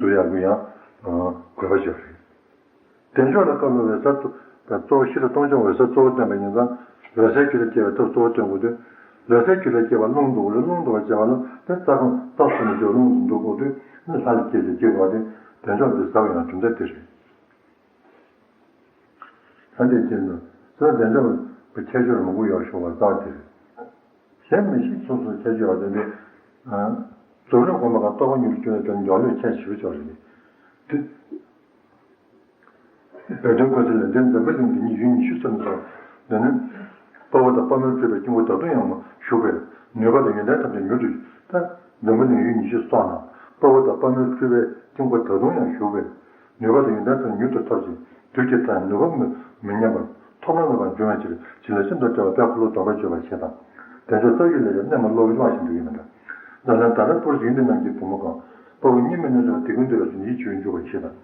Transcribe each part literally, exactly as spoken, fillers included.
བསྡུ་ཡག་གི་ཡང་དགོས་པ་ཞིག་རེད། བདེ་མཆོག་ལ་བཀའ་སློབ་འོད་གསལ་གཙོ་བོ་ཤེས་རབ་སྟོང་ཆུང་འོད་གསལ་གཙོ་བོ་བསྟན་པ་ཡིན་ཙང་འོད་གསལ་རྒྱུད་ལ་སྐྱེ་བའི་ཐབས་གཙོ་བོ་སྟོན་དགོས་དུས། འོད་གསལ་རྒྱུད་ལ་སྐྱེ་བ་རླུང་རྡུལ་ལས་རླུང་རྡུལ་བ་བྱེད་པ་ལ་དེ་རྩ་ཁམས་རྩ་གསུམ་ནས་རླུང་དུ་འདུ་དགོས་དུས་ནི་ལྷ་ལ་སྐྱེ་ཞིང་སྐྱེ་དགོས་ཏེ་བདེ་མཆོག་འདི་ཟབ་ཡང་གྲུབ་མཐའ་དེ་རེད། ད་འདི་ཕྱིར་ན་སོ་བདེ་མཆོག་གི་ཁྱད་ཆོས་མང་པོ་ཡོད་ཞུ་བ་རྩ་བ་དེ་རེད། གཞན་མི་ཤེས་སོ་སོའི་ཁྱད་ཆོས་ཡོད་དེ་འདི། རྫོགས་རིམ་དགོངས་པ་གང་རྟོགས་པ་མྱུར་དུ་སྐྱེ་བའི་དོན་མགྱོགས་ལོས་ཁྱད་ཞུ་ཆོག་རེད། དེ། བོད་དོན་ཁོ་ཚོ་ལ་འདིར་འཛམ་བུ་གླིང་འདི་ཉིད་ཡུལ་ཉི་ཤུ་ཙམ་ཚོ། འདི་ནི། དཔའ་བོ་དང་དཔའ་མོས་སྤྲུལ་པའི་དཀྱིལ་འཁོར་ད་དུང་ཡང་མ་བཞུགས་པས་ནུས་པ་དང་ཡོན་ཏན་ཐམས་ཅད་མྱུར་དུ། ད། འཛམ་བུ་གླིང་ཡུལ་ཉི་ཤུ་སོགས་ན། དཔའ་བོ་དང་དཔའ་མོས་སྤྲུལ་པའི་དཀྱིལ་འཁོར་ད་དུང་ཡང་བཞུགས་པས། ནུས་པ་དང་ཡོན་ཏན་ཐམས་ཅད་མྱུར་དུ་ཐོབ་ཅིང་དུས་ཀྱི་མཐའ་ནུས་པ་མི་ཉམས་པར་ཐོག་མར་ངེས་པར་འབྱུང་བའི་ཕྱིར་བྱིན་རླབས་ཤིན་ཏུ་བརྟན་པ་དཔལ་འཁོར་ལོ་སྡོམ་པར་བརྗོད་པར་བྱེད་དང་། བདེ་མཆོག་རྩ་བརྒྱུད་ལས་ཀྱང་རྣལ་མ་བློ་བླངས་ཤིང་འདུག་ཡིན་མིན་འདྲ། ལ་ལན་ད་ལྟ་པུར་ཡིད་འདི་རྣམས་ཀྱི་བུ་མོ་གང་། དཔའ་བོ་གཉིས་མེད་རྣལ་འབྱོར་དེ་ཀུན་འདུལ་བ་ཅན་ཡིད་ཆེས་འཇུག་པར་བྱེད་དང་།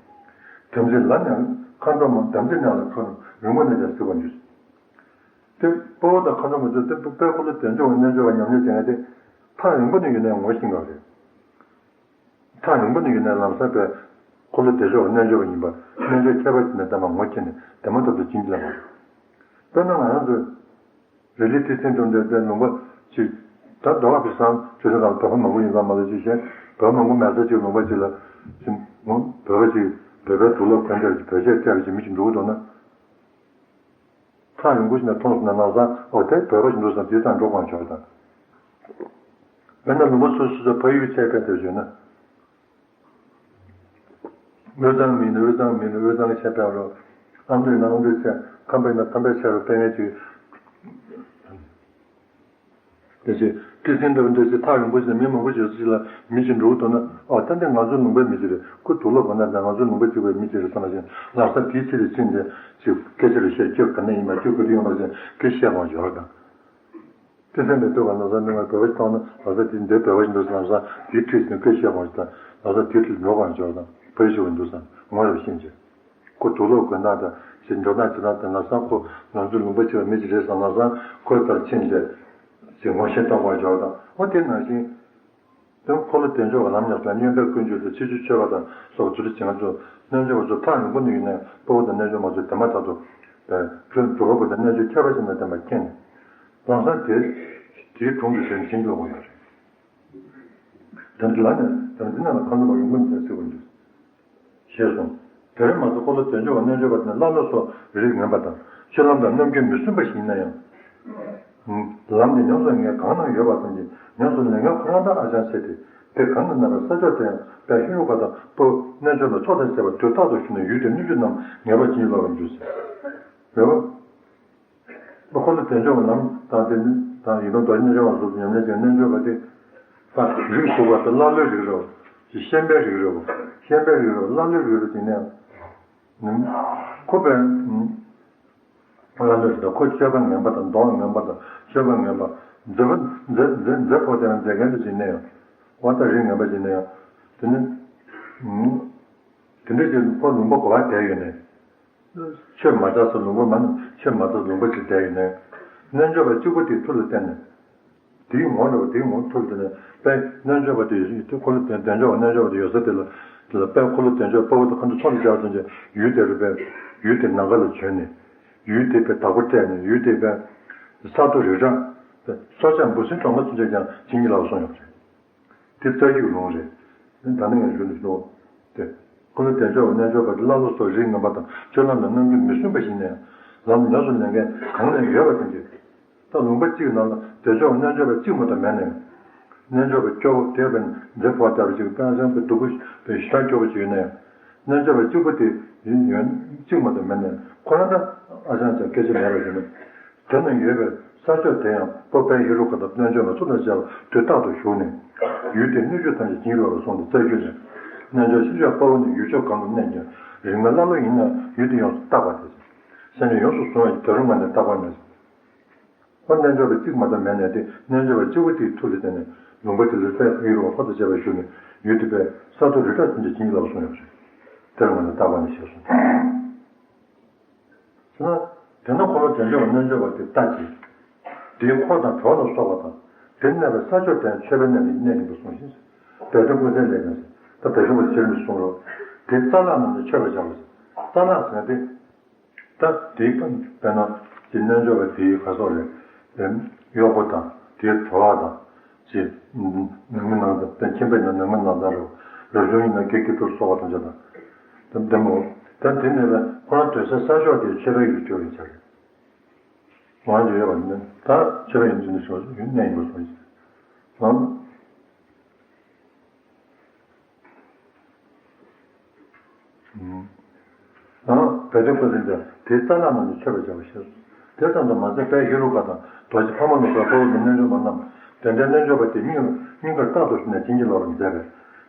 དམ་ཚིག་ལ་ནི་མཁའ་འགྲོ་མ་དམ་ཚིག་ནང་ལ་འཁོད་རུང་རིང་པོ་ནས་ཀྱང་གཟིགས་པར་འགྱུར། དེ་དཔའ་བོ་དང་མཁའ་འགྲོ་མ་ཚོས་དེ་དཔལ་འཁོར་ལོ་བདེ་མཆོག་རྣལ་འབྱོར་བ་ཉམས་ལེན་བྱེད་མཁན་དེ། ཐག་རིང་པོ་ནས་ཡོད་ནའང་ངོ་ཤེས་འགའ་རེད། ཐག་རིང་པོ་ནས་ཡོད་ནའང་ལམ་སང་དཔལ་འཁོར་ལོ་བདེ་མཆོག་རྣལ་འབྱོར་བ་ཡིན་པ་རྣལ་འབྱོར་ཁྱད་པར་ཅན་དང་ལྡན་པ་ངོ་ཤེས་ནས་དེ་མ་ཐག་ཏུ་བྱིན་གྱིས་བརླབས་པ་རེད། དཔེར་ན་ང་རང་ཚོས་རི་ལི་ཏི་སེང་དུ་འདྲ་དེ་ལུང་པ་ཅིག་ད་རྡོ་བ་བི་སང་ཆུ་ཚོད་གང་ལ་བོད་པ་མང་པོ་ཡིན་ཙང་མ་ལ་ཅིག་བཤད་བོད་པ་མང་པོ་མེད་ས་ཅིག་ལུང་པ་ཅིག་ལ་ཅིག་ངོ་བོད་པ་ཅིག་བོད་པའི་དུག་ལོག་གོན་བསྡད་ཅིག་བོད་ཆས་སྤྲས་པ་ཅིག་མི་ཅིག་འགྲོ་གི་འདུག་ན། ཐག་རིང་པོ་ཞིག་ནས་མཐོང་སོང་ན་ལམ་སང་ཨོ་དེ་བོད་པ་ཞིག་འདུག་བསམ་དེའི་རྩར་འགྲོ་དགོས་ཆོག་དང་། དཔེར་ན་ལུང་པ་སོ་སོ་སོ་ཕ་ཡུལ་གྱི་ཆས་སྤྲས་བསྡད་བྱུང་ན། དབུས་གཙང་མིན་ན་དབུས་གཙང་མིན་ན་དབུས་གཙང་གི་ཆས་སྤྲས་རོགས། ཨ་མདོ་ཡིན་ན་ཨ་མདོའི་ཆས། ཁམས་པ་ཡིན་ན་ཁམས་པའི་ཆས་རོགས་སྤྲས་མཁན་ཅིག་དེ་ཚེ་ཏི་སེང་འདྲ་བོ་འདྲ་ཅིག་ཐག་རིང་པོ་ཞིག་ནས་མི་མང་པོ་ཞིག་ཅིག་ལ་མི་ཞིག་འགྲོ་གི་འདུག་ན། ཨོ་ད་འདི་ང་ཚོ་ལུང་པའི་མི་ཞིག་རེད། ཁོ་དུག་ལོག་གོན་ན་ད་ང་ཚོ་ལུང་པ་གཅིག་པའི་མི་ཞིག་རེད་བསམ་པ་བཞིན་ལམ་སང་དེའི་ཕྱི་ལ་ཕྱིན་ཏེ་ཅིག་སྐད་ཆ་རེ་བཤད་ཁྱོད་ག་ནས་ཡིན་པ་ཁྱོད་ག་དུས་ཡོང་བ་ཞིག་སྐད་བཤད་དགོས་ཡོད་རེད་དང་། ཏི་སེང་དེ་ཐུག་ག་ལམ་སང་མི་ང་བོད་པ་ཞིག་མཐོང་ན་ལམ་སང་དེ་འདི་བོད་པ་ཞིག་འདུག་ལམ་སང་དེའི་འཁྲིས་སུ་སྐད་བཤད་དགོས་ཞིག་དང་ལམ་སང་དེའི་འཁྲིས་འགྲོ་དགོས་ཡོད་རེད་དང་བོད་ཞིག་འདུག་བསམ་ངོ་རེ་ཤེས་ཀྱི། ཁོ་དུག་ལོག་གོན་སྟངས་དང་ཞིག་འགྲོ་སྟངས་བྱེད་སྟངས་དེ་ལམ་སང་ཁོ་ང་ཚོའི་ལུང་པ་གཅིག་པ་མི་གཅིག་རེད་བསམ་ལམ་སང་ཁོའི་ལྟར་ཕྱིན་ཏེ་ཞིག་ངོ་ཤེས་གཏོང་དགོས་ཡོད་དང་། འོ་དེ་ནང་བཞིན་དོན་འཁོར་ལོ་བདེ་མཆོག་གི་ལམ་ཉག་དང་མངོན་པའི་ཀུན་སྤྱོད་དང་ཕྱི་ཕྱིར་ཆོས་པ་དང་སོགས་ཚུལ་ཁྲིམས་ང་ཚོ་རྣལ་འབྱོར་པ་ཚོ་ཐག་རིང་པོ་ནས་ཡིན་ནའང་དཔའ་བོ་དང་རྣལ་འབྱོར་མ་ཚོས་དེ་མ་ཐག་ཏུ་དུ་ལོག་པ་དང་རྣལ་འབྱོར་ཁྱད་པར་ཅན་དང་ལྡན་པ་མཁྱེན་ནས་ལམ་སང་དེ་དེའི་དྲུང་དུ་ཞོན་ཕྱིན་ལོག་པ་ཡོད་རེད། དམ་ཚིག་ལ་ནི་དམ་ཚིག་ནང་ལ་ཁམས་པ་ཡོང་གི་མི་འདུག་ཟེར་བ་འདུག་ཞེས་གསུངས། དེར་མ་ཟད་འཁོར་ལོ་བདེ་མཆོག་རྣལ་འབྱོར་པ་དེ་ནི་ཀླ་ཀློ་སོགས་རིགས་ངན་པ་དང་སྤྱོད་ལམ་དང་རྣམ་འགྱུར་མི་སྲུན་པ་ཞིག་ཡིན་ན་ཡང་། ལམ་འདི་ཉམས་སུ་ལེན་མཁན་གང་ན་ཡོད་པ་ཙམ་གྱིས་ཉམས་སུ་ལེན་མཁན་ཁོ་རང་དང་ཨ་ཅང་ཆེ་སྟེ་དེ་གང་དུ་གནས་པའི་ས་ཕྱོགས་དེ་ཡང་དཔལ་ཧེ་རུ་ཀ་དང་དཔའ་བོ་རྣལ་འབྱོར་པ་ཚོགས་དང་བཅས་པ་དུས་རྟག་ཏུ་བཞུགས་ནས་ཡུལ་དེའི་སྣོད་བཅུད་རྣམས་ངེས་པར་བྱིན་གྱིས་རློབ་པར་འགྱུར་ཟེར། རེད་བ། འཁོར་ལོ་བདེ་མཆོག་གི་ལམ་དང་དེ་ནི་དང་ཡི་དམ་རྡོ་རྗེ་རྣལ་འབྱོར་པ་སོགས་སུ་ཉམས་ལེན་བྱས་རྣལ་འབྱོར་པ་དེ། ད་རིགས་ཞུགས་པ་དེ་ཀླ་ཀློའི་རིགས་རེད། ཤན་པའི་རིགས་རེད། ཤན་པའི་རིགས་རེད། ཀླ་ཀློའི་རིགས་རེད་དེ་ནས། ཁོ་པས། ཀླ་ཀློའི་རིགས་དང་ཁོ་སྤྱོད་པ་ངན་པ་དང་མདོག་ངན་པ་དང་སྤྱོད་པ་ངན་པ། མཛེས་པ་མཛེས་མཛེས་མཛེས་ཕོག་དེ་ཡང་མཛེས་མཁན་དེ་ཅིག་ནས་ཡང་། འོ་ད་རིགས་ངན་པ་ཅིག་ནས་ཡང་། དེ་ནི། དེ་འདྲ་ཅིག་ཁོ་ལུང་པ་གོ་བ་བསྡད་ཡོད་ནས། ཆོས་མ་བྱ་ཟེར་ལུང་པ་མ་ནི་ཆོས་མ་བྱ་ལུང་པ་ཅིག་བསྡད་ཡོད་ནས། རྣལ་འབྱོར་པ་གཅིག་པུ་དེའི་མཐུ་ལ་བརྟེན་ནས། དེའི་ངོ་འདྲ་བ་དེའི་ངོ་མཐུ་ལ་བརྟེན་ནས་དཔལ་རྣལ་འབྱོར་པ་དེ་ཡོད་དེ་འཁོར་ལོ་བདེ་མཆོག་རྣལ་འབྱོར་པ་དེ་ཡོད་ས་དེ་ལ་དེ་ལ་དཔལ་འཁོར་ལོ་བདེ་མཆོག་དཔའ་བོ་དང་ཁམས་དང་ཚོགས་དང་བཅས་པ་ཐམས་ཅད་ཡུལ་དེ་རུ་དཔལ་ཡུལ་དེ་ནམ་མཁའ་ལ་བྱོན་ནས་ཡུལ་དེ་དཔལ་བདག་པོ་སྤྲད་ནས་ཡུལ་དེ་དཔལ་ས་རྡོ་རི་བྲག་སྲོག་ཆགས་འབུ་སྲིན་གྲོག་མ་ཚུན་ཆད་ཀྱང་བྱིན་གྱིས་བརླབས་སོང་ཡོད་པ་རེད། དེ་རྩ་རྒྱུད་ལུང་རེད། ད་ནི་ངས་ཞུ་འདི་ཞུ། དེ། འཁོར་ལོ་བདེ་མཆོག་རྣལ་འབྱོར་པ་དེ་ཀླ་ཀློ་སོགས་རིགས་ངན་པ་དང་སྤྱོད་ལམ་དང་རྣམ་འགྱུར་མི་སྲུན་པ་ཞིག་ནས་ལམ་ཉམས་སུ་ལེན་མཁན་གང་ནས་ཡོད་པ་ཙམ་གྱིས། ད་ལུང་པ་གཅིག་ནང་ལ་བདེ་མཆོག་རྣལ་འབྱོར་པ་གཅིག་མ་གཏོགས་མེད་ནས། རྣལ་འབྱོར་པ་སྐྱོ་བོ་དེ་བས་མཛེས་ཕོག་ལྟ་བུ་ཞིག་དཔེ་ཨ་ཅང་པའི་སྡུག་པོ་པའི་ཞེ་དྲག་སྐྱོ་བོ་ཞིག་ཡོད་ན་ཡང་། རྣལ་འབྱོར་པ་གཅིག་པུ་དེ་ཡོན་གཅིག་མ་གཏོགས་མེད་ནས་ཁོ་རང་ད་ཨ་ཅང་ཅང་སྐད་ཆ་མེད་པ་ཞིག་ནི། དེ་ན་ཡོད་པའི་ས་ཕྱོགས་དེ་ཡང་དཔལ་ཧེ་རུ་ཀ་དང་རྣལ་འབྱོར་པ་ཚོགས་དང་བཅས་པ་དུས་རྟག་ཏུ་བཞུགས་ནས། ཡུལ་དེའི་སྣོད་བཅུད་ཐམས་ཅད་བྱིན་གྱིས་རློབ་པར་གསུངས་ཏེ་རྩ་རྒྱུད་ནས། རྣལ་འབྱོར་ཤེས་བྱ་དཔའ་བོ་ནི་ཡུལ་ཕྱོགས་གང་དུ་གནས་ཀྱང་རིགས་ངན་ཀླ་ཀློ་ཡིན་ན་ཡུལ་དེ་ཡོངས་སུ་བརྟག་པ་དེ། སེམས་ཅན་ཡོངས་སུ་བཟུང་བའི་དེ་རུ་ང་ནི་བརྟག་པ་མེད། ཁོ་རྣལ་འབྱོར་པ་གཅིག་མ་གཏོགས་མེད་ནས་དེ་རྣལ་འབྱོར་པ་གཅིག་པུ་དེའི་མཐུ་ལ་བརྟེན་ནས་ལུང་པ་དེ་ལ་དཔལ་ཧེ་རུ་ཀ་ཚོགས་དང་བཅས་པ་བཞུགས་ནས་ཡུལ་དེ་དཔལ་ས་རྡོ་རི་བྲག་ཙམ་གྱིས་བྱིན་གྱིས་བརླབས་སོང་ཡོད་པ་རེད། དེ་རུ་ང་ནི་བརྟག་པ་མེད་ཞེས་གསུངས། ཟེར་ན། དེ་ན་འཁོར་ལོ་བདེ་མཆོག་རྣལ་འབྱོར་པ་དེ་ལྟ་ཅི། དེའི་འཁོར་དང་གྲོགས་ལ་སོགས་པ་དང་། དེ་གནས་པའི་ས་ཕྱོགས་དེ་མཆོད་པའི་གནས་ལ་གནས་ཡིན་པར་གསུངས་ཤིང་། བདེ་སྟོན་ཀུན་གསལ་ལས་ཀྱང་། ད་ དེ་བཞིན་པ་ཟེར་མི་གསུང་རོགས། དེ་རྩ་ལག་རྣམས་ནི་མཆོད་པར་བྱ་བ་ཟེར། རྩ་ལག་ཟེར་ན་དེ། ད་དེའི་སྐབས་དཔེར་ན་ཅིག་རྣལ་འབྱོར་པ་དེའི་ག་སོགས་རེད། གཡོག་པོ་དང་དེའི་བྲོ་བ་དང་། ཅིག་ནང་མི་ནང་ཚན། ཁྱིམ་པའི་ནང་ནང་མི་ནང་ཚན་རེད། རབ་བྱུང་ཡིན་ན་སྐྱེ་སྐྱེ་འགྲོ་སོགས་པ་ཐམས་ཅད་དང་། དེ་དེ་མོ། ད་དེ་ནས་ཁོ་རང་སྡོད་སའི་ས་ཕྱོགས་དེ་མཆོད་པའི་ཡུལ་གྱུར་བའི་ཆ་རེད། ང་ཚོ་ཡོད་པ་ནི་ད་ཆོས་པ་ཡིན་ཚུལ་ནི་ཞོགས་ཡུལ་གནས་ཡིན་པར་སོང་ཞིང་། ཨང་། ཨང་། བེ་ཏོ་ཀོ་ཟེར་དེ་དེའི་རྩ་ལག་རྣམས་ནི་མཆོད་པར་བྱ་བ་ཞེས་སོ། དེ་ཙམ་དུ་མ་ཟད་དཔལ་ཧེ་རུ་ཀ་དང་རྡོ་རྗེ་ཕག་མོ་ལ་སོགས་དཔའ་བོ་དང་རྣལ་འབྱོར་མ་རྣམས་དེ་འདྲའི་རྣལ་འབྱོར་པ་དེ་སྙིང་སྙིང་གར་རྟག་ཏུ་ཞོན་ནས་བྱིན་གྱིས་རློབ་པར་མཛད་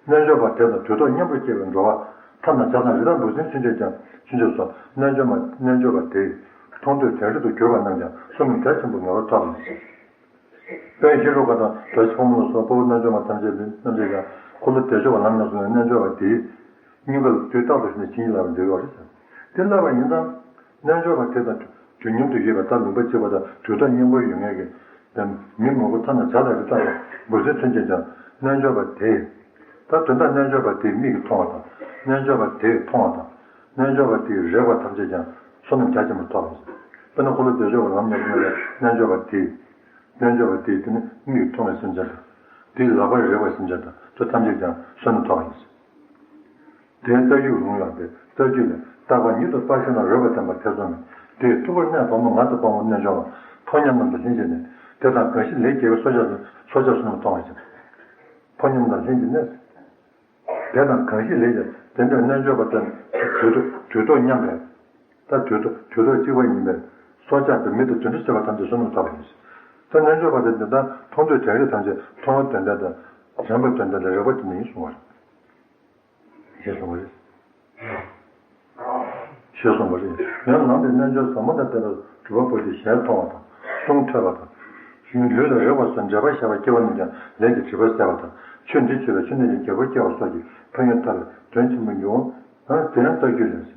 པས། རྣལ་འབྱོར་པ་དེ་དང་དུས་ཐོག་མཉམ་པར་སྐྱེས་པའི་འགྲོ་བ་ཐ་ན་བྱ་དང་རི་དྭགས་འབུ་སྲིན་ཚུན་ཆད་ཀྱང་ཚུན་ཆད་སོགས་རྣལ་འབྱོར་མ་རྣལ་འབྱོར་པ་དེས་མཐོང་ཐོས་དྲན་རེག་ཏུ་གྱུར་པ་རྣམས་ཀྱང་བསོད་ནམས་རྒྱ་ཆེན་པོ་ངེས་པར་ཐོབ་པ་ཡིན། དཔལ་ཧེ་རུ་ཀ་དང་རྡོ་རྗེ་ཕག་མོ་ལ་སོགས་དཔའ་བོ་རྣལ་འབྱོར་མ་ཐམས་ཅད་རྣམས་ཀྱང་འཁོར་ལོ་བདེ་མཆོག་གི་ལམ་རྣམས་སུ་རྣལ་འབྱོར་པ་དེས་སྙིང་ག་ལ་དུས་རྟག་ཏུ་ཞོན་ནས་བྱིན་གྱིས་བརླབས་པར་མཛད་ཡོད་རེད་ཟེར། དེ་བསླབ་པ་ཡིན་ཙང་། རྣལ་འབྱོར་པ་དེ་དང་དུས་མཉམ་དུ་ཡོད་པའི་ད་ལུང་པ་གཅིག་པ་དང་དུས་ཐོག་མཉམ་པོར་ཡོད་མཁན་གྱི་དེ་མི་མང་པོ་ཐ་ན་བྱ་དང་རི་དྭགས་དང་འབུ་སྲིན་ཚུན་ཆད་ཀྱང་རྣལ་འབྱོར་པ་དེས། ད་དོན་དག་རྣལ་འབྱོར་པ་དེས་མིག་གིས་མཐོང་བ་དང་། རྣལ་འབྱོར་པ་དེས་མཐོང་བ་དང་། རྣལ་འབྱོར་པ་དེས་རེག་པ་ཐམས་ཅད་ཀྱང་བསོད་ནམས་རྒྱ་ཆེན་པོ་ཐོབ་པ་ཡིན། དཔེར་ན་འཁོར་ལོ་བདེ་མཆོག་གི་ལམ་རྣམས་སུ་གནས་པའི་རྣལ་འབྱོར་པ་དེས། རྣལ་འབྱོར་པ་དེས་དེ་ནི་མིག་གིས་མཐོང་བའི་སེམས་ཅན་དང་། དེས་ལག་པས་རེག་པའི་སེམས་ཅན་དང་དེ་ཐམས་ཅད་ཀྱང་བསོད་ནམས་ཐོབ་པ་ཡིན། དེའི་རྩ་རྒྱུད་རུང་ཡང་སྟེ་རྩ་རྒྱུད་ལས། རྟག་པ་ཉིད་དུ་དཔའ་ཤོས་ན་རོལ་པ་བསྟན་པ་ཐེ་ཚོམ་མེད། དེས་ཐུབ་པར་གནས་ཕོ་མོ་ངག་དང་དཔའ་མོ་རྣལ་འབྱོར་པ། ཕོ་ཉ་རྣམས་དང་ལྷན་ཅིག་གནས། དེ་དང་གང་ཞིག་ལས་སྐྱེས་པའི་སྲོག་ཆགས་སྲོག་ཆགས་བསོད་ནམས་མཐོང་བ་ཡིན། ཕོ་ཉ་རྣམས་དང་ལྷན་ཅིག་གནས། དེ་དང་གང་ཞིག་ལས་ཀྱང་དེ་འདྲའི་རྣལ་འབྱོར་པ་དེ་དུས་ཐོག་དུས་ཐོག་མཉམ་པའི། ད་དུས་ཐོག་དུས་ཐོག་གཅིག་པ་ཡིན་པས། སྲོག་ཆགས་དང་མི་དང་དེ་འདྲ་བྱེད་པ་ཐམས་ཅད་བསོད་ནམས་ཐོབ་པ་ཡིན། ད་རྣལ་འབྱོར་པ་དེ་འདི་ལྟར་མཐོང་ཐོས་དྲན་རེག་ཐམས་ཅད་མཐོང་བ་དོན་ལྡན་དང་། དྲན་པ་དོན་ལྡན་དང་རེག་པ་དོན་ལྡན་ཡིན་གསུང་བ་རེད། ཞེས་གསུངས་པ་རེད། ཞེས་གསུངས་པ་རེད། ཡང་ལམ་དེ་རྣལ་འབྱོར་ཟབ་མོ་དང་ལྡན་པའི་སྒྲུབ་པ་པོ་དེ་ཞལ་མཐོང་བ་དང་གསུང་ཐོས་པ་དང་། ལུས་ལ་རེག་པ་སོགས་འབྲེལ་པ་ཞེས་པ་སྐྱེ་བ་རྣམས་ཀྱང་ལས་ཀྱི་སྒྲིབ་པ་སེལ་བ་དང་། ཆོས་འདི་ཆོས་པའི་ཆོས་ནི་ཡང་རྒྱལ་པོ་སྐྱེ་བ་སོགས་ཀྱི་ཕན་ཡོན་ཐོབ་པའི་དོན་ཆེན་པོ་ཡིན། ཡང་དེ་ཡང་རྩ་རྒྱུད་ལས།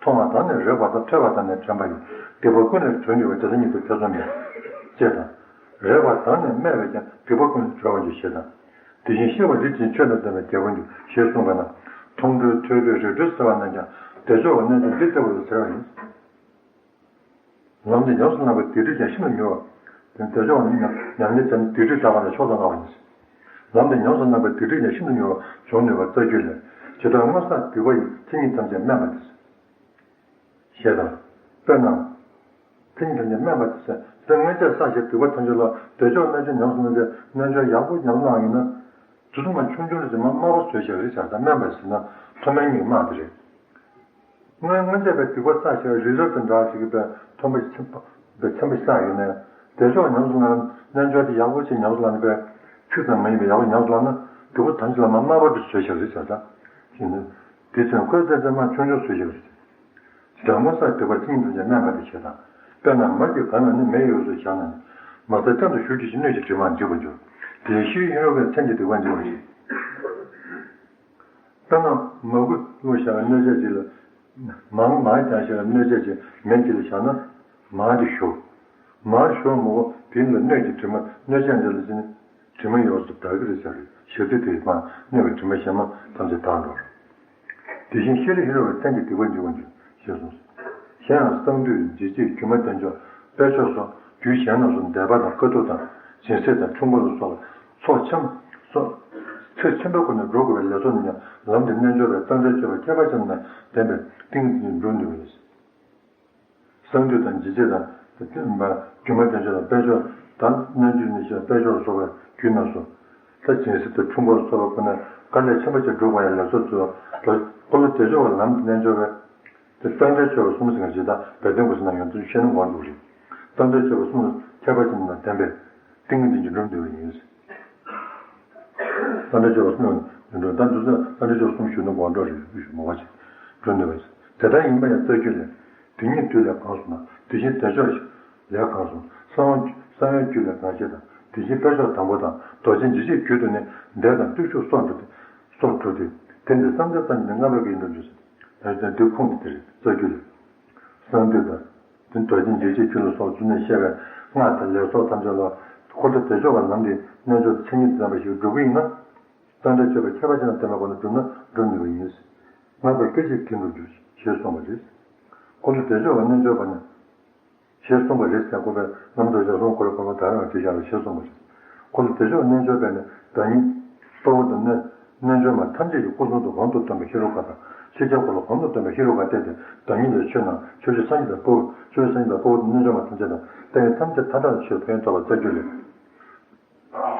མཐོང་བ་དང་ནི་རེག་པ་དང་ཐོས་པ་དང་ནི་དྲན་པ་ཡིས། སྡིག་པ་ཀུན་ལས་གྲོལ་འགྱུར་བ་དེ་དག་ཉིད་དུ་ཐེ་ཚོམ་མེད། ཅེས་དང་། རེག་པ་དང་ནི་སྨྲས་པས་ཀྱང་སྡིག་པ་ཀུན་ལས་གྲོལ་བར་འགྱུར་ཞེས་དང་། དེ་བཞིན་གཤེགས་པ་འདི་ཕྱིར་ཆོས་དང་ལྡན་པའི་རྒྱལ་པོར་འགྱུར་ཞེས་གསུངས་པས་ན། མཐོང་གྲོལ་ཐོས་གྲོལ་རིག་གྲོལ་ཟེར་བ་རྣམས་ཀྱང་བདེ་མཆོག་གི་རྣལ་འབྱོར་འདི་ལྟ་བུ་ལ་ཟེར་བ་ཡིན། ལམ་འདི་ཉམས་སུ་བླངས་པའི་སྡིག་སྒྲིབ་ཀྱང་ཤིན་ཏུ་མྱུར་བ། དེ་བདེ་མཆོག་ཉམས་ཉམས་ལེན་བྱས་ནས་སྡིག་སྒྲིབ་དག་པ་ལ་མཆོག་ཏུ་བསྔགས་པ་ཡིན། ལམ་འདི་ཉམས་སུ་བླངས་པའི་སྡིག་སྒྲིབ་ཀྱང་ཤིན་ཏུ་མྱུར་བ་འཇོམས་ནུས་པ་རྩ་རྒྱུད་ལས། ཇི་ལྟར་སྔོ་བསངས་སྡིག་པ་ཡི། མཚན་ཉིད་ཐམས་ཅད་དམན་པ་དེ། ཞེས་དང་། དཔེར་ན། མཚན་ཉིད་ཐམས་ཅད་དམན་པ་དེ་ཟེར། དེ་སྔོན་ཆད་བསགས་བཞག་སྡིག་པ་ཐམས་ཅད་ལ་བདེ་མཆོག་རྣལ་འབྱོར་ཉམས་སུ་བླངས་ཏེ་རྣལ་འབྱོར་ཡག་པོ་ཉམས་སུ་བླངས་ཡིན་ན། དེ་ཚོ་མ་ཆུང་ཆུང་རེད་ཟེར་མ་དམའ་བ་བཟོས་བཞག་རེད་བྱ། ད་དམན་པ་ཟེར་ན་མཐོ་དམན་གཉིས་དམའ་དེ་རེད། སྔོན་སྔོན་ཆད་པའི་སྡིག་པ་བསགས་བཞག་རི་རབ་དང་འདྲ་ཞིག་གི་པའི་མཐོན་པོ་ཆེན་པོ་པའི་ཆེན་པོ་བསགས་ཡོད་ནའི། བདེ་མཆོག་ཉམས་སུ་བླངས་རྣལ་འབྱོར་དེ་ཡག་པོ་ཞིག་ཉམས་སུ་བླངས་ནས་པའི་ཚིག་ཙམ་མ་ཡིན་པའི་ཡག་པོ་ཉམས་སུ་བླངས་ན་སྡིག་པ་ཐམས་ཅད་ལ་མ་དམའ་བ་དེ་བཟོས་བཞག་རེད་བྱ། ད་ཞེས་ནས། དེ་ཚོས་ཁོའི་རྩེ་རྩེ་མ་ཆུང་ཆུང་བཟོས་བཞག་རེད། ཇི་ལྟར་སྔོ་བསངས་སྡིག་པ་མཚན་ཉིད་ཐམས་ཅད་དམན་པ་དེ་བྱེད་དང་། དཔེར་ན་མར་གྱི་གང་ལ་ནི་མེ་ཡོད་དོ་བཞག་ན་ནི། མ་ཟད་སྐྱོན་དུ་ཞུགས་ཀྱི་ཕྱིར་སྣོད་ཀྱི་དྲི་མ་འཇིག་པར་འགྱུར། དེ་བཞིན་ཤེས་རབ་ཀྱི་མཚན་གྱི་སྡིག་པ་འཇིག་པར་བྱེད། དཔེར་ན་མ་གུ་བླུགས་བཞག་པའི་སྣོད་ཆས་ཅིག་ལ། མང་མང་རྒྱང་བཞག་པའི་སྣོད་ཆས་ཅིག་མེ་གཅིག་ལ་བཞག་ན། མང་དེ་ཞུགས། མང་ཞུགས་མ་གུ་དེ་ལ་སྣོད་ཀྱི་དྲི་མ་སྣོད་ཆས་འདི་ལ་ཕྱིན་ན། དྲི་མ་ཡོངས་སུ་དག་གི་རེད་ཟེར། ཞག་དུས་དེ་མ་སྣོད་ཀྱི་དྲི་མ་གཞན་མ་ཐམས་ཅད་དག་འགྲོ། དེ་བཞིན་ཤེས་རབ་ཤེས་རབ་ཀྱི་མཚན་གྱི་སྡིག་པ་འཇིག་པར་འགྱུར་ཞེས་གསུངས། གཞན་ཡང་གསང་འདུས་འཇིགས་བྱེད་སྒྱུ་མ་བསྟན་འགྱུར་དཔལ་མཆོག་སོགས་རྒྱུད་གཞན་རྣམས་སུ་བཟླས་པ་དང་དཀའ་ཐུབ་དང་སྦྱིན་སྲེག་དང་འཁྲུལ་འཁོར་ལ་སོགས་པ་ཚོགས་ཆེན་སོགས་ཚེ་ཆེན་པོའི་སྒོ་ནས་སྒྲུབ་དགོས་པའི་ལས་ཚོགས་རྣམས་ཀྱང་ལམ་འདི་རྣལ་འབྱོར་པས་གཙང་སྦྲའི་སྤྱོད་པ་ཁྱད་པར་ཅན་རྣམས་ལྡན་པའི་ཏིང་ངེ་འཛིན་སྒྲུབ་ནུས་པ་ཡིན། གསང་འདུས་དང་འཇིགས་བྱེད་དང་། སྒྱུ་མ་བསྟན་འགྱུར་དང་དཔལ་མཆོག་དང་རྣལ་འབྱོར་ནི་ཞེས་དཔལ་མཆོག་ལ་སོགས་པའི་རྒྱུད་རྣམས་སུ། ད་སྦྱིན་སྲེག་དང་འཁྲུལ་འཁོར་ལ་སོགས་པ་ཁོ་ནས་དཀའ་ལས་ཆེན་པོ་ཅིག་སྒྲུབ་དགོས་ཡ་ལ་སོགས་ཚུལ་ལ་འཁོར་ལོ་བདེ་མཆོག་གི་ལམ་རྣལ་འབྱོར་བས། དེ་གཙང་སྦྲའི་སྤྱོད་པ་གསུམ་ཟེར་བ་ཞིག་དང་བལ་དོན་གོ་ས་ན་ཡོང་དུས་ཤེས་ན་ངོ་འགྲོ་རེད། གཙང་སྦྲའི་སྤྱོད་པ་གསུམ་ལ་ཁྱད་པར་ཅན་རྣམས་ལྡན་པས་ཏིང་ངེ་འཛིན་གྱི་སྒྲུབ་འདོད་པ་ཡིན། གཙང་སྦྲའི་སྤྱོད་པ་གསུམ་ལ་འགྲོ་ད་འདུག་ས་གཙང་སྦྲའི་སྤྱོད་པ་གསུམ་ཞུ་ན་ངོ་འགྲོ་རེད་ཞུ་མོ་བ་ཆེ་སྒྲུབ་འདོད་པ་ཡིན། དེ་ལྟར་ཡིན་པ་ཡང་རྩ་རྒྱུད་ལས། དེ་ཉིད་དུས་ལས་གང་སོང་ན་དེ་བཞིན་བདེ་མཆོག་ལས་གང་སོང་། གསང་བ་གསང་བའི་རྒྱུད་ལས་གང་ཤེས་དང་དེ་བཞིན་དཔལ་མཆོག་དང་པོ་དང་རྡོ་རྗེ་འཇིགས་བྱེད་རྒྱུད་དུ་ནི་འདས་དང་བརྟུལ་ཞུགས་སོགས་འགྲོ་སྟེ་སོགས་འགྲོ་སྟེ། དེ་འདི་བསམ་གཏན་ཙམ་གྱི་ནི་ལྔ་པའི་ཡིན་འགྲོ་འཇུག་ཟེར། ཡང་ཅིག་དེ་ཁུངས་ཀྱི་དེ་རེད་རྩ་རྒྱུད་ལས། གསང་འདུས་དང་། དེ་རྡོ་རྗེ་འཇིགས་བྱེད་རྒྱུད་ལ་སོགས་ཚུལ་ནས་བཤད་པའི་སྔགས་དང་ལས་ཚོགས་ཐམས་ཅད་ལ་འཁོར་ལོ་བདེ་མཆོག་གི་ལམ་འདི་རྣལ་འབྱོར་མཚན་ཉིད་ལྡན་པ་ཞིག་སྒྲུབ་ཀྱི་ཡིན་ན། སངས་རྒྱས་ཆོས་པའི་ཁྱད་པར་ཅན་དང་ལྡན་པའི་སྒོ་ནས་བསྒྲུབས་ན་འགྲུབ་ནུས་པ་ཡིན། སྔགས་པས་སྐད་ཅིག་གིས་འགྲུབ་འགྱུར་ཞེས་གསུངས་པ་རེད། འཁོར་ལོ་བདེ་མཆོག་གི་རྣལ་འབྱོར་པ་ནི། ཞེས་གསུངས་པ་རེད་ཟེར་ཁོ་པས་རྣམ་རྟོག་ཡར་སོང་ཁོ་ར་ཁོ་རང་དག་རང་བྲིས་བཞག་ལ་ཞེས་གསུངས་པ་རེད། འཁོར་ལོ་བདེ་མཆོག་རྣལ་འབྱོར་པས་ནི་བདག་ཉིད་དཔའ་བོ་དང་རྣལ་རྣལ་འབྱོར་མ་ཐམས་ཅད་ཀྱི་སྐུ་གསུང་ཐུགས་གོང་དུ་སྟོན་པའི་ཧེ་རུ་ཀ་དང་ཕྱི་ཁྱབ་འཁོར་ལོ་གོང་དུ་སྟོན་པའི་ཧེ་རུ་ཀ་བསྟན་ཏེ། བདག་ཉིད་ལ་མཆོད་ན་ཕྱོགས་བཅུའི་སངས་རྒྱས་དང་དཔའ་བོ་ཕྱོགས་བཅུའི་སངས་རྒྱས་དང་དཔའ་བོ་དང་རྣལ་འབྱོར་མ་ཐམས་ཅད་དང་ལྟ་བའི་ཐམས་ཅད་མཐའ་དག་ཏུ་མཆོད་པའི་ཕན་ཡོན་བསྩལ་བར་སྩལ་རྒྱུ་ལས།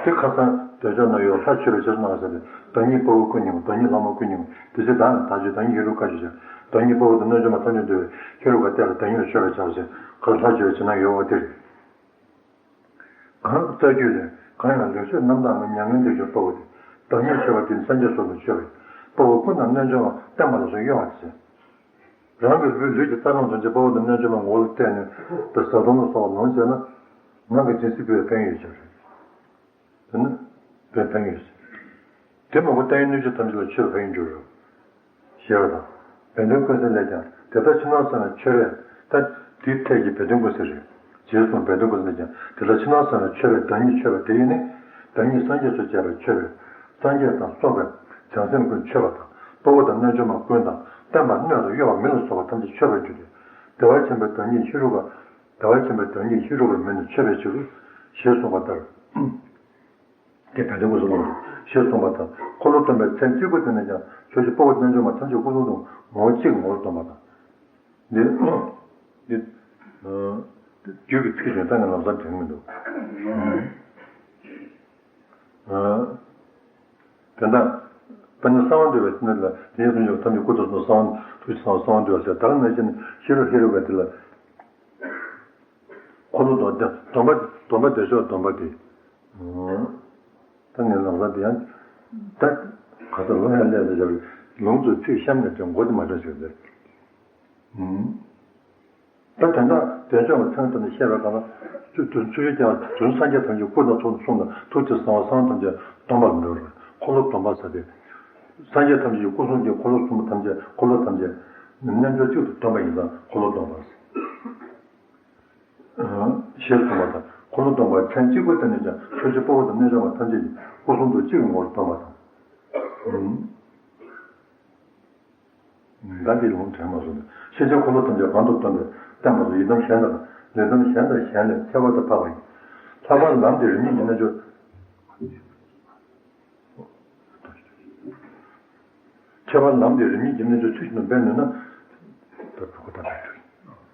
དེ་ཁ་སང་དོན་ཆོག་ན་ཡོད་ལྷ་མཆོད་པའི་ཆེད་གནང་ཟེར་ཏེ། བདག་ཉིད་དཔའ་བོ་སྐུ་གཉིས་པོ། བདག་ཉིད་ལྷ་མོ་སྐུ་གཉིས་པོ། དེ་ཚེ་བདག་ནི་བདག་མཆོད། བདག་ཉིད་ཧེ་རུ་ཀ་ཞེས་བྱ། བདག་ཉིད་དཔའ་བོ་དང་རྣལ་འབྱོར་མ་ཐམས་ཅད་འདུལ་བའི་ཧེ་རུ་ཀ་བསྟན་ལ་བདག་ཉིད་ལ་མཆོད་པར་བྱ་ཞེས་ཁོ་ལྷ་མཆོད་པའི་ཆེད་གནང་ཡོད་པ་དེ་རེད། གང་རྩ་རྒྱུད་ལས། གང་ཡང་ལེགས་བཤད་རྣམ་དག་མིན། མྱ་ངན་འདས་གྱུར་དཔའ་བོ་སྟེ། བདག་ཉིད་མཆོད་པ་དེ་ནི་སངས་རྒྱས་སོ་སོར་མཆོད་པས། དཔའ་བོ་སྐུ་རྣམས་རྣལ་འབྱོར་བ་བསྟན་པ་ལ་སོགས་གཡོ་བར་བྱེད། རང་གི་ལུས་ལུས་ཀྱི་རྩ་རླུང་ཐམས་ཅད་དཔའ་བོ་དང་རྣལ་འབྱོར་མའི་ངོ་བོར་བལྟས་ནས་བཟའ་བཏུང་ལ་སོགས་པ་ལོངས་སྤྱད་ན། ནང་གི་སྦྱིན་སྲེག་ཕུལ་བའི་ཕན་ཡོན་ཡོད་ཀྱང་རེད། དེ་ནི་བོད་ཕན་ཡོད། དེ་མ་གོ་ལྟ་བའི་སྣོད་བཅུད་ཐམས་ཅད་ལ་མཆོད་པའི་ཕན་ཡོན་འབྱུང་རུང་། ཞེས་པ་དང་། སྦས་དོན་ཀུན་གསལ་ལས་ཀྱང་དེ་ལྟར་ཕྱི་ནང་གསང་བའི་མཆོད་པས། ད་དེའི་ཐད་ཀྱི་སྦས་དོན་ཀུན་གསལ་རེད། རྗེས་སུ་སྦས་དོན་ཀུན་གསལ་ལས་ཀྱང་དེ་ལྟར་ཕྱི་ནང་གསང་བའི་མཆོད་པས་བདག་ཉིད་མཆོད་པ་དེ་ཡིས་ནི། བདག་ཉིད་སངས་རྒྱས་སུ་བྱས་པའི་མཆོད་པས། སངས་རྒྱས་དང་སོགས་པའི་བྱང་སེམས་ཀུན་མཆོད་པ་དང་། དཔའ་བོ་དང་རྣལ་འབྱོར་མ་ཀུན་དང་བསྟན་པ་སྣོད་དུ་གཡོ་བ་མེ་ལ་སོགས་པ་ཐམས་ཅད་མཆོད་པར་འགྱུར་ཏེ། བདེ་བ་ཆེན་པོའི་བདག་ཉིད་ཧེ་རུ་ཀ་བདེ་བ་ཆེན་པོའི་བདག་ཉིད་ཧེ་རུ་ཀའི་མིང་ནི་མཆོད་པའི་ཕྱིར། ཞེས་གསུངས་པ་ལྟར། དེ་སྦས་དོན་ཀུན་གསལ་ལོ། ཞེས་གསུངས་པ་དང་། འཁོར་ལོ་སྡོམ་པའི་མཚན་གཅིག་པུ་དེ་ནས་ཀྱང་ཕྱོགས་བཅུའི་དཔའ་བོ་རྣལ་འབྱོར་མ་ཐམས་ཅད་སྐུ་གསུང་ཐུགས་ངོ་བོ་གཅིག་གི་ངོ་བོར་སྟོན་པ་དང་། འདི་འདི་རྒྱུད་ཀྱི་ཚིག་ཅན་ད་ངས་ལམ་སང་དྲན་གྱི་མི་འདུག་དེ་འདྲ། དཔེར་ན་གསང་བ་འདུས་པའི་ཚེ་ན་ལ་དེའི་ལྷུན་གྱིས་ཐམས་ཅད་སྐུ་དང་གསུང་གསང་བ་ཐུགས་ཀྱི་གསང་བ་གསང་བ་འདུས་པ་ཟེར། ད་ག་ནང་བཞིན་ཧེ་རུ་ཧེ་རུ་ཀ་དེ་ལ། འཁོར་ལོ་སྡོམ་སྡོམ་པ་སྡོམ་པ་བདེ་མཆོག་སྡོམ་པ་དེ། ད་ངས་ལམ་སང་དེ་ཡང་ད་ག་ས་ལོ་ཡང་ལས་ཟེར་བའི་ལུང་དུ་ཚིག་གཤམ་ནས་དེ་མགོ་དེ་མ་འདྲ་ཞིག་རེད། ད་དོན་དག་བདེ་མཆོག་གི་མཚན་དུ་ནི་བཤད་པའི་སྐབས་ལ། ཚུལ་དུ་ཚུལ་ཡུལ་ཀྱང་དུ་སངས་རྒྱས་ཐམས་ཅད་སྐུ་དང་ཚོགས་གསུམ་དང་ཐུགས་ཀྱི་གསང་བ་གསང་ཐམས་ཅད་སྡོམ་པར་འགྲོ་བར། འཁོར་ལོ་སྡོམ་པ་ཟེར་ཏེ། སངས་རྒྱས་ཐམས་ཅད་ཀྱི་སྐུ་གསུང་གི་འཁོར་ལོ་གསུམ་པོ་ཐམས་ཅད་འཁོར་ལོ་ཐམས་ཅད་རྣལ་འབྱོར་གཅིག་ཏུ་བསྡོམས་པ་ཡིན་ཙང་འཁོར་ལོ་སྡོམ་པ་ཟེར། ཞེས་གསུངས་པ་དང་། འཁོར་ལོ་སྡོམ་པའི་མཚན་གཅིག་པུ་དེ་ནས་ཀྱང་ཕྱོགས་བཅུའི་དཔའ་བོ་དང་རྣལ་འབྱོར་མ་ཐམས་ཅད་ཀྱི་སྐུ་གསུང་ཐུགས་གཅིག་གི་ངོ་བོར་སྟོན་པ་དང་། ད་འདི་ལུང་དྲན་མ་སོང་ནས། ཕྱི་ཁྱབ་འཁོར་ལོ་ཐམས་ཅད་གོང་དུ་སྟོན་པས་བསྟན་པ་སོགས་ཡི་དམ་གཞན་དང་ལས་དམ་གཞན་དང་གཞན་ལས་ཁྱད་པར་དུ་འཕགས་པ་ཡིན། ལྷག་པར་ལམ་འདི་རིམ་གཉིས་ཀྱི་རྣལ་འབྱོར། ཁྱད་པར་ལམ་འདི་རིམ་གཉིས་ཀྱི་རྣལ་འབྱོར་ཚུལ་བཞིན་དུ་འབད་ནུས་ན། ད་དྲུག་པ་དང་ལྡན་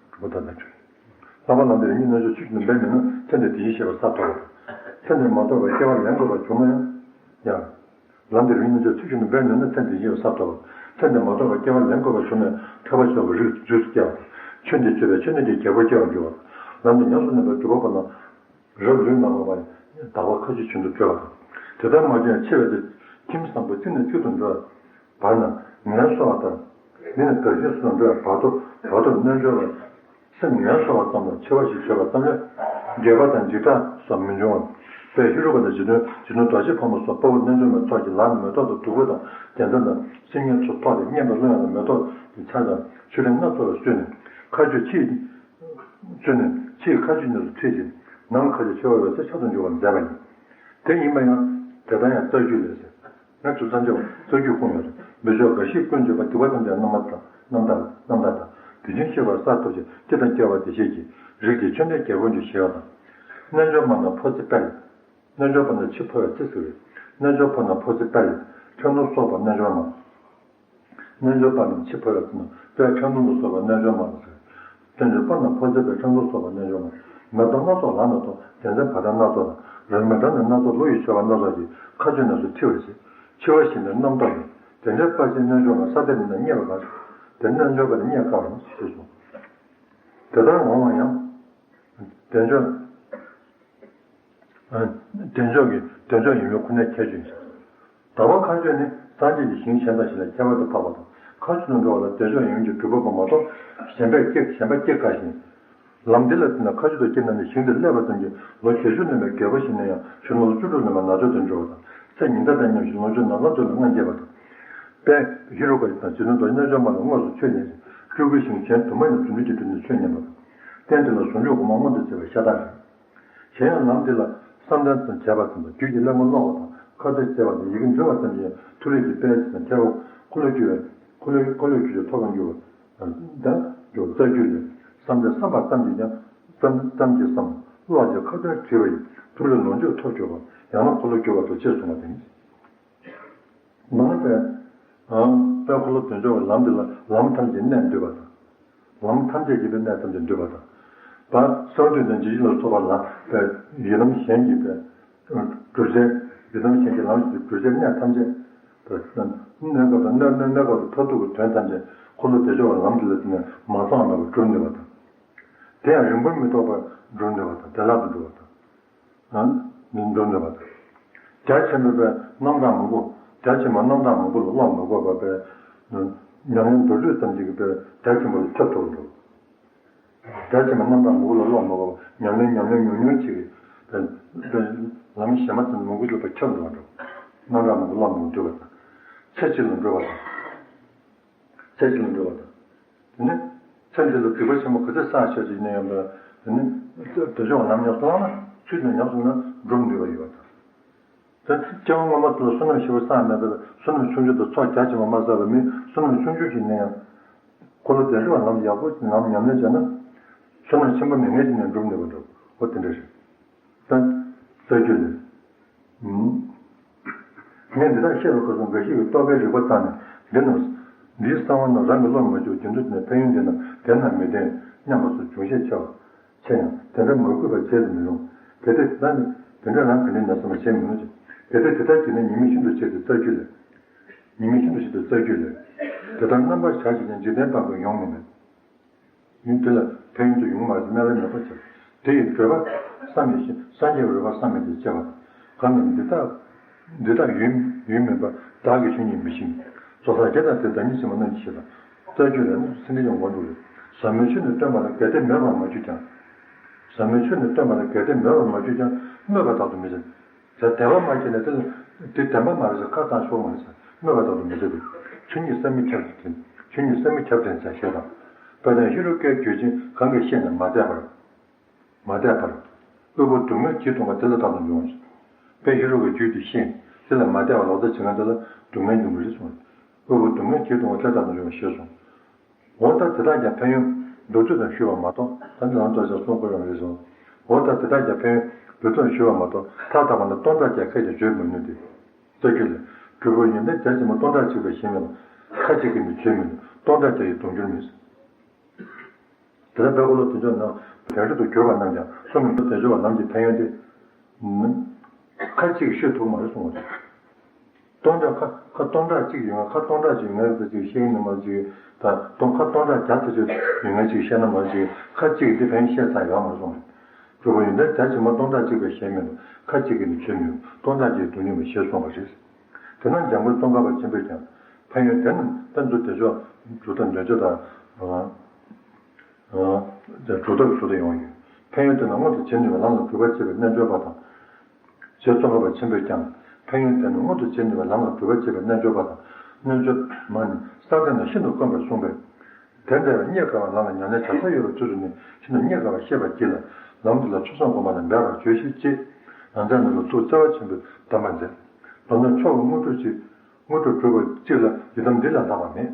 དྲུག་པ་དང་ལྡན་དྲུག་ལྷག་པར་ལམ་འདི་རིམ་གཉིས་རྣལ་འབྱོར་ཚུལ་བཞིན་དུ་འབད་ནུས་ན་ཚེ་འདིར་དེ་བཞིན་གཤེགས་པ་ས་ཐོབ་པ་དང་། ཚེ་འདིར་མ་ཐོབ་པར་སྐྱེ་བ་ལེན་དགོས་པ་བྱུང་ན་ཡང་། ཡང་། ལམ་འདི་རིམ་གཉིས་རྣལ་འབྱོར་ཚུལ་བཞིན་དུ་འབད་ནུས་ན་ཚེ་འདིར་དེ་བཞིན་གཤེགས་པ་ས་ཐོབ་པ་དང་། ཚེ་འདིར་མ་ཐོབ་པར་སྐྱེ་བ་ལེན་དགོས་པ་བྱུང་ན་ཡང་ཐོས་པ་ཆེན་པོའི་རིགས་རྗེས་སུ་སྐྱེ་བ་དང་། ཆོས་འདི་སྤྱོད་པས་ཆོས་ནི་དེའི་རྒྱལ་པོར་སྐྱེ་བར་འགྱུར་བ་དང་། ལམ་འདི་ཉམས་སུ་ལེན་པའི་སྒྲུབ་པ་པོ་རྣམས། རབ་ལུས་རྣམ་པར་སྨིན་པ་ཡིས། དག་པ་མཁའ་སྤྱོད་བྱེད་དུ་སྤྲོ་བ་དང་། དེ་ལྟར་མ་བྱུང་ཡང་འཆི་བའི་དུས། ཁྱིམ་བཟང་པོ་གཅིག་ནས་གཅིག་ཏུ་འགྲོ་བའི་བར་ན་ངལ་གསོ་བ་ལྟར། མི་ནི་བདག་གཞན་སུ་འགྲོ་བའི་བར་དོ་བར་དོར་རྣལ་འབྱོར་བའི་སེམས་ངལ་གསོ་བ་ཙམ་ལ་འཆི་བ་ཞིག་བྱེད་པ་ཙམ་ལས་འགྱོད་པ་དང་འཇིགས་སྐྲག་སོགས་མི་འབྱུང་བ། དཔལ་ཧེ་རུ་ཀ་དང་རྗེ་བཙུན་རྗེ་བཙུན་རྡོ་རྗེ་ཕག་མོ་སོགས་དཔའ་བོ་རྣལ་འབྱོར་མའི་ཚོགས་ཀྱིས་ལག་ནས་མེ་ཏོག་དང་བདུག་སྤོས་དང་རྒྱལ་མཚན་དང་སིལ་སྙན་ཚུ་ཐོགས་ཏེ་སྙན་པའི་གླུ་དབྱངས་དང་མེ་ཏོག་གི་ཆར་དང་ཆུ་ཀླུང་སྣ་ཚོགས་ལ་བསུས་ནས་མཁའ་སྤྱོད་ཕྱི། བཙུན་ནས་ཕྱིའི་མཁའ་སྤྱོད་གཉིས་སུ་ཁྲིད་ཅིང་ནང་མཁའ་སྤྱོད་ཆེ་བ་འོད་གསལ་ཆར་དུ་འགྱུར་བར་མཛད་པ་ཡིན། དེ་ཡིན་པ་ཡང་དེ་ལྟར་ཡང་རྩ་རྒྱུད་ལས་ཟེར། ང་ཚོ་སངས་རྒྱས་པ་རྩ་རྒྱུད་ཁུངས་ཡོད་རེད། མི་མཆོག་འགའ་ཞིག་ཀུན་བརྗོད་པ་སྡིག་པ་ཐམས་ཅད་རྣམ་པར་དག་རྣམ་དག་རྣམ་དག་དང་དེ་བཞིན་གཤེགས་པ་ས་ཐོབ་ཅིང་སྐྱེ་དང་སྐྱེ་བ་བདེ་གཤེགས་ཀྱི་རིགས་ཀྱི་ཆོས་འདྲེན་རྒྱལ་པོར་འགྱུར་ཞེས་པ་དང་། རྣལ་འབྱོར་མ་རྣམས་འཕོ་ཚེ་དཔལ། རྣལ་འབྱོར་པ་རྣམས་འཆི་འཕོ་བའི་ཚེ་ཟེར་བས། རྣལ་འབྱོར་པ་རྣམས་འཕོ་ཚེ་དཔལ། ཁྲག་འཐུང་སོགས་པ་རྣལ་འབྱོར་མ། རྣལ་འབྱོར་པ་རྣམས་འཆི་འཕོ་བའི་ཚེ་ན་དཔལ་ཁྲག་འཐུང་དུ་སོགས་པ་རྣལ་འབྱོར་མ་ལ་ཟེར། རྣལ་འབྱོར་པ་རྣམས་འཕོ་ཚེ་དཔལ་ཁྲག་འཐུང་སོགས་པ་རྣལ་འབྱོར་མ། མེ་ཏོག་སྣ་ཚོགས་ལག་ན་ཐོགས། རྒྱལ་མཚན་བ་དན་སྣ་ཚོགས་དང་རང་མི་འདྲ་ནི་སྣ་ཚོགས་ཀླུ་ཡི་མཆོད་པ་སྣ་ཚོགས་ཀྱིས་མཁའ་སྤྱོད་རྣམས་སུ་འཁྲི་བར་བྱེད། འཆི་བ་ཞི་ནས་རྣམ་རྟོག་མེད། དེ་འདྲའི་དཔའ་ཆེན་རྣལ་འབྱོར་མ་ས་དེ་མི་ན་རྙེད་པར་ག་ཞིག་དེ་རྣལ་འབྱོར་པ་དེ་རྙེད་དཀའ་བ་ཞེས་གསུངས། དེ་ལྟར་འོང་བ་ཡང་། བདེ་མཆོག་བདེ་མཆོག་གི་བདེ་མཆོག་ཡིན་མིན་ཁོ་ནའི་ཁྱད་ཆོས་ཡིན། དག་པ་མཁའ་སྤྱོད་ནི་སངས་རྒྱས་ཀྱི་ཞིང་གཞན་དང་གཞན་ལས་ཁྱད་པར་དུ་འཕགས་པ་དང་། མཁའ་སྤྱོད་དུ་འགྲོ་བ་ལ་བདེ་མཆོག་ཡོངས་ཀྱི་གྲུབ་པ་པོ་མ་གཏོགས་གཞན་པས་སྐྱེ་གཞན་པ་སྐྱེ་དཀའ་ཞིང་། ལམ་འདི་ལ་བརྟེན་ནས་མཁའ་སྤྱོད་དུ་སྐྱེས་ན་ནི་ཞིང་དེར་སླེབས་པ་ཙམ་གྱིས་ལོ་བརྒྱད་ཅུ་ལོན་པའི་རྒད་པོ་ཞིག་ན་ཡང་ཕྱི་ལོ་བཅུ་དྲུག་ལོན་པའི་ནག་ཕྱོགས་དུ་འགྲོ་བ་དང་། ཚེ་ཉི་ཟླ་དང་མཉམ་ཞིང་ལོངས་སྤྱོད་ནམ་མཁའ་ལྟར་དུ་མངའ་སྐྱེས་པ་དང་། དཔལ་ཧེ་རུ་ཀ་དང་རྗེ་བཙུན་རྡོ་རྗེ་རྣལ་འབྱོར་མ་ལ་དངོས་སུ་ཆོས་ཉན་ཞིང་སྤྲུལ་སྐུའི་ཞིང་གཞན་དུ་མ་ཡིན་རྫུ་འཕྲུལ་གྱིས་བསྒྲུབས་ནས་ཆོས་ཉན་པ་དང་། རྟེན་དེ་ལ་ཟུང་འཇུག་སྒོ་མང་མངོན་དུ་བྱེད་པའི་ཤ་སྟག་རེད། གཞན་ཡང་ལམ་འདི་ལ་བསམ་གཏན་ཙམ་བྱས་པ་ཙམ་དང་རྒྱུད་ཀྱི་ཀླད་ཀོར་ཀློག་པ་དང་ ཁ་ཚིག་བྱས་པ་དང་ཡི་གེ་འབྲི་བ་ཙམ་གྱིས་ཐུགས་ལས་ཀྱི་དཔལ་གྱི་དང་ཁྱེར་བ་འཁོར་ལོས་སྒྱུར་བའི་འཁོར་ལོས་འཁོར་ལོས་སྒྱུར་བའི་ཐོག་ཀ་འགྱུར་བ་དང་འགྱུར་རྩ་རྒྱུད་ལས། བསམ་གཏན་བསམ་པ་ཙམ་གྱིས་ཀྱང་ཙམ་ཙམ་གྱིས་བསམ་ཀློག་གི་ཁ་ཏོན་བྲིས་པ་ཡིས་ཐུགས་ལས་ལོངས་སྤྱོད་ཐོབ་གྱུར་པ་ཡང་ན་འཁོར་ལོ་སྒྱུར་བ་དང་ཕྱིར་གསུངས་པ་དེ་ནི། མ་ན་པའི་དཔལ་འཁོར་ལོ་བདེ་མཆོག་གི་ལམ་འདི་ལ་ལམ་ཐམས་ཅད་གནས་འདུས་པ་དང་། ལམ་ཐམས་ཅད་ཀྱི་པའི་གནས་ཐམས་ཅད་འདུས་པ་དང་། པ་གསང་འདུས་དང་འཇིགས་བྱེད་ལ་སོགས་པ་ལ་པའི་ཡི་དམ་གཞན་གྱི་པའི་གྲུབ་ཆེན་ཡི་དམ་གཞན་གྱི་ལམ་ཞིག་གྲུབ་ཆེན་གནས་ཐམས་ཅད་པའི་གནས་སྐབས་དང་གནས་གནས་སྐབས་དང་མཐར་ཐུག་གི་དོན་ཐམས་ཅད་འཁོར་ལོ་བདེ་མཆོག་གི་ལམ་འདི་ལ་བརྟེན་ནས་མ་ཚང་མེད་པར་གྲུབ་ནུས་པ་དང་། དེ་ཡང་རིང་པོར་མི་ཐོགས་པར་འགྲུབ་ནུས་པ་དང་བདེ་བླག་ཏུ་འགྲུབ་པ་དང་། ཨ་ནི་འགྲོ་ནུས་པ་དང་། རྒྱ་ཆེན་པོའི་པའི་རྣམ་གྲངས་མང་པོ། རྒྱ་ཆེན་པོའི་རྣམ་གྲངས་མང་པོ་ལ་བློ་མི་དགོས་པ་པའི་ཉམས་ལེན་མདོར་བསྡུས་ཙམ་ཞིག་གིས་པའི་རྒྱ་ཆེན་པོ་ལ་ཁྱབ་ཐུབ་འགྲོ། རྒྱ་ཆེན་པོའི་རྣམ་གྲངས་མང་པོ་ལ་བློ་མི་དགོས་པ་ཉམས་ལེན་ཉམས་ལེན་ཉུང་ཉུང་ཅིག་གིས་པའི་པའི་ལམ་གཞན་མ་ཙམ་མང་པོ་ཞིག་ལ་ཁྱབ་འགྲོ་བ་འགྲོ། རྣམ་གྲངས་མང་པོ་བློ་མི་དགོས་འགྲོ་བ་དང་། ཚེ་གཅིག་ལ་འགྲོ་བ་དང་། ཚེ་གཅིག་ལ་འགྲོ་བ་དང་། དེ་ནི། ཚེ་འདི་ལ་སྡིག་པ་ཆེན་པོ་ག་ཚོད་བསགས་བྱས་ཀྱི་ཡིན་ན་ཡང་དེ་ནི། དེ་ཕྱོགས་ལམ་ཉམས་སུ་བླངས་ན་ཚུལ་དང་ཉམས་སུ་བླངས་ན་འགྲུབ་ནུས་པ་ཡོད་པ་དང་། དེ་སྐྱེ་བ་སྔོན་མ་དེ་ལ་བསོད་ནམས་ཞེ་པོ་བསགས་མེད་པས་བསོད་ནམས་ཆུང་ཆུང་དང་ཚོགས་རྒྱ་ཆེན་པོ་མ་བསགས་པའི་མི་བསོད་ནམས་ཆུང་ཆུང་ཞིག་ཡིན་ན་ཡང་། འཁོར་ལོ་བདེ་མཆོག་ལམ་ཡག་པོ་ལམ་ཉམས་ལེན་བྱས་ན། བསོད་ནམས་ཆེན་པོ་མེད་མཁན་ཞིག་ནས་འགྲུབ་ནུས་པ་འགྲོ། འོ་དེ་འདྲ་རེད། ད་རྩ་རྒྱུད་ལས། ངས་འདི་དག་བཤད་པའི་སྐབས་སུ་འགའ་ཞིག་གིས་རྟོག་པའི་རིག་པ་བཏང་ནས་འདི་རྣམས། འདིའི་གསང་བ་རྣམས་རང་གི་བློར་མ་གྱུར་རྒྱུ་མཚན་དེ་ནི་ཕན་ཡོན་འདི་རྣམས་བདེན་ནམ་མི་བདེན་སྙམ་པ་སོགས་འབྱུང་ཤས་ཆེ་བ། ཆེ་ཡང་དེ་འདྲ་མ་གུས་པར་བྱས་སུ་མི་རུང་། གལ་ཏེ་ད་ནི་དེ་འདྲ་རང་ག་ནས་ན་བསམ་པ་བྱེད་མི་རུང་ཅིང་། གལ་ཏེ་དེ་ལྟར་བྱས་ན་ཉེས་དམིགས་ཤིན་ཏུ་ཆེ་སྟེ་རྩ་རྒྱུད་ལས། ཉེས་དམིགས་ཤིན་ཏུ་ཆེ་སྟེ་རྩ་རྒྱུད་ལས། དེ་ལྟར་རྣམ་པར་བཞག་བྱས་ཀྱང་འཇིག་རྟེན་པ་ཀུན་ཡོང་ནི་མེད། ཡུན་དེ་ལ་ཕན་ཡོན་དུ་ཡོང་མ་རེད་སྨྲ་བས་མེད་པར་བྱ། དེ་ཡི་བགྲོད་པ་བསམ་མི་ཤེས་སངས་རྒྱས་པའི་རོལ་པ་བསམ་མི་ཤེས་ཅེས་པ། གང་ནི་འདི་དག་འདི་དག་ཡུན་ཡུན་མིན་པ་བདག་གི་ཆོས་ཉིད་མི་ཤེས། རྫོགས་སངས་རྒྱས་དང་དེ་བདག་ཉིད་ཕྱི་མ་རྣམས་ཀྱི་ཕྱིར་དང་། རྩ་རྒྱུད་ལ་ནི་སེམས་ནི་ཡོང་སྒོ་འདུག་ལས། ཟབ་མོའི་ཆོས་ནི་སྟོན་པ་ལ་གལ་ཏེ་མོས་པར་མ་གྱུར་ཀྱང་། ཟབ་མོའི་ཆོས་ནི་སྟོན་པ་ལ་གལ་ཏེ་མོས་པར་མ་གྱུར་ཀྱང་སྨོད་པ་དག་ཏུ་མི་བྱ། དེ་བདེན་པ་མ་ཤེས་ན་དེ་ལ་དེ་བདེན་པ་མ་རེད་ཟེར་ཁ་བཏང་ཆོག་མ་རེད་ཟེར་སྨོད་པ་དག་ཏུ་མི་བྱེད་དེ། ཆོས་ཉིད་བསམ་མི་ཁྱབ་ཅིང་། ཆོས་ཉིད་བསམ་མི་ཁྱབ་ཅིང་ཅེས་བཤད་དང་། དཔེར་ན་ཧེ་རུ་ཀའི་རྒྱུད་ཅན་གང་གིས་ཤེས་ནས་མ་དད་པར། མ་དད་པར། དབུལ་པོ་སྡུག་བསྔལ་ཇི་མཐོང་བ་དེ་ལ་བདག་ཏུ་འཇུག་ཅིང་། དཔེ་ཧེ་རུ་ཀའི་རྒྱུད་དེ་ཤེས། དེ་ལ་མ་དད་པར་ལོག་ལྟ་བྱེད་མཁན་དེ་ལ་སྡུག་བསྔལ་འབྱུང་གི་རེད་གསུངས། དབུལ་པོ་སྡུག་བསྔལ་ཇི་མཐོང་བ་དེ་ལ་བདག་ཏུ་འཇུག་ཅིང་ཞེས་གསུངས། འོ་ད་དེ་དག་ཀྱང་ཕན་ཡོན་མདོར་བསྡུས་ཙམ་ཞུས་པ་མ་གཏོགས་ད་འདི་ལམ་ཐོག་ཅེས་གསུང་དགོས་ཡོང་རེད་གསུངས། འོ་ད་དེ་དག་ཀྱང་ཕན་ཡོན་མདོར་བསྡུས་ཙམ་ཞུས་པ་མ་གཏོགས་མཐའ་དག་པ་ན་སྟོང་ཕྲག་བརྒྱ་ཁ་ཅིག་བརྗོད་མི་ནུས་ཏེ། རྩ་རྒྱུད་ལས། གྲུབ་པའི་ཡོན་ཏན་རྒྱ་ཆེན་པོ་སྟོང་ཕྲག་གཅིག་པའི་ཞལ་མི་ལ། ཁ་ཅིག་གིས་ནི་བརྗོད་མི་ནུས། སྟོང་ཕྲག་བརྒྱ་ཡིས་དུང་འགྱུར་མིན། དེ་ལྟར་དཔལ་འཁོར་ལོ་བདེ་མཆོག་རྣམས་དོན་རབ་ཏུ་གྱུར་པ་རྣམས་ཀྱང་གསུངས་མི་འདུག་བདེ་མཆོག་པ་རྣམས་ཀྱི་ཕན་ཡོན་ཏེ། ཁ་ཅིག་གིས་ཤོད་ཐུབ་མ་རེད་གསུངས་པ་རེད། སྟོང་ཕྲག་ཁ་ཁ་སྟོང་ཕྲག་གཅིག་ཡོད་ང་ཁ་སྟོང་ཕྲག་གཅིག་ཡོད་ང་ཟེར་ཅིག་ཤེས་ཀྱི་མ་ཅིག་ད་སྟོང་ཁ་སྟོང་ཕྲག་བརྒྱ་ཙམ་ཅིག་ཡོད་ང་ཅིག་ཤེས་ན་མ་ཅིག་ཁ་ཅིག་འདི་ཕན་ཤེས་ཚར་ཡོད་མ་གསུངས། གྲུབ་པ་ཡོན་ཏན་རྒྱ་ཆེན་པོ་སྟོང་ཕྲག་གཅིག་པའི་ཞལ་མི་ལ། ཁ་ཅིག་གིས་ནི་བརྗོད་མི་ནུས། སྟོང་ཕྲག་བརྒྱ་ཡིས་དུང་འགྱུར་མིན་ཞེས་གསུངས་པ་རེད། དེས་ན་འཇམ་མགོན་ཙོང་ཁ་པ་ཆེན་པོས་ཀྱང་ཕན་ཡོན་དེ་རྣམས་ད་མདོ་སྡེ་མཆོག་གྲུབ་མཐའ་འདོད་འཇོ་དང་། གྲུབ་མཐའ་གི་ཚུལ་དུ་ཡོང་ཡོད། ཕན་ཡོན་དེ་རྣམས་མངོན་དུ་བྱེད་ནུས་པའི་ལམ་ལ་གུས་པ་བསྐྱེད་པའི་རྣལ་འབྱོར་པ་དང་། ཞེས་ཙོང་ཁ་པ་ཆེན་པོས་ཀྱང་ཕན་ཡོན་དེ་རྣམས་མངོན་དུ་བྱེད་ནུས་པའི་ལམ་ལ་གུས་པ་བསྐྱེད་པའི་རྣལ་འབྱོར་པ་དང་། རྣལ་འབྱོར་མ་ནི་བསམ་གཏན་ན་ཤིན་ཏུ་དཀོན་པར་གསུངས་པས། དེ་འདྲ་བའི་རྙེད་དཀའ་བ་ལམ་ལ་ཉམས་ལེན་བྱ་ས་ཡོད་པའི་ཚུལ་དུ་ནི་ཤིན་ཏུ་རྙེད་དཀའ་བར་ཤེས་པར་གྱིས་ལ། ལམ་དེ་ལ་ཆོས་བཟང་གོང་མ་ལ་འབད་པར་བྱོས་ཤིག་ཅེས་ནང་ཚན་རྣམས་ལ་ཐུགས་བརྩེ་བ་ཆེན་པོས་གདམས་པ་མཛད། མདོར་ན་མཆོག་གི་དངོས་གྲུབ་ཅིག་དངོས་གྲུབ་སྒྲུབ་པ་གཅིག་ལ་ཡི་དམ་འདི་ལས་ལྷག་པ་མེད།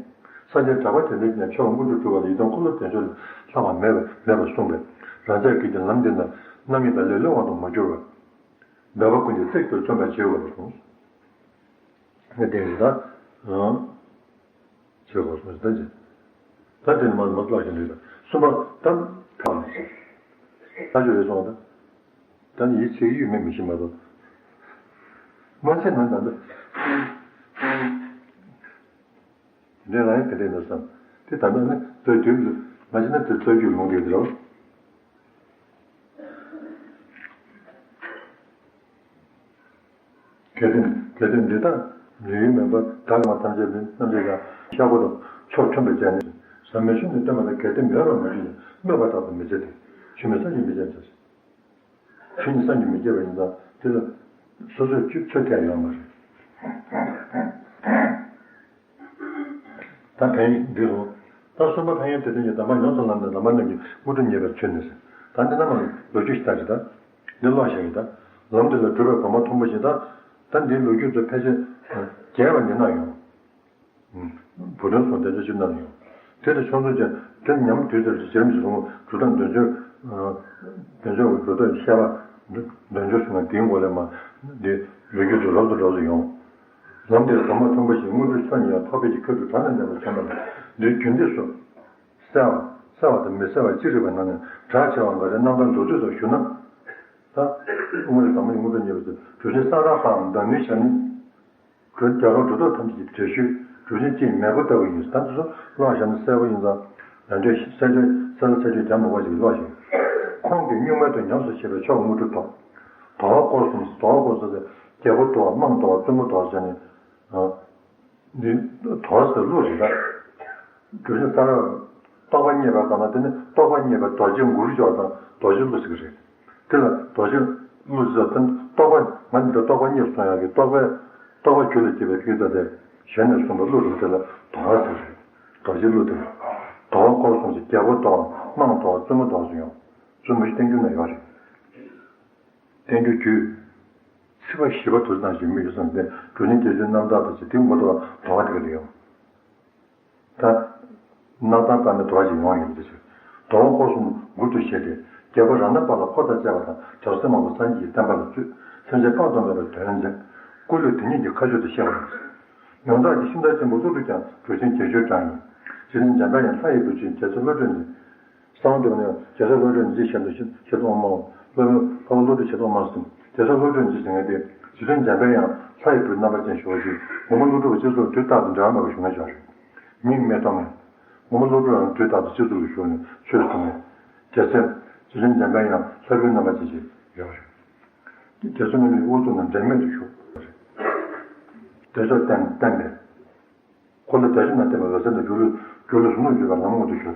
སངས་རྒྱས་གྲགས་པ་དེ་འདྲ་ཡིན་ན་མཆོག་དངོས་གྲུབ་སྒྲུབ་པ་ལ་ཡི་དམ་འཁོར་ལོ་བདེ་མཆོག་ལས་ལྷག་པ་མེད་པ་མེད་པར་གསུངས་པས། རང་ཅག་གིས་ཀྱང་ལམ་འདི་ན་རྣམ་གཡེང་དང་ལེ་ལོའི་དབང་དུ་མ་གྱུར་བར། འབད་པ་ཀུན་གྱིས་གཙིགས་སུ་བརྩོན་པར་བྱའོ་ཞེས་གསུངས། ངས་བསྟན་ཡོད་ད། ཨང་། ཞེས་གསུངས་ད་ཅི། ད་དེ་ནི་མ་མ་བཀླགས་ཤིང་འདུག་ད་གསུམ་པ་ད་ཕ་མ་ཞེས། ད་ཅི་རེད་སོང་ད། ད་ནི་ཡིད་ཆེས་ཡོད་མེད་མི་ཤེས་མ་གཏོགས། མ་ཚད་ན་ད་ལྟ། དེ་འདྲའི་རང་ཡང་དེ་འདྲའི་འདུག་བསམ། དེ་ད་ལྟ་ནི་རྩ་རྒྱུད་ལ་མ་བྱས་ན་དེ་རྩ་རྒྱུད་ལུང་དེ་འདྲ། གལ་ཏེ་གལ་ཏེ་འདི་དག་ལུས་ཡུལ་མིན་པ་བདག་གི་མ་ཐམས་ཅད་པའི་རྣམ་འབྱེད་ཀྱང་ཤ་འཁོར་དང་ཕྱོགས་མཐུན་པར་བྱས་ནས་ཟབ་མོའི་ཆོས་ནི་སྟོན་པ་ལ་གལ་ཏེ་མོས་པར་མ་གྱུར་ཀྱང་སྨོད་པ་དག་ཏུ་མི་བྱེད་དེ། ཆོས་མིན་བསམ་གྱིས་མི་ཁྱབ་ཅེས། ཆོས་ཉིད་བསམ་གྱིས་མི་ཁྱབ་པ་ཡིན་ཙང་དེ་ལ་སོ་སོས་ཆུད་ཚོད་ཐེག་ཡོད་མ་རེད། ད་ཕན་ཡོན་འདི་རུ། ད་གསུམ་པ་ཕན་ཡོན་དེ་ལྡན་གྱི་དམ་པ་ཡོངས་སུ་བླངས་ནས་བླ་མ་རྣམས་ཀྱི་དངོས་གྲུབ་བརྙེས་པའི་ཚུལ་ནི་ཟེར། ད་འདི་རྣམས་ལ་ལོ་རྒྱུས་ཤིག་ལྟ་རེ་ད། འདི་ཀློག་བཞག་ཡིན་ད། ལམ་འདི་ལ་གྲུབ་པའི་གོང་མ་མཐོན་པོ་ཞིག་ད། ད་འདིའི་ལོ་རྒྱུས་དེ་ཕལ་ཆེར་རྒྱས་པ་ནི་གནང་ཡོང་། བུ་སྟོན་སོགས་བདེ་མཆོག་ཅིག་གནང་ཡོང་། དེ་དང་ཕྱོགས་མཚུངས་ཀྱང་དེ་ཉམས་དུས་དེར་གཞི་རིམ་གྱི་གཞུང་གྲུབ་མཐའ་འདོད་འཇོ། འདོད་འཇོ་གི་གྲུབ་མཐའ་བཤད་པ་འདོད་འཇོ་གསུངས་པ་དེའི་མགོ་ལས་མར་འདི་ལོ་རྒྱུས་དེ་རབ་ཏུ་རབ་ཏུ་ཡོང་། ལམ་དེར་གོམ་པ་མཐོན་པོ་ཞིག་དངོས་གྲུབ་མཆོག་ཉིད་ཡང་ཐོབ་པའི་ཁྱད་དུ་གྲངས་ལས་འདས་པར་བྱོན་པ་ལ་འདིར་རྒྱུན་སྡེབ་སུ། གསལ་བ། གསལ་བ་དང་མི་གསལ་བ་ཅི་རིགས་པ་རྣམས་ནི་གྲགས་ཆེ་བ་འགའ་རེ་རྣམ་ཐར་མདོར་བསྡུས་སུ་ཞུ་ན། ད། དངོས་གྲུབ་དང་པོ་ཉིད་དངོས་གྲུབ་བརྙེས་པའི་ཚེ་གྲུབ་ཆེན་ས་ར་པའམ་མདའ་མོའི་ཞབས་ནི། གྲུབ་རྒྱ་གར་གྲུབ་ཐོབ་ཐམས་ཅད་ཀྱི་འགྲེལ་བཤད་གྲུབ་ཆེན་གཅིག་མེས་པོ་ལྟ་བུ་ཡིན། ད་འདི་ཚོ་ཀློག་བཞག་ན་གསལ་པོ་ཡིན་ཙང་། ལན་འདྲེན་གསལ་བརྗོད་གསལ་ལ་གསལ་བརྗོད་རྒྱག་མ་དགོས་ཤིག་ཀློག་ཞིག་ཁོང་གིས་གཉུག་མའི་དོན་ཉམས་སུ་བཞེས་པའི་མཆོག་དངོས་གྲུབ་ཐོབ། དོ་བ་སྐོར་གསུམ། དོ་བ་སྐོར་གསུམ་ཟེར་རྒྱལ་པོ་དོ་བ་དམངས་དོ་བ་བཙུན་མོ་དོ་བ་ཟེར་ནས། འདི་དོ་བ་ཟེར་གླུ་རེད་ད། གྲུབ་ཆེན་ས་ར་རྟོགས་པ་བརྙེས་པ་དང་ན་དེ་ནི་རྟོགས་པ་བརྙེས་པའི་རྡོ་རྗེ་མགུར་སྦྱོར་དང་རྡོ་རྗེ་གླུ་ཟེར་གྱི་རེད། དེ་ལ་རྡོ་རྗེ་གླུ་ཟེར་དེ་ནི་རྟོགས་པ་ང་འདི་འདྲ་རྟོགས་པ་བརྙེས་སོང་ཡག་གི་རྟོགས་པའི་རྟོགས་པ་རྒྱུད་ལ་སྐྱེས་པའི་དེ་ལྟ་སྟེ་གཞན་ནས་གསུངས་པའི་གླུ་རུ་དེ་ལ་དོ་བ་ཟེར་གྱི་རེད། རྡོ་རྗེ་གླུ་དེ་རེད། དོ་བ་སྐོར་གསུམ་ཞིག་རྒྱལ་པོ་དོ་དམངས་དོ་བཙུན་མོ་དོ་ཟེར་ཡང་བཙུན་མོ་ཞིག་བསྟན་འགྱུར་ན་ཡོད་རེད། བསྟན་འགྱུར་རྒྱུད། ཚིགས་པ་བཞི་པ་དུ་ཙམ་ཞིག་མི་ཡོད་བསམ་སྟེ་གྲུབ་ཆེན་རྒྱལ་བྱོན་རྣམ་ཐར་དང་ཅི་དེའི་མགོ་ཐོག་དོ་བ་དེ་ག་དེ་ཡོང་། ད། རྣམ་ཐར་པ་ནི་དོ་བ་ཞིག་ཡོང་ཡོད་པ་དེ་ཚོས། དོ་བ་སྐོར་གསུམ་མགུར་དུ་བཤད་དེ་རྒྱལ་པོ་རཏྣ་པ་ལ་འཁོར་དང་བཅས་པ་དང་བྲམ་ཟེ་མང་པོ་སངས་རྒྱས་ཀྱི་བསྟན་པ་ལ་བཙུད། སེམས་ཅན་དཔག་ཏུ་མེད་པའི་དོན་མཛད། སྐུ་ལུས་དེ་ཉིད་ཀྱི་ཁ་བརྗོད་དུ་བཤད་པ་དང་། ཡོངས་གྲགས་ཀྱི་ཤིང་རྟ་ཆེན་པོ་ཀླུ་སྒྲུབ་ཀྱང་གྲུབ་ཆེན་རྒྱལ་བྱོན་གྲངས་ཡིན། རྗེ་བཙུན་འཇམ་དཔལ་དབྱངས་ལྷ་ཡི་བུ་ཆེན་རྒྱལ་སྲས་བློ་གྲོས་ནི། གསང་བ་འདུས་པ་ནས་རྒྱལ་སྲས་བློ་གྲོས་ནི་རྗེ་ཞབས་ཏུ་ཞབས་ཏུ་དབང་མོ། སློབ་དཔོན་འཕགས་པ་བློ་གྲོས་ཞབས་ཏུ་དབང་མོ་ཟེར། རྒྱལ་སྲས་བློ་གྲོས་ནི་རྗེ་ཟེར་མཁན་དེ་རྗེ་བཙུན་འཇམ་དཔལ་དབྱངས་ལྷ་ཡི་བུ་རྣམ་པ་ཅན་ཞུ་བ་ཞིག་མགོན་པོ་ཀླུ་སྒྲུབ་ཀྱི་སྤྱི་ཚོགས་དུས་རྟག་ཏུ་འབྲེལ་བ་མེད་པ་བྱུང་བའི་ཆ་རེད། མིང་མི་ཐོགས་མཁན། མགོན་པོ་ཀླུ་སྒྲུབ་ཡང་དུས་རྟག་ཏུ་སྤྱི་ཚོགས་སུ་བཞུགས་ནས་ཆོས་གསུང་ནས། རྒྱལ་སྲས་རྗེ་བཙུན་འཇམ་དཔལ་དབྱངས་ལྷ་བུའི་རྣམ་པ་ཅན་ཞིག་ཡོད་རེད། རྒྱལ་སྲས་མི་ལུས་དབུ་གཙུག་ན་འབྲལ་མེད་དུ་བཞུགས། བདེ་མཆོག་བསྟན་བསྟན་ཏེ། འཁོར་ལོ་བརྒྱ་བྱིན་དང་བསྟན་པའི་འོད་ཟེར་དང་སྒྱུ་ལུས་སྒྱུ་ལུས་ཟུང་དུ་འཇུག་པའི་ལམ་མངོན་དུ་གྱུར།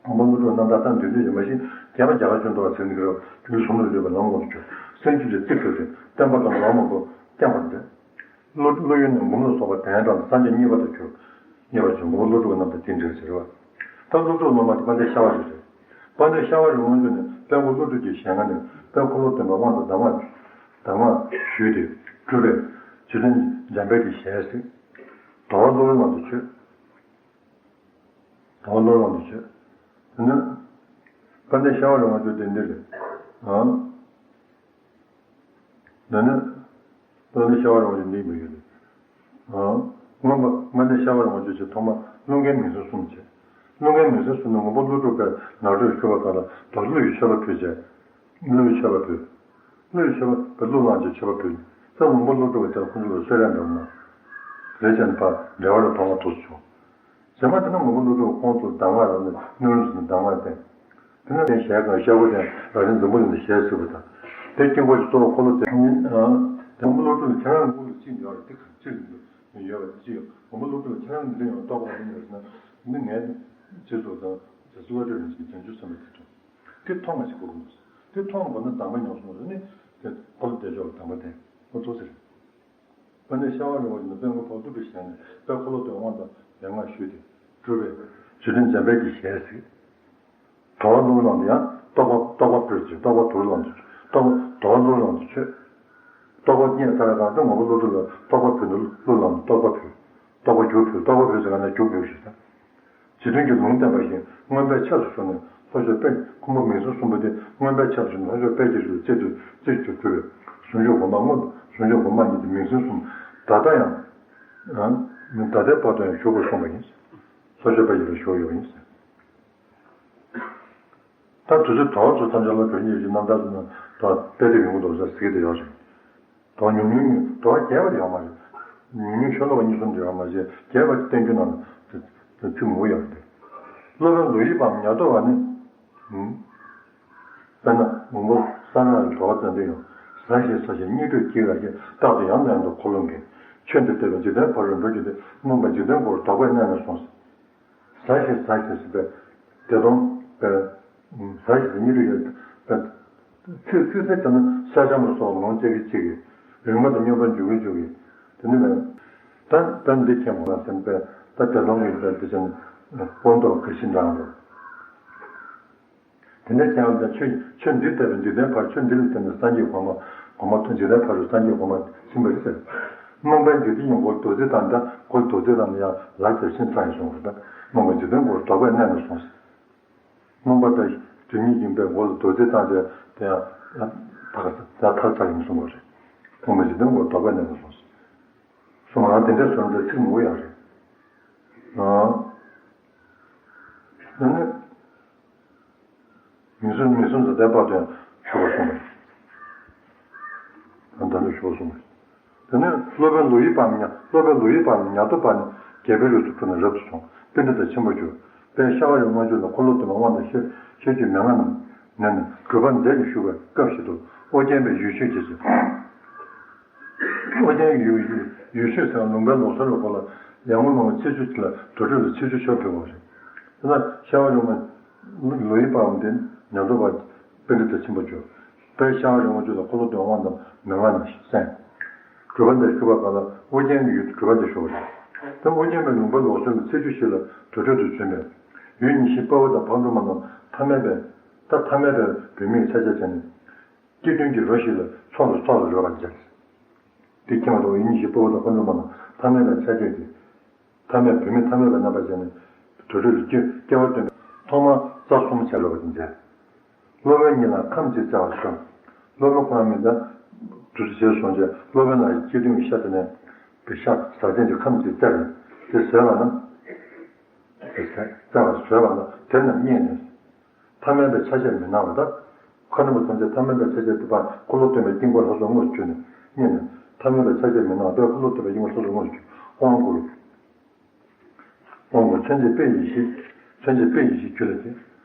མགོན་པོ་ཀླུ་སྒྲུབ་རྣམ་ཐར་ལྟ་འདོད་དུས་ཡོད་མ་གཞི་རྒྱལ་བ་རྒྱ་གར་ཆོས་འདུལ་བ་ཟེར་མི་འདུག་སྒྱུ་ལུས་ཟུང་དུ་འཇུག་པའི་ལམ་མངོན་དུ་གྱུར། སེམས་རྒྱུད་ཀྱི་རྩིབས་གྲོལ་ཏེ་བསྟན་པ་དང་ལམ་མང་པོ་བསྟན་པར་མཛད། ཀླུ་ཀླུ་ཡུལ་ནས་འབུམ་ལ་སོགས་པ་དོན་དམ་སངས་རྒྱས་གཉིས་པ་དུ་གྱུར། གཉིས་པ་བྱོན་མགོན་པོ་ཀླུ་སྒྲུབ་རྣམ་ཐར་དེ་འདྲ་ཟེར་བ། ད་ཀླུ་སྒྲུབ་སློབ་མ་དེ་དཔལ་ལྡན་ཤ་བ་རི་རེད། དཔལ་ལྡན་ཤ་བ་རི་སྔོན་འཇུག་ནས་དཔལ་མགོན་ཀླུ་སྒྲུབ་ཀྱི་ཞལ་སྔ་ནས་དཔལ་འཁོར་ལོ་སྟོན་པའི་དབང་དུ་གདམས་ངག་གདམས་ངག་ཞུས་ཏེ་གྲུབ་པས་རྗེ་བཙུན་འཇམ་དཔལ་གྱི་ཞལ་གཟིགས། དོ་བ་བློ་གྲོས་དབང་དུ་ཆོད། དོ་བ་བློ་གྲོས་དབང་དུ་ཆོད། དེ་ནས་དཔལ་ལྡན་ཤ་བ་རི་སྔོན་འཇུག་དེ་འདི་རེད། ཨང་། འདི་ནི། དཔལ་ལྡན་ཤ་བ་རི་སྔོན་འཇུག་འདི་མི་ཡོད་རེད། ཨང་། སྔོན་པ་དཔལ་ལྡན་ཤ་བ་རི་སྔོན་འཇུག་ཅེས་ཐོག་མར་ཀླུ་མཁན་མིང་སྲིང་གསུམ་བྱས། ཀླུ་མཁན་མིང་སྲིང་གསུམ་ནི་མགོན་པོ་ཀླུ་སྒྲུབ་པའི་ནགས་ཁྲོད་བཞུགས་པ་དག་ལ་དོ་ཀླུ་ཡི་མཆོད་པ་ཕུལ་བྱས། ཀླུ་ཡི་མཆོད་པ་ཕུལ། ཀླུ་ཡི་མཆོད་པ་ཕུལ། ཀླུ་བླངས་ཀྱི་མཆོད་པ་ཕུལ། ད་མགོན་པོ་ཀླུ་སྒྲུབ་པ་དེ་ལ་ཁོང་ཚོ་ལ་གསོལ་རས་འདེབས་ན། རེ་བྱས་ནས་ཕར་འབྲེལ་བ་ལ་ཐོག་མར་ཐུགས་སུ་བྱུང་། རྗེས་མ་དེ་ནས་མགོན་པོ་ཀླུ་སྒྲུབ་ཁོང་ཚོར་གདམས་ངག་རབ་གནས་སྣོད་རིང་ཟེར་ནས་གདམས་ངག་བསྟན། དེ་ནས་དེ་ཞལ་གང་ཤར་བ་དེ་རབ་གནས་འཛམ་བུ་གླིང་དུ་ཞལ་གཟིགས་པ་དང་། དེ་དཀྱིལ་འཁོར་གྱི་གཙོ་བོ་འཁོར་ལོ་དེ་ཉིད། དེ་མགོན་པོ་ཀླུ་སྒྲུབ་ལ་ཁྱེད་རང་གི་མགུར་ལ་གཅིག་ཡོད་རེད། དེ་ག་ཅིག་ཡོད་པ་དེ་གཅིག་ཡོད། མགོན་པོ་ཀླུ་སྒྲུབ་ལ་ཁྱེད་རང་གི་འདི་ཡང་རྟོགས་པ་ག་དེ་ཡོད་ཟེར་ན། འདི་ངའི་རྗེས་སུ་དང་རྗེས་སུ་བ་སྤྲོད་རིན་ཆེན་བྱང་ཆུབ་སེམས་དཔའ་དེ་དང་། དེ་མཐོང་བ་ཞིག་དགོས་ཀྱི་འདུག་དེ་མཐོང་དགོས་ན་གདམས་པ་མྱོང་སོང་ཟེར་ནས་དེ་འཁོར་ལོ་བདེ་མཆོག་ལ་གདམས་པ་དེ་ཁོ་ཚོ་ཟེར། དཔལ་ལྡན་ཤ་བ་རི་བོ་ཡིན་ན་དཔལ་མགོན་འཕགས་བསྟོད་པའི་ཞལ་ནས་དཔལ་འཁོར་ལོ་སྟོན་དབང་དང་གདམས་ངག་ཞུས་ཏེ་གྲུབ་པས་རྗེ་བཙུན་འཇམ་དཔལ་གྱི་ཞལ་གཟིགས། དོ་བ་བློ་གྲོས་དབང་དུ་ཡང་རྟོགས་པ་རྟོགས་པ་ཕུལ་ཅིང་རྟོགས་པ་དུར་ལམ་དུ་རྟོགས་པ་དོ་བ་བློ་གྲོས་དབང་དུ་ཆོད། རྟོགས་པ་རྙེད་ཚར་གང་དུ་མགོན་པོ་ཀླུ་སྒྲུབ་ལ་རྟོགས་པ་ཕུལ་ནས་གླུ་ལམ་དུ་རྟོགས་པ་ཕུལ། རྟོགས་པ་རྒྱུ་ཕུལ། རྟོགས་པ་ཕུལ་ཟེར་ག་ནས་རྒྱུ་ཕུལ་ཞེས་དང་། རྗེ་བཙུན་གྱི་ལུང་བསྟན་པ་བཞིན་མངོན་པའི་ཆས་སུ་ཞུགས་ནས་ལྷོ་ཕྱོགས་དཔལ་ཁོང་པ་མིང་སྲིང་གསུམ་པོ་དེ་མངོན་པའི་ཆས་སུ་ཞུགས་ནས་ལྷོ་ཕྱོགས་དཔལ་གྱི་རི་རྩེ་དུ་རྩེ་གཅིག་ཏུ་གྲུབ་པས་ཟུང་འཇུག་སྒོ་མང་སྔོན་དུ་ཟུང་འཇུག་སྒོ་མང་ཉིད་དུ་མིང་སྲིང་གསུམ་ད་ལྟ་ཡང་། ད་ལྟའི་བར་དུ་ཡང་བཞུགས་པར་གསུངས་པ་ཡིན། ལྷོ་ཕྱོགས་དཔལ་གྱི་རི་བཞུགས་ཡོད་པ་ཡིན། ད་དུས་ཚོད་དོགས་ཚོད་ཐམས་ཅད་ལ་བོད་ཉིད་ཀྱི་རྣམ་ཐར་ཟེར་ན་དོགས་དཔེ་དེབ་ཡོང་གི་འདུག་ཟེར་ཟེར་གྱི་དེ་ཡོད་རེད། དོགས་ཉུང་ཉུང་ཉུང་དོགས་རྒྱས་པ་ཡོད་མ་རེད། ཉུང་ཉུང་ཤོ་ལོ་ཀ་གཉིས་གསུམ་དེ་ཡོད་མ་རེད། རྒྱས་པ་བསྟན་རྒྱུ་ནང་དུ་ཚིག་མང་པོ་ཡོད་རེད། སློབ་དཔོན་ལོ་ཡི་པའམ་ཉ་ཏོ་བ་ནི། དཔེར་ན་མགོན་པོ་ས་ར་ལ་དོགས་བསྟན་དེ་ཡང་ཟ་ཞེས་ཟ་ཞེས་གཉིད་ཁྲོས་ཀྱིས་ག་ཞེས་རྟག་ཏུ་ཡང་ནས་ཡང་དུ་འཁོར་ལོ་འགེངས། ཆོས་འདི་བལྟས་པས་འཇིག་རྟེན་ཕ་རོལ་འགྲོ་རྒྱུ་སྟེ་མངོན་པར་འཇིག་རྟེན་མགོར་དོགས་པས་མནན་ནས་སོང་། ཟ་ཞེས་ཟ་ཞེས་ཟེར་བའི་བདེ་སྟོང་པའི་ཟ་ཞེས་ཟ་གཉིས་རུ་ཡོད་པའི་ཚིག་ཚིག་ཟེར་དེ་ནི་ས་ཆ་མ་སོགས་ལོང་བྱེད་ཀྱི་གཅིག་གིས་རིག་མ་དང་སྙོམས་པར་འཇུག་གི་འཇུག་གི་དེ་ནི་མེད། ད་ད་འདི་མཁྱེན་དགོས་ན་སེམས་པས་ད་བདེ་སྟོང་གི་དེ་བཞིན་སྤངས་རྟོགས་ག་ཤེད་འདྲ་འགྲོ། དེ་འདྲ་ཀྱང་ད་ཆོས་ཆོས་འདི་ལྟ་བུའི་འཇིག་རྟེན་ཕར་ཆོས་འདི་ལ་བརྟེན་ནས་སངས་རྒྱས་གོང་མ་ གོང་མ་ཐུགས་འཇིག་རྟེན་ཕ་རོལ་སངས་རྒྱས་གོང་མ་ཕྱིན་པ་རེད་ཟེར། རྨོངས་པའི་འཇིག་རྟེན་གྱི་མགོ་ལ་རྡོ་རྗེ་བཏང་ད་མགོ་ལ་རྡོ་རྗེ་བཏང་ནས་ཡང་ལ་རྒྱབ་ཤིང་བཏང་ཡིན་གསུངས་རེད་ད། རྨོངས་པའི་འཇིག་རྟེན་མགོ་ལ་རྡོ་རྗེ་བཏང་ནས་གསུངས་ཟེར། རྨོངས་པ་དང་སྒྲིབ་གཉིས་ཡིན་པའི་མགོ་ལ་རྡོ་རྗེ་བཏང་བྱས་དེ་ཡང་ཕར་ཚར་ཚར་ཡིན་གསུངས་པ་རེད། རྨོངས་པའི་འཇིག་རྟེན་མགོ་ལ་རྡོ་རྗེ་བཏང་ནས་གསུངས་ཟེར། གསུངས་པ་ཡང་དེ་འདྲའི་བཟོ་འདྲ་ཚིག་མང་པོ་ཡང་རེད། ཨང་། ཨ་ནི། མི་གསུམ་མི་གསུམ་དུ་བསྡད་པ་དེ་ཞུ་བར་གསུངས་པ། ད་ལྟ་ཞུ་བར་གསུངས་པ། དེ་ནས་སློབ་དཔོན་ལོ་ཡི་པ་ཉ་སློབ་དཔོན་ལོ་ཡི་པ་ཉ་དོ་པ་ནི་རྒྱལ་པོའི་ལུས་སུ་འཁྲུངས་ནས་རབ་ཏུ་བྱུང་། པཎྜི་ཏ་ཆེན་པོར་གྱུར། དཔལ་ཤ་བ་རི་བོ་ལྔ་མཆོད་ལ་འཁོར་ལོ་སྟོན་པའི་དབང་དང་ཤེས་ཤེས་བྱའི་མན་ངག་རྣམས་ནས་ནི་གྲུབ་པ་མཛད་དེ་བཞུགས་པའི་སྐབས་ཤིག་ཏུ་ཨོ་རྒྱན་པས་ཡུལ་ཤུལ་གྱི་ཚུལ། ཨོ་རྒྱན་ཡུལ་ཡུལ་ཤུལ་ཟེར་བ་ལུང་པའི་ལུགས་སྲོལ་ལ་གོ་ལ་ཡར་ངོ་མ་ཚེས་བཅུ་ལ་དུར་ཁྲོད་ལ་ཚེས་བཅུ་ཆོས་ཕུལ་བ་རེད། དེ་ན་ཤ་བ་རི་བོ་ལོ་ཡི་པའམ་དེ་ཉ་དོ་པ་པཎྜི་ཏ་ཆེན་པོ་བྱོས། དཔལ་ཤ་བ་རི་བོ་ཆོས་ལ་འཁོར་ལོ་སྟོན་དབང་དང་མན་ངག་རྣམས་གསན། གྲུབ་པ་འདིར་བཞུགས་པ་གང་ལ་ཨོ་རྒྱན་གྱི་ཡུལ་དུ་གྲུབ་པ་འདིར་བཞུགས་པ་རེད། དེ་ཨོ་རྒྱན་པའི་ལུང་པ་ལུགས་སྲོལ་ལ་ཚེས་བཅུ་ཞིག་ལ་དུར་ཁྲོད་དུ་བྱོན་པས། ཡུལ་ཉི་ཤུའི་དཔའ་བོ་དང་ཕག་གྲུ་མ་རྣམས་ཐ་མལ་པའི་ད་ཐ་མལ་པའི་བུད་མེད་ཆ་བྱད་བྱས་ནས། སྐྱེ་གདུང་གི་རོ་ཞིག་ལ་ཚོགས་ལ་ཚོགས་ལ་རོལ་བར་མཛད། དེ་ཁྱེད་མ་གཏོགས་ཡུལ་ཉི་ཤུའི་དཔའ་བོ་དང་ཕག་གྲུ་མ་རྣམས་ཐ་མལ་པའི་ཆ་བྱད་ཀྱི། ཐ་མལ་བུད་མེད་ཐ་མལ་པའི་རྣམ་པ་བྱས་ནས་དུར་ཁྲོད་ལ་སྐྱེ་སྐྱེ་བ་སྟོན་པའི་ཐོག་མར་རྩ་གསུམ་བྱ་རོལ་བར་མཛད། སློབ་དཔོན་ཉིད་ལ་ཁམས་གཅིག་བསྩལ་བར་ཞུ། སློབ་དཔོན་ཁོ་རང་མི་འདྲ། དུས་སུ་བྱས་སོང་རྗེས་སློབ་དཔོན་ལ་སྐྱེ་གདུང་གི་ཤ་དེ་ནས་པའི་ཤ་ཟ་སྟེ་འདི་ཁམས་གཅིག་བསྩལ་བས་དེ་ཟོས་པ་ན། དེ་བསྩལ་བ་ཟོས་པ་ན་དེ་རྣམས་རྙེད་ནས། ཐ་མལ་པའི་ཆ་བྱད་མི་སྣང་བ་དང་། མཁའ་འགྲོ་མ་ཐམས་ཅད་ཐ་མལ་པའི་ཆ་བྱད་དེ་དཔག་འཁོར་ལོ་སྟོན་པའི་དཀྱིལ་འཁོར་ལྷ་ཚོགས་དངོས་སུ་གྱུར་ནས་རྙེད་ནས། ཐ་མལ་པའི་ཆ་བྱད་མི་སྣང་བ་དཔག་འཁོར་ལོ་སྟོན་པའི་དཀྱིལ་འཁོར་ལྷ་ཚོགས་དངོས་སུ་གྱུར། དབང་བསྐུར། དབང་བསྐུར་མཚོན་བྱེད་དཔེ་ཡེ་ཤེས། མཚོན་བྱེད་དཔེ་ཡེ་ཤེས་རྒྱུད་ལ་སྐྱེས།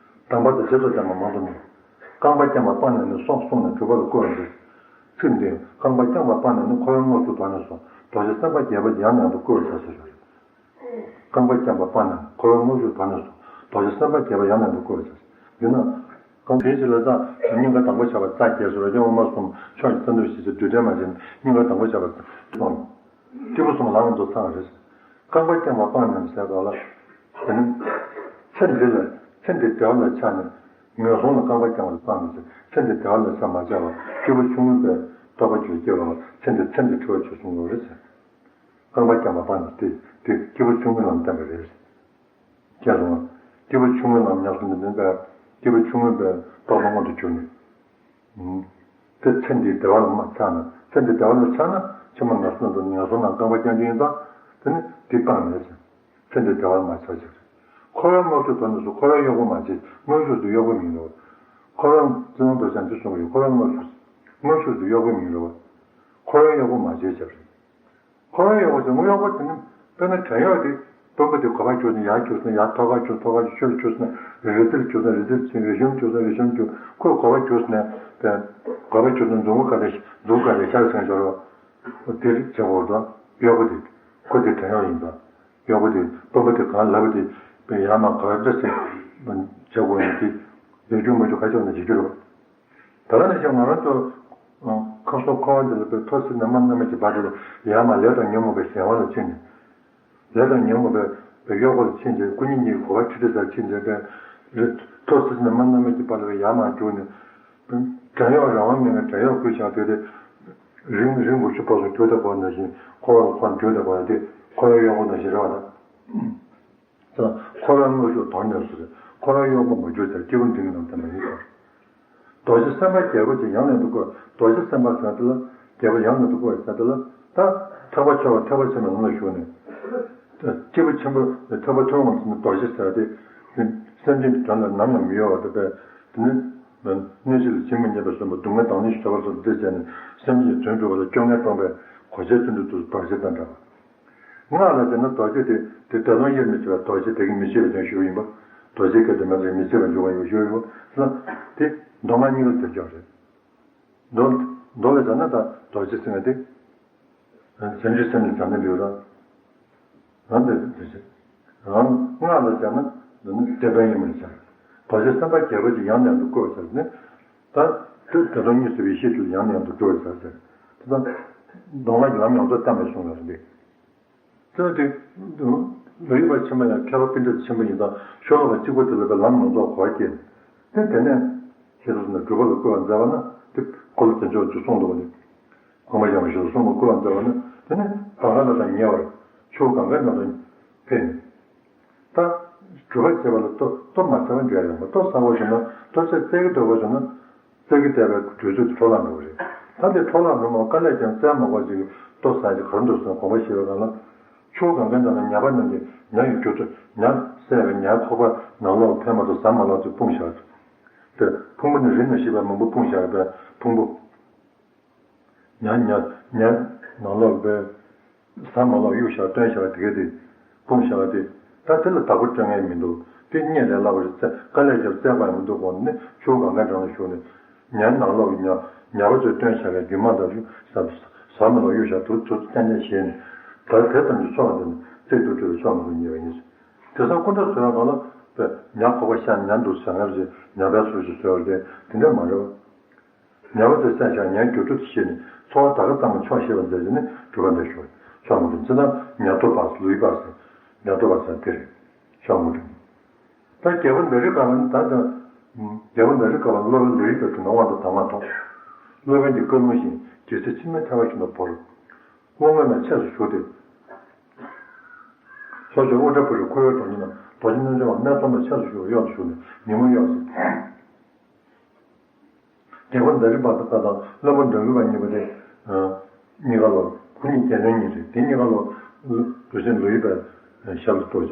གདམས་པ་དང་རྗེས་སུ་བསྟན་པ་མང་དུ་གནང་། རྐང་པ་བརྐྱངས་པ་སྤངས་ནས་ནི་སོགས་གསུངས་ནས་སྒྲུབ་པ་ལ་བསྐུལ་བར་མཛད། ཚིག་འདིར་རྐང་པ་བརྐྱངས་པ་སྤངས་ནས་ནི་འཁོར་བའི་དངོས་གྲུབ་དོར་ནས་སོ། རྡོ་རྗེ་སེམས་དཔའ་བརྒྱད་པོ་ཡང་ནས་ཡང་དུ་བསྐུལ་བར་བྱ་ཟེར་ཞུ། རྐང་པ་བརྐྱངས་པ་སྤངས་ནས་འཁོར་བའི་དངོས་གྲུབ་དོར་ནས་སོ། རྡོ་རྗེ་སེམས་དཔའ་བརྒྱད་པོ་ཡང་ནས་ཡང་དུ་བསྐུལ་བར་བྱ། ཡིན་ན། རྐང་དེའི་ཕྱི་ལ་ས་སྙིང་ག་དང་པོ་བྱ་བ་རྩ་རྒྱས་སུ་རོ་སྙིང་དབུ་མ་གསུམ་ཕྱོགས་ཀྱི་ཙམ་དུ་ཞིག་ཚེ་རྡུལ་ཕྲན་མ་བྱས་ནས་སྙིང་ག་དང་པོ་བྱ་བ་རྩ་སོང་། སྐྱེས་བུ་གསུམ་ལམ་ཡོངས་རྫོགས་ཚང་བ་རེད། རྐང་པ་བརྐྱངས་པ་སྤངས་ནས་ཟེར་བ་ལ། དེ་ནི། ཚེ་འདི་ལ་ཚེ་འདི་བདེ་བ་ལ་ཆགས་ནས་ངན་སོང་ལ་རྐང་པ་བརྐྱངས་པ་སྤངས་ནས་ཚེ་འདི་བདེ་བ་ལ་ཆགས་མ་བྱ་བར་སྐྱེས་བུ་ཆུང་ངུ་པའི་རྟོགས་པ་བརྗོད་སྐྱེ་བ་ཚེ་འདི་ཚེ་འདི་འཁྲུལ་བ་ཆོས་གསུང་ངོ་རེད་ཟེར། རྐང་པ་བརྐྱངས་པ་སྤངས་ནས་དེ་དེ་སྐྱེས་བུ་ཆུང་ངུའི་ལམ་བསྟན་པ་རེད། ཁྱེད་རང་སྐྱེས་བུ་ཆུང་ངུའི་ལམ་ཉམས་སུ་ལེན་པའི་སྐྱེས་བུ་ཆུང་ངུ་པའི་རྟོགས་པ་མངོན་དུ་གྱུར་ནས། དེ་ཚེ་འདིའི་བདེ་བ་ལ་མ་ཆགས་ན་ཚེ་འདིའི་བདེ་བ་ལ་ཆགས་ན་ཕྱི་མ་ངན་སོང་དུ་ངན་སོང་ནང་རྐང་པ་བརྐྱང་རྒྱུ་ཡིན་ཙང་དེ་ནི་དེ་སྤངས་ནས་ཚེ་འདིའི་བདེ་བ་ལ་མ་ཆགས་ཀྱི་རེད། འཁོར་བའི་དངོས་གྲུབ་དོར་ནས་སུ་འཁོར་བའི་གཡོག་པོ་མ་བྱེད། དངོས་གྲུབ་དེ་གཡོག་པོ་མིན་ནོ། འཁོར་བ་ཙི་ནང་དུ་ཅང་ཅི་གསུང་གི་ཡོད། འཁོར་བའི་དངོས་གྲུབ་དངོས་གྲུབ་དེ་གཡོག་པོ་མིན་ནོ། འཁོར་བའི་གཡོག་པོ་མ་བྱེད་ཅེས་རེད། འཁོར་བའི་གཡོག་པོ་ཟེར་དངོས་གཡོག་པོ་དེ་ནི་དཔེར་ན་བྲན་གཡོག་དེ་དཔོན་པོ་དེ་གོ་བ་གྱུར་ནས་ཡར་གྱུར་ནས་ཡར་ཐོག་ཁར་གྱུར་ཐོག་ཁར་གྱུར་ཆུ་ལ་གྱུར་ནས་རི་རྩེར་གྱུར་ནས་རི་རྩེར་ཕྱིན། རི་གཤམ་གྱུར་ནས་རི་གཤམ་གྱུར། ཁོས་གོ་བ་གྱུར་ནས་དེ་གོ་བ་གྱུར་ནས་མཛུབ་མོ་ག་རེ་མཛུབ་ག་རེ་ཤར་སོང་ཤར་བ་དེ་རིགས་བྱེད་དགོས་དང་གཡོག་པོ་དེ་ཁོ་དེ་བྲན་གཡོག་ཡིན་པ། གཡོག་པོ་དེ་དཔོན་པོ་དེ་གང་ལབ་པ་དེ་ཡར་མར་ག་རེ་འདྲ་ཞིག་བྱེད་དགོས་ཡིན་དེ་ཡོད་རྒྱུ་མེད་རྒྱུ་ཁ་ཕྱོགས་ནས་བྱེད་རྒྱུ་རེད། ད་ག་ནང་བཞིན་ང་རང་ཚོ་ཁམས་གསུམ་འཁོར་བ་འདི་ལ་པའི་ཐོ་སྲིད་ནས་མ་རྣམ་སྨིན་གྱི་བར་དུ་ལ་ཡར་མར་ལས་དང་ཉོན་མོངས་པའི་གཞན་དབང་ལ་ཕྱིན་ནས། ལས་དང་ཉོན་མོངས་པའི་གཡོ་འགུལ་ལ་ཕྱིན་རྗེས་སྐུ་ཉིད་ཀྱི་གོ་བ་ཁྲི་ཁྲི་ལྟར་ཕྱིན་རྗེས་པའི་ཐོ་སྲིད་ནས་མ་རྣམ་སྨིན་གྱི་བར་དུ་ལ་ཡར་མར་རྒྱུགས་ནས། བྲན་གཡོག་རང་དབང་མེད་ན་བྲན་གཡོག་བརྐུས་བཞག་དུས་དེ། རིང་རིང་པོ་ཞིག་ཕར་ཚུར་རྒྱུགས་བསྡད་པ་ནང་བཞིན་འཁོར་བ་ལ་ཁོ་རྒྱུགས་བསྡད་པ་ཡང་དེ་འཁོར་བའི་གཡོ་འགུལ་ནང་བཞིན་རེད་བ་ད། འཁོར་བའི་དངོས་གྲུབ་དོར་ནས་སུ་རེད། འཁོར་བའི་གཡོག་པོ་མ་གྱུར་ཅིག་སྐྱེས་བུ་འབྲིང་གི་ནང་བསྟན་པ་ཡིན་ཟེར། རྡོ་རྗེ་སེམས་དཔའ་རྒྱལ་པོ་ཅིག་ཡང་ནས་འདུག་གོ། རྡོ་རྗེ་སེམས་དཔའ་ཟེར་དེ་ལ་རྒྱལ་པོ་ཡང་ནས་འདུག་གོ་ཟེར་དེ་ལ་ད་ཐེག་པ་ཆེ་བ་ཐེག་པ་ཆེན་པོའི་ངང་ལ་ཞུགས་ནས། སྐྱེས་བུ་ཆེན་པོ་ཐེག་པ་ཆེན་པོའི་ངང་ལ་རྡོ་རྗེ་ཟེར་དེ། སེམས་ཅན་གྱི་དོན་ལ་ནམ་ཡང་མི་གཡོ་བ་དེ་བས། དེ་ནི། གནོད་བྱེད་ལ་ཇི་མི་སྙམ་པར་བསམ་པ་སྡུག་བསྔལ་དང་ནི་ཞི་བ་སོགས་འདི་བྱས་ནས་སེམས་ཅན་དོན་སྒྲུབ་པ་ལ་སྐྱོ་ངལ་སྤངས་པའི་གོ་ཆའི་ཚུལ་དུ་རྡོ་རྗེ་དང་འདྲ་བ། སྔགས་ལ་བྱས་ན་རྡོ་རྗེ་དེ་དེ་ད་དུང་དབྱེར་མི་ཕྱེད་པ་རྡོ་རྗེ་དེ་གིས་མི་ཕྱེད་པའི་དོན་ཞུ་བ་ཡིན་པ། རྡོ་རྗེ་སྐད་དུ་མེད་པར་མི་ཕྱེད་པར་འཇུག་པ་ཡིན་པ་ཞུ་བ་ཡིན་པ་ལ། དེ་མདོ་སྔགས་གཉིས་ལ་དེ་འཇོག་རེད། མདོ་མདོ་ལ་བྱས་ན་ད་རྡོ་རྗེ་ཟེར་བ་དེ། བྱང་ཆུབ་སེམས་ལ་བྱང་ནས་འདུག་རང་། རང་དེ་དེ་བྱེད། རང་སྔགས་ལ་བྱས་ན་འདི་ནི་དེ་ལྟར་ཡིན་མིན་བྱ། རྡོ་རྗེ་སེམས་དཔའ་རྒྱལ་པོ་ཅིག་ཡང་ནས་ཡང་དུ་བསྐུལ་བར་བྱ་ནི། ད་དེ་དེ་དང་གཉིས་སུ་བའི་ཤེས་ཚུལ་ཡང་ནས་ཡང་དུ་སྒྲུབ་པར་བྱ་ཟེར། དེ་དང་། མདོ་སྔགས་ཀྱི་ལམ་ཡོངས་རྫོགས་བརྟན་པའི་གཞུང་ལ་རེད། དེ་དེ། ལོ་ཡི་བ་ཆེན་པོ་ཡང་མཁས་པ་པཎྜི་ཏ་ཆེན་པོ་ཡིན་ཙང་ཤོ་ལོ་ཀ་གཅིག་པོ་དེ་ལ་པའི་ལམ་ཡོངས་རྫོགས་གོ་བ་སྐྱེས། དེ་དེ་ནས། ཞེས་སོགས་ནས་སྒྲུབ་པ་ལ་བསྐུལ་བར་མཛད་པ་ན་དེ་འཁོར་ལོ་བདེ་མཆོག་ཏུ་གསུངས་འདུག་པ་ནི། གོམ་པ་བཞག་པའི་ཕྱིར་གསུངས་པ་སྐུ་ལ་འདོད་པ་ནི། དེ་ནི་བར་ག་ལ་དང་ཉེ་བར་ཆུ་བོ་གངྒཱའི་འགྲམ་དུ་ཕེབས་ནས། ད་སྒྲུབ་པ་བྱེད་པ་ལ་ལྟོ་ལྟོ་མ་ཟ་བར་འགྲོ་ཡ་ཡོང་པ། ལྟོ་ཟ་དགོས་བྱུང་ན། ལྟོ་ཆས་བཙལ་གྱི་འདོད་པ་བྱུང་ན། བཙལ་གྱི་བསྡད་པའི་དུས་ཚོད་དེ་འཕྲོ་བརླག་འགྲོ་གི་རེད། ད་དེ་འཕྲོ་བརླག་འགྲོ་མ་དཀའ་ལས་ཀྱང་བཙལ་མ་དགོས་ཅིག་ལྟོ་ཟ་ཅིག་ག་རེ་འདུག་ཟེར་ན། གོམ་པ་བཞི་པའི་སྒང་ལ། ཆུ་བོ་གངྒཱའི་འགྲམ་ན་ཉ་པ་རྣམས་ཀྱིས་ཉ་ཡི་རྒྱུ་ཚོད་ཉ་བསད་པའི་ཉའི་ཁོག་པ་ནང་ལོགས་ཕན་མ་ཐོགས་ཟ་མ་ལོག་ཅིག་སྤུངས་བཞག་པ་དེ། ཕུང་པོ་ནི་རིམས་ནད་ཞི་བའི་མང་པོ་སྤུངས་བཞག་པའི་ཕུང་པོ། ཉ་ཉ་ཉ་ནང་ལོགས་པའི་ཟ་མ་ལོག་གཡུག་བཞག་བཏོན་བཞག་དེ་ག་དེ་སྤུངས་བཞག་དེ། ད་དེ་ལ་བདག་པོ་སྤྲོད་མཁན་མི་འདུག་དེ་རྙེད་ལས་སླ་བ་རེད། བཙལ་དཀའ་ལས་རྒྱབ་བཙལ་དགོས་ཡ་མི་འདུག་གོང་ནས་ཆུ་བོ་གངྒཱའི་འགྲམ་ལ་བཞུགས་ནས། ཉ་ནང་ལོགས་ཀྱི་ཉ་ཉ་པ་ཚོས་བཏོན་བཞག་པའི་རྒྱུ་མ་དང་ཟ་ཟ་མ་ལོག་གཡུག་བཞག་དུ་དུ་རྐྱང་རྐྱང་བཞེས་ནས། ད་དེ་ཙམ་གྱིས་ཆོག་པ་འདི་ནི་བརྩེགས་དུ་སྤྲོས་པའི་ཆོག་མི་འདུག་ཉེས་པ་ཡིན། དེང་སང་སྐུ་འདྲ་བཟོ་ཡ་གང་ལ་བས་ཉ་ཁོག་པ་ཤ་ཉ་འདུག་ཟེར་ཡ་རེད། ཉ་པའི་ཚུལ་ཞིག་བཟོ་ཡ་རེད། དེ་འདྲ་མ་རེད་པ། ཉ་པ་ཚོས་བསད་བཞག་ཉའི་རྒྱུ་ཚོད་དེ་བཞེས་ནས་འཚོ་བ་ད་ག་ཙམ་ཆོག་ཤེས་པ་མཛད་ཅིག་ནི་སྒྲུབ་པ་འདི་ཞུ་ཆོག་མི་འདུག་ཅེ་ན། ཉ་ཐོ་བ་ལུས་པ་ཟེར། ཉ་ཐོ་བ་ཟེར་དེ་རེད། ཆོག་མི་འདུག་ད་རྒྱལ་པོ་ནཱ་རོ་ཀ་པ་ནི། ད་ད་རྒྱལ་པོ་ནཱ་རོ་ཀ་པ་ནི་སློབ་དཔོན་ལོ་ཡི་པའི་དྲུང་ན་དབང་དུ་བཏང་མ་ཐོག་སློབ་དཔོན་གྱི་བཀའ་ལུང་བཞིན་རྒྱལ་སྲིད་ཕྱི་མའི་ཐལ་བ་བཞིན་དུ་བོར། བློ་ངན་ལ་ཆས་སུ་ཞུགས་ཏེ། ལྷོ་ཕྱོགས་ཨུ་ཏྲ་པུ་རི་ཁོར་ཡུག་གྲོང་ཁྱེར་ན་རྡོ་རྗེ་རྣལ་འབྱོར་པ་སྨད་འཚོང་པའི་ཆས་སུ་ཞུགས་པའི་གཡོག་ཏུ་ཞུགས་ནས་ཉིན་མོ་གཡོག་བྱས། རྒྱལ་པོ་ནཱ་རོ་པ་ད་དང་བློན་པོ་ནཱ་རོ་པ་གཉིས་པོ་དེ་གཉིས་ཀ་ལོ་ཁོ་གཉིས་རྒྱལ་བློན་གཉིས་རེད། དེ་གཉིས་ཀ་ལོ་གྲུབ་ཆེན་ལོ་ཡི་པའི་ཞབས་ལ་གཏུགས་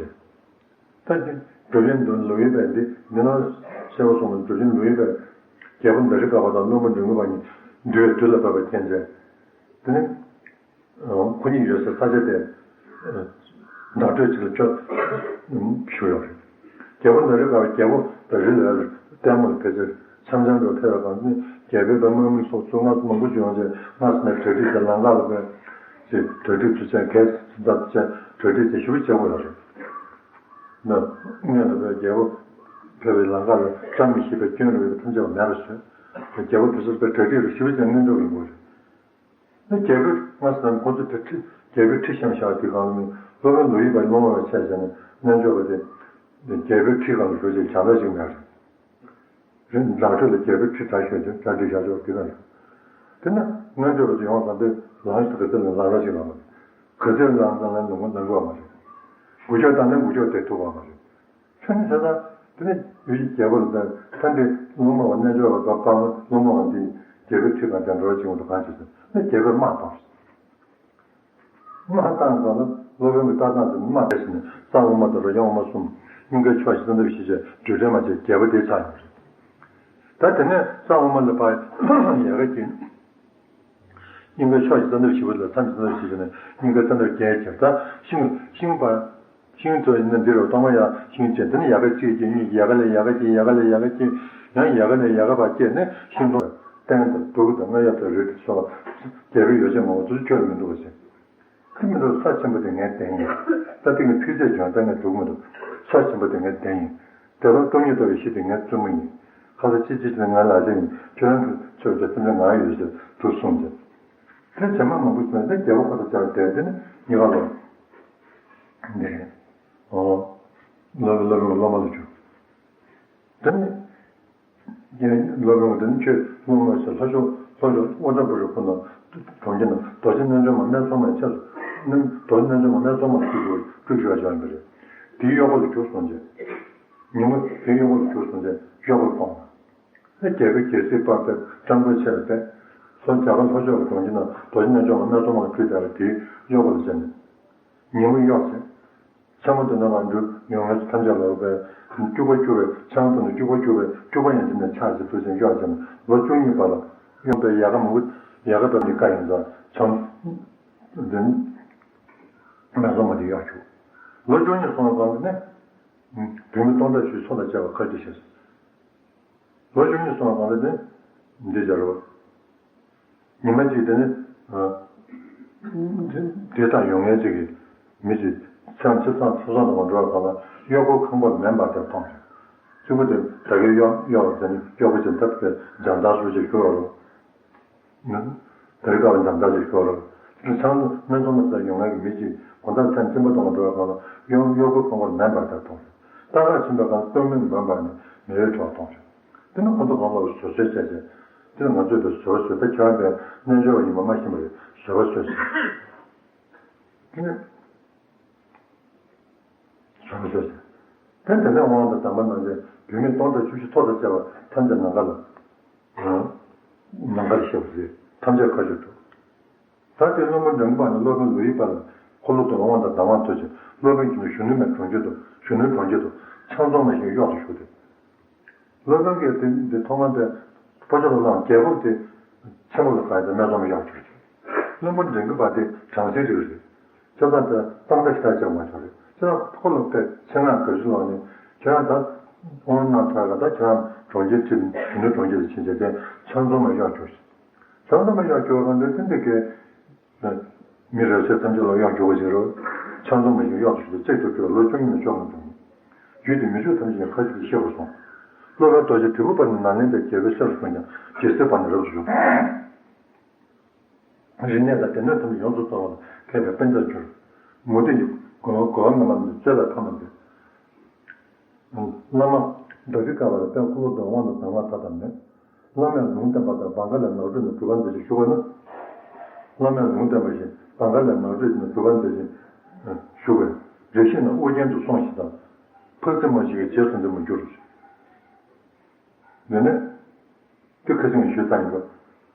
བྱས། ད་དེ་གྲུབ་ཆེན་ལོ་ཡི་པའི་འདི་མི་ནོར་ཤེ་བ་སོང་བའི་གྲུབ་ཆེན་ལོ་ཡི་པའི་རྒྱལ་པོ་ནཱ་རོ་པ་དང་བློན་པོ་ནཱ་རོ་པ་གཉིས་འདུལ་བའི་དུས་ལ་བབ་པའི་རྐྱེན་བྱས། དེ་ནི། ཁོ་གཉིས་ཡོད་སའི་ས་ཆ་དེ། བརྡ་སྤྲོད་ཅིག་ལ་ཆོག་ཞུ་ཡོད་རེད། རྒྱལ་པོ་ནཱ་རོ་པ་རྒྱལ་པོ་དང་རི་ལ་ལྟད་མོ་ལ་ཕལ་ཆེར་འཆམ་འཆམ་དུ་ཕེབས་པའི་སྒང་ནས། རྒྱལ་པོའི་བུ་དམག་མི་སོགས་ཚོ་ལྔ་མང་པོ་ཞིག་ཡོང་བྱས། སྔར་ནས་གྲ་སྒྲིག་དང་ལམ་ཁ་ལ་བས་ཅིག་གྲ་སྒྲིག་དུ་བྱས། གས་འདབ་བྱས། གྲ་སྒྲིག་བྱས་ཞུ་བྱེད་དགོས་ཡོད་རེད། ན། སྔོན་ལ་བས་རྒྱལ་པོ་ཕེབས་པའི་ལམ་ཁ་ལ་བཀྲ་མི་ཤིས་པའི་སྐྱོན་རེ་ཐམས་ཅད་མེད་པ་བཟོས། རྒྱལ་པོ་དེ་ཚོ་བས་གྲ་སྒྲིག་ལ་ཞུ་བྱེད་སྔོན་འགྲོ་ཡིན་དགོས་རེད། ནི་རྒྱལ་པོས་སྔར་སངས་ཁོང་ཚོ་དེ་ཁྲི་རྒྱལ་པོའི་ཁྲི་བཤམས་བཞག་དུས་སྒང་ལ་ནི་སློབ་དཔོན་ལོ་ཡི་པའི་སློབ་མ་བ་ཆ་བཞག་ནས་རྣལ་འབྱོར་པ་དེ་རྒྱལ་པོའི་ཁྲི་སྒང་ལ་བཞུགས་ཏེ་བྱ་ལྟ་ཞིག་མེད་རེད། རི་ནགས་ཁྲོད་ལ་རྒྱལ་པོའི་ཁྲི་དར་ཞོན་ཏེ་གྲ་སྒྲིག་བཞག་ཆོག་དེ་གང་ཡོད། དེ་ན་རྣལ་འབྱོར་པ་དེ་ཡོང་སང་དེ་ལངས་ཤིག་ག་ཚོད་ལ་ལངས་རོགས་ཞིག་ལ་མ་རེད། ག་ཚོད་ལངས་ཙང་ལ་ལུང་པ་ལངས་དགོས་པ་མ་རེད། འགུལ་སྐྱོད་བཏང་ན་འགུལ་སྐྱོད་དེ་ཐུབ་པ་མ་རེད། ཁྱོད་ནི་བྱས་ཙང་དེ་ནི་ཡུལ་གྱི་རྒྱལ་པོ་ལ་ད་ད་འདི་སློབ་མ་བ་རྣལ་འབྱོར་པ་དཔའ་མོ་སློབ་མ་བ་འདི་རྒྱལ་པོའི་ཁྲི་སྒང་དེ་འགྲོ་བྱེད་དུ་གང་བྱེད་ཟེར་ན། རྒྱལ་པོས་དམག་བཏང་། དམག་བཏང་ཙང་ལ་སློབ་དཔོན་གྱི་ལྟ་སྟངས་དེ་དམག་བྱས་ནས་གཙང་དབུ་མ་དང་རོ་རྐྱང་དབུ་མ་གསུམ། སྙིང་གའི་ཕྱོགས་བཞི་རྩ་འདབ་བཞི་བྱས་འགྲོས་བྲལ་མ་བྱས་རྒྱལ་པོ་དེ་ཆགས་ཡོང་རེད། ད་དེ་ནས་གཙང་དབུ་མ་ལ་ཕར་ཡལ་ག་སྐྱེས། སྙིང་གའི་ཕྱོགས་ཀྱི་རྩ་འདབ་བཞི་པོ་ལ་མཚམས་ཀྱི་རྩ་འདབ་བཞི་བྱས་ནས་སྙིང་གའི་རྩ་འདབ་བརྒྱད་ཀྱང་ད་ཤིང་ཤིང་པ། ཤིང་ཚོ་ཡིན་ན་འདི་རུ་གཏོང་བ་ཡ་ཤིང་བྱས། དེ་ནས་ཡལ་ག་གཅིག་སྐྱེས། གཉིས་ཡལ་ག་ལས་ཡལ་ག་སྐྱེས། ཡལ་ག་ལས་ཡལ་ག་སྐྱེས། ཡང་ཡལ་ག་ལས་ཡལ་ག་བར་སྐྱེས་ནས་ཤིང་སྡོང་སྟེང་དང་གདུགས་དང་རྔ་ཡབ་དང་རི་དེ་ཚོ་རྒྱལ་པོའི་ཡོ་བྱད་མང་པོ་ཚུར་ཁྱོད་ལ་མི་འདུག་པ་བྱས། དེ་མི་འདུག་ས་ཆེན་པོ་དེ་ངས་འདེང་ཡིན། ས་སྟེང་གི་ཐིག་ཚད་བྱུང་ད་ངས་འདུག་མི་འདུག་ས་ཆེན་པོ་དེ་ངས་འདེང་ཡིན། དེ་ལ་སྟོང་ཉིད་རྟོགས་པའི་གཞི་དེ་ངའི་བཙུན་མོ་ཡིན། ཁ་ས་ཅི་ཅི་ཅི་ང་ལ་ཅི་ཡིན། ཁྱོད་རང་གི་ཆོས་དེ་སེམས་ཅན་ང་ཡོད་ཟེར་དུ་གསུངས་ཏེ། དེ་བྱེ་མ་མང་པོ་བྱུང་ནས་རྒྱལ་པོ་ཁ་ས་བཅར་ཏེ་དེ་ནི་གཉིས་ཀ་ལོ། འདི་རེད། ཨོ། ལོ་ལོ་ལོ་ལོ་མ་ལོ་བྱུང་། དེ་ནི། རྒྱལ་སློབ་དཔོན་དེ་ནི་ཁྱོད་སློབ་མ་ཟེར་ལྷོ་ཕྱོགས་ལྷོ་ཕྱོགས་ཨུ་ཏྲ་པུ་རི་ཁོ་ན་གྲོང་ཁྱེར་ན་རྡོ་རྗེ་རྣལ་འབྱོར་མ་སྨད་འཚོང་མའི་ཆས་སུ་རྣམ་རྡོ་རྗེ་རྣལ་འབྱོར་མ་སྨད་འཚོང་མ་བཅུག་དགོས་བཅུག་ཞུ་བ་བྱ་བ་ཡིན་པ་རེད། དེའི་གཡོག་པོ་ལ་གྱུར་སོང་རྗེས། ཉིན་མོ་དེའི་གཡོག་པོ་ལ་གྱུར་སོང་རྗེས་གཡོག་པོ་ལ་གཏོང་བ། ཨེ་རྒྱལ་པོའི་རྒྱལ་སྲིད་སྤངས་པས་སྤྲང་པོའི་ཆས་ལ་བས། སོ་རྒྱ་གར་ལྷོ་ཕྱོགས་ཀྱི་གྲོང་ཁྱེར་ན་རྡོ་རྗེ་རྣལ་འབྱོར་མ་སྨད་འཚོང་མ་ལ་ཕུལ་བསྡད་པ་དེའི་གཡོག་པོ་ལ་བྱས་ནས། ཉིན་མོ་གཡོག་བྱས། ཚེ་མོ་དེ་ནས་མར་འགྲོ་ཡོང་མཁན་ཚོ་ཐམས་ཅད་ལ་བས་སྐྱུག་པ་སྐྱུག་པའི་ཚེ་མོ་དེ་ནས་སྐྱུག་པ་སྐྱུག་པའི་སྐྱུག་པ་ཡང་དེ་ནས་ཆགས་ཟེར་དུས་ཙམ་གཡོག་བྱས་ནས་ལོ་བཅུ་གཉིས་བར་ལ་གཡོག་པའི་ཡལ་ག་མང་པོ་ཡལ་ག་བབས་ནས་བཀའ་ཡིན་ཙང་ཚང་དེ་ནས་མེ་སོང་མ་དེ་གཡོག་བྱུག་ལོ་བཅུ་གཉིས་སོང་བའི་སྒང་དེ་ནས་བུད་མེད་སྟོང་ཕྲག་བཞི་ཚོགས་ལ་བཅར་བ་ཁ་ཅིག་བྱས། ལོ་བཅུ་གཉིས་སོང་བ་གང་ལ་ནི། འདི་སྦྱར་བ། ཉི་མ་གཅིག་དེ་ནི། དེ་དང་ཡོང་མཁན་གཅིག་གིས་མི་གཅིག་ཚང་ཆེ་ཚང་ཚོ་ཚང་དུ་མ་འགྲོ་བ་གང་ལ་གཡོག་པོ་ཁང་པ་ལ་མེ་འབར་ཏེ་ཐོངས་ཤིང་། གཅིག་པུ་དེ་ད་གའི་གཡོག་གཡོག་དེ་ནི་གཡོག་པོ་ཅན་ཐབས་ཀྱི་འཇམ་ཐང་སུ་ཞིག་ཞུ་བ་རུ། དེ་རིགས་ཀ་བ་འཇམ་ཐང་ཞིག་ཞུ་བ་རུ། དེ་ཚང་དུ་སྨན་ཚོང་མ་ཚོ་ཡོང་མཁན་གྱི་མི་གཅིག་གོང་ཐང་ཚན་གཅིན་པ་གཏོང་བ་འགྲོ་བ་གང་ལ་གཡོག་གཡོག་པོ་ཁང་པ་ལ་མེ་འབར་ཏེ་ཐོངས་ཤིང་། ལྟ་ག་ཕྱིན་པའི་སྒང་སྟོད་སྨད་མེ་འབར་ནས་མེ་ཡོད་འགྲོ་བ་མཐོང་ཞིང་། དེ་ནི་ཁོ་ཚོ་གང་ལ་བཟོད་གསོལ་བྱས་ཏེ། དེ་ང་ཚོས་པའི་བཟོད་པ་བཟོད། ད་ཁྱེད་རང་པའི་རྣལ་འབྱོར་བ་ཡིན་པ་མ་ཤེས་པ་རེད། བཟོད་པ་བཟོད་ཟེར། དེ་ནི་བཟོད་པ་བཟོད་ཟེར། དེ་དེ་ནས་དབང་དང་གདམས་པ་གནང་སྟེ་བུད་མེད་སྟོང་ཕྲག་བཅུ་བཞི་ཚོགས་དང་བཅས་པ་ཐམས་ཅད་ནམ་མཁའ་ལ། ནམ་མཁར་གཤེགས་པ་རེད། ཐམས་ཅད་མཁའ་སྤྱོད་དུ། ད་དེ་སློབ་དཔོན་འབྲིང་པོ་པ་ནི་སློབ་དཔོན་ལོ་ཡི་པ་ལ་འཁོར་ལོ་སྟོང་དབང་དང་གདམས་པ་ཐོབ་ཅིང་སློབ་དཔོན་གྱི་ནུ་གཞོན་ནུ་མའི་གྲོང་ཁྱེར་དུ། གཞོན་ནུའི་གྲོང་ཁྱེར་དུ་ཕྱག་འཛོམས་མ་ཞིག་གཡོག་ཏུ་ཞུགས་ཏེ། སློབ་དཔོན་གྱིས་དེ་འདི་ཐོག་མར་དེ་ཕོ་ཁྱོད་ལ་བླངས། རྒྱལ་པོ་དེ་ཆེན་པོ་ལ་བཀའ་དེ་སྨད་འཚོང་མ་གཡོག་ཞུགས་ཏེ། སློབ་དཔོན་འབྲིང་པོ་པ་དེ་བྲམ་ཟེའི་རིགས་རེད། ཁྱེད་ཚང་དེ་གཙང་སྦྲ་ཞེ་དྲག་བྱེད་མ་བྱུང་རེད། ཁྱེད་ཚང་ཁོ་ལ་དཔེ་ཆེད་མངགས་ག་ཚོད་ལོག་ནས་ཁྱེད་རང་ད་དབང་གནང་ཚར་ག་ད་ཁྱེད་རང་གྲོང་ཁྱེར་ཁྲིད། གཞོན་ནུ་གྲོང་ཁྱེར་དུ་ཕྱིན་བྱས་དེ་ཕྱག་འཛོམས་མ་གཡོག་ཞུགས་ཤིག་ཕྱག་འཛོམས་མ་གཡོག་ཞུགས་རང་དེ་ཕན་བདེ་གས། མི་རབ་གསལ་ཐམས་ཅད་ལ་གཡོག་ཞུགས་པ་ཞིག་རེད། ཕྱག་འཛོམས་མ་ཞིག་གཡོག་ཏུ་ཞུགས་ཏེ་གཙུག་ཏུ་ཕེབས་པ་ལོ་བཅུ་གཉིས་ནས་བཅོ་ལྔ་བྱུང་། རྒྱུད་སྡེ་མི་ཆོས་ཐམས་ཅད་ཀྱི་མཁའ་སྤྱོད་དུ་གཤེགས་པར་གསུངས། སློབ་དཔོན་རྡོ་རྗེ་དྲིལ་བུ་པ་ནི་ནཱ་ལེནྡྲའི་རྒྱལ་པོའི་སྲས་སུ་གསུངས་ཀྱང་ཇི་སྲིད་བར་ནི་རབ་ཏུ་བྱུང་། རིག་གནས་དང་སྡེ་སྣོད་ཐམས་ཅད་ཡོངས་སུ་རྫོགས་པ་ལ་མཁས་པའི་དཔེ་མཛངས་གྱུར། མུ་སྟེགས་ཀྱི་རྒོལ་རྒོལ་བ་ངན་པ་རྣམས་ཀྱིས་རྩོད་པའི་ཕ་མ་མཛད། བླ་མ་དཱ་ཏི་ཀ་པ་ལ་དཔལ་འཁོར་ལོ་སྟོང་དབང་དང་གདམས་ངག་མཐའ་དག་མེད། བླ་མས་ལུང་བསྟན་པ་ལྟར་བང་ཁ་ལས་ནགས་ཁྲོད་ནས་གྲུབ་པ་མཛད་ཅིང་བཞུགས་པ་ན། བླ་མས་ལུང་བསྟན་པ་བཞིན་བང་ཁ་ལས་ནགས་ཁྲོད་ནས་གྲུབ་པ་མཛད་ཅིང་བཞུགས་པས། རེ་ཞིག་ན་ཨོ་རྒྱན་དུ་སོང་ཞིག་དང་། འཕགས་ཚེ་མ་ཞིག་གི་རྗེས་སུ་འདེམས་པར་གྱུར། དེ་ནས་དེ་ཁ་སང་ཞུས་ཚར་ཡིན་པ།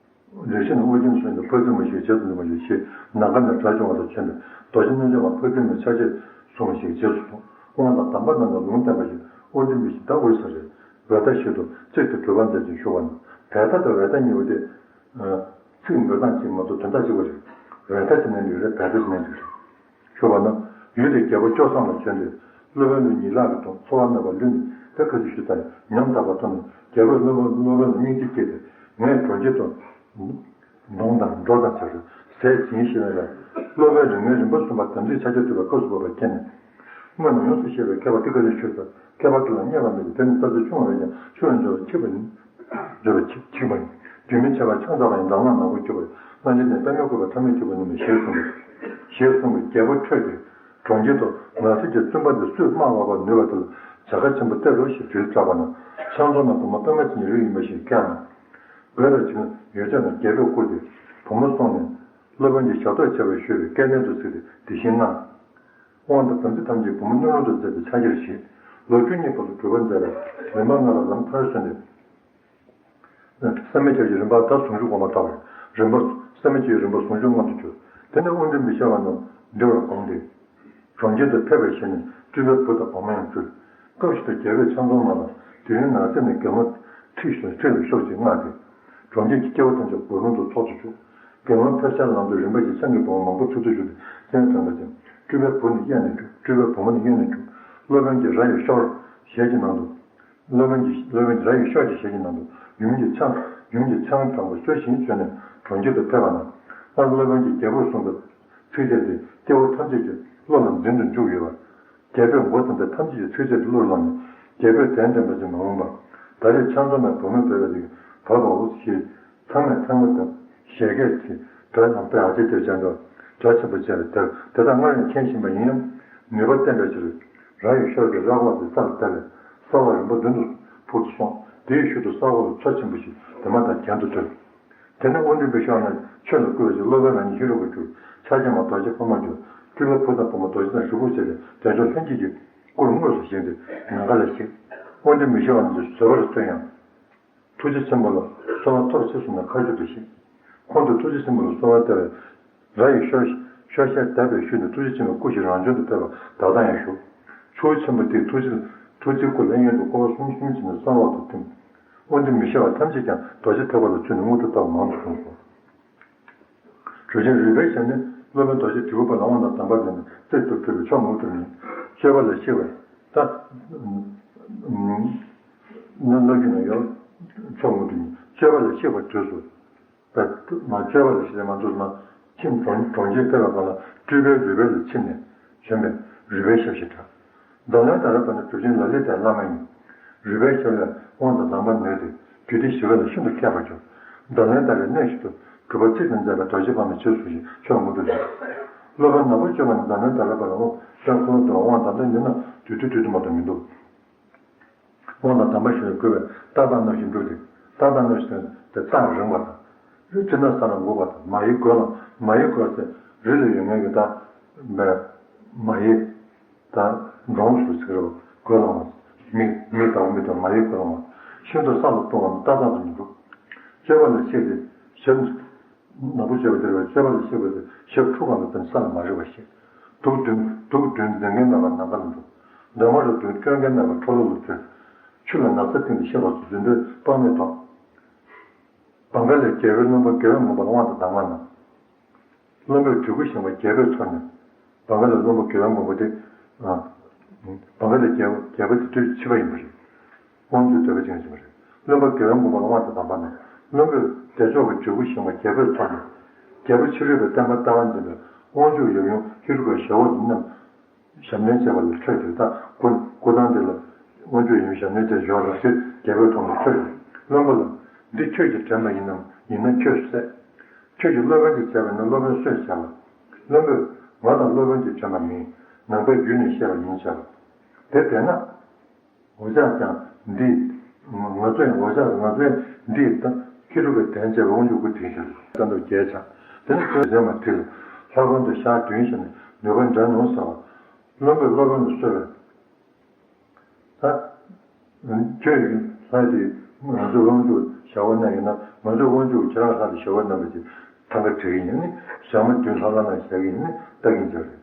རེ་ཞིག་ན་ཨོ་རྒྱན་དུ་སོང་ཞིག་དང་འཕགས་ཚེ་མ་ཞིག་གི་རྗེས་སུ་འདེམས་པར་གྱུར་ཞེས་ནམ་མཁའ་ནས་སྒྲ་བྱུང་བ་དང་མཚོན་པའི་རྡོ་རྗེ་རྣལ་འབྱོར་པ་འཕགས་ཚེ་མའི་ཕྱག་རྗེས་སོང་བ་ཞིག་གི་རྗེས་སུ་སོང་། དབང་དང་གདམས་པ་རྣམས་ལ་ལུང་བསྟན་པ་ཞིག་ཨོ་རྒྱན་པའི་ཞིག་ད་འོད་ཟེར་རེད། བེ་ཏ་ཞིག་ཏུ་གཅིག་ཏུ་གྲུབ་པ་མཛད་ཅིང་བཞུགས་པ་ན། བེ་ཏ་དང་བེ་ཏ་གཉིས་པོ་དེ། ཚིག་འབོད་སྟངས་གཅིག་མ་གཏོགས་དོན་དག་གཅིག་པ་རེད། བེ་ཏ་ཟེར་ནས་འདུག་རེད། བེ་ཏ་ཟེར་ནས་འདུག་རེད། ཞུ་བ་ན། ཡུལ་དེའི་རྒྱལ་པོ་ལྕོག་བཟང་ལ་བྱོན་ཏེ། སློབ་དཔོན་ལུས་ཉིད་ལག་གིས་བརྡུངས། ཚོར་བ་མེད་པར་ལུས་ནས་དེ་ཁ་ཅིག་ཞུས་ཚར། ཉམ་ཐག་པ་ཐོབ་ནས་རྒྱལ་པོས་སློབ་དཔོན་སློབ་དཔོན་ལ་སྙིང་རྗེ་སྐྱེས་ཏེ། ངས་གྲོང་ཁྱེར་དུ་གདོང་དང་འགྲོ་དང་བྱ་རུ་ཟས་སྦྱིན་ཞེས་པ་ལ། སློབ་དཔོན་རིགས་ལྔའི་རིམ་པ་གསུམ་པ་དམ་ཚིག་ཕྱག་རྒྱ་ཐུབ་པའི་སྐབས་སུ་བབ་པར་མཁྱེན་ནས། སྔོན་ལ་ཡོངས་སུ་ཤེས་པའི་མཁས་པ་ཏི་ཀ་ལི་ཆོས་དང་མཁས་པ་དེ་ལ་བསྙད་པ་མེད་དེ། དེ་ནི་ས་ཆ་ཆུང་བ་རེད་ཀྱང་ཆུ་ཡང་འཇོ་བ་འཁྱིག་པ་ཡིན། འཇོ་བ་འཁྱིག་པ་ཡིན། རྒྱུད་སྨིན་ཆེ་བ་ཆང་ཟ་བ་ཡིན། དང་བླངས་ནག་པོ་འཁྱུག་པ་ཡིན། རྣ་ཆེན་ནས་པདྨས་བཀོད་པ་ཐ་མལ་འཁྱུག་པ་ནི་མིན་ཞེས་གསུངས་པས། ཞེས་གསུངས་པས་རྒྱལ་པོ་ཁྲོས་ཏེ། གྲོང་ཁྱེར་དུ་ནགས་གསེབ་ཀྱི་བཙུན་པ་འདི་སུས་དམག་འོག་པར་ནུས་པ་དེ་ལ་བྱ་དགའ་ཆེན་པོ་སྟེར་རོ་ཞེས་དྲིལ་བསྒྲགས་པ་ན། ཕྱག་འཛོམས་ན་བུ་མོ་པདྨ་ཅན་གྱི་རིགས་ཡིན་པ་ཞིག་ཁས་བླངས། བོད་ལ་བྱོན་ཡོད་ཅག་ན་རྒྱལ་པོས་བཀུར་ཏེ་བུ་མོ་སོང་ནས། སློབ་དཔོན་གྱིས་ཞབས་ཏོག་བྱ་བའི་ཞུས་པས་སྐལ་ལྡན་དུ་གཟིགས་ཏེ་དེ་བཞིན་གནང་། དབང་དང་དམ་ཚིག་ཐམས་ཅད་བུ་མོ་སྣོད་རུང་དུ་མཛད་པའི་ཕྱག་འཁྱེར་བཞེས། ལོ་བཅུ་གཉིས་བར་དུ་སྒྲུབ་པ་མཛད་པས་རིམ་པ་ལྔ་ལ་ལམ་མཐར་སོན་ཏེ། བསམ་ཡས་ཁྱབ་ཀྱི་རིམ་པ་ཟླ་ཟུང་འཇུག་གོང་མ་ཐོབ་པས། རིམ་པ། བསམ་ཡས་ཁྱབ་ཀྱི་རིམ་པ་ཟུང་འཇུག་མངོན་དུ་གྱུར། དེ་ནས་དབུ་མགྲོན་པོའི་ཤ་བ་རྣམས་འདྲི་བར་དགོངས་ཏེ། གྲོང་ཁྱེར་དུ་ཕེབས་པའི་ཞལ་ནས་སྤྲུལ་པའི་བུ་དང་བུ་མོ་ཡང་སྤྲུལ། སྐབས་ཤིག་ཏུ་རྒྱལ་པོས་ཕྱག་འཛོམས་གནང་ལ། དེ་རིང་ནགས་གསེབ་ནས་དགེ་སློང་ཁྲིད་ཤོག་ཁྲིད་ལ་ཤོག་ཅེས་མངགས་ཏེ། གྲོང་ཁྱེར་གྱི་སྐྱེ་བོ་ཐམས་ཅད་སྒོ་དྲུང་དུ་ཚོགས་སུ་བཅུག། དགེ་སློང་ཕེབས་ཤར་ལམ་དུ་རིམ་པ་བཞིན་ཆང་གི་བུ་མོ་མང་པོ་ཚུར་འདུ་ཞུགས་ཏེ་སེམས་དྲན་པ་ཅན། སྤྲུལ་པའི་བུ་ནི་གཡས་ནས་རྒྱུག། སྤྲུལ་པའི་བུ་མོ་ནི་གཡོན་ནས་རྒྱུག། སློབ་དཔོན་གྱིས་ར་ཡི་ཤོག་ཞལ་གྱི་ནང་དུ། སློབ་དཔོན་གྱིས། སློབ་དཔོན་གྱིས་ར་ཡི་ཤོག་ཅིག་ཞལ་གྱི་ནང་དུ་ཡུམ་གྱི་ཆང་། ཡུམ་གྱི་ཆང་དྲང་པོ་ཚོས་ཤིང་བྱོན་ནས་གྲོང་ཁྱེར་དུ་ཕེབས་པ་ན། སླར་སློབ་དཔོན་གྱིས་རྒྱལ་པོར་གསུངས་པའི་ཚིགས་བཅད་དེ་སྐྱེ་བོ་ཐམས་ཅད་ཀྱི་བློ་ལ་འཛིན་དུ་འཇུག་ཡོད་པ། རྒྱལ་པོས་མགོ་བརྩམས་ཏེ་ཐམས་ཅད་ཀྱི་ཚིགས་བཅད་དེ་བློར་བླངས་ནས་རྒྱལ་པོས་དོན་བསྟན་པ་ཞིག་མ་འོངས་པ། ད་རེས་ཕྱག་འཛོམས་པའི་བུ་མོས་འབོད་པའི་རིགས་བབ་པའོ་ཞེས་ཚང་མས་ཚང་མ་དང་ཞལ་སྐད་ཀྱིས་སྒྲ་དང་དཔེ་ཨ་ཅེ་དེ་བྱ་འདྲ་སྒྲ་ཆེན་པོ་བྱས་པས་དེ་དེ་དག་སྔར་ནས་མཁྱེན་བཞིན་པ་ཡིན་ཡང་ནུས་པ་བསྟན་པའི་ཕྱིར། ར་ཡི་ཤོག་གི་ར་ཁོག་དེ་རྩྭ་ལ་བརྡབས་པས་ས་འོག་རིམ་པ་བདུན་དུ་འཕུར་དུ་སོང་། དེའི་ཤུལ་དུ་ས་འོག་ལ་མཚོ་ཆེན་པོ་ཞིག་དེ་མ་ཐག་གྱེན་དུ་ཐོན། དེ་ནས་དབུ་མགྲོན་པོའི་ཤ་བ་རྣམས་ཆོས་ལ་བསྐུལ་བ་ཞིག་སློབ་དཔོན་རང་ཉིད་ཧེ་རུ་ཀར་གྱུར། ཕྱག་བྱེད་མ་རྡོ་རྗེ་ཕག་མོར་གྱུར། སྤྲུལ་པའི་བུ་དང་བུ་མོ་རྡོ་རྗེ་དང་རིལ་བུར་བཅས་པས་དལ་འབྱོར་ལྷན་སྐྱེས་ཀྱི་སྐུར་དངོས་སུ་བཞེངས་ཏེ་ནམ་མཁའ་ལ་གཤེགས། དབུ་མགྲོན་པོའི་ཤ་བ་རྣམས་ཀྱིས་བཟོད་པར་བརྩོན་ཡང་། ཐུགས་རྗེ་ཆེན་པོ་ལ་གསོལ་བ་ཐོབ་ཅེས་གསུངས་ནས་མཁའ་སྤྱོད་དུ་གཤེགས། ཁོང་དུ་ཐུགས་རྗེ་ཆེན་པོ་ལ་གསོལ་བ་བཏབ་པས། ར་ཡི་ཤོག་ཤོག་ཤར་བརྡབས་པའི་ཤུལ་ནས་ཐུགས་རྗེ་ཆེན་པོའི་སྐུ་ཞིག་རང་བྱོན་དུ་ཕེབས་པ་ད་ལྟ་ཡང་བཞུགས། ཆུ་བོ་ཆེན་པོ་དེའི་ཐུགས་རྗེ་ཐུགས་རྗེའི་སྐུ་ལྷ་གཡོན་དུ་སྐོར་བ་གསུམ་གསུམ་བྱས་ནས་ས་འོག་ཏུ་ཐིམ། དབུ་མགྲོན་མི་ཤི་བ་ཐམས་ཅད་ཀྱང་རྡོ་རྗེ་ཐེག་པ་ལ་བཙུད་ནས་དངོས་གྲུབ་ལྟ་བུ་མང་དུ་གསུངས་སོ། གྲུབ་ཆེན་རུས་སྦལ་ཞབས་ནི་སློབ་དཔོན་རྡོ་རྗེ་དྲིལ་བུ་པ་ལ་དབང་དང་གདམས་པ་ལེན་ནས་རྩལ་དུ་ཕུལ་བའི་མཆོག་དངོས་གྲུབ་ཡིན། སྤྱོད་པ་ལ་གཤེགས་པ་ད། ན་ལོ་རྒྱུས་ན་ཡོད། མཆོག་དངོས་གྲུབ་ཡིན། སྤྱོད་པ་ལ་གཤེགས་པ་དུས་སུ། པས་མ་སྤྱོད་པ་ལ་གཤེགས་ཏེ་མ་འདུག་ན་ཁྱིམ་གྲོང་གྲོང་ཁྱེར་ཕེབས་པའི་བར་ལ་སྤྲུལ་པའི་རུས་སྦལ་ལ་ཆིབས་ནས་བྱོན་པས་རུས་སྦལ་ཞབས་ཞེས་གྲགས། མདོ་ལས་ད་ར་བ་ནི་གྲུབ་ཆེན་ལ་ལས་དེའི་བླ་མ་ཡིན། རུས་སྦལ་ཞབས་ལས་དབང་དང་གདམས་པ་ནོས་ཏེ་རྒྱུད་སྡེ་བཞི་པ་ལ་ཤིན་ཏུ་མཁས་པར་གྱུར། མདོ་ལས་ད་རའི་གནས་ཤིག་ཏུ་གྲུབ་པ་ཚིག་དང་མཛད་པའི་རྡོ་རྗེ་འབར་མའི་རྗེས་སུ་ཞིག་མཆོག་དངོས་གྲུབ་ཡིན། སློབ་དཔོན་ནག་པོ་སྤྱོད་པ་ནི་མདོ་ལས་ད་ར་བ་ལ་འོ་ད་ཁོ་ལ་དུ་དབང་དང་ལྡན་ཡིན་ན་དུས་དུས་དུས་དུ་མ་གཏོགས་མི་འདུག་དབང་དང་གདམས་པ་ཞུ་བའི་དགོས་པའི་རྟགས་དང་རྣམ་བཞིན་བསྒྲུབས་ཏེ། ཏག་ཏག་གནོན་ཞིང་དེ་ཏག་རིང་བ་དང་། རི་ཁྲི་ན་ས་ལ་འགུག་པ་དང་། མ་ཡི་གོས་ལ། མ་ཡི་གོས་ཟེར་རི་ལ་ཡོད་མཁན་གྱི་ད་མ་ཡི་ད་འབྲོང་ཞུ་ཟེར་བ་གོས་ལ་མ། མི་མི་ལྟ་བུ་མི་ལྟ་བུ་མ་ཡི་གོས་ལ་མ། ཤིན་ཏུ་ས་ལ་ལྟུང་བ་ནི་ཏག་ཏག་ཏུ་མི་འགྲུབ། སྤྱོད་པ་ལ་གཤེགས་ཏེ་ཞབས། ནག་པོ་སྤྱོད་པ་དེར་བའི་སྤྱོད་པ་ལ་གཤེགས་པ་དེ་ཞབས་འཁྲུ་བ་ལ་བརྟེན་ས་ལ་མ་རེག་པར་གཤེགས། དུག་བདུན་དུག་བདུན་འཛིན་མཁན་རྣམས་ལ་ནམ་མཁའ་ལ་འགྲོ། འདོད་མ་རུ་བདུན་སྐྱོན་མཁན་རྣམས་ལ་ཁྲོ་ལོ་ལ་འཛུལ། ཆུ་ལ་ན་བཟའ་བཏིང་སྟེ་གཤེགས་པ་སོགས་རྫུ་འཕྲུལ་དཔག་མེད་ཐོབ། བང་ག་ལས་རྒྱལ་པོའི་བློན་པོ་དགེ་བའི་མགོན་པོ་ལ་དབང་དུ་བཏང་བ་ན། བློན་པོས་གྲི་གུ་བཞེངས་པ་རྒྱལ་པོས་ཚོར་ནས། བང་ག་ལས་བློན་པོ་དགེ་བའི་མགོན་པོ་དེ། ཨ། བང་ག་ལས་རྒྱལ་རྒྱལ་པོ་དེ་དུས་ཕྱི་པ་ཡིན་པ་རེད། དབང་སྒྱུར་འདོད་པ་ཅན་ཞིག་མ་རེད། བློན་པོ་དགེ་བའི་མགོན་པོ་ལ་དབང་དུ་བཏང་བ་ན། བློན་པོས་བདེ་མཆོག་གི་གྲི་གུ་བཞེངས་པ་རྒྱལ་པོས་ཚོར་ནས། རྒྱལ་པོ་ཕྱི་རོལ་པའི་བསྟན་པ་ལྟ་བ་འཛིན་པའི་དབང་ཕྱུག་ཡབ་ཡུམ་ཧེ་རུ་ཀའི་ཞལ་འོག་ཏུ་བསྣམས། ཞབས་ནན་བྱས་པ་ལ་ཁྲོས་ཏེ། ད་སྐུ་སྐུ་ཐང་འདི་ལ་དབང་ཕྱུག་ཡབ་ཡུམ་ཞབས་ནན་བྱས་ཞོར་ལ་ཞེས་རྒྱལ་པོས་མཐོང་ནས་ཁྲོས་ཏེ། བློན་པོ་ལ། འདི་ཁྱོད་ཀྱི་དྲན་པ་ཡིན་ནམ། ཡིན་ན་ཁྱོད་བསད། ཁྱོད་ཀྱིས་སློབ་དཔོན་གྱིས་བྱས་པ་ཡིན་ན་སློབ་དཔོན་གསོད་བྱས་ལ། བློན་པོས། ང་དང་སློབ་དཔོན་གྱི་དྲན་པ་མིན། ནང་པའི་རྒྱུད་ནས་བཤད་པ་ཡིན་བྱས་ལ། དེ་བདེན་ན། འོ་ཅག་ཀྱང་འདི། ང་ཚོས་འོ་ཅག་ང་ཚོས་འདི་ད་ཁྱེད་རང་གི་དན་བྱས་པའི་དབང་ཕྱུག་སྐུ་དེ་བཞིན་ལ་ལྟ་འདོད་རྒྱལ་ཆགས། དེ་ནི་ཁྱོད་གཞན་མ་དྲིས་ལ། ལྷ་ཁང་དུ་ཞག་བདུན་བཞིན་ནུས་པ་འདྲ་མྱོང་ཟེར་བ། བློན་པོས་སློབ་དཔོན་ལ་གསོལ་བས། ད། ཁྱོད་ཡིན་ལྷ་དེ་ང་ཚོའི་དབང་ཕྱུག་ཞབས་འོག་ན་ཡིན་ན། ང་ཚོའི་དབང་ཕྱུག་ཁྱེད་རང་ལྷ་དེ་ཞབས་འོག་ན་མི་ཅིག་ཐང་ག་བྲེག་གི་ཡིན་ནི། ཞག་མ་བདུན་ལྷ་ལ་ན་བཞག་གི་ཡིན་ནི་ལྟ་གིན་བྱ་རེད།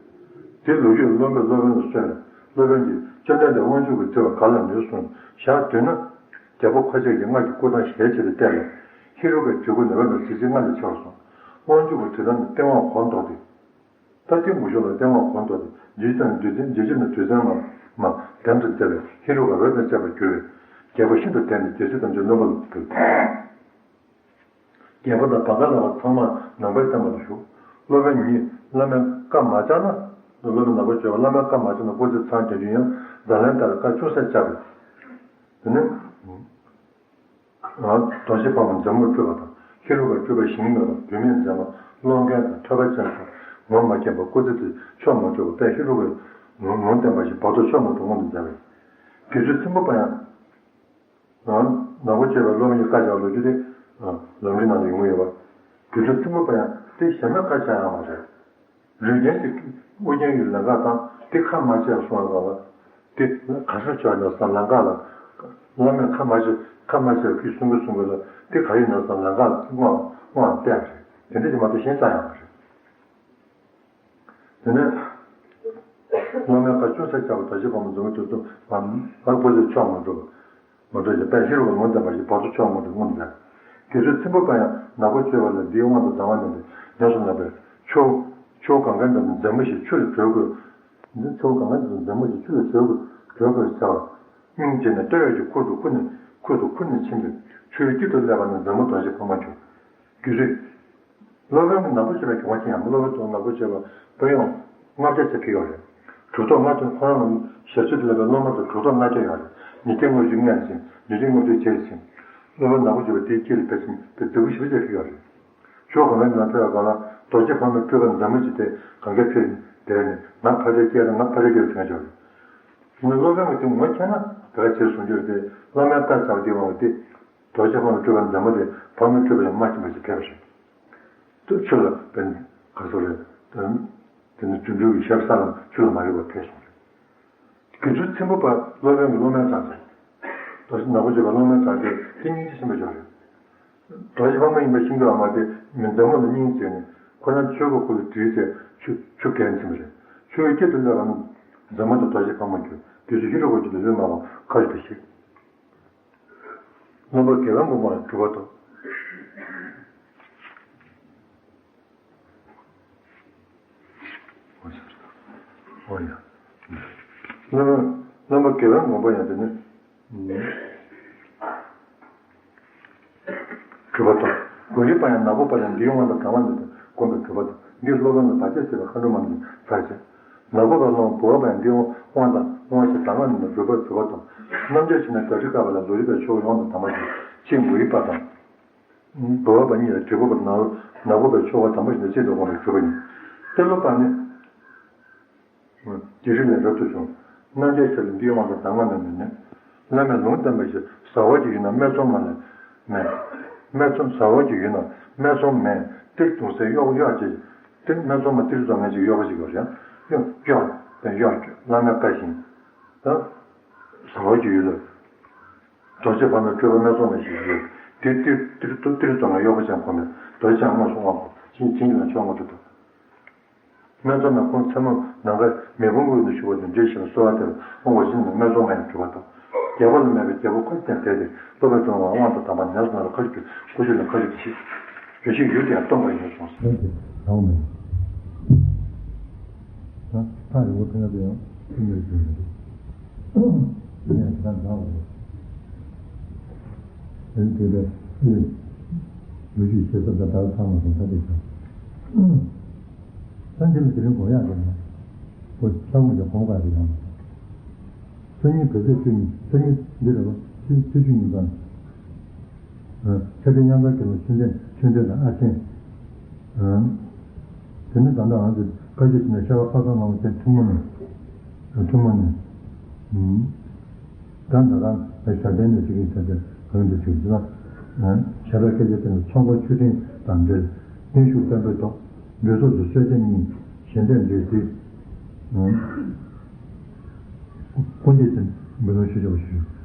དེ་ལོ་རྒྱུས་བློན་པོས་སློབ་དཔོན་ལ་གསོལ་ནས། སློབ་དཔོན་གྱིས་བཅོམ་ལྡན་འདས་དབང་ཕྱུག་གིས་བརྩི་བ་ག་ལ་ནུས་གསུངས། ཞག་བདུན་ན། རྒྱལ་པོ་ཁ་ཆེ་ཡིས་སྔར་གྱི་སྐུ་ཐང་ཞལ་ཕྱེ་སྟེ་བལྟས་ལ། ཧེ་རུ་ཀའི་གྲི་གུ་ནུས་པ་དང་གཟི་བརྗིད་མངའ་ལས་ཆེ་བར་གསུངས། དབང་ཕྱུག་གི་གྲི་ཐང་ནི་སྟེང་འོག་གོང་མདོག་སྟེ། ད་ཐེངས་མུ་བཞུགས་ལ་སྟེང་འོག་གོང་མདོག་སྟེ། འཇིགས་དང་འདུ་འཛི་འཇིགས་བྱེད་ནི་དུས་མཚན་མ་མ་དམ་དུ་མཛད་པས་ཧེ་རུ་ཀ་འོད་དང་བཅས་པར་གྱུར་པས། རྒྱལ་པོ་ཤིན་ཏུ་དད་ནས་རྒྱལ་སྲིད་ཐམས་ཅད་བློན་པོ་ལ་ཕུལ། རྒྱལ་པོ་དང་བ་ག་ལ་བ་ཚང་མ་ནང་པའི་བསྟན་པ་ལ་ཞུགས། སློབ་དཔོན་ཉིད་བླ་མའི་བཀའ་མ་བཅག་ན། སློབ་དཔོན་ནག་པོ་སྤྱོད་པ་བླ་མའི་བཀའ་མ་བཅག་ན་སྐུ་ཚེ་ཚང་རྒྱ་ཆུ་ཡང་ཛ་ལན་ལྟར་བཀའ་ཅུང་ཟད་བཅག་པས། དེ་ནས། རྡོ་རྗེ་ཕག་མོ་མཛུབ་མོས་སྤྲུལ་པ་དང་ཧེ་རུ་ཀ་སྤྲུལ་པ་ཞིང་མེད་པ་བུད་མེད་མཛེས་མ་ཀློང་མཁན་དང་ཐོས་པ་ཅན་སོགས་ངོམས་མ་མཁྱེན་པར་སྐུ་ཚེ་དེ་ཆོག་མ་ཆོག་པ་དཔལ་ཧེ་རུ་ཀའི་ལུང་ལུང་བསྟན་པ་བཞིན་བར་དོ་ཆོག་མ་ཆོག་མངོན་དུ་མཛད་པས། དགེ་ཚུལ་ཆེན་པོ་པ་ཡང་། ནག་པོ་སྤྱོད་པའི་སློབ་དཔོན་གྱི་བཀའ་བཅག་ལོ་རྒྱུས་དེ་ལམ་རིམ་ནང་ལ་ཡོང་གི་ཡོད་པ། དགེ་ཚུལ་ཆེན་པོ་པ་ཡང་དེ་གཞན་མའི་བཀའ་བཅག་ཡང་མ་རེད། ལུས་རྒྱན་གྱི་ཨུ་རྒྱན་གྱི་ལན་ཁག་དང་དེ་ཁ་མ་ཕྱེ་གསུང་བ་ལ། དེ་ག་སར་བྱོས་ན་བསམ་ལན་ཁག་ལ། བླ་མས་ཁ་མ་ཕྱེ་ཁ་མ་ཕྱེ་ཁུས་གསུང་གི་གསུང་གི་ལ་དེ་ག་ཡིན་ན་བསམ་ལན་ཁག་ལ་དངོས་དངོས་བལྟས་པ་རེད། དེ་འདྲ་ཅིག་མ་གཏོགས་གཞན་ཅང་ཡང་མ་རེད། དེ་ནས། བླ་མའི་བཀའ་ཅུང་ཟད་བཅག་པ་རྡོ་རྗེ་ཕག་མོ་མཛུབ་མོས་སྤྲུལ་པ་མ་མ་སྐུ་ཚེ་ཆོག་མ་འགྲུབ། མ་འགྲུབ་ཅིང་དཔལ་ཧེ་རུ་ཀ་ལུང་བསྟན་པ་བཞིན་བར་དོ་ཆོག་མ་འགྲུབ་མངོན་དུ་མཛད། དགེ་ཚུལ་ཆེན་པོ་པ་ཡང་ནག་པོ་སྤྱོད་པ་ལ་འདིའི་དབང་དུ་བཏང་བ་ནི་ཉམས་སུ་བླངས་པས་ཆུ་ཆུ་བོ་གངྒཱའི་འགྲམ་དུ་མཛུབ་མོ་ཞིག་ཆུ་ལ་བྲོས་དགོས། འདི་ཆུ་བོ་གངྒཱའི་འགྲམ་དུ་མཛུབ་མོ་ཞིག་ཆུ་ལ་བྲོས་དགོས་བྲོས་དགོས་ཟེར་བ། སྙིང་རྗེ་ནས་བསྟོད་ཡས་ཀྱི་ཁུར་དུ་ཁུར་ནས་ཁུར་དུ་ཁུར་ནས་ཕྱིན་པས་ཆུའི་དཀྱིལ་དུ་སླེབས་པ་ན་མཛུབ་མོ་རྡོ་རྗེ་ཕག་མོ་གྱུར། དགེ་ཚུལ། སློབ་དཔོན་གྱིས་ནག་པོ་སྤྱོད་པའི་གྱོང་བ་ཅི་ཡང་མེད། སློབ་དཔོན་ཐོག་ནག་པོ་སྤྱོད་པ་དཔེ་ཡོང་ལྔ་བརྒྱ་ཙམ་ཕེབས་ཡོད་རེད། གྲུབ་ཐོབ་ལྔ་བརྒྱ་ཁོ་རང་ལ་ཞབས་ཕྱི་དུ་སླེབས་པའི་སློབ་མ་དང་གྲུབ་ཐོབ་ལྔ་བརྒྱ་ཡོད་རེད། ཉིས་བརྒྱ་ལྔ་བཅུ་སྔོན་ཕྱིན། ཉིས་བརྒྱ་ལྔ་བཅུ་རྗེས་ཕྱིན། སློབ་དཔོན་ནག་པོ་སྤྱོད་པ་དེའི་དཀྱིལ་ལ་ཕེབས་ཤིང་དཔེ་མཛེས་པོ་ཞེ་པོ་ཅིག་ཕེབས་ཡོད་རེད། ཞོགས་གང་ལ་ཉལ་ཕེབས་པ་གང་ལ་རྡོ་རྗེ་ཕག་མོས་སྤྲུལ་པ་མཛུབ་མོ་ཅིག་སྟེ་གང་ག་ཕེབས་བསྡད་ནས་ང་ཕ་ཆེར་སྐྱེས་དང་ང་ཕ་ཆེར་སྐྱེས་ལ་དྲན་བྱུང་རེད། སློབ་དཔོན་གྱིས་དེ་ངོ་མཁྱེན་ན་དེ་ག་ཅེས་གསུང་རྒྱུ་རེད་དེ། བླ་མའི་བཀའ་བཅག་པ་དེའི་དབང་གིས་དེ། རྡོ་རྗེ་ཕག་མོས་སྤྲུལ་པ་མཛུབ་མོ་དེ་ཕག་མོའི་སྤྲུལ་པ་ཡང་མ་མཁྱེན་པ་ཞིག་ཕེབས་པ་རེད། དེ་ཆུ་ལ་བན་ག་སོ་རེད། དེ་ནི་རྫུ་འཕྲུལ་གྱི་ཞབས་ས་ལ་ཆུ་ལ་མ་རེག་པར་ཕེབས་སོང་རེད། དགེ་ཚུལ་ཆེན་པོ་པ་སློབ་དཔོན་གྱི་སློབ་མའི་བཟང་ཟེར། རྡོ་རྗེ་ནག་པོ་སྤྱོད་པ་སློབ་མའི་བཟང་ཟེར་དེ་སྙིང་རྗེ་ཆེན་པོ་ཡོད་རེད། རྡོ་རྗེ་ཕག་མོ་ཡིན་པ་ཤེས་ཀྱི་ཡོད་མ་རེད། མི་མཛུབ་མོ་ལ་སྙིང་རྗེ་ནས་ཁོ་རང་ཆུའི་གུ་ལ་བྲིས་བྱས་ཆུ་ཆུ་བརྒལ་ཕྱིན་པ་རེད། ཆུའི་དཀྱིལ་དུ་སླེབས་པ་ན་མཛུབ་མོ་དང་རྡོ་རྗེ་ཕག་མོ་གྱུར། དེ་ཚོ་ཧེ་རུ་ཀ་རྒྱུད་ལ་ལུས་མ་བ་ཁ་ཡོད་པ་ཞིག་སློབ་དཔོན་དགེ་བའི་མགོན་པོ་ལ་གྲུབ་པ་དང་། ཨོ་ཡ། སློབ་དཔོན་སློབ་དཔོན་དགེ་བའི་མགོན་པོ་ཡང་དེ་ནི། གྲུབ་པ་དང་། གོ་རིམ་པ་ཡང་ནག་པོ་པ་ཡང་འདིའི་དབང་དུ་བཏང་བ་ནི་བསྒོམས་པའི་གྲུབ་པ་དང་། འདིས་སློབ་དཔོན་ལ་བར་ཆད་བྱེད་པའི་མཁའ་འགྲོ་མ་ནི་ཚར་བཅད། ནག་པོ་པ་སློབ་དཔོན་འབུལ་བ་པ་ཡང་འདིའི་དབང་དང་དབང་ཞེས་གདམས་ངག་ནི་སྒྲུབ་པའི་གྲུབ་པ་དང་། རྣམ་དཔྱོད་ཆེ་ན་བཛྲ་ཤྲཱི་ཀ་པ་ལ་ལུང་རིགས་པའི་ཆོས་དབྱིངས་དུ་གདམས་པ་ཞིག་ཅེས་གོ་རིམ་པ་དང་། འབུལ་བ་པ་གཉིས་ལ་དྲིལ་བུ་པ་ནག་ནག་པོ་པའི་ཆོ་ག་དམ་པ་ཞིག་ནས་གཅིག་ཏུ་དབང་བའི་གྲུབ་པ་ཡིན། ཏེ་ལོ་པ་ནི། རྒྱལ་སྲིད་ལས་རབ་ཏུ་བྱུང་། རྣམ་རྒྱལ་ཆེ་ལ་འདིའི་དབང་དུ་གདམས་ངག་རྣམས་ནི་ནི། བླ་མས་ལུང་བསྟན་པ་བཞིན་ཟ་བ་ཅིག་ཡིན་ན་སྨད་འཚོང་མ་ལ། མེད། སྨད་འཚོང་ཟ་འོག་གི་ཡུལ་ན་སྨད་འཚོང་མེད། གཏེར་གདུང་སའི་གཡོག་གཡོག་ཅིག་གཏེར་སྨད་འཚོང་མ་གཏེར་བཟོ་མཁན་ཅིག་གཡོག་པོ་ཅིག་ཡོད་རེད། གཡོག་གཡོག་པས་གཡོག་བླ་མའི་བཀའ་བཞིན། ད་ཟ་འོག་གི་ཡུལ་ལ་རྡོ་རྗེ་ཕ་མའི་སྤྲུལ་པ་སྨད་འཚོང་མ་ཞིག་ཡོད། དེ་གཏེར་གཏེར་གཏེར་གཏེར་བཟོ་མཁན་གཡོག་པོ་ཅིག་གོ་མེད། རྡོ་རྗེ་འཆང་དངོས་སུ་དབང་བསྐུར། ཕྱིན་ཕྱིན་ལ་ཆོས་དབང་བསྐུར་ཐུབ། སྨད་འཚོང་མས་ཁོང་མཚན་མོ་ནམ་མཁའི་མེ་དཔུང་དབུས་སུ་ཞུ་བ་དང་འདྲིས་ཤིང་གསོལ་བ་དེར་དབང་བ་བཞིན་དུ་སྨད་འཚོང་མ་ཡང་གྲུབ་པ་དང་། རྒྱལ་པོ་ལ་སྨད་པའི་རྒྱལ་པོ་ཁོ་ཀྱང་དེ་སྟེ་སློབ་པའི་སྡོམ་པ་དབང་དུ་བཏང་བ་ནས་སོ་ནོར་ཁ་ཤུགས་ཀྱིས་ཁུ་བྱུག་ལ་ཁ་ཤུགས་ཀྱིས་ཕྱིས། བརྗོད་བཞིན་ཡུལ་དེ་ཡང་སྟོངས་པ་ཡིན་གསུངས། ལན་དེ་དྲང་བ་མིན། ད་ཐག་རིང་པོ་ཕེབས་ན་དེ་ཡང་ཐུགས་ཉེར་འགྱུར་མི་འདུག་ངས་ད་འདྲ་བ་རེད། དེ་ནི་དེ་ལས་ཨེ། ལོ་རྒྱུས་བཤད་ས་ད་ད་ཚང་མ་སོང་ད་དེ་ཚང་། ད་འདི་ལ་དེ་རིང་དགོངས་ཡག་རེད་མ། ཁོ་ས་ཁོངས་ཀྱི་གོང་དཀར་རེད་ཡང་མ། སང་ཉིན་བོད་ཚེས་བཅུ་གཉིས། སང་ཉིན་འདི་རེད་བ། ཚེས་ཚེས་བཅུ་གཉིས་པ། ཨ། ཆབ་འབྲིང་གཡང་དར་དགེ་སློང་ཆོས་ལྡན། ཆོས་ལྡན་དང་ཨ་ཆེན། ཨ། དེ་ནི་ད་ལྟ་ང་ཚོས་བཀའ་ཆོས་ཞུས་ནས་ཤར་པ་ཕ་བཟང་ལྷ་མོ་བཅས་ཐུན་མོང་ནས། ཨ། ཐུན་མོང་ནས། ཨུམ། ད་ད་ག་ཞབས་བརྟན་ནས་ཞུ་གི་ཡིན་ཟེར་ཏེ་གང་དུ་ཞུ་ཞུ་ན། ཨ། ཞབས་པད་བསྐལ་བརྒྱར་བརྟན་པའི་ཚོགས་འཁོར་མཆོད་སྤྲིན་དང་འབྲེལ་བརྟན་བཞུགས་བརྟན་པོའི་ཐོག་འདོད་ཚོགས་སུ་གསོལ་ཇ་གཉིས། ཞལ་འདེབས་འབྲས་སིལ། ཨུམ། སྐུ་འདེབས་ཅན་འབུལ་ལོང་ཞུ་ཆོག་པ་ཞུ།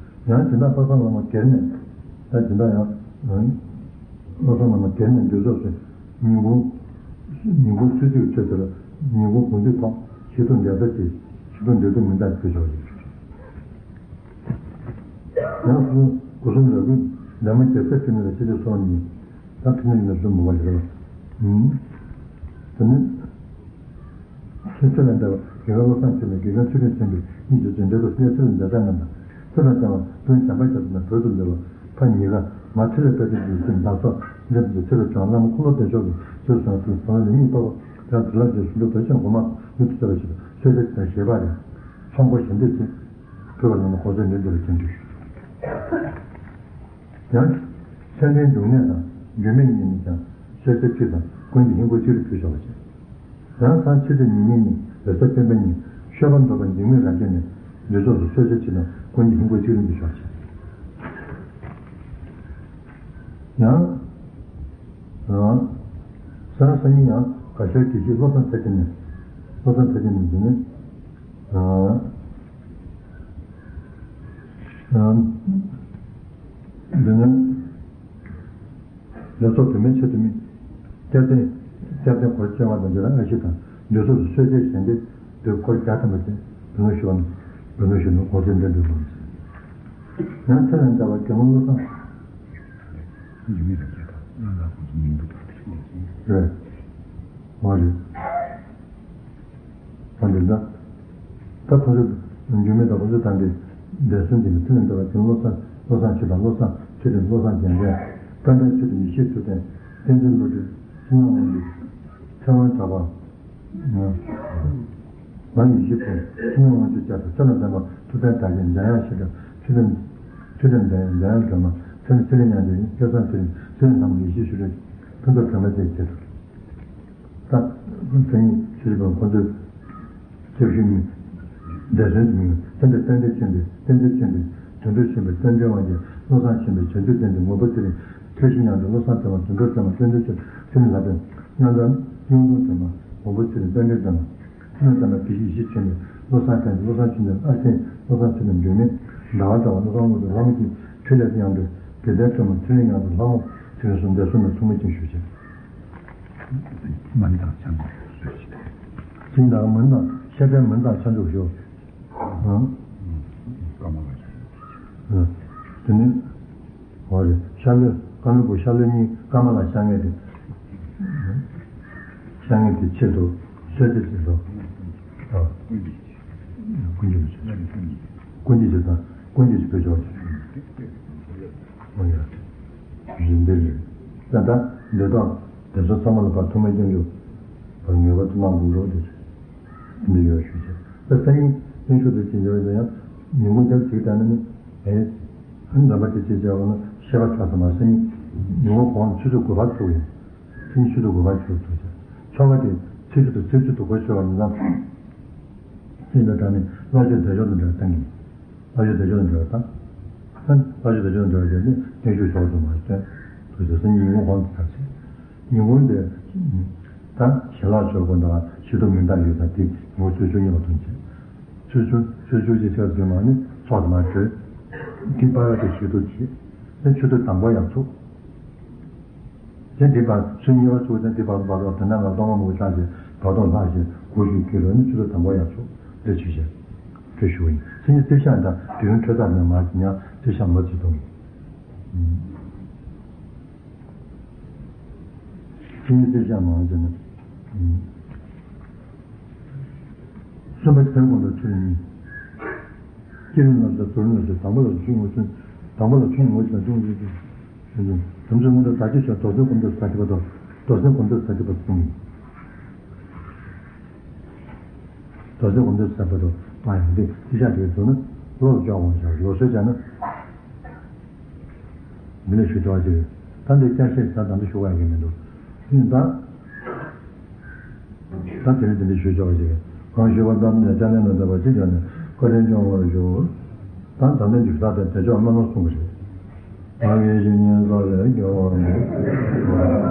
ཡང་སྦྱིན་བདག་པ་སངས་བླ་མ་སྒེར་ནས། ད་སྦྱིན་བདག་ཡང་། པ་སངས་བླ་མ་སྒེར་ནས་འདོད་ཚོགས་སུ་ཉིན་གུང་། ཉིན་གུང་ཆུ་ཚོད་ཚོད་དེར་ཉིན་གུང་དགོང་དུས་ཐོག་ཞི་ཁྲོ་འདོན་ཐབས་ཀྱི་ཞི་ཁྲོ་འདོན་ཐབས་མི་འདྲ་ཞུ་ཆོག་ཞུ། ཡང་སུ་སྒོ་གསུམ་ལ་ལུས་ལས་མ་རྒྱལ་སྲས་ཕྲིན་ལས་ལ་ཤེས་བྱ་སོགས་ནི། ད་ཕྲིན་ལས་ནི་སུ་མོ་བ་ཞིག་ལ། ཨུམ། དེ་ནི། ཚེ་ཚེ་ལས་འདས་པ་དགེ་རྒན་བློ་བཟང་ཆོས་ལྡན། དགེ་རྒན་ཚུལ་ཁྲིམས་ཆེན་པོས་སྙིང་རྗེ་ཅན། འབྲས་བུ་སྙེད་ཚེ་ལས་འདས་གྲངས་རྣམས་དང་། ཚེ་དང་ལྡན་པ་སྤུན་བྱམས་པ་རྒྱ་མཚོ་ནས་བོད་དུ་འདུལ་བ། ཕ་ཉིས་ཀ་མ་ཚེ་ལས་དཔལ་ལྡན་གྱི་སྲིད་མདའ་སོགས་འདེབས་ཀྱི་ཚེ་རབས་བྱུང་བླ་མ་འཁོར་ལོ་བདེ་མཆོག་གི་ཚེ་སོང་དུས་བཟང་ལ་གཉིས་པ་བ་དང་དུ་ལ་རྗེ་བཞུགས་སྒྲུབ་བོད་ཆེན་སྒོ་མང་ཡུལ་དུ་གསལ་བ་ཞིག་ཏུ་གསོལ་ཇ་དང་ཞལ་པར་རེ་ཚོང་སྒོ་ཞལ་འདེབས་ཅན་བོད་པ་རྣམས་ལ་གོང་ཚད་ནུས་བསྡུ་བའི་དོན་དུ། ཡང་། མཚན་ལྡན་འབྱུང་གནས་དང་འབྱུང་མེད་གཉིས་ནི་ཀྱང་གསོལ་ཇ་གཅིག་དང་ཀུན་གྱི་ཧིན་སྒོར་གཅིག་རུ་ཕུལ་ཆོག་པ་བྱས། ཡང་སང་ཕྱི་དྲོ་ཉིན་གཉིས་ནི་འོད་གསལ་སྤེན་པ་གཉིས། ཤོད་པ་མདོ་པ་འཇིགས་མེད་རབ་རྒྱས་ནས་འདོད་ཚོགས་སུ་གསོལ་ཇ་གཅིག་དང་ཀུན་གྱི་ཧིན་སྒོར་གཅིག་རུ་ཕུལ་ཆོག་པ་བྱས། ཡང་། ཨ། སང་སང་ཉིན་ཡང་དགའ་ཤོས་དགེ་བཤེས་བློ་བཟང་ཚེ་བརྟན་ནས། བློ་བཟང་ཚེ་བརྟན་ནས་འདི་ནི། ཨ། ཨ། འདི་ནི། ལས་ཚོགས་དུ་མའི་ཆེད་དུ་མི། སྐྱབས་རྟེན། སྐྱབས་རྟེན་སྒོར་བཅོ་ལྔ་དང་འབྲེལ་ལ་ཨ་ཤི་དང་འདོད་ཚོགས་སུ་གསོལ་ཇའི་ཞལ་འདེབས་འདོད་སྒོར་བརྒྱ་ཐམ་པ་བཅས་འབུལ་ལོང་ཞུ་བ་ནི། འབུལ་ལོང་ཞུ་ན་གོང་ཚད་འདོན་འདོད་དགོངས། ཡང་ཚེ་ལས་འདས་པ་དགེ་སློང་བློ་བཟང་། རེད། འོ་རེད། ད་འདི་འདྲ། ད་ཁོ་ཚོ་འགྱུར་མེད་དང་ཁོ་ཚོ་དང་འདི་འདས་སོང་འདི་ནི་ཐུན་མོང་མདོ་བ་ཀུན་བློ་བཟང་བློ་བཟང་ཆོས་དང་བློ་བཟང་ཆོས་སྒྲོན་བློ་བཟང་རྒྱལ་མཚན་དཔལ་ལྡན་ཆོས་སྒྲོན་ཡེ་ཤེས་ཐུབ་བསྟན་བསྟན་འཛིན་བློ་གྲོས་ཕྱི་ནང་དབང་འདུས་ཚེ་དབང་གྲགས་པ་ང་ཡེ་ཤེས་ཕུན་ཕྱི་ནང་དབང་ཕྱུག་བཅས་སུ་ཚེ་ལ་ལྡན་པ་ཐུབ་བསྟན་དར་རྒྱས་འཇམ་དབྱངས་ཤེས་རབ་ཆོས་སྒྲོན་ཆོས་སྒྲོན་འཇམ་དབྱངས་འཇམ་དབྱངས་སྒྲོལ་མ་ཚེ་ཚེ་རིང་མཉམ་གྲོགས་སྐལ་བཟང་ཚེ་རིང་ཚེ་རིང་ལྷ་མོ་ཡེ་ཤེས་ཆོས་སྒྲོན་ཕུན་ཚོགས་སྒྲོལ་མ་བཅས་ཀྱིས་ད། མཚན་ཉིད་ཆོས་སྲིད་པ་ཁོ་ཚོའི་སྐྱབས་ཞུ་མི། འདས་གསོན་གྱི་མིང་ལ་བསྟན་པའི་བསྟན་པའི་ཆེན་པོའི་བསྟན་པའི་ཆེན་པོའི་དོན་གྲུབ་ཆེན་པོའི་བསྟན་འཛིན་དབང་རྒྱལ་བློ་བཟང་ཆེན་པོའི་བྱང་ཆུབ་བསྟན་འཛིན་ངོ་བོ་ཚེ་རིང་ཐོད་བཞི་མཉམ་དུ་བློ་བཟང་ཚེ་དབང་དོན་གྲུབ་ཚེ་དབང་བསྟན་འཛིན་ཆེན་ཚེ་རིང་ལྷ་བསྟན་མཉམ་དུ་གཡུང་དྲུང་སྒྲོལ་མ་ངོ་བོ་ཚེ་རིང་བསྟན་འཛིན་སྒྲོལ་མ་ཐུན་མོང་བསྟན་པ་དགེ་བཤེས་ཡེ་ཤེས་ཆེན་པོའི་བློ་བཟང་ཕན་བློ་བཟང་ཆོས་འདུན་ཨ་ཆེན་བློ་བཟང་ཚེ་རིང་འབྲུག་མི་ཟླ་བ་གྲགས་པ་བློ་བཟང་དངོས་གྲུབ་ལྷ་མོ་གཅིག་ཆོས་ལས་མཉམ་དུ་དགེ་ལྡན་སྒྲོལ་མ་ཚེ་རིང་མཉམ་དུ་ལྷ་མོ་ཚེ་རིང་གསུམ་འདས་གསོན་ལ་ཐུགས་མ་བསྐྱོན་ཞུ་ཆེད། མ་ཎི་དང་ཕྱག་འགུགས་ཞུ་ཆེད། ཅིག་དང་མ་ཎི་དང་ཤེས་བྱའི་མ་ཎི་དང་ཕྱག་འགུགས་ཞུ། ཨང་། ཀ་མ་ལ་ཤ་ཡོད། དེ་ནི། འོ་རེད། ཤ་ལོས་ཀ་ལོ་བུ་ཤ་ལོ་གཉིས་ཀ་མ་ལ་ཤ་ངེས་དེ། ཤ་ངེས་དེ་ཆེད་དུ་གསོལ་ཏེ་ཆེད་དུ། ཨ། ཀུན་གྱི་ཀུན་གྱི་ཆེད་དང་ཀུན་གྱི་ཆེད་དུ་བེད་སྤྱོད། འོ་ཡ། རིན་པའི་རིགས། ད་ལྟ་འདོད་དང་དེ་ཚོ་ཚང་མ་ལ་ཕར་ཐུགས་མ་སྐྱོན་ཡོད། ཕར་ངེས་པར་དུ་གནང་དགོས་འགྲོ་དེ་འདི་ཡོད་ཞུ་ཆེད། ད་སང་ཉིན་བརྟན་བཞུགས་དང་བཅས་འབྱོར་ཡོད་ཡང་ཉིན་གུང་རྒྱབ་ཅིག་དང་ནི་ཨེ། ཨ་ནི་འཛོམས་པ་དེ་བཅས་བྱས་པ་ན་ཤེས་པ་ཆགས་སོང་མ། སང་ཉིན་ཉིན་གུང་གོང་ཆུ་ཚོད་དགུ་པར་ཚུགས་ཡིན། ཕྱི་ཉིན་ཆུ་ཚོད་དགུ་པར་ཆུ་ཚོད་ཆ། ཆོ་ག་དེ་ཚེས་བཅུ་དང་ཚེས་བཅུ་དུ་གོ་ཆོད་པ་ཡིན་ཙང་། ཚེས་འདི་དག་ནི་བླ་མཆོད་བདེ་མཆོག་ཏུ་འབྲེལ་བ་བཏང་གི། བླ་མཆོད་བདེ་མཆོག་ཏུ་འབྲེལ་བ་བཏང་། ལྷ་ཆོས་དང་ཆོས་དང་འབྲེལ་བ་བྱས་ནས་བརྟན་བཞུགས་ཞོར་དུ་མ་བསྟན། དུ་ཞེས་སེམས་ཉིད་ཉིན་གུང་གོང་དུ་ལྟར་བྱས། ཉིན་གུང་དེ། ད་ཞལ་ལག་མཆོད་དགོས་འདུག་ཞུ་ཐུབ་མི་འདང་ཡོད་ཙང་དེ་ཉིན་གུང་ཆུ་ཚོད་བཅུ་གཉིས་པ་ཐོན་བྱས། ཆུ་ཚོད་ཆུ་ཚོད་བཅུ་གཅིག་ཆགས་ཚུན་མ་ནི་ཚོགས་དུ་མ་གྲོལ། དེ་པར་དུ་ཞུ་ཐུབ་བྱས། དེ་ཆུ་ཚོད་དང་པོ་ཡང་ཚུགས། དེ་འདི་བར་ཚུན་གཉིས་པ་ཚུགས་ཙང་འདི་བར་དུ་བར་དུ་དེ་ན་ང་གཏོང་མ་མོ་ཆགས་ཤིང་བར་དུ་ལྷག་ཤིང་གུ་ཞིག་གི་རོ་ནི་ཆུ་ཚོད་དང་པོ་ཡང་ཚུགས་འདི་ཆུ་ཤིང་འདི་ཞུ་བ་ཡིན། ཚེ་ཉིད་རྩིབ་ཤག་དང་དུས་ཡུན་འཕྲོད་ཐག་ནས་མར་ཉག་རྩིབ་ཤག་མ་བརྩི་གཏོང་གི། ཚེ་ཉིད་རྩིབ་ཤག་མ་བརྩི་ན། གསུམ་པ་དོན་གོང་དུ་ཚུལ་གཉིས། བསྐྱེད་རིམ་ལ་སོགས་རྫོགས་རིམ་ལ་སོགས་དང་པོ་ལ་སོགས་ཆོས་ངོ་ཚུལ། དང་པོ་ལ་ཆོས་ངོ་ཚུལ་དང་ཆོས་ངོ་ཚུལ། དམ་ཚིག་སྔོན་འགྲོ་བདག་བསྐྱེད་ཆོས་རྫོགས་ཚུལ་སྒོམ་དུ་ས་ཏི་པ་དང་། རྫོགས་ཚུལ་སྒོམ་དུ་ས་ཏི་པ་གསུམ། རྫོགས་ཚུལ་སྒོམ་དུ་ས་ཏི་པ་དང་པ་ཡང་འདི་ཅི་བྱ་དེ་བྱུང་ན་བློ་ལ་འཇོག་དགོངས་བཞག་ལོ་སོལ་བྱ་ན། འདི་ལས་ཞུ་ཆོག་ཅིག་ད་འདི་བསྐྱར་བཤད་བྱ་དང་འདི་ཞུ་བ་ཡང་མི་འདུག་ཡིན་ད། ད་དེ་རིང་དེ་འདྲ་ཞུ་ཆོག་ཅིག་གང་ཞུས་པ་ལྟར་ནས་སྐྱབས་གནས་ལ་འདོད་པ་ཅི་བྱུང་ནས་བཀའ་དྲིན་སྐྱོང་བར་ཞུ། ད་ད་ལྟ་འདི་ད་ལྟ་དེ་ཆོག་སྨོན་ལམ་གསུང་གི་རེད། ང་གིས་བཤེས་གཉེན་ཚོགས་ལས་སྐྱོ་བ་མེད།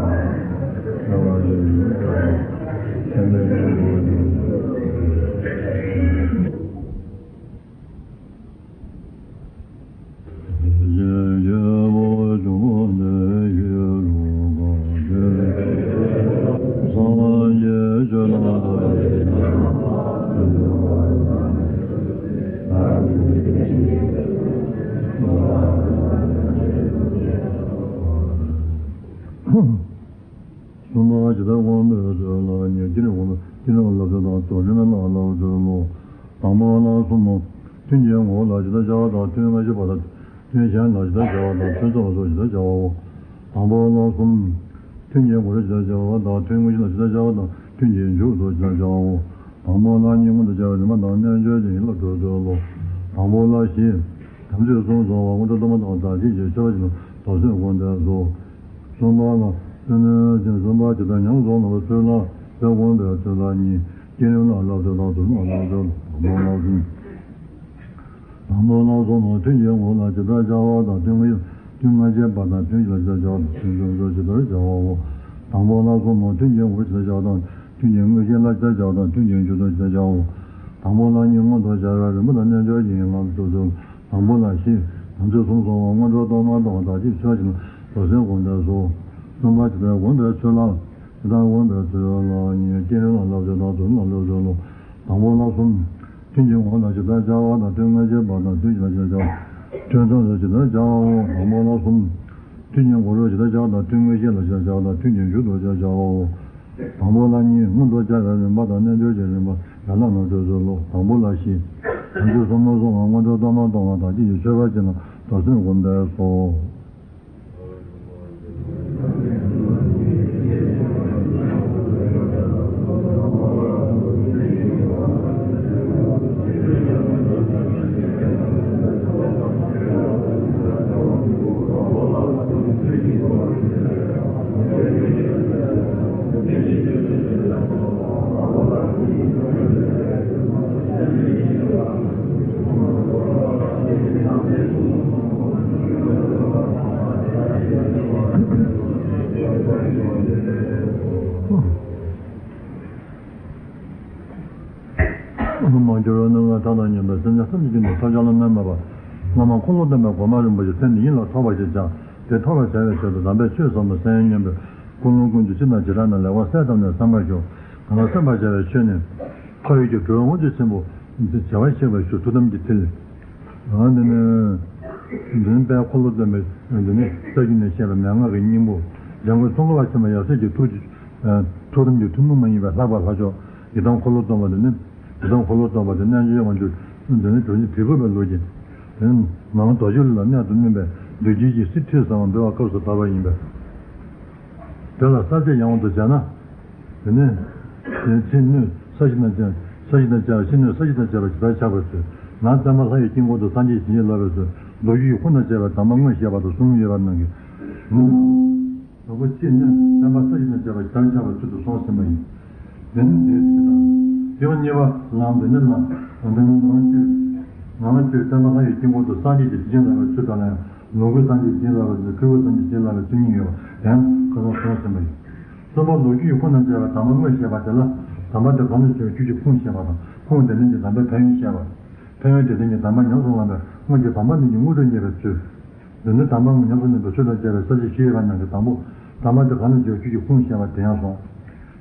གསུམ་པ་ཇི་ལྟར་འོངས་པའི་ཚུལ་ལ་ཉེ་ཅིར་འོངས་པའི་ཅི་ལྟར་ལབ་ཚུལ་དང་དོན་རིམ་ལ་ལབ་ཚུལ་ལོ། དང་པོ་ལ་གསུམ། མཐུན་རྐྱེན་ངོ་བོ་ལ་ཇི་ལྟར་བྱ་བ་དང་མཐུན་ལྔ་བྱེད་པ་དང་མཐུན་གཞན་ལ་ཇི་ལྟར་བྱ་བ་དང་མཐུན་ཚོགས་ལ་སོགས་ཇི་ལྟར་བྱ་བའོ། དང་པོ་ལ་གསུམ། མཐུན་རྐྱེན་ངོ་བོ་ཇི་ལྟར་བྱ་བ་དང་མཐུན་དངོས་གཞི་ལ་ཇི་ལྟར་བྱ་བ་དང་མཐུན་རྐྱེན་མཇུག་ཏུ་ཇི་ལྟར་བྱ་བའོ། དང་པོ་ལ་གཉིས། སྔོན་དུ་བྱ་བའི་རིམ་པ་དང་རྣལ་འབྱོར་གྱི་ཡན་ལག་སྒྲུབ་ཚུལ་ལོ། དང་པོ་ལ་བཞི། དམ་ཚིག་གསུམ་བཟུང་བ་སྔོན་འགྲོ་གཏོར་མ་དང་དག་བྱེད་ཀྱི་མཆོད་པ་བཞིན་དུ་རྫོགས་ཚུལ་སྒོམ་པས་སོ། གསུམ་པ་ལ། གསུམ་པ་ཇི་ལྟར་ཉམས་སུ་བླང་བའི་ཚུལ་ལ་ལྟོས། སྒོམ་པའི་ཚུལ་ལ་གཉིས། བསྐྱེད་རིམ་ལ་ལབ་ཚུལ་དང་རྫོགས་རིམ་ལ་ལབ་ཚུལ། དང་པོ་ལ་གསུམ། དང་པོ་ལ་གསུམ་མོ། མཐུན་རྐྱེན་ངོ་བོ་ལ་ཇི་ལྟར་བྱ་བ་དང་མཐུན་དངོས། མཐུན་ལྔ་བྱེད་པ་དང་མཐུན་གཞི་ལ་ཇི་ལྟར་བྱ་བ་དང་མཐུན་ཚོགས་ལ་ཇི་ལྟར་བྱ་བའོ། དང་པོ་ལ་གསུམ་མོ། མཐུན་རྐྱེན་ངོ་བོ་ཇི་ལྟར་བྱ་བ་དང་མཐུན་རྐྱེན་དངོས་གཞི་ལ་ཇི་ལྟར་བྱ་བ་དང་མཐུན་རྐྱེན་མཇུག་ཏུ་ཇི་ལྟར་བྱའོ། དང་པོ་ལ་གཉིས། སྔོན་དུ་བྱ་བའི་རིམ་པ་དང་རྣལ་འབྱོར་གྱི་ཡན་ལག་སྒྲུབ་ཚུལ། དང་པོ་ལ་བཞི། དམ་ཚིག་གསུམ་བཟུང་བ་སྔོན་འགྲོ་གཏོར་མ་གཏོང་བ་དག་བྱེད་ཀྱི་མཆོད་པ་བཞིན་དུ་རྫོགས་ཚུལ་སྒོམ་པས་སོ། གསུམ་པ་ཇི་ལྟར་འོངས་པའི་ཚུལ་ལ། ཇི་ལྟར་འོངས་པའི་ཚུལ་ལ་གཉིས། བསྐྱེད་རིམ་ལ་ལབ་ཚུལ་དང་རྫོགས་རིམ་ལ་ལབ་ཚུལ་ལོ། དང་པོ་ལ་གསུམ། མཐུན་རྐྱེན་ངོ་བོ་ལ་ཇི་ལྟར་བྱ་བ་དང་མཐུན་ལྔ་བྱེད་པ་དང་མཐུན་གཞི་ལ་ཇི་ལྟར་བྱ་བ། མཐུན་ཚོགས་ལ་ཇི་ལྟར་བྱ་བའོ། དང་པོ་ལ་གསུམ། མཐུན་རྐྱེན་ངོ་བོ་ཇི་ལྟར་བྱ་བ་དང་མཐུན་དངོས་གཞི་ལ་ཇི་ལྟར་བྱ་བ་དང་མཐུན་རྐྱེན་མཇུག་ཏུ་ཇི་ལྟར་བྱ་བའོ། དང་པོ་ལ་གཉིས། སྔོན་དུ་བྱ་བའི་རིམ་པ་དང་རྣལ་འབྱོར་གྱི་རིམ་པ་ཡན་ལག་ལྔ་སྒྲུབ་ཚུལ་ལོ། དང་པོ་ལ་བཞི། དམ་ཚིག་གསུམ་མོ་བཟུང་བ་སྔོན་འགྲོ་གཏོར་མ་གཏོང་བ་དག་བྱེད་ཀྱི་མཆོད་པ་བཞིན་དུ་རྫོགས་ཚུལ་སྒོམ་པས་སོ། མ་གྱུར་པའི་སྣང་བ་མཐའ་དང་མཉམ་པའི་སེམས་ཅན་ཐམས་ཅད་ཀྱི་ནང་ཐོབ་བྱ་བླ་མེད་མ་པ། བླ་མ་འཁོར་ལོ་སྟོན་པའི་གོ་འཕང་རིན་པོ་ཆེ་སེམས་ནི་ཡིད་ལ་ཐོབ་པ་ཞིག་བྱ། དེ་ཐོབ་པར་བྱ་བའི་ཆེད་དུ་དམ་པའི་ཆོས་ཟབ་མོ་གསན་སྙམ་པའི་ཀུན་སློང་ཀུན་གྱིས་ཅི་དང་ཇི་ལྟར་ན་ལེགས་པར་གསལ་བཏབ་ནས་གསན་པར་ཞུ། གང་ལ་གསན་པར་བྱ་བའི་ཆོས་ནི། འཕགས་ཡུལ་གྱི་གྲོལ་བའི་དངོས་གྲུབ་ཆེན་པོ། བྱ་བ་གཤེགས་པའི་ཞུ་ཐུགས་དམ་གྱི་མཐིལ། འདི་ནི། འདི་ནི་དཔལ་འཁོར་ལོ་སྟོན་པའི་འདི་ནི་རྩ་རྒྱུད་ནས་བཤད་པའི་མན་ངག་གི་སྙིང་པོ། འཇམ་མགོན་ཙོང་ཁ་པ་ཆེན་པོ་ཡབ་སྲས་ཀྱི་ཐུགས་ཀྱི། ཐུགས་དམ་གྱི་ཐུན་མོང་མ་ཡིན་པའི་ལྷག་པ་ལྷ་མཆོག་ཡི་དམ་འཁོར་ལོ་སྟོན་པ་འདི་ནི། ཡི་དམ་འཁོར་ལོ་སྟོན་པ་འདི་རྣལ་འབྱོར་མངོན་གྱུར་འདི་ནི་གྲུབ་བརྙེས་དྲིལ་བུ་པའི་ལུགས་ཀྱི། འདི་ནི་ནང་རྡོ་རྗེ་ལ་གནད་དུ་བསྣུན་པའི་འདོད་རྒྱལ་གྱི་སྲིད་ཁྲིར་གསང་བ་འབུལ་བའི་སྐབས་སུ་བབས་པ་ཡིན་པས། དེ་ལ་གསལ་བྱེད་ཡང་དུ་བྱས་ན། དེ་ནས། དེ་ཕྱི་སྣོད་ས་གཞི་དང་བཅས། ས་གཞི་དང་བཅས་པ་ཕྱི་སྣོད་ས་གཞི་དང་བཅས་པ་ཇི་ལྟར་ཆགས་པའི་ཚུལ། ནང་བརྟེན་པ་ལྷ་ཡི་དཀྱིལ་འཁོར་དུ་སངས་རྒྱས་ཞིང་གཤེགས་ལབ་པའི་ཚུལ། མདོ་རྒྱུད་ཀྱི་དབུ་ན་བཅས་པ་དམ་པ་དངོས་བཤད་པ་དང་གསུམ་ཡོད་པ་རྣམས་ཀྱིས། དང་པོ་ཕྱི་སྣོད་བརྟེན་པ་ས་གཞི་དང་བཅས་པ་ཇི་ལྟར་ཆགས་པའི་ཚུལ་དུ་སོང་ཟིན་པ་ཡིན། དེ་ནི་དེའི་ཚུལ་དང་། དེ་བ་གཉིས་པ་ལམ་དེ་ནི་ལམ་དེ་ནི་ལམ་བཅུ། ང་ལ་ཁྱོད་བསྟན་པ་ལྷ་ཡི་དཀྱིལ་འཁོར་དུ་སངས་རྒྱས་ཀྱི་བྱིན་གྱིས་བརླབས་པའི་ཚུལ་དང་ལྡན། ལོངས་སྐུའི་སངས་རྒྱས་བྱིན་གྱིས་བརླབས་པའི་ཚུལ། སྤྲུལ་སྐུའི་སངས་རྒྱས་བྱིན་གྱིས་བརླབས་པའི་ཚུལ་གཉིས་ཡོད་པ་དེ་ཡང་ཁ་སང་གསུངས་ཟིན་པ་ཡིན། གསུམ་པ་ལོ་རྒྱུས་ཀྱི་ཁུངས་དང་བཅས་པའི་དང་པོ་དངོས་བཤད་པ་དེ་ལ། དམ་པ་དེ་གང་ལ་བྱོན་རྒྱུ་ཀྱི་ཁུངས་བཤད་པ་དང་། ཁུངས་དེ་ལྡན་གྱི་དམ་པའི་ཕན་ཡོན་བཤད་པ། ཕན་ཡོན་དེ་ལྡན་གྱི་དམ་པ་ཉམས་སུ་བླངས་པའི་སྔོན་གྱི་དམ་པ་རྣམས་ཀྱི་དངོས་གྲུབ་བརྙེས་པའི་ཚུལ། དེ་ནི་དམ་པ་ཉམས་སུ་བླངས་པའི་ཚུལ་དང་བཅས་པའི་ས་བཅད་བཞི་ཡོད་པ་རྣམས་ཀྱི་དང་པོ། དམ་པ་དེ་གང་ལ་བྱོན་རྒྱུ་ཀྱི་ཁུངས་བཤད་པ་དེ་ཡང་སོང་།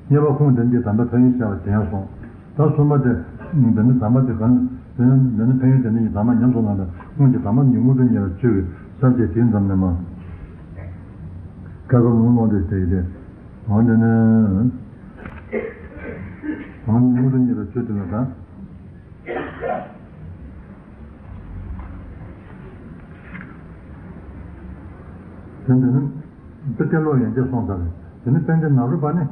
གཉིས་པ་ཁུངས་དེ་ནི་དམ་པའི་ཕན་ཡོན་བཤད་པ་དེ་ཡང་སོང་། ད་གསུམ་པ་དེ། འདི་ནི་དམ་པ་དེ་གང་། འདི་ནི་འདི་ནི་ཕན་ཡོན་དེ་ནི་དམ་པ་ཉམས་སུ་བླངས་པའི་སྔོན་གྱི་དམ་པ་ཉིད་དངོས་གྲུབ་བརྙེས་པའི་ཚུལ་གྱི་ས་བཅད་དེ་ཙམ་ནས་མ། ཁ་སང་ལུང་ལོང་དེ་དེ་དེ། འོ་འདི་ནི། དམ་པ་ཉིད་དངོས་གྲུབ་བརྙེས་པའི་ཚུལ་དེ་ལ་ད། དེ་འདི་ནི། དཔེ་གཏེར་ལོ་ཡན་ཆད་སོང་ཚར་རེད། དེ་ནི་དཔལ་ལྡན་ནཱ་རོ་པ་ནི།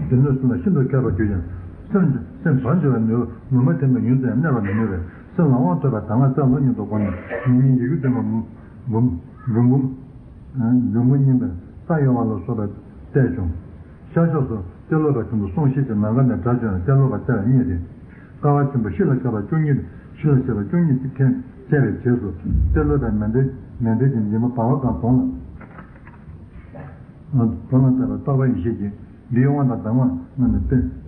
དེ་ནི་གསུམ་ལ་ཤིན་ཏུ་མཁས་པར་གྱུར་ཀྱང་། སེམས་སེམས་བག་འགྱུར་བའི་ནུས་ནུས་མ་ཐོན་པའི་ཡུན་དུ་ཡང་གནས་པར་མི་ནུས་པས། སེམས་ལ་དབང་ཐོབ་པའི་གདམས་ངག་རྩ་ལོ་ཉིད་དུ་བསྒོམས་ནས་མི་སྙན་ཡི་གེ་བདུན་པ་འབུམ་འབུམ་འབུམ་འབུམ་སྙན་པའི་རྩ་གཡོ་བ་ལ་སོགས་པ་བལྟས་བྱུང་། ཤར་ཕྱོགས་སུ་གཏེར་ལོ་པ་ཆེན་པོ་གསུང་བཤད་ཀྱི་ནམ་མཁའ་ནས་སྒྲ་བྱོན་ནས་གཏེར་ལོ་པ་བཙལ་བ་རྙེད་དེ། ཀ་བ་ཆེན་པོ་ཤེལ་ལ་ཁྱབ་པ་བཅུ་གཉིས། ཤེལ་ལ་ཁྱབ་པ་བཅུ་གཉིས་ཀྱིས་ཁེངས་བཅས་པའི་རྗེས་སུ་གཏེར་ལོ་པའི་མཎྜལ་མཎྜལ་གྱི་འཇིགས་མ་བར་པ་གང་གདོང་ལ། གདོང་ལ་བཏབ་པའི་རྟོག་པ་ཡེ་ཤེས་ཀྱིས། འདིའི་དབང་དང་གདམས་ངག་རྣམས་ནི་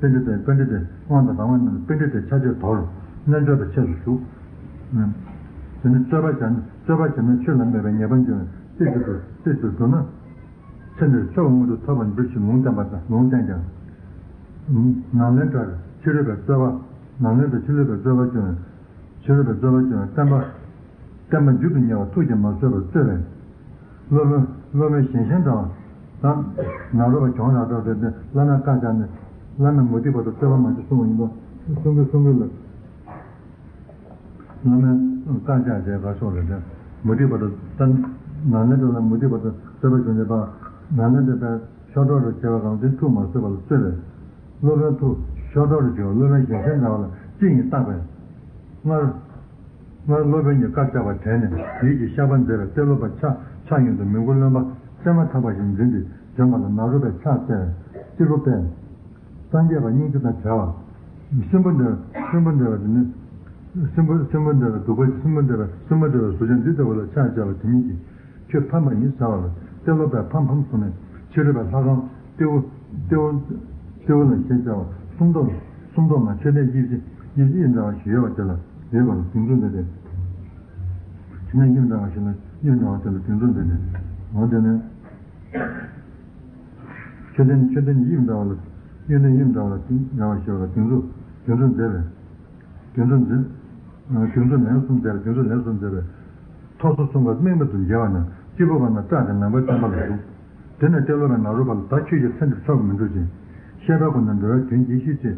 པཎྜ་ཏ་པཎྜ་ཏ་དབང་དང་གདམས་ངག་རྣམས་ནི་པཎྜ་ཏ་ཆ་བྱད་དོར། རྣལ་འབྱོར་པའི་ཆས་སུ་ཞུགས། དེ་ནི་རྩོད་པ་བྱས་ན་རྩོད་པ་བྱས་ན་ཆོས་ལ་མོས་པའི་ཉེས་པ་འབྱུང་བས་རྩེ་གཅིག་ཏུ་རྩེ་གཅིག་ཏུ་གྲུབ་ན། ཚེ་འདིར་མཆོག་གི་དངོས་གྲུབ་ཐོབ་པར་འགྱུར་ཞེས་ལུང་བསྟན་པ་དང་ལུང་བསྟན་ཀྱང་། ནམ་ལངས་པར་ཕྱི་རོལ་པའི་རྩོད་པ། ནམ་ལངས་པར་ཕྱི་རོལ་པའི་རྩོད་པ་བྱུང་བས། ཕྱི་རོལ་པའི་རྩོད་པ་བྱུང་བས་བསྟན་པ། བསྟན་པ་མཇུག་ཏུ་གཉེར་བ་ཐུགས་ཀྱིས་མ་བཟོད་པར་རྩོད་པས། སློབ་དཔོན་སློབ་དཔོན་གཞན་གཞན་དང་། དང་། ནཱ་རོ་པ་གྱོང་རག་རག་རེད་དེ་བླ་མས་བཀའ་བཅག་ནས་བླ་མས་མུ་སྟེགས་པ་དང་རྩོད་པ་མ་བྱེད་གསུངས་པ་ཡིན་པ། གསུང་གི་གསུང་གི་ལ། བླ་མས་བཀའ་བཅག་བྱས་དགའ་ཤོག་རེད་དེ། མུ་སྟེགས་པ་དང་ནཱ་ལེནྡྲ་ལ་མུ་སྟེགས་པ་དང་རྩོད་པ་བྱུང་རྗེས་ནཱ་ལེནྡྲ་པས་ཤོ་ཏྲོ་རུ་བྱས་པ་གང་དེ་ཐུགས་མ་བཟོད་པ་ལ་རྩོད་པས། སློབ་དཔོན་ཐུགས་ཤོ་ཏྲོ་རུ་བྱས་པ་སློབ་དཔོན་གཞན་གཞན་འདྲ་བ་ལ་ཅི་ཡིན་བརྟག་པས། སྔར། སྔར་སློབ་དཔོན་གྱིས་བཀའ་བཅག་པ་དྲན་ནས་ཡིད་ཀྱི་བཤགས་པ་མཛད་པས་གཏེར་ལོ་པ་ཕྱག་ཕྱག་གཡོན་དུ་མོས་གུས་རློན་པ་སྲན་མ་ཐག་པ་ཞིག་འཛིན་ཏེ་བྱོན་པ་ལ་ནཱ་རོ་པས་ཕྱག་འཚལ་བས་སྤྱི་བོར་ཕེབས། སངས་རྒྱས་པ་སྙིང་རྗེ་དང་བྲལ་བ། སྲིན་པོ་འདྲ་སྲིན་པོ་འདྲ་བ་དེ་ནི། སྲིན་པོ་སྲིན་པོ་འདྲ་བ་གདུག་པ་སྲིན་པོ་འདྲ་བ་སྲིན་པོ་འདྲ་བའི་གཟུགས་ཅན་འདི་ལྟ་བུ་ལ་ཕྱག་བྱ་བ་དེ་ཉིད་ཀྱིས་ཁྱོད་ཕམ་པ་ཡིན་ཟེར་བ་ལ་གཏེར་ལོ་པས་ཕམ་ཕམ་གསུངས་ནས་ཕྱི་རོལ་པའི་ལྷ་ཁང་ལྟེ་བོ་ལྟེ་བོ་ལྟེ་བོ་ལ་ཞེས་བྱ་བ་སུམ་མདོ་སུམ་མདོ་ན་མཆོད་རྟེན་དབྱིབས་ཅན་དབྱིབས་ཅན་འདྲ་བ་ཞིག་ཡོད་པ་དེ་ལ་ཡོད་པ་ལ་དེ་ཚོ་འདི་སྟེ། མཆོད་རྟེན་དབྱིབས་འདྲ་བ་ཞིག་ལ་དབྱིབས་འདྲ་བ་དེ་ལ་དེ་ཚོ་འདི་སྟེ། འོ་དེ་ནས། མཆོད་རྟེན་མཆོད་རྟེན་གྱི་དབྱིབས་འདྲ་བ་ལ། མཆོད་རྟེན་དབྱིབས་འདྲ་བ་ལ་དེ་འདྲ་བ་ཞེས་པ་ལ་དེ་ཚོ་དེ་ཚོ་མཛད་པས། དེ་ཚོ་མཛད། དེ་ཚོ་ལན་གསུམ་མཛད་པས་དེ་ཚོ་ལན་གསུམ་མཛད་པས། ཐོག་སོ་གསུམ་པ་དམིགས་མེད་དུ་མཇལ་བ་ན་སྤྱི་བོར་བབས་ན་སྐྲག་སྟེ་ནང་པའི་བསྟན་པ་ལ་ཞུགས། དེ་ནས་གཏེར་ལོ་པས་ནཱ་རོ་པ་ལ་ད་ཁྱོད་ཀྱི་ཚེ་འདིར་མཆོག་གི་མི་འགྲུབ་ཅིང་། བཤད་པའི་སྒོ་ནས་འགྲོ་བའི་དོན་གྱིས་ཤིག་ཅེས་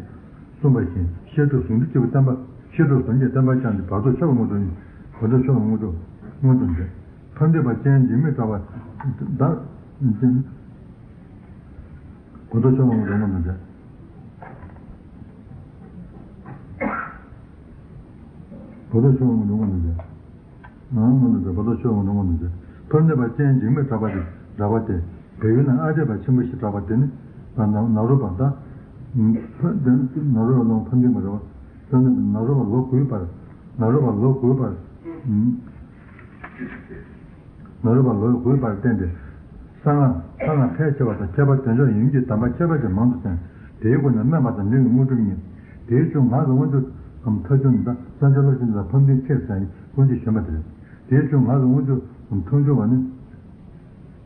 གསུངས་པ་བཞིན་བཤད་སྒྲུབ་ཟུང་འབྲེལ་སྤྱི་བོར་བསྟན་པ་བཤད་སྒྲུབ་ཟུང་འབྲེལ་བསྟན་པ་བཅངས་ཏེ་བར་དོ་མཆོག་གི་དངོས་གྲུབ་བར་དོ་མཆོག་གི་དངོས་གྲུབ་མངོན་དུ་མཛད། ཕ་མདུན་པ་ཅན་འཇིགས་མེད་གྲགས་པ་བདག་བར་དོ་མཆོག་གི་དངོས་གྲུབ་མངོན་དུ་མཛད། བར་དོ་མཆོག་གི་དངོས་གྲུབ་མངོན་དུ་མཛད། ཨང་། མངོན་དུ་མཛད། བར་དོ་མཆོག་གི་དངོས་གྲུབ་མངོན་དུ་མཛད། ཕ་མདུན་པ་ཅན་འཇིགས་མེད་གྲགས་པ་དེ་གྲགས་པ་སྟེ། བལ་ཡུལ་ན་ཨ་འདྲེ་པ་ཆེན་པོ་ཞིག་གྲགས་པ་དེ་ནི། ནཱ་ནཱ་རོ་པ་དང་། ཕ་དེ་ནཱ་རོ་པ་ལོ་ཕ་མདུན་པ་རེད་པ། དེ་ནི་ནཱ་རོ་པ་ལོ་དགུའི་བར། ནཱ་རོ་པ་ལོ་དགུའི་བར། ནཱ་རོ་པ་ལོ་དགུའི་བར་བསྟན་ཏེ། གསང་སྔགས་གསང་སྔགས་ཕལ་ཆེ་བ་དང་ཁྱད་པར་དོན་མཆོག་ཡིན་གྱི་གདམས་པ་ཁྱད་པར་ཅན་མང་དུ་གསན། དེའི་སྒོ་ནས་སྨོན་པ་དང་ལུས་ཀྱི་དངོས་གྲུབ་བརྙེས། དེའི་མཇུག་ངག་གི་དབང་ཕྱུག་གམ་ཐབས་མཆོག་ནི་ད་སངས་རྒྱས་བློ་ཆེན་དང་ཕ་མདུན་ཁྱེད་ཟེར་ཡི་ཀུན་གྱིས་བཞེངས་པ་དེ་རེད། དེའི་མཇུག་ངག་གི་དབང་ཕྱུག་གམ་ཐབས་མཆོག་པ་ནི།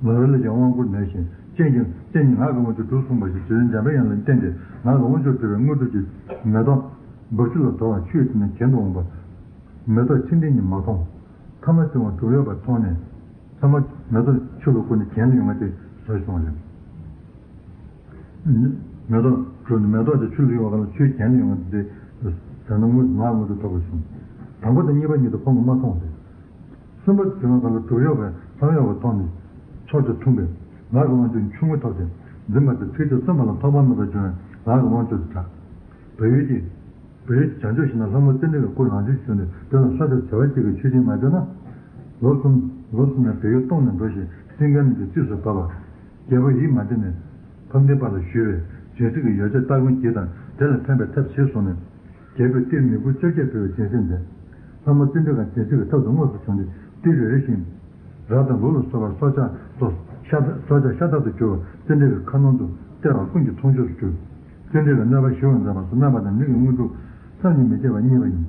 ལག་ལེན་ལ་ཡང་དབང་བསྐུར་ནས་བཞིན་ཅན་གྱི་ཅན་གྱི་ངག་གི་དབང་ཕྱུག་སྒྲུབ་གསུངས་པ་ཞིག་དེ་ནི་འཇམ་པའི་དབྱངས་ལ་བརྟེན་ཏེ་ངག་གི་དབང་ཕྱུག་སྒྲུབ་པའི་དངོས་གྲུབ་ཀྱི་མེ་ཏོག་འབབ་ཆུ་ལ་དོར་བ་ཆུ་ཡི་དེ་ནས་གྱེན་དུ་འོངས་པ། མེ་ཏོག་ཆུ་འདི་ཉིད་མ་མཐོང་། ཐ་མ་བྱུང་བ་གྲུབ་ཡོད་པ་མཐོང་ནས། ཐ་མ་མེ་ཏོག་ཆུ་ལ་བསྐུར་ནས་གྱེན་དུ་ཡོང་བ་དེ་བཟོས་སོང་བ་རེད། མེ་ཏོག་གྲུབ་ནས་མེ་ཏོག་དེ་ཆུ་ལ་གཡུགས་པ་གང་ལ་ཆུའི་གྱེན་དུ་ཡོང་བ་དེ་དེ་ནི་དངོས་ངག་དངོས་གྲུབ་ཐོབ་པ་བྱུང་། དང་པོ་དང་གཉིས་པ་ཉིད་དུ་ཁོང་གིས་མ་མཐོང་སྟེ། གསུམ་པ་དེ་བྱུང་བ་གང་ལ་གྲུབ་ཡོད་པའི་ལྷག་ཡོད་པ་མཐོང་ནས་མཆོག་ཏུ་འཁྲུངས་པས་ངག་གི་དབང་ཕྱུག་ཆུང་ངུ་ཐོབ་སྟེ་འཛིན་པ་དེ་ཚིག་བཅད་གསུམ་པ་ལ་ཐོགས་པ་མེད་པར་བྱུང་བས་ངག་གི་དབང་ཕྱུག་ཏུ་གྲགས། བལ་ཡུལ་གྱི། བལ་ཡུལ་གྱི་བྱང་ཕྱོགས་ཤིག་ན་ལྷ་མོ་ཙཎྜི་ཀའི་སྐུ་རང་བྱོན་བྱོན་ནས་དེ་ལ་ས་ཆ་བྱེ་བ་གཅིག་གི་མཆོད་སྦྱིན་མ་བྱོན་ན། ལོ་གསུམ་ལོ་གསུམ་ནས་བལ་ཡུལ་སྟོངས་ནས་འགྲོ་ཞིང་སེང་གེ་རྣམས་ཀྱིས་རྩིས་སུ་བབས་པ། རྒྱལ་པོ་ཡིད་མ་བདེ་ནས་ཕམ་ལྡན་པ་ལ་ཞུས་པས་སྦྱིན་སྲེག་གི་ཡོ་བྱད་སྟ་གོན་གྱིས་དང་དེ་ལ་ཕན་པའི་ཐབས་བྱེད་གསུངས་ནས། རྒྱལ་པོས་གཏེར་མི་དགུ་བཅོ་བརྒྱད་འབུལ་བའི་སྦྱིན་སྲེག་མཛད། ལྷ་མོ་ཙཎྜི་ཀ་སྦྱིན་སྲེག་གི་ཐབས་སུ་དངོས་སུ་བྱུང་སྟེ་གཏེར་རེ་རེ་བཞིན་ར་དང་ལུག་ལ་སོགས་པར་སྲོག་ཆགས་སོགས་ཤ་སྟག་སྲོག་ཆགས་ཤ་སྟག་ཏུ་གྱུར་པ་ཙཎྜི་ཀའི་ཁ་ནང་དུ་སྟེར་བ་ཀུན་གྱི་མཐོང་ཆོས་སུ་གྱུར། ཙཎྜི་ཀའི་གནོད་པ་ཞི་བར་མཛད་པ་སོགས་རྣམ་པ་དང་ལུས་ཀྱི་དངོས་གྲུབ་བསམ་གྱིས་མི་ཁྱབ་པ་བརྙེས་པ་ཡིན།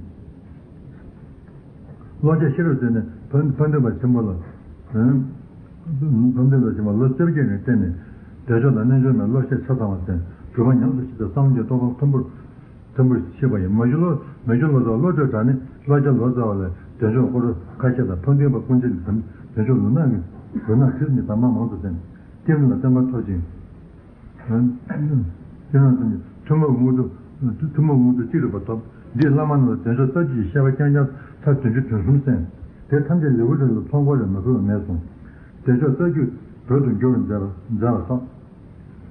ཀློག་སྐྱ་ཤེས་རབ་མཚོ་ནས་ཕན་ཕན་བདེ་བ་ཆེན་པོ་ལ། ཕན་བདེ་བ་ཆེན་པོ་ལོ་རྩིབས་བརྒྱད་ནས་བརྟེན་ནས་བདེ་མཆོག་དང་རྣལ་འབྱོར་མའི་བློ་ཤེས་ཆ་ཚང་བ་ཟེར་གྲུབ་པ་ཉམས་སུ་བཞེས་ཏེ་བསམ་བློ་གྱི་རྟོགས་པ་མཐོན་པོར་མཐོན་པོར་གཤེགས་པ་ཡིན། མ་གྱུར་ལོ་མ་གྱུར་ལོ་ཙཱ་བ་བློ་གྲོས་གྲགས་ནི་ཀློག་སྐྱ་ལོ་ཙཱ་བ་ལས་བདེ་མཆོག་འཁོར་ཁ་ཤས་དང་ཕན་བདེ་བ་ཀུན་བྱེད་ལས་བདེ་མཆོག་ལུས་ནག་གི་ལུས་ནག་ཁྲིས་ནི་དམ་པ་མང་དུ་བསྟེན། བསྟན་ལ་བརྟན་པ་ཐོབ་ཅིང་། ཅེས་ན་ཐུན་མོང་དངོས་གྲུབ་ཐུན་མོང་དངོས་གྲུབ་ཅི་རིགས་པ་ཐོབ། འདིས་བླ་མ་རྣམས་ལ་བདེ་མཆོག་རྩ་བརྒྱད་ཀྱི་བཤད་པ་རྐྱང་རྐྱང་ཚར་བདུན་ཅུ་དོན་གསུམ་གསན། དེ་ཐམས་ཅད་ལེའུ་རེ་ལ་ཕར་འགོར་རེ་མ་ཕུལ་བ་མེད་གསུངས། བདེ་མཆོག་རྩ་རྒྱུད་བོད་དུ་འགྱུར་བར་མཛད་པ་མཛད་པ་སོགས་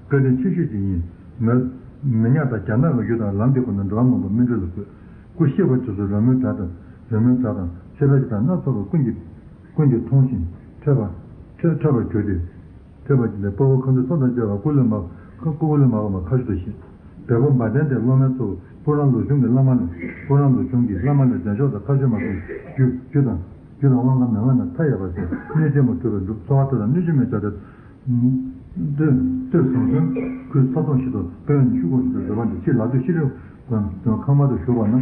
བཀའ་དྲིན་ཆེ་ཤོས་ཅིག་ཡིན། མི་མི་ཉག་དང་རྒྱ་ནག་གི་ཡུལ་དང་ལམ་འདི་ཁོ་ན་འགྲོ་བ་མང་པོ་སྨིན་གྲོལ་ལ་བཀོད། སྐུ་གཤེགས་པ་དེ་ཚོ་རོལ་མོའི་སྒྲ་དང་རོལ་མོའི་སྒྲ་དང་མཆོད་པའི་སྒྲ་སྣ་ཚོགས་པ་ཀུན་གྱིས་ཀུན་གྱིས་མཐོང་ཞིང་ཐོས་པ་ཐོས་ཐོས་པར་གྱུར་ཏེ། ཐོས་པ་ལས་དཔའ་བོ་མཁའ་འགྲོའི་ཚོགས་དང་བཅས་པ་སྐུ་ལས་མར་སྐུ་སྐུ་ལས་མར་མར་མཁའ་སྤྱོད་དུ་གཤེགས། བལ་པོ་བ་དན་དེ་སློབ་མའི་གཙོ་བོ་སྤུ་རང་ལུགས་གཞུང་གི་བླ་མ་ནས་སྤུ་རང་ལུགས་གཞུང་གི་བླ་མ་ནས་བདེ་མཆོག་དང་མཁའ་སྤྱོད་མ་གསུངས་རྒྱུ་རྒྱུ་དང་རྒྱུ་དང་དབང་ཁམས་མི་མངའ་ན་མཐའ་ཡས་པ་ཟེར་གནོད་བྱེད་མ་གྲུབ་པའི་འགྲུབ་འཚོ་བ་དེ་དང་གནོད་བྱེད་མི་བྱ་སྟེ། ལྟོས་ལྟོས་བཟང་གསོན་ཁུལ་ཚ་ཚོང་ཞིག་ཏུ་དཔལ་ཡོན་ཆུ་ཁོག་ཞིག་ཏུ་བཟོད་པ་འདི་ཕྱིར་ལག་ཏུ་ཤི་རེ་ཁང་མ་དུ་བཞུགས་པ་ན།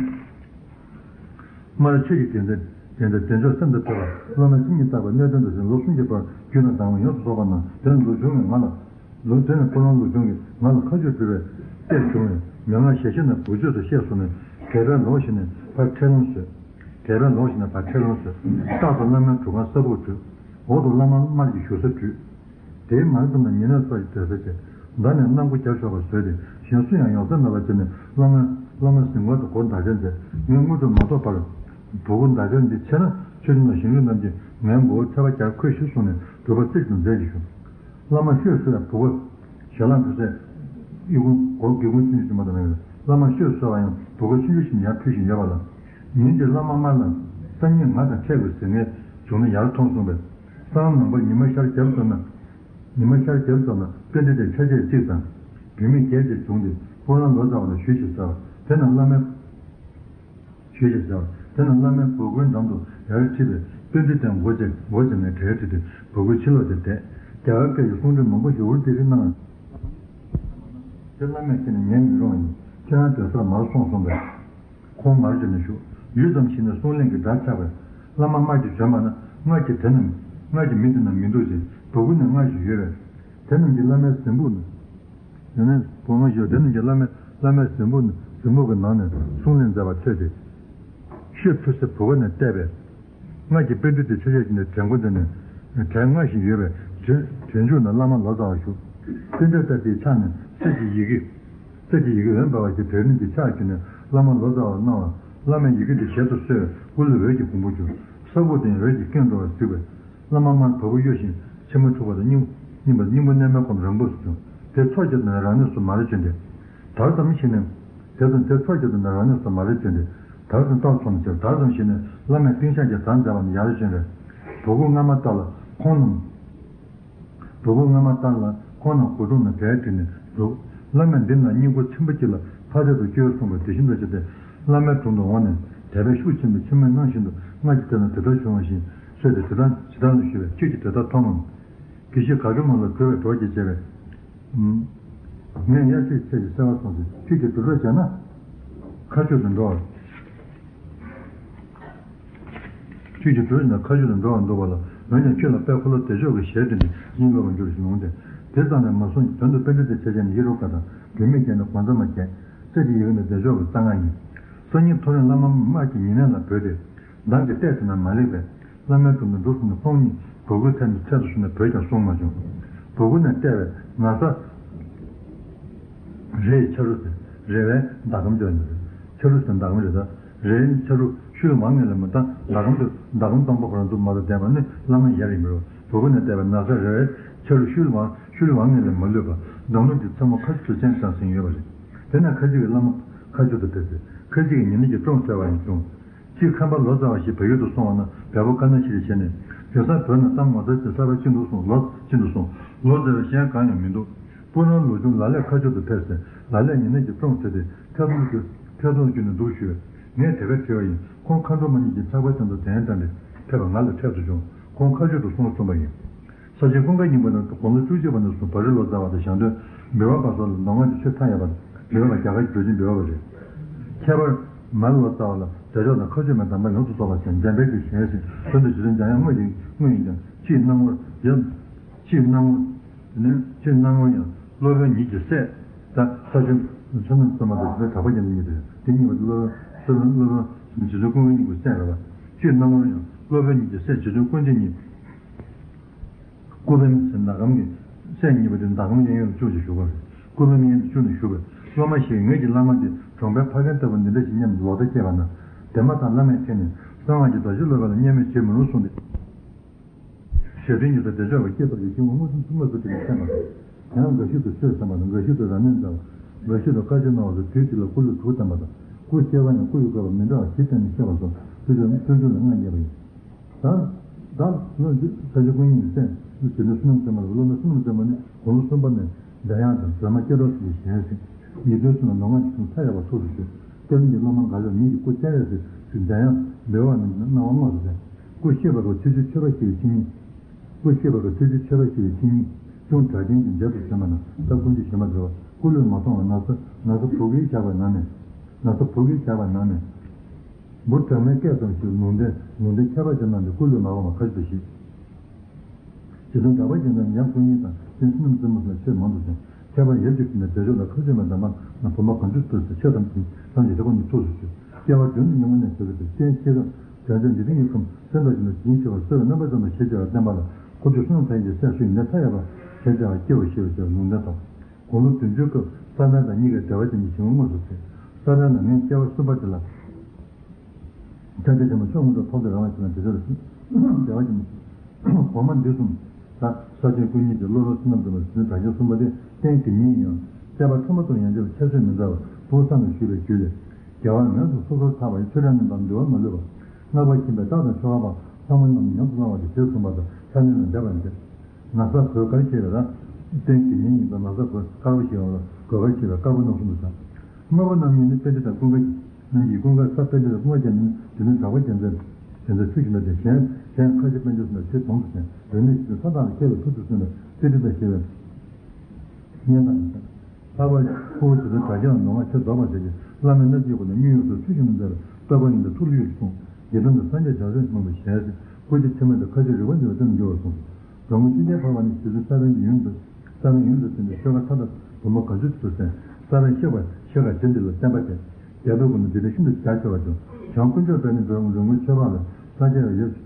སྨ་ར་ཆོས་ཀྱི་དགེ་མཚན་དགེ་མཚན་བདེ་མཆོག་སེམས་དང་ཕྲད་པ་བླ་མའི་སེམས་ཉིད་བརྟག་པའི་གནད་དོན་དུ་ཟིན་ལོ་གསུམ་གྱི་བར་རྒྱུད་དང་གདམས་ངག་ཡོངས་སུ་རྫོགས་པ་ན་དེ་ནི་ལུགས་གཞུང་ནས་ང་ལ་ལུགས་དེ་ནི་ཁོ་རང་ལུགས་གཞུང་གིས་ང་ལ་མཁའ་སྤྱོད་སྤྲུལ་པའི་གཏེར་བྱུང་བས་མན་ངག་ཞལ་བཞེས་ན་བུ་ཆོས་སུ་གཤེགས་སོ་ནས་གད་པའི་ལོགས་ཤིག་ནས་ཕར་ཁྲེལ་ལོང་བཟོས། གད་པའི་ལོགས་ཤིག་ནས་ཕར་ཁྲེལ་ལོང་བཟོས། རྟག་ཏུ་བླ་མའི་སྒྲུབ་ཁང་གསར་བུར་བྲུས། འོག་ཏུ་བླ་མ་དམར་གྱི་བཞུགས་ས་བྲུས། དེའི་མར་ཙམ་ལ་ཉེ་གནས་སོགས་ཀྱི་སྡོད་ས་བྱས། མདའ་ནས་གནམ་སྒོ་རྒྱབ་ཤོར་བ་བཟོས་ཏེ་གཞན་སུ་ཡང་ཡོང་ས་མེད་པ་བྱས་ནས་བླ་མ་བླ་མ་གཟིམ་ཁང་དུ་སྒོ་མདའ་སྦྱར་མཛད། ངས་དངོས་གྲུབ་མ་ཐོབ་བར་བུ་གུ་མདའ་སྦྱར་འདི་ཆེ་ན་ཆོས་སྐྱོང་དང་གཞིས་ལུས་རྣམས་ཀྱིས་ངའི་མགོ་བོར་ཐལ་བ་རྒྱག་ཁོས་ཤིག་གསུངས་ནས་སྒྲུབ་པ་རྩེ་གཅིག་ཏུ་མཛད་ཀྱི་བཞུགས། བླ་མ་ཤོད་ཤོད་ཡང་བུ་གུ་ཞལ་ལག་འབུལ་སའི་ཨི་ཁུང་སྒོར་སྒེའུ་ཁུང་ཆུང་ཆུང་ཞིག་མ་གཏོགས་མེད། བླ་མ་ཤོད་ཤོད་པ་ཡང་བུ་གུ་ཆུང་ཆུང་ཞིག་ཡར་ཕུལ་བཞིན་ཡོད་པ་ལ། ཉིན་གཅིག་བླ་མ་དམར་ལ་སང་ཉིན་ང་དང་འཕྲད་དགོས་ཟེར་ངས་བྱུང་ན་ཡར་ཐོངས་གསུངས་པས། སང་ནངས་པ་ཉི་མ་ཤར་རྒྱབ་ཙམ་ན། ཉི་མ་ཤར་རྒྱབ་ཙམ་ན་པཎྜི་ཏའི་ཆ་བྱད་གཅིག་དང་། བུད་མེད་བརྒྱད་ཅིག་བྱུང་སྟེ་སྤུ་རང་ལོ་ཙཱ་བ་ལ་ཞུས་ཤིག་ཟེར་བ་དེ་ན་བླ་མས། ཞུས་ཤིག་ཟེར་བ་དེ་ན་བླ་མས་བུ་གུའི་འགྲམ་དུ་ཡར་ཁྲིད་པས་པཎྜི་ཏས་མགོ་བཅད་མགོ་བཅད་ནས་གྲལ་ཁྲིད་དེ་བུ་གུའི་ཕྱི་ལོགས་དེར་བསྡད། རྒྱ་གར་སྐད་ཀྱི་གསུང་འདྲེན་མང་པོ་ཞིག་འུར་ཏི་རི་གནང་། དེ་བླ་མས་ཁྱེད་ནི་ཉན་མི་རུང་ཡིན། ཁྱེད་རང་སྡོད་སར་མར་སོང་གསུངས་པས། ཁོང་མར་བྱོན་ནས་བཞུགས། ཡུད་ཙམ་ཞིག་ནས་གསུང་གླེང་གི་སྒྲ་ཆགས་པས། བླ་མ་དམར་གྱིས་བྱོན་པ་ན་སྔར་གྱི་དེ་རྣམས་སྔར་གྱི་མི་དེ་རྣམས་མི་འདུག་ཅིང་བུ་གུ་ནི་སྔར་བཞིན་ཡོད་པས། དེ་རྣམས་ཀྱིས་བླ་མའི་གཟིམ་ཕུག་ནས། དེ་ནས་བུ་མོ་ཞིག་དེ་རྣམས་ཀྱིས་བླ་མའི་བླ་མའི་གཟིམ་ཕུག་ནས་གཟིམ་ཕུག་གི་ནང་ནས་གསུང་གླེང་མཛད་པ་ཐོས་ཏེ། ཤོད་ཕུལ་སའི་བུ་གུ་ནས་བལྟས་པས། སྔར་གྱི་པཎྜི་ཏའི་ཆ་བྱད་ཀྱི་ནས་གྲལ་མགོ་འདི་ནས་གྲལ་སྔ་ཞིག་ཡོད་པས་གྲལ་གྲལ་མཇུག་ན་བླ་མ་ལོ་ཙཱ་བ་བཞུགས། པཎྜི་ཏ་དེའི་ཕྱག་ནས་གསེར་གྱི་ཡི་གེ་གསེར་གྱི་ཡི་གེ་འོད་འབར་བ་ཞིག་བྲལ་རིམ་གྱིས་ཕྱག་གྱུར་ནས་བླ་མ་ལོ་ཙཱ་བར་གནང་བ། བླ་མས་ཡི་གེ་འདི་ཞལ་དུ་གསོལ་བས་སྐུ་ལུས་འོད་ཀྱི་གོང་བུར་གྱུར། ས་ཁུག་དེ་ཡང་འོད་ཀྱིས་ཁེངས་འགྲོ་བར་གཟིགས་པས། བླ་མ་དམར་བ་སྤུ་གཡོ་ཞིང་མཆི་མ་འཁྲུགས་པ་དང་སྙིང་སྙིང་པ་སྙིང་པོ་གནས་མལ་གོམ་རིང་པོ་སུ་བྱུང་། དེ་ཚོགས་བརྒྱབ་ནས་རང་གནས་སུ་མར་བྱོན་ཏེ། དར་ཙམ་ཞིག་ནས། དེ་ཙམ་དེ་ཚོགས་བརྒྱབ་ནས་རང་གནས་སུ་མར་བྱོན་ཏེ། དར་ཙམ་རྟགས་ཚོམ་ཟེར་དར་ཙམ་ཞིག་ནས་བླ་མས་ཏིང་ཤག་གི་དར་མཛད་པ་ནས་ཡར་བྱོན་པས། བུ་གུ་སྔ་མ་ལྟར་ལ་ཁོང་རྣམས། བུ་གུ་སྔ་མ་ལྟར་ལ་ཁོང་རྣམས་སྒོ་དྲུང་ན་གྲལ་བསྒྲིགས་ནས་འདུག། བླ་མས་འདི་ན་སྙིང་པོ་ཆེན་པོ་གཅིག་ལ་ཕ་བདེ་དུ་སྐྱེའོ་གསུངས་པ་དེ་བཞིན་དུ་བྱས་ཏེ། བླ་མའི་དྲུང་དུ་འོངས་ནས་དད་པའི་ཤུགས་ཆེན་པོས་མཆི་མས་བརྣངས་བཞིན་དུ་སྔར་གྱི་དེ་ན་དེ་ལྟར་བྱུང་བ་བཞིན་གསོལ་ཏེ་དེ་ལྟར་ཇི་ལྟར་ལ་ཞུས་པས་ཁྱོད་ཀྱིས་དེ་ལྟར་མཐོང་ངམ། དགེ་བཤེས་ག་གེ་མོ་ལ་གུས་པས་གྲོགས་ཀྱིས་བྱས་པས། ངས་དབྱར་ཆོས་ཆེད་ཀྱི་གསོལ་བ་སོང་ཚེ་ཁྱོད་ཀྱིས་སྒྲུབ་གྲོགས་བྱས་ན། མཁའ་སྤྱོད་དུ་འགྲོ་བར། ཁྱོད་ཀྱིས་གྲོགས་བྱས་ན་མཁའ་སྤྱོད་དུ་འགྲོ་བར་འདུག་པ་ལ། འོན་ཀྱང་ཁྱོད་ལ་དཔལ་འཁོར་ལོ་བདེ་མཆོག་གི་ཞལ་བསྟན་ཏེ་སྙིང་ལོག་པར་འགྱུར་ཞིང་ལོང་སྟེ། དེ་ཙམ་ལས་མ་གསུངས་ཀྱི་དོན་དུ་པཎྜི་ཏའི་ཆ་བྱད་ནི་ཡེ་རུ་ཀ་དང་བུད་མེད་བརྒྱད་ནི་སྒོ་མཚམས་མ་བརྒྱད། གསེར་གྱི་ཡི་གེ་ནི་བདེ་མཆོག་གི་རྩ་སྔགས་ཡིན། སང་ཉིན་ཐོ་རངས་བླ་མ་དམར་གྱི་ཉེ་གནས་ལ་བོས་ཏེ། མདང་གི་ལྟས་དེ་ན་མ་ལེགས་པས། བླ་མའི་དྲུང་དུ་འགྲོ་གསུངས་ནས་ཁོང་གཉིས་བུ་གུའི་ཐད་དུ་ཐད་དུ་སོང་ནས་བོས་ཀྱང་གསུང་མ་བྱུང་། བུ་གུ་ནས་བལྟས་པས་ན་བཟའ། རེ་ཡི་ཆ་རུ་ཟེར། རེ་བའི་ཟླ་གམ་བརྗོད་ནས། ཆ་རུ་ཟེར་ཟླ་གམ་རེད་ད། རེ་ཡི་ཆ་རུ་ཤུལ་ལ་ངེས་ལས་མ་བཏང་ཟླ་གམ་དུ་ཟླ་གམ་སྟོང་པ་ཁོ་རང་འདུག་མ་གཏོགས་བསྡད་པ་ནི་བླ་མ་ཡར་ཡིན་མི་རུང་། བུ་གུ་ནས་བལྟས་པས་ན་བཟའ་རེ་བའི་ཆ་རུ་ཤུལ་ལ་ཤུལ་ལ་ངེས་ལས་མ་ལུས་པ། མདང་ནུབ་ཀྱི་མཚན་མོ་ཁ་ཆུ་ཚོད་ཅན་ཙམ་ཟིན་ཡོད་པ་རེད། དེ་ནས་ཁ་ཅིག་གིས་བླ་མ་ཁ་ཆུ་དུ་ཕེབས་ཏེ་ཁ་ཅིག་གིས་ཉེ་གནས་ཀྱི་ཀྲོང་བཙལ་བ་ཡང་བྱུང་། གཅིག་ཁམས་པ་ལོ་ཙཱ་བ་ཞིག་བལ་ཡུལ་དུ་སོང་བ་ན་བལ་པོ་ཀ་ན་ཤི་རི་བྱས་ནས་དེང་སང་བོད་ནང་གཏམ་ངོ་མཚར་ཅན་གསར་པ་ཅི་འདུག་གསུངས། ལོ་ཅི་འདུག་གསུངས། ལོ་ཙཱ་བས་གཞན་གང་ཡང་མི་འདུག། སྤུ་ན་ལུགས་གཞུང་ལ་ལས་ཁ་ཆུ་དུ་ཕེབས་ཟེར། ལ་ལས་ཉེ་གནས་ཀྱི་ཀྲོང་བཙལ་ཏེ་ཐབས་ལམ་གྱི། ཐད་གཏོང་བརྒྱུད་ནས་འདུག་ཞུས། ངས་དེ་ག་དྲིས་པ་ཡིན། ཁོང་མཁའ་འགྲོ་མ་གཉིས་ཀྱིས་ཕྱག་དཔེ་དེ་ཚོ་གདན་དྲངས་ཏེ་ཕེབས་པ་ང་ལ་འཕྲད་དུ་བྱུང་། ཁོང་མཁའ་སྤྱོད་དུ་སོང་གསུངས་པ་ཡིན། ས་ཆེན་ཀུན་དགའ་སྙིང་པོ་ནི་དགུང་ལོ་བཅུ་གཅིག་པ་ནས་བཟུང་བ་རི་ལོ་ཙཱ་བ་དང་ཞང་སྟོན་འབུལ་བ་པ་སོགས་ལ་མདོ་སྔགས་ཀྱི་ཆོས་མཐའ་ཡས་པ་དང་འབུལ་བ་རྒྱ་གར་གྱི་བོད་ཆེན་འབུལ་བ་རེད། ཁྱད་པར་མ་རི་ལོ་ཙཱ་བ་ལ་བདེ་མཆོག་དང་མཁའ་སྤྱོད་མའི་གདམས་པ་ཡོངས་སུ་རྫོགས་པ་དང་འཇམ་དཔལ་གྱི་ཞལ་ཞེས་དོན་དུ་རྗེ་བཙུན་འཇམ་དབྱངས་དངོས་ཡིན་དངོས་ཡིན་ཀྱང་ཕྱིའི་སྣང་ངོར་ཡང་། ཕྱིའི་སྣང་ངོར། ནི་ཕྱིའི་སྣང་ངོར་ཡང་སློབ་དཔོན་ཉིད་ཀྱི་སྲས། ད་ས་ཆེན་བསོད་ནམས་བརྩེགས་མ་དང་རྗེ་བཙུན་གྲགས་པ་རྒྱལ་མཚན་གཉིས་དེ་རེད། དེ་གཉིས་པོ་སློབ་དཔོན་སློབ་དཔོན་རྗེ་བཙུན་ཀུན་དགའ་སྙིང་པོའི་སྲས་རེད་པ། ཕྱིའི་སྣང་ངོར་ཡང་སློབ་དཔོན་ཉིད་ཀྱི་སྲས་རྗེ་བཙུན་ཀུན་མཁྱེན་གཉིས། སྐུ་བོན་ཟེར་ན་གམ་གྱི་སྲས་གཉིས་པོ་དེ་ཟླ་གམ་གཡས་གཡོན་དུ་བཅུག་ཅིག་བཞུགས་པ་རེད། སྐུ་བོན་གཡས་གཡོན་དུ་བཅུག་ནས་བཞུགས་པས། སློབ་མ་ཞིག་གིས་ངེད་ཀྱི་བླ་མ་དེ་གྲོང་པའི་ཕ་རྒན་ལྟ་བུ་འདི་འདྲ་ཞིག་སྙམ་ལོག་ལྟ་སྐྱེས་པ་ན། དེ་མ་ཐག་བླ་མས་ཁྲིད་ནས་གསང་སྔགས་ཀྱི་བརྡ་བརྒྱུད་སློབ་དཔོན་ལ་མཉམ་མེད་བྱེད་མི་རུང་གསུངས་ཏེ། ཞེ་འདྲེན་ཉིད་དུ་བདེ་མཆོག་པ་སྐྱེས་ཐོབ་ཀྱི་ཞིང་དབུ་མངོན་སུམ་ཚུལ་ཁྲིམས་སུ་བསྟེན་པའི་སེམས་པ་དང་། ཡང་འགའ་ཞིག་ཏུ་ཆོས་བསྟན་པ་དང་། འགའ་ཞིག་ཏུ་རབ་གནས་མཛད་པ། འགའ་ཞིག་ཏུ་བཀའ་ཆོས་གནང་བ་སོགས་དུས་གཅིག་ལ་སྐུ་ལུས་དྲུག་བསྟན་པ་དང་། སྐུ་གཤེགས་པ་ཡང་སྐུ་ཡི་བཀོད་པ་མི་འདྲ་བ་བཞི་བསྟན་ནས་གཤེགས་པ་སོགས་ཕུལ་བྱུང་ལ་མངའ་བརྙེས་པ་ཡིན། ད་ད་ལོ་འདི་ས་སྐྱ་ཀུན་གཉིས་ཀྱི་སྲས་རྗེ་བཙུན་བསོད་ནམས་བརྩེགས་མ་རེད། སློབ་དཔོན་བསོད་ནམས་བརྩེགས་མ་ནི་དགུང་ལོ་གསུམ་པ་ནས་འཇམ་དབྱངས་དང་སྒྲོལ་མ་སྐྱེ་སྟོབས་སུ་ཞལ་གཟིགས། ཉིས་སྟོང་གསུམ་ལ་མདོ་སྔགས་ཀྱི་ཆོས་མཐའ་ཡས་པ་ཐོག་ཏུ་བཞུགས། སྐྱབས་གནས་ཀྱི་སློབ་མ་འགའ་ཤས་ཉིད་ཀྱི་སྐུ་བཅར་ཡས་སུ་འཇམ་དབྱངས་འབུལ་བ་ནི་གནང་བ་དངོས་སུ་མཛད། སྐུ་གཤེགས་པ་སྐབས་ཆོས་རྗེ་ཆོས་དཔལ་ཞི་བའི་ཆིངས་ཡིག་སྐུ་གཤེགས་པ་སྐབས་ཆོས་རྗེ་ཆོས་དཔལ་ཞི་བའི་ཆིངས་ཡིག་གཞུང་གྲགས་ཅན་གྱི་མཇལ་དུ་བྱོན་པ་ན་ད་ཀུན་གྱིས་ཞུ་མ་ཐུབ་པ། སྐུ་ལུས་མ་སོང་བར་ན་ཚ་ན་ཚ་བུ་གུས་བཞག་པའི་ནང་ནས། ན་ཚ་བུ་གུས་བཞག་པའི་ནང་ནས། འབུ་གྲང་མོའི་སྐད་ཙམ་ཞིག་ལུང་བསྟན་ལུང་བསྟན་ཁྱད་པར་ཅན་གནང་སྟེ་སྐུ་ལུས་མ་སོང་བར་མཁའ་སྤྱོད་དུ་གཤེགས། རྗེ་བཙུན་གྲགས་པ་རྒྱལ་མཚན་ཉམས་སྐུ་གཉིས་དང་རྗེ་བཙུན་བསོད་ནམས་བརྩེགས་མ་ལ་ཆོས་མང་དུ་གསན། ཁྱད་པར་ཡབ་ཀྱི་སྐུ་ནས་བདེ་མཆོག་དང་མཁའ་སྤྱོད་མའི་གདམས་པ་རྣམས་བུམ་པ་གང་བྱོའི་ཚུལ་དུ་ཆོས་ཐམས་ཅད་ཐམས་ཅད་དེ་ཁོ་ནས་ཐུགས་སུ་ཆུད། སྐྱེ་བ་བདུན་དུ་མྱུར་བ་ནས་བྱེད་པའི་རྟེན་ཆེ་ཁག་དོན་ཚན་འདི་དག་གཉིས་ཀུན་སེམས་དང་བཞིན་དུ་ཡིད་ཆེས་པར་གསོལ་བས་རྣམ་པ་ཙམ་དུ་ཞེས་བྱ་བའི་བསྟན་པ་ལ་འཁོར་སྒྱུར་བསོད་ནམས་དང་ཡི་སྲས་སུ་ཡིན་ནས་མཐའ་ཡས་པ་ཞེས་བྱ་བ་སྐྱེ་བར་ཞེས་པའི་ལུང་བསྟན་དང་། དགུང་ལོ་བདུན་ཅུའི་སྐབས་ས་པཎ་དང་གཉིས་ཀའི་འབྲེལ་བ་ཅན་གྱི་ཞི་བ་དངོས་སུ་མཛད། ས་པཎ་ལ་ངས་སྐྱེ་བ་གསུམ་པ་དེ་ལ། ཕྱག་རྒྱ་ཆེན་པོ་མཆོག་དངོས་གྲུབ་ཐོབ་སྟེ་རང་ལ་ཞེ་ན་དེ་ཚོར་ཞིག་བདེ་བ་ཅན། གོང་མ་འདི་གསུམ། ད་ས་ཆེན་ཀུན་གཉིས་ཀྱི་སློབ་དཔོན་བསོད་ནམས་བརྩེགས་མ་ཞི་བའི་གྲགས་ཅན་གསུམ་པ་དེ་རྟེན་དགེ་བསྙེན་ཡིན་ཡང་། བསྟན་པ་ཁྲིམས་མ་གཏོགས་ཡན་ཆད་ལ་ཁྱད་གསོད་མི་མཛད་པར་ཕུ་བོ་བསམ་ནས་ཞུས་པའི་རྒྱུད་ལས། རྒྱལ་བ་ངོས་སུ་སོ་སོར་ཐར་པ་ཡི་ཆོས་གྲྭ་རྣམས་དང་འདུལ་བ་མ་ལུས་པ། སྔགས་པ་ཤིང་པའི་རྟ་དང་ཆོ་ག་པ་ལྷ་མོ་རྣམས་ཉམས་སུ་བླང་བ་དེ་ཞེས་གསུངས་པ་དང་ལྷ་གནས་ལ་འདེབས་པར་མཛད། ན་བཟའ་གོས་དཀར་ཞེས་པ་ལ་རྟེན་དགེ་བསྙེན་ཡིན་པས་ན་བཟའ་གོས་དཀར་པོ་ཞེས་པ་ལ་གོས་དཀར་ཞེས་པས་དཀར་པོ་རྣམ་གསུམ་དུ་བྱ། དམར་པོ་རྣམ་གཉིས་ནི་པཎྜི་ཏ་ཀུན་དགའ་རྣམས་ཀྱིས་ཀུན་དགའ་ས་པཎྜི་ཏ་ཀུན་དགའ་རྒྱལ་མཚན་དེ་ནི་གྲགས་པ་རྒྱལ་མཚན་རྒྱལ་མཚན་ཆུ་བཞི་མ་སྟེ་གཞན་གཞན་ཁ་ཆེ་པཎ་ཆེན་སོགས་ཆོས་གོང་དུ་བསྟན་རིག་གནས་ཆེ་ས་དང་ལ་མཁས་པའི་ཐུགས་སུ་གསོལ་བས་པཎྜི་ཏ་ཞེས་པའི་སྙན་དང་ཡང་། ལྷག་པར་ཁོ་བོ་ཇི་ལྟར་གྲགས་ཀྱང་མདོ་སྔགས་ཆོས་རྫོགས་པར་བྱེད་ཅིང་བླ་མའི་རྣམ་བཅུ་པོ་ནི་སྙིང་ཡོངས་སུ་ཚུལ་བཞིན་དུ་མཛད་པའི་བསྟོད་པ་ཡིན་པས་ཐུགས་ལ་གཡོ་ཞིག་གསུངས། རྗེ་བཙུན་དང་སངས་རྒྱས་བྱང་སེམས་སྨོན་པའི་ཞལ་གཟིགས་སྐུ་སྐྱེ་ཕྱི་མ་དང་ཁ་ཆེ་རིག་པ་འདུས་པའི་སྟེང་དུ་འགྱུར་བར་གསུངས། འགྲོ་མགོན་ཆོས་རྒྱལ་འཕགས་པ་ནི་རྗེ་བཙུན་ས་པཎ་གྱི་ཡུམ་དུ་ས་པཎ་ཡུམ་དུ་བསྟེན་ཏེ་ཆོ་ག་མཐའ་དག་བུམ་པ་གང་བྱོའི་ཚུལ་དུ་གསན། ས་པཎ་གཤེགས་པ་ཤེལ་དཀར་རྗེ་འདི་ལ་བསྟན་པ་སྟེ། རྒྱལ་པོའི་སྐུ་ན་འདི་ལྟར་ཤིན་ཏུ་རྒྱ་ཆེ་བར་གྱུར། བྱང་དཀོན་མཆོག་དཔལ་ནི་འགྲོ་འགྲོ་མགོན་ཆོས་འཕགས་ལས། ས་སྐྱ་བའི་ཡབ།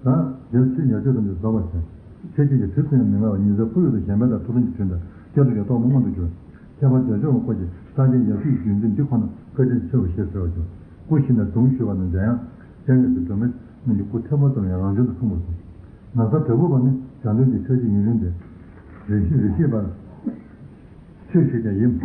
ད་ཡབ་ཆོས་ཉག་ཆོས་ཐམས་ཅད་རྫོགས་པར་བྱེད། ཚེ་གཅིག་གི་དུས་སུ་ཡང་མི་མངའ་བར་ཉི་ཟེར་ཁོར་ཡུག་ཏུ་ཞེན་པ་དང་ཐུབ་པ་ཉིད་བྱོན་པས་བསྐྱེད་རྫོགས་ཀྱི་རྟོགས་པ་མངོན་དུ་གྱུར། ཁྱད་པར་བདེ་མཆོག་གི་སྐུ་གྱིས་ས་སྐྱའི་ཡབ་སྲས་ཀྱི་བརྒྱུད་འཛིན་འདི་ཁོ་ན་བཀའ་དྲིན་ཆེ་བ་ཞེས་ཟེར་བར་གྱུར། སྐུ་ཞིག་ནས་དུང་ཞུ་བ་ནི་འཇམ་དབྱངས་སྤྱན་རས་གཟིགས་སྒྲོལ་མའི་སྔོན་གྱི་སྐུ་ཐལ་མོ་ཙམ་ཡང་རང་བྱོན་དུ་གསུངས་པར་གསུངས། ན་བཟའ་དྲག་པོ་པ་ནི་བྱམས་སྟོན་གྱི་ཆོས་ཀྱི་ཡུན་རིང་སྟེ། རེ་ཞིག་རེ་ཞིག་པར་ཆོས་ཞུས་ཀྱང་ཡིན།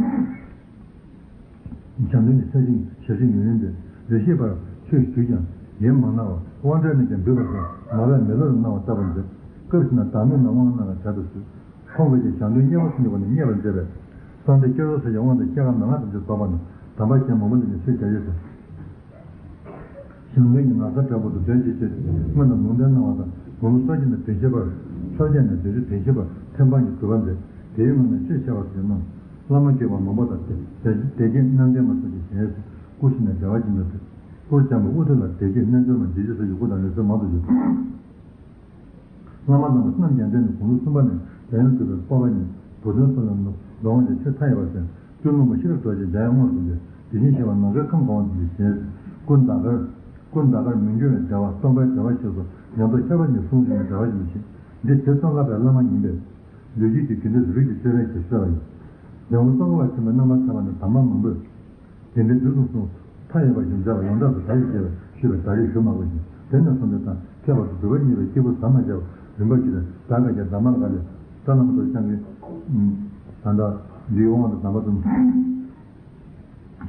བྱམས་སྟོན་གྱི་ཆ་ཤས་ཞལ་བཞེས་ཉུང་ཉུང་སྟེ། རེ་ཞིག་པར་ཆོས་ཞུས་ཀྱང་ཡིད་མ་ནང་བར་དབང་གྲལ་ནས་ཀྱང་འབུད་པ་སོགས་མ་རབས་མེ་ལོང་ལ་སྣང་བ་ལྟ་བུར་མཛད། སྐབས་ཤིག་ན་བདག་མེད་ན་དབང་གནང་བའི་གྲལ་དུ་ཚུད། ཁོང་གིས་ཀྱང་བྱམས་སྟོན་དམྱལ་བ་སུམ་ཅུ་པ་ནས་མཉེས་པར་མཛད་པས། གསང་བདེ་སྐྱེ་རུ་ས་ཀྱི་དབང་དང་སྐྱེ་རྒ་ན་འགག་ཐམས་ཅད་རྫོགས་པ་ན་དམ་པ་གཞན་མང་པོ་ལ་ནི་ཆོས་བྱ་ཡོད་ཟེར། བྱམས་སྟོན་གྱི་ན་བཟའ་དྲག་པོ་དང་ལྡན་ཅིག་བྱས་ཏེ་སྔོན་ལ་ལུང་བསྟན་གནང་བ་དང་དགུང་ལོ་སོ་བཞི་ནས་བདུན་བཞི་བར་ཕྱོགས་རྒྱ་ནས་བདུན་ཅུ་དོན་བཞི་བར་ཐེམ་སྤང་གི་གུས་པ་མཛད། དེའི་སྔོན་ནས་ཆོས་བྱ་བ་ཟེར་གནང་། བླ་མ་དགྱེས་པ་མང་པོ་དང་བདེ་བདེ་བདེ་དགྱེས་རྣམ་བདེན་མ་སོགས་ཀྱི་ཞལ་གཟིགས་སྐུ་ཞིག་ནས་བདེ་བ་ཅན་དུ་ཕེབས། སྐུར་བཅངས་པའི་དབུ་ཐོད་ལ་བདེ་དགྱེས་རྣལ་འབྱོར་མ་འཇིགས་བྱེད་སོགས་ཀྱི་སྐུ་དང་ལེགས་གསོལ་མང་དུ་བརྗོད། བླ་མ་དམ་པ་བསོད་ནམས་རྒྱལ་མཚན་ནི་དགུང་ལོ་གསུམ་པ་ནས་བདེན་གཡོ་དགོས་པའི་སྤོབས་པ་ཡིས་བུ་སྟོན་སོགས་ལ་མདོ་སྔགས་ཀྱི་ཆོས་མཐའ་ཡས་པར་གསན། སྤྲུལ་སློང་པ་ཤེས་རབ་རྡོ་རྗེ་འཇམ་དབྱངས་དངོས་སུ་མཛད། དེ་བཞིན་གཤེགས་པ་ནམ་མཁའི་ཁམས་གང་བ་དེ་ཚོའི་ཞལ་གཟིགས། སྐུ་ཟླ་དཀར། སྐུ་ཟླ་དཀར་མི་འགྱུར་བའི་བདེ་བ་སྟོང་པའི་བདེ་བ་ཞེས་སོགས་ཉམས་རྟོགས་ཁྱད་པར་ཅན་གསུངས་ཤིང་བདེ་བ་ཅན་དུ་བྱེད། འདི་དེ་ཙམ་ལྷག་པའི་བླ་མ་ཡིན་པས། ལུས་དཀྱིལ་གྱི་རྒྱུད་འདི་རིགས་ཀྱི་ཅོད་པན་གྱིས་གསོལ་བ་ཡིན། ལེའུ་སྟོང་པ་ཆེན་པོའི་རྣམ་པར་ཐར་པ་ནི་དམ་པ་མང་པོས། དེ་འདྲའི་དུས་གསུམ་གསུམ་མཐའ་ཡས་པ་ཞིག་མཛད་པ་ཡོངས་གྲགས་སུ་ད་ཡིག་ཅེས་པའི་ཞུས་པའི་ད་རེས་ཞུ་མ་དགོས་ཤིང་། དེ་ནས་བཟུང་སྟེ་ད་ཁྱད་པར་དུ་སྒྲུབ་པ་གཉིས་པའི་སྐྱེས་བུ་ཟ་མ་བྱས་པ་རིམ་པ་བཞིན་ད་ག་གི་དམ་པ་ལ་ལས་ད་ལམ་དུ་ཅང་གི་ད་ལྟ་འདིའི་དབང་དུ་དམ་པ་ཙམ་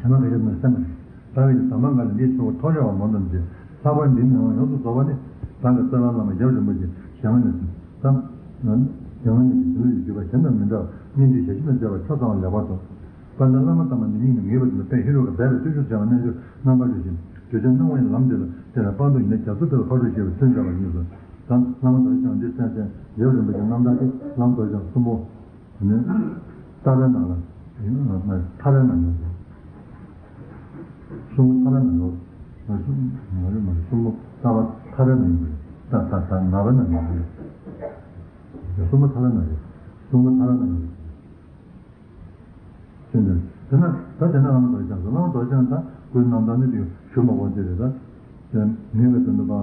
བྱ་མ་ག་ཞབས་ནས་སེམས་པ་རེད། ད་ག་གི་དམ་པ་ལ་འདིའི་ཆོས་ཐོག་རེ་བ་མ་འདམ་ཅེས་ལྷག་པར་འདིའི་མི་དབང་ཡོངས་སུ་རྫོགས་པ་ནི་ད་ག་རྩ་བའི་བླ་མ་ཞབས་རིམ་པ་བཞིན་ཞལ་སྔ་ནས་ད་ཞལ་སྔ་ནས་ཀྱི་དུས་ལ་བརྒྱུད་པ་གཞན་དང་མི་འདྲ་བ་སྙན་བརྒྱུད་ཞལ་བཞི་ནས་མཛད་པ་ཆ་ཚང་བ་ལེགས་པར་མཐོང་། དཔལ་ལྡན་བླ་མ་དམ་པ་ནི་སྙིང་ནས་ངེས་པར་འདུན་པ། དཔལ་ཧེ་རུ་ཀ་སྦས་པའི་བརྟུལ་ཞུགས་བྱ་བ་རྣལ་འབྱོར་རྣམ་པར་འགྲེལ་ཞིང་། གདུལ་བྱ་སྣང་བ་ཡི་ལམ་འདི་ལ་དེ་ལ་དཔག་ཏུ་ཡིན་ནས་རྒྱ་མཚོ་ལྟ་བུ་ཕ་རོལ་ཕྱིན་པའི་ཚུལ་མཛད་པ་ཉིད་དུ། ད་བླ་མ་རྡོ་རྗེ་འཆང་འདི་གསན་གསན་ཡབ་རིན་པོ་ཆེ་རྣམ་ཐར་དེ་བླ་མ་རྡོ་རྗེ་འཆང་གསུམ་པོ་ནི་ལྟ་བའི་ནང་ལ་ཐར་པའི་ནང་ཡོད། གསུམ་པོ་ཐར་པའི་ནང་ཡོད། གསུམ་མ་རེད་མ་རེད། གསུམ་པོ་ལྟ་བ་ཐར་པའི་ནང་ཡོད་རེད། ད་ད་ད་ནང་པའི་ནང་ཡོད་རེད། གསུམ་པོ་ཐར་པའི་ནང་ཡོད། གསུམ་པོ་ཐར་པའི་ནང་ཡོད། ཅེས་འདོད། དེས་ན་ད་དེ་ན་བླ་མ་རྡོ་རྗེ་འཆང་ཟེར། བླ་མ་རྡོ་རྗེ་འཆང་ད་སྐུའི་རྣམ་ཐར་ནི་དེ་ཞུ་མ་དགོས་ཏེ་རེད། ད་དེ་ཉེ་བའི་དོན་དུ་པ་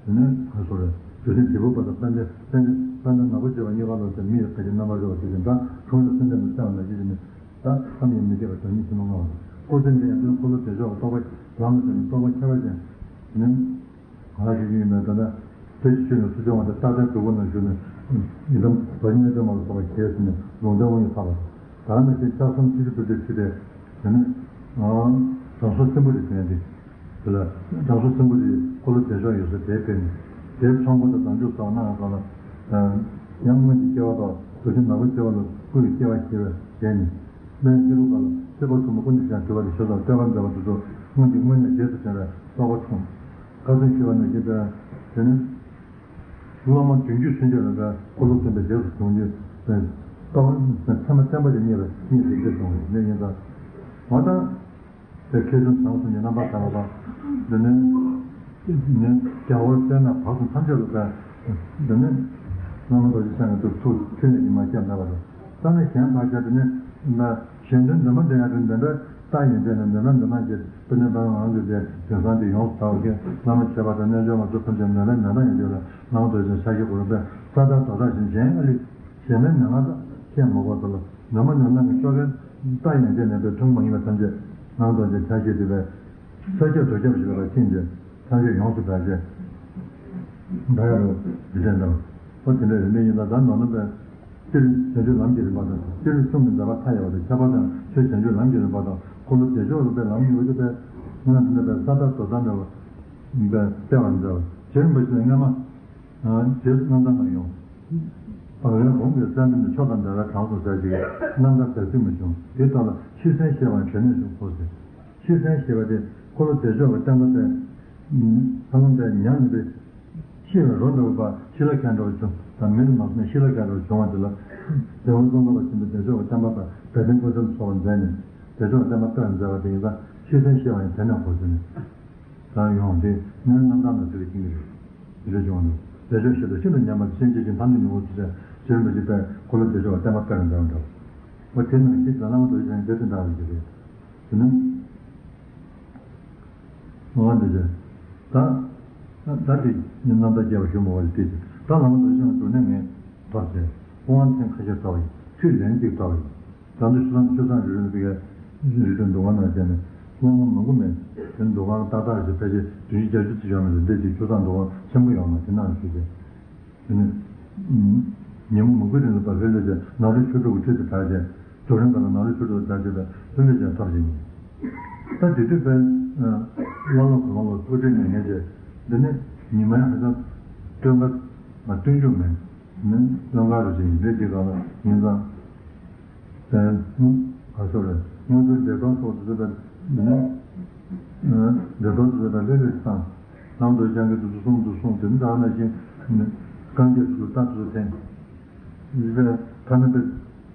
དེ་ནས་ག་སོ་རེད། རྒྱུ་མཚན་འབྲས་བུ་པ་དང་དཔལ་ལྡན་དཔལ་ལྡན་དཔལ་ལྡན་ནག་པོ་བྱེད་པ་གཉིས་ཀ་ལ་དེ་མི་ཡི་ག་གི་རྣམ་པར་རོལ་པ་དེ་བཞིན་དང་འཁྲུངས་ལ་སེམས་ལྡན་པ་བསྟན་པ་ནང་བཞིན་བྱས་ནས། ད་ཨ་མྱེས་མི་བསྐྱོད་པ་བདག་ཉིད་ཕྱི་མ་མངའ་བ། སྐུ་ཚེ་འདི་ཡང་དོན་འཁོར་ལོ་བདེ་མཆོག་གི་རྟོགས་པ་ལམ་ལ་བརྟེན་ནས་རྟོགས་པ་ཁྱད་པར་ཅན། ནི། ང་ཞིག་ཡིན་མེད་ད་ལྟ། དེ་ཕྱི་ནས་སུ་སྐྱོང་བ་དེ་རྟག་བརྟན་གྲུབ་པ་ནང་བཞུགས་ནས། ཡི་དམ་རྡོ་རྗེ་རྣལ་འབྱོར་མ་ལ་སོགས་པ་གྱེས་ཟིན་ནས་ལུང་བསྟན་དབང་ཡིས་ཕབ་པ། ད་ནི་ཞེས་ལྕགས་ཟམ་ཆུ་བཞི་ཕུར་དེ་ཆུ་དེ། དེ་ནི། དྲང་སྲོང་སྲིན་པོ་རི་དེ་ཡང་དེ། དེ་ལ་དྲང་སྲོང་སྲིན་པོ་རིའི་འཁོར་ལོ་བདེ་མཆོག་ཡོད་ས་དེ་ཕེབས་ནས། དེའི་ཚོགས་འཁོར་དང་བདག་འཇུག་སོགས་གནང་བ་སོགས་ལ། ཡང་སྔོན་གྱི་སྐྱེ་བ་དང་རྡོ་རྗེ་ནག་པོ་སྐྱེ་བ་ལ་སྐུ་ཡི་སྐྱེ་བ་བཞེས་པའི་རྗེས་ནས། སྨན་ཧེ་རུ་ཀ་ལ་སྲིད་པ་གསུམ་པོ་ཀུན་ཏུ་བཞག་གྲུབ་པ་དེ་ཞེས་སོགས་བསྟོད་པ་མཛད་པ་དེ་ཚོ་སྔོན་གྱི་སྔོན་གནས་རྗེས་སུ་དྲན་པའི་རྟོགས་པ་འཁྲུངས། ཁ་སང་ཞུས་པ་ནང་བཞིན་པའི་དེ་ནི། སློབ་མ་བདུན་ཅུ་ཚུན་ཆད་ལ་འཁོར་ལོ་སྟོན་པའི་རྗེས་སུ་བྱུང་རྒྱུ་དེ། རྟོགས་པ་ཚད་མ་བརྟན་པ་དེ་རྙེད་པའི་གཉིས་སུ་འདྲེས་སོང་བའི་གནས་ཡིན་ཙང་། འོ་ད། དེ་མཁས་བཙུན་དྲང་སྲོང་གི་རྣམ་པར་ཐར་པ་དང་། འདི་ནི། ནི་རྒྱལ་བ་སྲས་ནས་བར་གསུམ་ཐམས་ཅད་ལ་ཕན། འདི་ནི། བླ་མ་རྡོ་རྗེ་འཆང་གི་ཐུགས་ཐུགས་ཐུགས་ནས་ཉི་མ་སྐྱབས་གནས་པ་དང་། ས་ནི་གཞན་ཕར་བཞག་འདི་ནི། ན་གཞན་དོན་འདུན་མ་འདོན་ཡང་དོན་འདོན་པའི་རྟགས་ཡིན་ཙང་ནི་འདོན་མ་འདོན་མ་བྱེད་པ་ནི་བླ་མ་ང་ཚོ་དེ་དེང་སང་དེ་ཡོངས་སུ་དག་པ་གི་བླ་མ་མཆོད་པ་དང་རྣལ་འབྱོར་མ་ཚོ་ཐམས་ཅད་ནོད་པའི་ནད་རྟགས་ཡིན་ཙང་ལ་བླ་མ་རྡོ་རྗེ་འཆང་ཕྱག་བཞེས་དགོས་པས་ས་དང་རྡོ་རྟགས་བཞིན་གཞན་ཨ་ལི། གཞན་མའི་མན་ངག་དག་བཤད་མ་དགོས་པ་ལ་ནོད་མ་ནོད་ན་ནི་ཤོ་གའི་རྟགས་ཡན་ཆད་ནས་པའི་མཐུན་མ་ཡིན་པ་ཐམས་ཅད་ནང་དོན་ཅན་ཆ་ཤས་སྡུད་པའི་ས་སྐྱ་རྡོ་སྐྱ་བཞི་ལ་ཕྱིན་ཏེ་ཐམས་ཅད་ཡོངས་སུ་དག་ཅེས་འདྲ་ཡ་རུ་འདི་ལས་འདའོ། ཨོ་དེ་འདྲ་རིམ་པས་ཡིན་ལ་ད་ནོ་ནོ་པའི་སྤྱིར་བྱང་ཆུབ་ལམ་གྱི་རིམ་པ་དང་སྤྱིར་གསུང་གི་མཛད་པ་མཐའ་ཡས་པ་དང་ཁྱད་པར་དུ་ཆོས་བྱང་ཆུབ་ལམ་གྱི་རིམ་པ་དང་འཁོར་ལོ་བདེ་མཆོག་རིམ་པའི་ལམ་གཉིས་པོ་དེ་པའི་སྔོན་དུ་ནི་པའི་ས་དང་རྡོ་རྟགས་འདྲ་བ་པའི་ལྟེ་བར་མཛད་པ་ཇི་རིམ་པ་བཞིན་སྔ་མ། རྗེས་སུ་རྣམ་ཐར་ནང་ཡང་། བག་ལེན་གོང་གི་སྲས་མོ་ནི་མཆོག་དང་འདྲ་བའི་གྲངས་སུ་ཟད་ཅིང་རྣམ་ཐར་ཟད་ཚིག་མི་བྱུང་། དེ་ལྟར་ལ་ཤི་གསོན་ཞེས་པ་ནི་དྲན་ནས་བྱུང་ཁོ་ཟེར། ཤི་གསོན་ཞེས་པ་དེ་འཁོར་ལོ་བདེ་མཆོག་གི་བསྟན་པ་སྟེ། ལྷ་ལུང་པའི་ཉམས་ནི་པའི་ཤི་བའི་རོ་འདྲ་བོ་པ་ཤི་ལ་ཁན་འདྲ་བོ་བྱུང་དང་མི་ལ་མ་སོང་ནས་ཤི་ལ་ཁན་འདྲ་བོ་བྱུང་བ་དེ་ལ། རྒྱལ་བ་ཙོང་ཁ་པ་ཆེན་པོའི་བདེ་མཆོག་གི་བསྟན་པ་པ་བེ་ཏན་ཀུན་སེམས་ཚོགས་པ་མཛད་ནས་བདེ་མཆོག་བསྟན་པ་སྤེལ་མཛད་པ་དེ་ཡིན་ཙང་ཤི་གསོན་ཞེས་པ་ཡང་དྲན་ནས་ཁོ་ཟེར་ནས། དང་ཡོང་སྟེ་སྔོན་རྣམ་ཐར་ན་ཟེར་བའི་ཅིང་རེད། འདི་འདྲ་བྱུང་བ་ནི་བདེ་མཆོག་ཞེས་པ་ཤིན་ཏུ་ཉམས་པ་ཤེས་བྱེད་ཅིང་ཐམས་ཅད་མྱུར་བ་ཞེས་བྱ་ཞེས་པ་ཞིག་པས་འཁོར་ལོ་བདེ་མཆོག་བསྟན་པ་སྤེལ་རུ་འདྲ་བ་འདྲ། འོ་དེ་ནང་བཞིན་བླ་མ་རྡོ་རྗེ་འཆང་དེ་དོན་དག་ལ་ཞིག་རེད། དེ་ནི། འོ་འདི་བྱས། ད། ད་དེ་རྣམ་ཐར་རྒྱས་པ་ཞུ་མ་བ་ལ་བལྟས་ཏེ་ད་བླ་མ་རྡོ་རྗེ་འཆང་དུ་ནས་ངས་ཐོབ་བྱས་དབང་ཚན་ཁ་ཤས་ཐོབ་ཡིན་ཆུ་ལན་གཅིག་ཐོབ་ཡིན། ད་ལྟ་ཆུ་ཚང་ཆུ་ཚང་རི་རི་ལ་ཕ་གིའི་རི་ཁྲོད་འདུ་ཁང་ནང་བྱས་ནས་སློབ་མ་མང་པོ་མེད། དེ་འདུ་ཁང་ཏག་ཏག་ཞིག་ཕལ་ཆེར་བདུན་ཅུ་བརྒྱད་ཅུ་ཙམ་ཡོད་མ་རེད། འདི་ཅིག་ཆུ་ཚང་འདུ་ཁང་ཆེན་པོ་ཡོད་མ་དེ་ནང་ཞུགས་བྱས། དེ་ནས་ཉིན་མོ་མང་པོའི་རིང་ལ་ཕར་ལྷོད་ལྷོད་བྱས་ནགས་ཚལ་ཆུ་དྲོད་ཀྱི་ཁྲོད་དུ་བྲག་བྱས་རྫོགས་རིམ་པ་ལ་ནགས་ཚལ་ཆུ་དྲོད་དུ་བྲག་བྱས་པའི་ལྷོད་ལྷོད་བྱས་ཐོབ་བྱས་ཡིན། ད་དེ་དུས་པའི་བླ་སློབ་གང་ལ་སྐུ་ཕྲེང་ངེས་ངེས་བྱས་འདི་ནི་ཉི་མའི་ཧ་ཅང་སྟོན་ཁ་མ་སྟོན་རྒྱུ་མེད། ནི་སྟོན་ཁ་རུ་ཞིག་ཡིན་པས་དེ་ག་ལ་ཡིན་ཙང་། དེ་ནི་ག་སོགས་རེད་སྔོན་འགྲོའི་བདེ་སྟོང་སོགས་དེ་ཚོ་དང་། ནི་བདེ་སྟོང་དེ་ཚོ་དང་ལྷོད་ལྷོད་བཏང་། ལམ་དུ་སྤྱང་ཀི་དེ་ཚོ་གསུང་དུ་གསུང་དེ་ནི་ད་ནང་བཞིན་ནི་རྐང་རྗེས་སུ་རྟ་དེ་ཚོ་འཐེན། ཡིན་པས་ཐ་ན་པའི་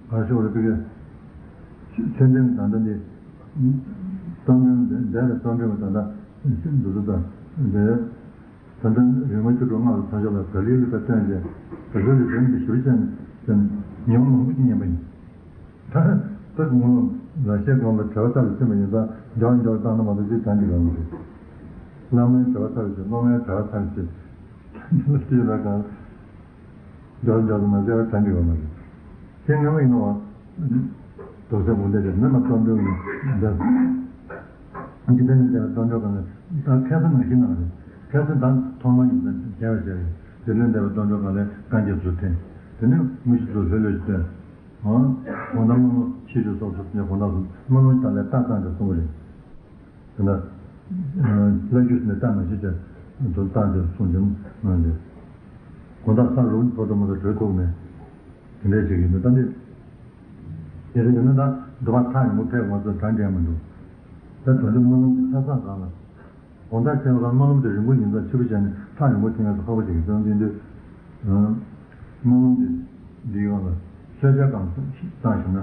ག་སོགས་རེད་པའི་ཆོས་ལྡན་ད་ལྟ་འདི་རྟ་མགྲིན་འདས་པའི་རྟ་མགྲིན་པ་ད་ལྟ་ཤིན་ཏུ་དེ་ཚོ་དང་འདི། ད་ལྟ་རིག་མ་བཅུ་དྲུག་སྔགས་ལ་ཐམས་ཅད་ལ་ག་ལེར་ལུས་པ་སྟོན་ཅིང་། ག་ལེར་ལུས་པའི་ཞི་བ་ཅན་ཟེར་ནས་ཉི་མ་མང་པོ་ཅིག་ཉན་པ་ཡིན། ད་ད་དགུང་ལོ་ལ་ཤས་སྒང་ལ་བྲེལ་བ་ཚ་ལ་ཕྱིན་པ་ཡིན་ཙང་མགྱོགས་མགྱོགས་བཏང་ན་མ་གཏོགས་ཅིག་དྲན་གྱི་ཡོད་མ་རེད། བླ་མའི་བྲེལ་བ་ཚ་ལ་ཕྱིན་སློབ་མའི་བྲེལ་བ་ཚ་ལ་ཕྱིན། ལ་ཕྱིན་ལ་གང་། མགྱོགས་མགྱོགས་སུ་མ་བྱས་པར་དྲན་གྱི་ཡོད་མ་རེད། ཁྱེད་སྔ་མ་ཡིན་ནོ། རྡོ་སེ་མུ་འདེ་རེད་ནི་མ་རྟོགས་འགྲོ་ཡིན་འདི། འཇིག་རྟེན་ལས་འདས་པའི་རྟོགས་འགྲོ་གང་ལས་ད་ཁ་སང་ནང་བཞིན་ནང་རེད། ཁ་སང་ད་ཐོག་མ་ཡིན་ཙང་བྱས་པ་བྱས་རེད། འཇིག་རྟེན་འདས་པའི་རྟོགས་འགྲོ་གང་ལས་གང་རྒྱས་སུ་འཐེན། དེ་ནས་མུ་བཞི་ཚོ་ལྷོད་ལྷོད་ཅིག་སྟོན། ཨང་། གོང་ད་དམུས་ལོང་ཕྱིས་ཏེ་སོགས་སུ་ཉེ་གོང་ད་སོང་དམུས་ལོང་ད་ལས་རྟགས་བཏང་ཅིག་གསུངས་པ་རེད། དེ་ལ། ལྷ་རྒྱུད་ནས་རྟགས་མ་ཤེས་ཏེ་དོན་བཏང་ཅིག་གསུངས་ཀྱང་གནང་རྗེས། གོང་ད་ས་རུ་བོ་དམ་ལ་གྲོལ་ཐུབ་མེད། དེ་འདྲའི་ཞིག་ཡིན་ནོ་ད་འདི། དེ་རེད་ཡིན་ན་ད། འདུལ་བ་ཐག་རིང་པོ་ཕེབས་འོང་ཚོད་གྲངས་འདྲེན་མི་འདུག་ད་དོན་དུ་སྨོན་ལམ་གྱི་ཆ་ཚང་གང་ལ། དགོང་དག་ཆེ་བ་གང་སྨོན་ལམ་དེ་རིང་པོ་ཡིན་ཙང་ཕྱི་པོ་བྱས་ནས་ཐག་རིང་པོ་ཐེངས་ཡོད་ཚོད་ཁག་པོ་ཞིག་ཡིན་ཙང་དེ་འདུག་སྨོན་ལམ་དེ་འདི་ཡོང་ལ་གསོལ་ཇ་གང་བཏང་ཞིག་ན།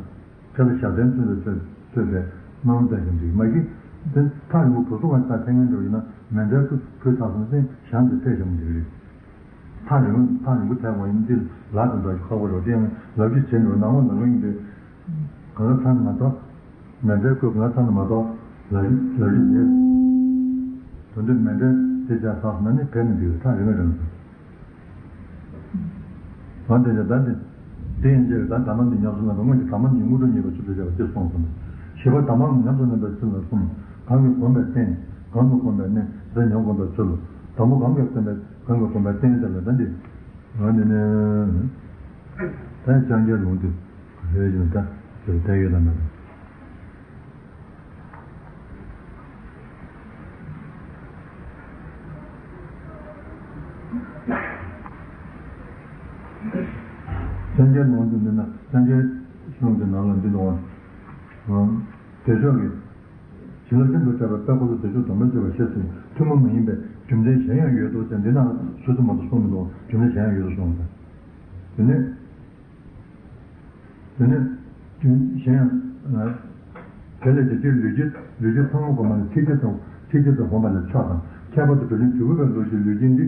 ཁྱེད་ལ་ཞབས་བརྟན་མཚོན་པའི་ཚོད་ཚོད་པའི་སྨོན་ལམ་བཏང་ཞིག་འགྲིག་མ་གི། དེ་ཐག་རིང་པོ་བུ་སོང་བ་ཐག་ཐེངས་ངན་འགྲོ་ཡིན་ན་མེ་མདའི་ཁུ་ཁུ་ཐག་སོང་ཚེ་ཞང་དེ་ཕེབས་ཞིག་འགྲིག་རེད། ཐག་རིང་པོ་ཐག་རིང་པོ་ཐལ་བ་ཡིན་འདི་ལ་དེ་འདྲ་ཁག་པོ་རེད་དེ་ཡང་ལབ་རྒྱུ་བྱེད་འགྲོ་ནང་པ་ནང་པ་ཡིན་པས། གང་ལ་ཚང་མ་གཏོགས། མེ་མདའི་ཁུ་གང་ལ་ཚང་མ་མ་གཏོགས་ལ་རི་ལ་རི་ཡོད། དོན་དུ་མེ་མདའི་དེ་ཅག་ལྷག་ན་ནི་ཕན་ནི་འདུག་ཐག་རིང་རིང་སོང་། གང་དེ་ལས་ད་འདི་དེ་ཡན་ཆད་ད་དམ་པ་འདི་ཉམས་སུ་ལེན་པ་སྔོན་གྱི་དམ་པ་འདི་དངོས་གྲུབ་བརྙེས་པ་ཆུ་ཚོད་བརྒྱ་པ་སྟེ་གསུངས་སོང་། ཞེས་པ་དམ་པ་ཉམས་སུ་ལེན་པའི་ཚུལ་ལ་གསུངས། གང་གིས་གོམས་པའི་རྟེན། གང་དུ་གོམས་པའི་གནས་དེ་ཉམས་གོམས་པའི་ཚུལ་ལོ། དང་པོ་གང་གིས་སྟོན་པའི་གང་གིས་གོམས་པའི་རྟེན་དེ་ལ་ད་འདི། ཨ་ནི་ནི། ད་སངས་རྒྱས་ལུང་དུ་རེ་ཞིག་ད་ཞེས་བསྟན་ཡོད་དམ་མེད་དམ། སངས་རྒྱས་ལུང་དུ་འདི་ན་སངས་རྒྱས་གཞུང་གི་ནང་ལ་འདི་ལོ། དེ་ཕྱོགས་ཀྱི། བྱིན་རླབས་ཤིན་ཏུ་ཕྲ་བའི་དཔལ་འཁོར་ལོ་བདེ་མཆོག་སྡོམ་པའི་སྤྱོད་པ་ཞེས་གསུངས། ཐུན་མོང་མ་ཡིན་པའི་རྒྱུ་མཚན་གཞན་ཡང་ཡོད་དོ་ཟེར་འདི་ན་སོ་སོ་མ་གཏོགས་གསུངས་མི་འདུག་རྒྱུ་མཚན་གཞན་ཡང་ཡོད་དོ་གསུངས་ཟེར། དེ་ནས། དེ་ནས། རྒྱུ་གཞན་ཡང་། དེ་ལས་དེ་ཕྱིར་ལུས་ཀྱི་ལུས་ཀྱི་ཕུང་པོ་གོམས་པ་ནི་ཐིགས་བརྒྱད་དང་ཐིགས་བརྒྱད་དུ་གོམས་པ་ལས་ཆགས་དང་ཁྱད་པར་དུ་བུད་མེད་དྲུག་པའི་ལུས་ཀྱི་ལུས་ཀྱི་འདི་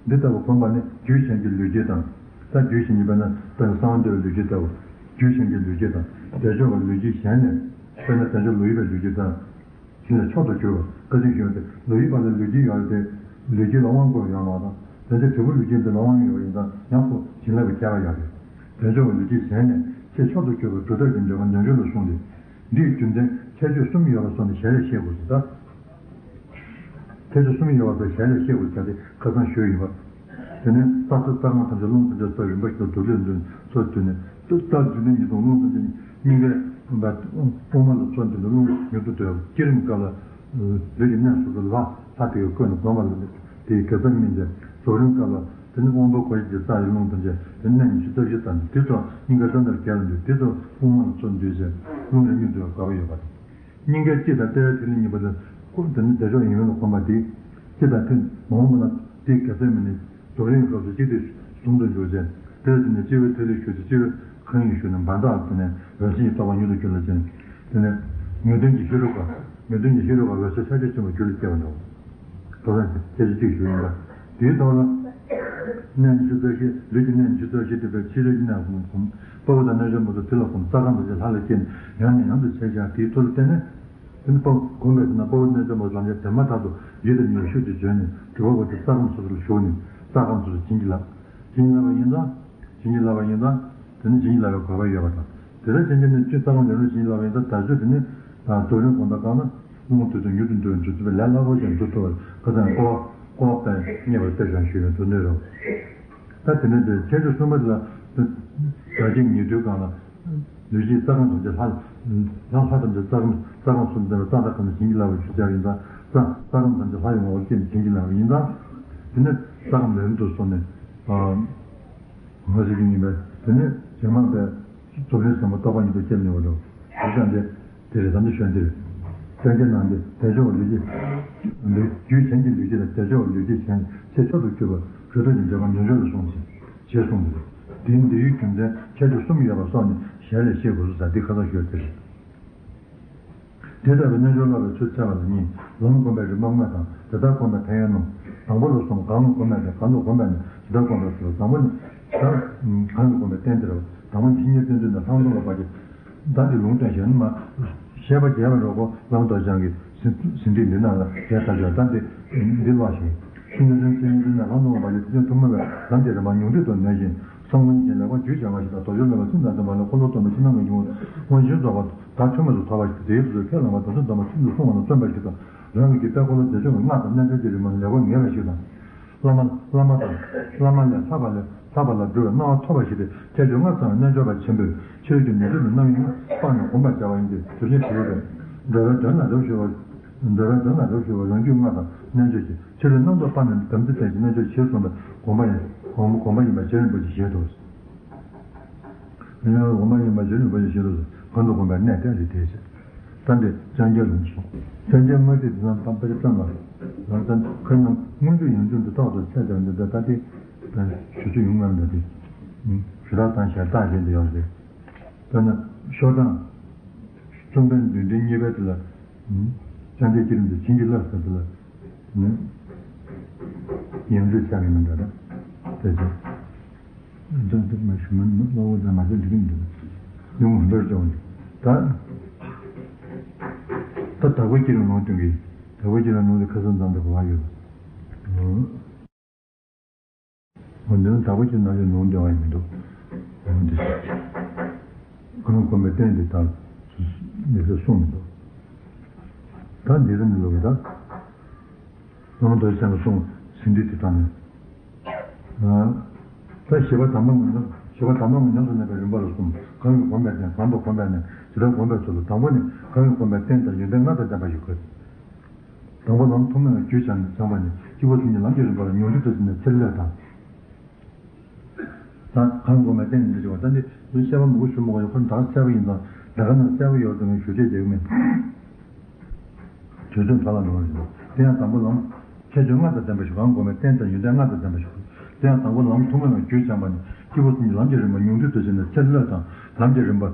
འདི་ལྟ་བུ་གོམས་པ་ནི་རྒྱུད་གཞན་གྱི་ལུས་ཀྱི་དང་། ད་རྒྱུད་གཞན་གྱི་དཔེར་ན་དཔེར་ན་གསང་བ་འདུས་པའི་ལུས་ཀྱི་ལྟ་བུ། རྒྱུད་གཞན་གྱི་ལུས་ཀྱི་དང་དལ་འབྱོར་བ་ལུས་ཀྱི་གཞན་ནས་དཔེར་ན་དལ་འབྱོར་ལོག་གཡེམ་པའི་ལུས་ཀྱི་དང་། གཞན་ལས་མཆོག་ཏུ་གྱུར་པ་བཀའ་དྲིན་ཞུ་བ་སྟེ་ལོག་གཡེམ་པ་ལ་ལུས་ཀྱི་ཡོད་རེད་དེ། ལུས་ཀྱི་ལ་དབང་བསྐུར་ཡོད་མ་དང་དེ་ཚེ་དྲིལ་བུ་ལུས་ཀྱི་འདི་ལ་དབང་ཡོད་པ་ཡིན་ཙང་ཡང་སོ་བྱིན་རླབས་ཀྱི་ཁྱད་པར་ཡོད་རེད། དལ་འབྱོར་བ་ལུས་ཀྱི་གཞན་ནས་ཆེས་མཆོག་ཏུ་གྱུར་པ་གྲུབ་མཐའ་གྱི་འབྱོར་པ་ཉམས་འགྱུར་ལ་གསུངས་ཏེ། འདིའི་རྒྱུ་མཚན་ཁྱད་ཆོས་གསུམ་ཡོད་པ་སོགས་ནི་ཞལ་ལས་ཤེས་དགོས་སོ་ད། ཁྱད་ཆོས་གསུམ་ཡོད་པ་སོགས་ཞལ་ལས་ཤེས་དགོས་བྱ་སྟེ་ཁ་སང་ཞུས་ཡིན་པ། དེ་ནས་རྩྭ་ས་རྩྭ་སྒང་ཐམས་ཅད་རླུང་ཐམས་ཅད་རྩ་རིམ་པ་ཞིག་ཏུ་སྡུག་ལས་འདོན་ཚོ་དུས་ནས་རྩྭ་རྒྱུ་ནི་ཉིད་དང་རླུང་ཐམས་ཅད་སྙིང་གའི་དབུ་མ་ལ་ཚོ་འདུས་ནས་རླུང་མྱུར་དུ་སྡོད་བསྐྱེད་རིམ་སྐབས་ལ་ལུས་ཀྱི་གནས་སོ་སོ་ལ་ལྷ་དེ་ཡི་བཀོད་ནས་བསྒོམ་པ་ལ་དེའི་དགེ་རྩ་སྨིན་ཏེ་རྫོགས་རིམ་སྐབས་ལ་དེ་ནི་དབང་པོ་གོ་ཡི་རྩ་ཡི་རླུང་ཐམས་ཅད་དེ་གནས་ཉི་ཤུ་རྩ་བཞི་ཙམ་དེ་ཚོ་སྙིང་གའི་རྩ་འདབ་བརྒྱད་ལ་འདུས་དེ་ཚོ་དབུ་མ་ལ་ཚོ་འདུས་ཟེར་རླུང་རེ་མྱུར་དུ་དགོས་པ་ཡོད་པ་དང་། སྙིང་གའི་སྤྱི་དང་ལྟེ་བའི་ཐིག་ལེ་གཉིས་པ་དེ་ཁོ་དེ་ནི་བདེ་མཆོག་ཡིན་མིན་ལ་གོམས་པ་དེ། སྤྱི་དང་ཐིག་མ་འོངས་པ་ན་དེའི་དགེ་རྩའི་མི་ནི་རྫོགས་རིམ་སྐབས་སུ་གཅིག་དེ་ཟུང་དུ་འཇུག་ཅིང་དེ་ལ་བརྟེན་ནས་སྤྱི་བོའི་ཐིག་ལེ་ཞུགས་ཏེ་སྤྱི་བོའི་ཁ་གཉིས་ཞུགས་ནས་འབར་འདག་ལ་བརྟེན་ནས་འོད་གསལ་གྱི་རྟོགས་པ་མྱུར་དུ་གྱུར་ལ་བརྟེན། དེ་ནས་ངེས་དོན་གྱི་ཤེས་རབ་ཀ་ངེས་དོན་གྱི་ཤེས་རབ་ཀ་འོད་གསལ་ཕྱག་རྒྱ་ཆེན་པོ་རྒྱུད་ལ་སྐྱེ་བ་འདྲ། དོ་རང་གི་སྐད་ཆ་གཅིག་ཞུ་ཡིན་པ། དེའི་ཐོག་ལ། གནས་ཉི་ཤུ་རྩ་བཞི་ལུས་ཀྱི་གནས་ཉི་ཤུ་རྩ་བཞི་སྟེ་བའི་ཕྱི་རོལ་གྱི་གནས་ཀུན་གོམས། དཔའ་བོ་དང་རྣལ་འབྱོར་མ་དང་དེ་ལ་གོམས་རྩ་ཁམས་དང་བཅས་ལྷ་ལ་སྐྱེས་ནས་ཡང་ནས་ཡང་དུ་བྱས་ཀྱང་དེའི་ཚུལ་ལ་བརྟེན་ནས། དེ་ནི་དཔའ་བོ་གོམས་པའི་ཚེ་ན་དཔའ་བོ་རྣལ་འབྱོར་མ་ཐམས་ཅད་དེ་མ་ཐག་ཏུ་ཡིད་དང་ཉེར་ཤུགས་ཀྱིས་བྱོན་ནས་སྒྲུབ་པ་པོ་དེ་རྩ་ཁམས་སོ་སོར་ཞུགས་ནས་རྩ་ཁམས་སོ་སོར་བྱིན་གྱིས་བརླབས། བྱིན་གྱིས་བརླབས་པ་ཡིན་ཙང་། བྱིན་གྱིས་བརླབས་པ་ཡིན་ཙང་། དེ་ནི་བྱིན་གྱིས་བརླབས་པའི་དགོས་པ་ཡོད་པ་དང་། དེ་ལྟར་བྱས་ཀྱང་ནི་སྤྱིར་རྩ་ཁམས་ལས་རུང་བྱིན་གྱིས་བརླབས་པ་ཡིན་ཙང་དལ་འབྱོར་དེ་ནི། རྫོགས་རིམ་གོམས་པ་གང་ན། རླུང་དུས་དང་མྱུར་དུ་འགྲོ་འགྲོ་ཚུལ་བའི་ལས་སླ་པོ་ཞིག་འགྲུབ་ཐུབ་པར་ཁ་སང་བསྐོར་བ་བསྐོར་བ་ལྟར་རྙེད་པར་གཏེར་གཞུང་ཞུས་པའི་མདོ་ནས་རོ། ད་དེ་ནས་དེ་ཁྱད་ཆོས་གསུམ་པ་དེ་ལ། དེ་བདག་གཅིག་ཉིད་དུས་གང་ལ། ལུས་ཀྱི་རྩ་ཁམས་ཐམས་ཅད་ལྷ། ལྷ་ལྷ་ཐམས་ཅད་རྩ་ཁམས་རྩ་ཁམས་སུ་འདུས་པའི་རྩ་དང་ཁམས་ནི་བྱིན་གྱིས་བརླབས་པའི་ཆུ་ཆར་ཡིན་ཙང་རྩ་རྩ་ཁམས་ཐམས་ཅད་ལྷ་ཡི་ངོ་བོར་སྐྱེས་ནས་བྱིན་གྱིས་བརླབས་པ་ཡིན་ཙང་། དེ་ནས་རྩ་ཁམས་ལས་རུང་དུ་སོང་ནས། ང་ཞིག་ཡིན་པས་དེ་ནས་རྗེས་མ་པའི་རྫོགས་རིམ་ཟབ་མོ་རྟོགས་པ་ཉིད་དུ་སྐྱེ་མྱོང་བ་རེད། དེ་ཙམ་དེ་དེ་རེད་དམ་དེ་ཤོད་འདིར། སངས་རྒྱས་རྣམས་ཀྱི་དལ་འབྱོར་བ་ལུས་ཀྱི་ལུས་རྒྱུད་གཞན་གྱི་ལུས་ཀྱི་དང་དལ་འབྱོར་བ་ལུས་ཀྱི་གཞན་ཆེས་མཆོག་ཏུ་གྱུར་པ་གྲུབ་མཐའ་གྱི་འབྱོར་པ་མྱོང་ཆོག་ལ་གསུངས་ཤིང་ཞེས་གསུངས་ཏེ། དེའི་འདི་ཡི་རྒྱུ་མཚན་ཁྱད་ཆོས་གསུམ་ཡོད་པ་སོགས་ནི་ཞལ་ལས་ཤེས་དགོས་སོ་ཟེར་འདི་ཁ་སང་ཤོད་དེ་རེད། དེ་ལྟ་བུའི་རྣལ་འབྱོར་བསླབ་པའི་ཚུལ་འཚལ་བ་ལ་གཉིས། ལམ་ལ་གོམས་པའི་རིམ་པ་ལྔ་དང་དེ་ལྟར་གོམས་པའི་ཕན་ཡོན་རྣམས། དང་པོ་ལ་གསུམ། གང་ལ་གོམས་པའི་ཕན་གང་དུ་གོམས་པའི་ནི་དེ་ལྟར་གོམས་པའི་ཚུལ། དང་པོ་ནི། གང་ལ་གོམས་པའི་རྟེན་དེ་རེད། དང་པོ་ནི་ཕྱི་ཉིན་སྟོན་ཚུལ་ནི་ལྷག་མཐོང་ལ་བར་གྱི། ད་འདི་ལུང་བསྟན་བཞིན་མ། བཤད་པ་རྒྱས་པ་རོགས་པོ་བླ་མ་རྡོ་རྗེ་འཆང་གི་ཟིན་ཟིན་བྲིས་འདི་ནང་ལ་རྒྱས་ཐག་ཆོད་ད་འདི་འདི་ལ་ཞིང་། ཤིང་ནི་ལྷུན་ལྷུན་ལྷུན་ནས་ལྷག་མཐོང་བ་ཡི་ཐུགས་ཐུན་མོང་བའི་ལམ་གྱི་རིམ་པ་ཉུང་འདུས་དུ་ནོན་ཞིང་། སངས་རྒྱས་ཀྱི་ལེགས་པར་རྒྱུད་སྦྱང་བ་ཞིག་དང་རྡོ་རྗེ་སློབ་པའི་སེམས་དང་ལྡན་པ་ལ་འཁོར་ལོ་སྟོན་པའི་ཕྱི་ནང་གི་ཉུང་དབང་ཤེས་རྫོགས་པ་དག་ཐུན་མོང་དུ་ཐོབ་པ་ཞིག་དེའི་ཚུལ་ཁས་བླངས་པ་དང་ཚུལ་འདོན་པ་ཚུལ་དུ་སྲུང་བ་ལ་བརྩོན་པ་ཞིག་དང་རང་གི་རྒྱུད་དཔལ་འཁོར་ལོ་བདེ་མཆོག་གི་སྔགས་དང་རྣལ་འབྱོར་གྱི་རིམ་པ་ལེགས་པར་ངེས་པ་ཞིག་དང་། བླ་མ་བླ་མ་དང་བླ་མ་ལས་ལྷག་པ་ལས་ལྷག་པ་ལ་འགྲོ་བའི་སྣང་བ་ཐོབ་པ་ཞིག་སྟེ་ཁྱད་ཆོས་ལྔ་ཚང་བའི་རྣལ་འབྱོར་པ་ཆེན་པོས་ཕྱི་རོལ་གྱི་ནུས་རྩལ་དང་རྣམ་གཡེང་ལ་སྤངས་ནས་གོམས་པར་བྱ་བ་ཡིན་ཏེ་དེ་བཞིན་དུ་ཡོད་པས། འགྲོ་བའི་དོན་ལ་རབ་ཞུ་བ། འགྲོ་བའི་དོན་ལ་རབ་ཞུ་བ་རང་རྒྱུད་ལྔ་དང་རྣལ་འབྱོར་གྱི་ཕྱི་རོལ་རྣམ་རྟོག་སྤངས་ནས་དམ་ཚིག་ལྡན་ཞིང་རྣལ་འབྱོར་ཆེར་སོང་བའི་གོམས་པ་ཡིན། གོམས་པ་གོམས་པ་ཡིན་པ་རྗེ་རིན་པོ་ཆེས་བཞེད་དོ། རྗེ་རིན་པོ་ཆེས་བཞེད་དོ། གང་དུ་བསྒོམ་པའི་གནས་དེ་ལ་དེའི་ཕྱིར། ད་འདི་ལྕང་སྐྱ་ལུང་གསུངས། ལྕང་སྐྱ་མངའ་ཁྲིད་དེ་ཙམ་པ་པ་ཅི་ཙམ་ལ། ལ་ད་ཁ་ནང་སྔོན་འཇུག་ཡང་འཇུག་འདི་ཐོག་ཏུ་ཚད་ཀྱང་འདི་ད་ལྟ་དེ་ཞུ་ཚུལ་ཡོང་ངམ་ད་དེ། ཞུ་དག་དང་ཞལ་བཏགས་བཞིན་དུ་ཡོང་ཟེར། དཔེར་ན་ཤོག་གྲངས་གསུམ་པའི་མདུན་འགྲེལ་གཉིས་པའི་དེ་ལ། ལྕང་སྐྱ་བསྐྱེད་རིམ་དུ་བྱིན་གྱིས་བརླབས་ཟེར་དེ་ལ། ཡང་འཇུག་ཆགས་ཀྱི་མི་འདྲ་ད། དེ་ཚོ། འདི་འདི་མ་ཞུ་མིན་གློ་བུར་དང་མ་བྱུང་འདི་རིང་འདི། ཡོང་འདིར་སྦྱོང་། ད། ད་དྭགས་པོ་སྐྱིད་ལ་ནོར་སྟོན་གྱི། དྭགས་པོ་སྐྱིད་ལ་ནོར་དེ་ཁ་སང་ཙམ་དུ་གོ་བ་ཡོད། འོ་འདི་ནི་དྭགས་པོ་སྐྱིད་ནང་བཞིན་ནོར་འདོན་བ་ཡིན་མི་འདུག་འོ་འདི་ཞིག་གང་གོམས་པའི་རྟེན་འདི་དག་མི་ཚེ་གསུངས་མི་འདུག་ད་འདི་རིང་འདི་ལོ་གི་ད། རང་རྡོ་རྗེ་སེམས་ལ་གསུངས་ཟིན་བྲིས་དེ་དག་ནས། ད་བཞི་པ་དམ་པ་ངོས་ལ་བཞི་པ་དམ་པ་ངོས་ཉམས་སུ་ལེན་པའི་རིམ་པ་ལ་གསུམ། གང་གིས་གོམས་པའི་རྟེན། གང་དུ་གོམས་པའི་གནས། ཇི་ལྟར་གོམས་པའི་ཚུལ་ལ། དང་པོ་ནི་གང་གིས་གོམས་པའི་རྟེན་དང་ཡོན་ཏན་ལྔ་དང་ལྡན་པ་ཞིག་དགོས། དང་པོ་ལམ་ཐོག་མའི་རྒྱུད་སྦྱངས་པ་ནི་སྐྱེས་བུ་གསུམ་གྱི་ལམ་གྱི་རིམ་པ་ལ་ཉུང་འགྲུབ་ཏུ་ཕྱིན་ནས་ཚེ་ལས་དང་། ད་གང་གོམས་པའི་རྟེན་འདི་ཞེས་པ་ད་འདི་བཤད་པ་མང་པོ་ཞུ་མི་དགོས། ཁོ་ད་གསལ་པོ་ཡིན་ཙང་ད་ག་ནང་གསལ་པོ་ཡོད་དུ་ངས་ཞུ་བྱེད་བྱེད་ཀྱི་མེད། དུས་ཚོད་ཕར་ལ་འགྲོ་བ་རེད། དེ་ཡང་དང་པོ་ལམ་ཁྱད་ཆོས་ལྔ་དང་ལྡན་པ་ཞིག་གང་གོམས་པའི་རྟེན་དང་ཡོན་ཏན་ལྔ་དང་ལྡན་པ་ཞིག་དེ་ཡང་དང་པོ་ལམ་ཐོག་མའི་རྒྱུད་སྦྱངས་པ་ནི་སྐྱེས་བུ་གསུམ་གྱི་ལམ་གྱི་རིམ་པ་ཉུང་འགྲུབ་ཏུ་ཕྱིན་ནས་ཚེ་བློས་བཏང་། ལམ་གྱི་རིམ་པ།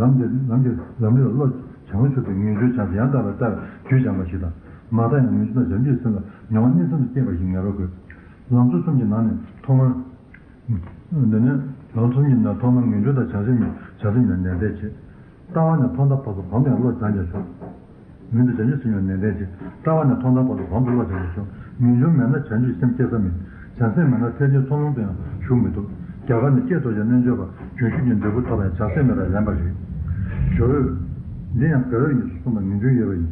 ལམ་གྱི་ལམ་གྱི་ལམ་རིམ་ལ་བློ་བྱང་ཆུབ་ཏུ་ངེས་འབྱུང་བྱང་ཡང་དག་པར་ལྟ་བའི་རྒྱུད་སྦྱངས་པ་ཞིག་དང་། མ་མཐའ་ཡང་ངེས་འབྱུང་དང་བྱང་ཆུབ་སེམས་ལ་མྱོང་བ་གནས་ཚུལ་དུ་སྐྱེས་པ་ཞིག་ངེས་པར་དགོས། ལམ་གཙོ་གསུམ་གྱི་ནང་ནས་ཐོག་མར། འདི་ནི་ལམ་གསུམ་གྱི་ནང་ཐོག་མར་ངེས་འབྱུང་དང་བྱང་སེམས་ཉིད་བྱང་སེམས་ཉིད་ནན་ཏན་བྱེད། ལྟ་བ་ནས་ཐོག་མཐའ་བར་དུ་གོམས་ཡང་བློ་སྦྱང་ཀྱང་ཆོག་མིང་དུ་བྱང་ཆུབ་སེམས་ཉིད་ནན་ཏན་བྱེད། ལྟ་བ་ནས་ཐོག་མཐའ་བར་དུ་གོམས་སུ་བློ་སྦྱང་ཀྱང་ཆོག་ངེས་འབྱུང་མེད་ན་བྱང་ཆུབ་སེམས་སྐྱེ་ས་མེད། བྱང་སེམས་མེད་ན་ཐེག་ཆེན་ཚོགས་ལམ་དུ་ཡང་ཞུགས་མི་ཐུབ། རྒྱ་གར་ནས་ཀྱེ་རྡོ་རྗེ་རྣལ་འབྱོར་པ་བྱང་ཆུབ་ཀྱི་འབྲས་བུ་ཐོབ་པ་ཡང་བྱང་སེམས་མེད་པར་ལེན་པ་རེད། ཇོ་བོས། འདི་ཡང་དགའ་བའི་ཉེས་སུ་གསུངས་པ་ངེས་འབྱུང་ཡོད་པ་ཡིན།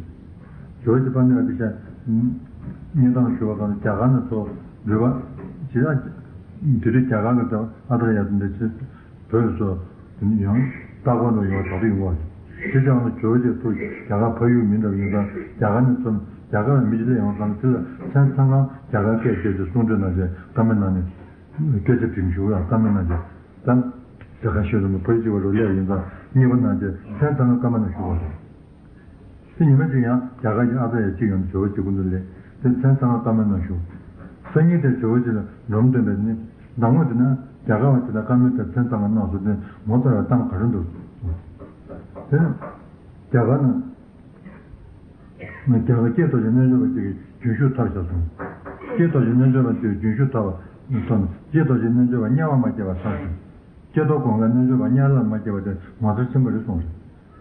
ཇོ་བོ་རྗེ་དཔལ་ལྡན་ཨ་ཏི་ཤ། བསྙེན་ཐང་ཞུ་བ་དང་རྒྱ་གར་ནས་ཚུར་འབྲུག་པ། ཇི་ལྟར། དེ་དུས་རྒྱ་གར་གྱི་ཨ་ཏི་ཡ་དེ་འདྲ་ཆེ། བོད་སོགས་ཡང་ལྟ་སྐོར་དུ་ཡོང་བ་དག་ཏུ་ཡོང་བ་རེད། དེ་ལྟར་ན་ཇོ་བོ་རྗེ་ཐུགས་རྒྱ་གར་ཕ་ཡུལ་མི་འདྲ་བ་ཡིན་ཙང་རྒྱ་གར་ནས་ཚུར་རྒྱ་གར་བའི་མི་ཞིག་སླེབས་ཡོང་ཙང་དེ་ལ་མཚན་ཚང་ཁང་རྒྱ་གར་སྐད་བཤད་དེ་གསུང་གྲོས་གནང་རྗེས་བཀའ་མོལ་གནང་ནས། སྐད་ཆ་དྲིས་ཞུ་ཡང་བཀའ་མོལ་གནང་རྗེས་ད། རྒྱ་གར་ཤོད་དུ་བོད་སྤྱི་བ་རུ་སླེབས་ཡིན་ཙང་གཉིས་པ་གནང་རྗེས་མཚན་ཚང་ཁང་བཀའ་མོལ་གནང་ཞུ་བ་རེད། དེ་ཉི་མ་གཅིག་ཡང་རྒྱ་གར་གྱི་ཨ་ཙ་ཡ་གཅིག་ཡོང་དུས་ཇོ་བོ་རྗེ་སྐུ་མདུན་སླེབས་དེ་མཚན་ཚང་ཁང་བཀའ་མོལ་གནང་ཞུ། སང་ཉིན་དེར་ཇོ་བོ་རྗེ་ལ་འབྲོམ་སྟོན་པས་ནི། ཟླ་ངོ་དེ་ན་རྒྱ་གར་བ་དེ་དང་བཀའ་མོལ་དེ་མཚན་ཚང་ཁང་གནང་སོང་དེ་ངོ་མཚར་བའི་གཏམ་ག་རེ་འདུག་དེ་ནི། རྒྱ་གར་ན། རྒྱ་གར་ཀྱེ་རྡོ་རྗེ་རྣལ་འབྱོར་པ་གཅིག་གིས་རྒྱུན་ཞུགས་ཐོབ་བཞག་སོང་། ཀྱེ་རྡོ་རྗེ་རྣལ་འབྱོར་པ་གཅིག་གིས་རྒྱུན་ཞུགས་ཐོབ་པ་སོང་ནས་ཀྱེ་རྡོ་རྗེ་རྣལ་འབྱོར་པ་དམྱལ་བར་མ་སྐྱེས་པ་ཐར་སོང་། ཀྱེ་རྡོར་གོང་ཁའི་རྣལ་འབྱོར་པ་དམྱལ་བར་མ་སྐྱེས་པ་དེ་ངོ་མཚར་ཆེན་པོ་རེད་གསུངས་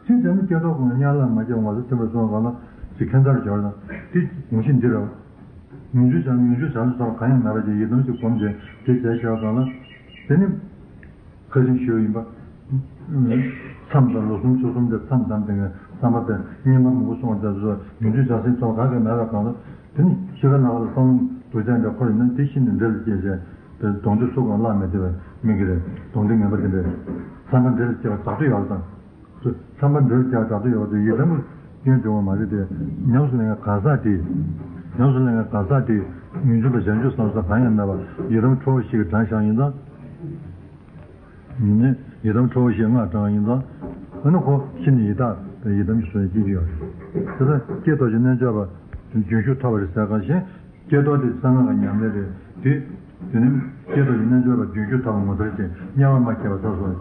རེད། ཅི་བྱས་ན་ཀྱེ་རྡོར་གོང་ཁའི་དམྱལ་བར་མ་སྐྱེས་པ་ངོ་མཚར་ཆེན་པོ་རེད་གསུངས་གང་ལ་ཅིག་ཁྱད་མཚར་སྦྱོར་ན་དེ་དགོངས་གཞི་འདི་རེད། ངེས་འབྱུང་བྱང་ངེས་འབྱུང་བྱང་ཆུབ་ཐོབ་གང་ཡང་མེད་པ་ཅིག་ཡི་དམ་ཞིག་སྒོམ་བྱས་དེ་བྱས་བཞག་གང་ལ་དེ་ནི། བཀའ་དྲིན་ཞུ་ཡིན་པ། མཚམས་དང་ལོ་གསུམ་ཕྱོགས་གསུམ་དེ་མཚམས་བསྡམས་ཏེ་ངས་བསམ་པ་དེ་སྙན་པ་མང་པོ་གསུངས་པ་དེ་ཚོ་ཉིན་དུས་བྱ་སེམས་ཚོགས་ག་གེ་མེད་པ་གང་ལ་དེ་ནི་ཤི་ཁ་ནག་ལ་བསམ་བློ་སྡུག་ཅག་འདྲ་འཁོར་ཡིན་ན་དེ་ཤི་ནས་འདྲེ་ལ་སྐྱེས་བྱས་དེ་གདོང་དུ་སུ་གང་བརླག་མེད་དེ་བས་མི་གི་རེད་གདོང་དུ་ངན་པ་དེ་འདྲས་བསམ་པ་འདྲེ་ལ་སྐྱེས་པ་དྲག་ཏུ་ཡོད་དང་། བསམ་པ་འདྲེ་ལ་སྐྱེས་པ་དྲག་ཏུ་ཡོད་པ་དེ་ཡི་དམ་སྐྱོན་བྱུང་བ་མ་རེད་དེ་ཉམས་སུ་ལེན་གང་ཟག་དེ་ཉམས་སུ་ལེན་གང་ཟག་དེ་ངེས་འབྱུང་དང་བྱང་ཆུབ་བསམ་ས་གང་ཡང་མེད་པ་ཡི་དམ་ཁྲོ་བོ་ཞིག་གི་གྲངས་བཞག་ཡིན་ཙང་། ཡིན་ནའི་ཡི་དམ་ཁྲོ་བོ་ཞེས་སྔགས་བགྲང་བ་ཡིན་ཙང་། ཨ་ནི་ཁོ་ཤི་ནས་ཡི་དྭགས་དང་ཡི་དམ་གྱི་གསུང་ཡང་སྐྱེ་གི་ཡོད་རེད། དེ་ལྟར་ཀྱེ་རྡོ་རྗེ་རྣལ་འབྱོར་པ་རྒྱུན་ཞུགས་ཐོབ་པ་རེད་ཟེར་གང་ཞིག་ཀྱེ་རྡོར་དེ་གསང་སྔགས་ཀྱི་ཉམས་ལེན་རེད་དེ། དེ་ནི་ཀྱེ་རྡོ་རྗེ་རྣལ་འབྱོར་པ་རྒྱུན་ཞུགས་ཐོབ་པ་ངོ་མཚར་ཅན་དམྱལ་བར་མ་སྐྱེས་པ་ཐོབ་སོང་།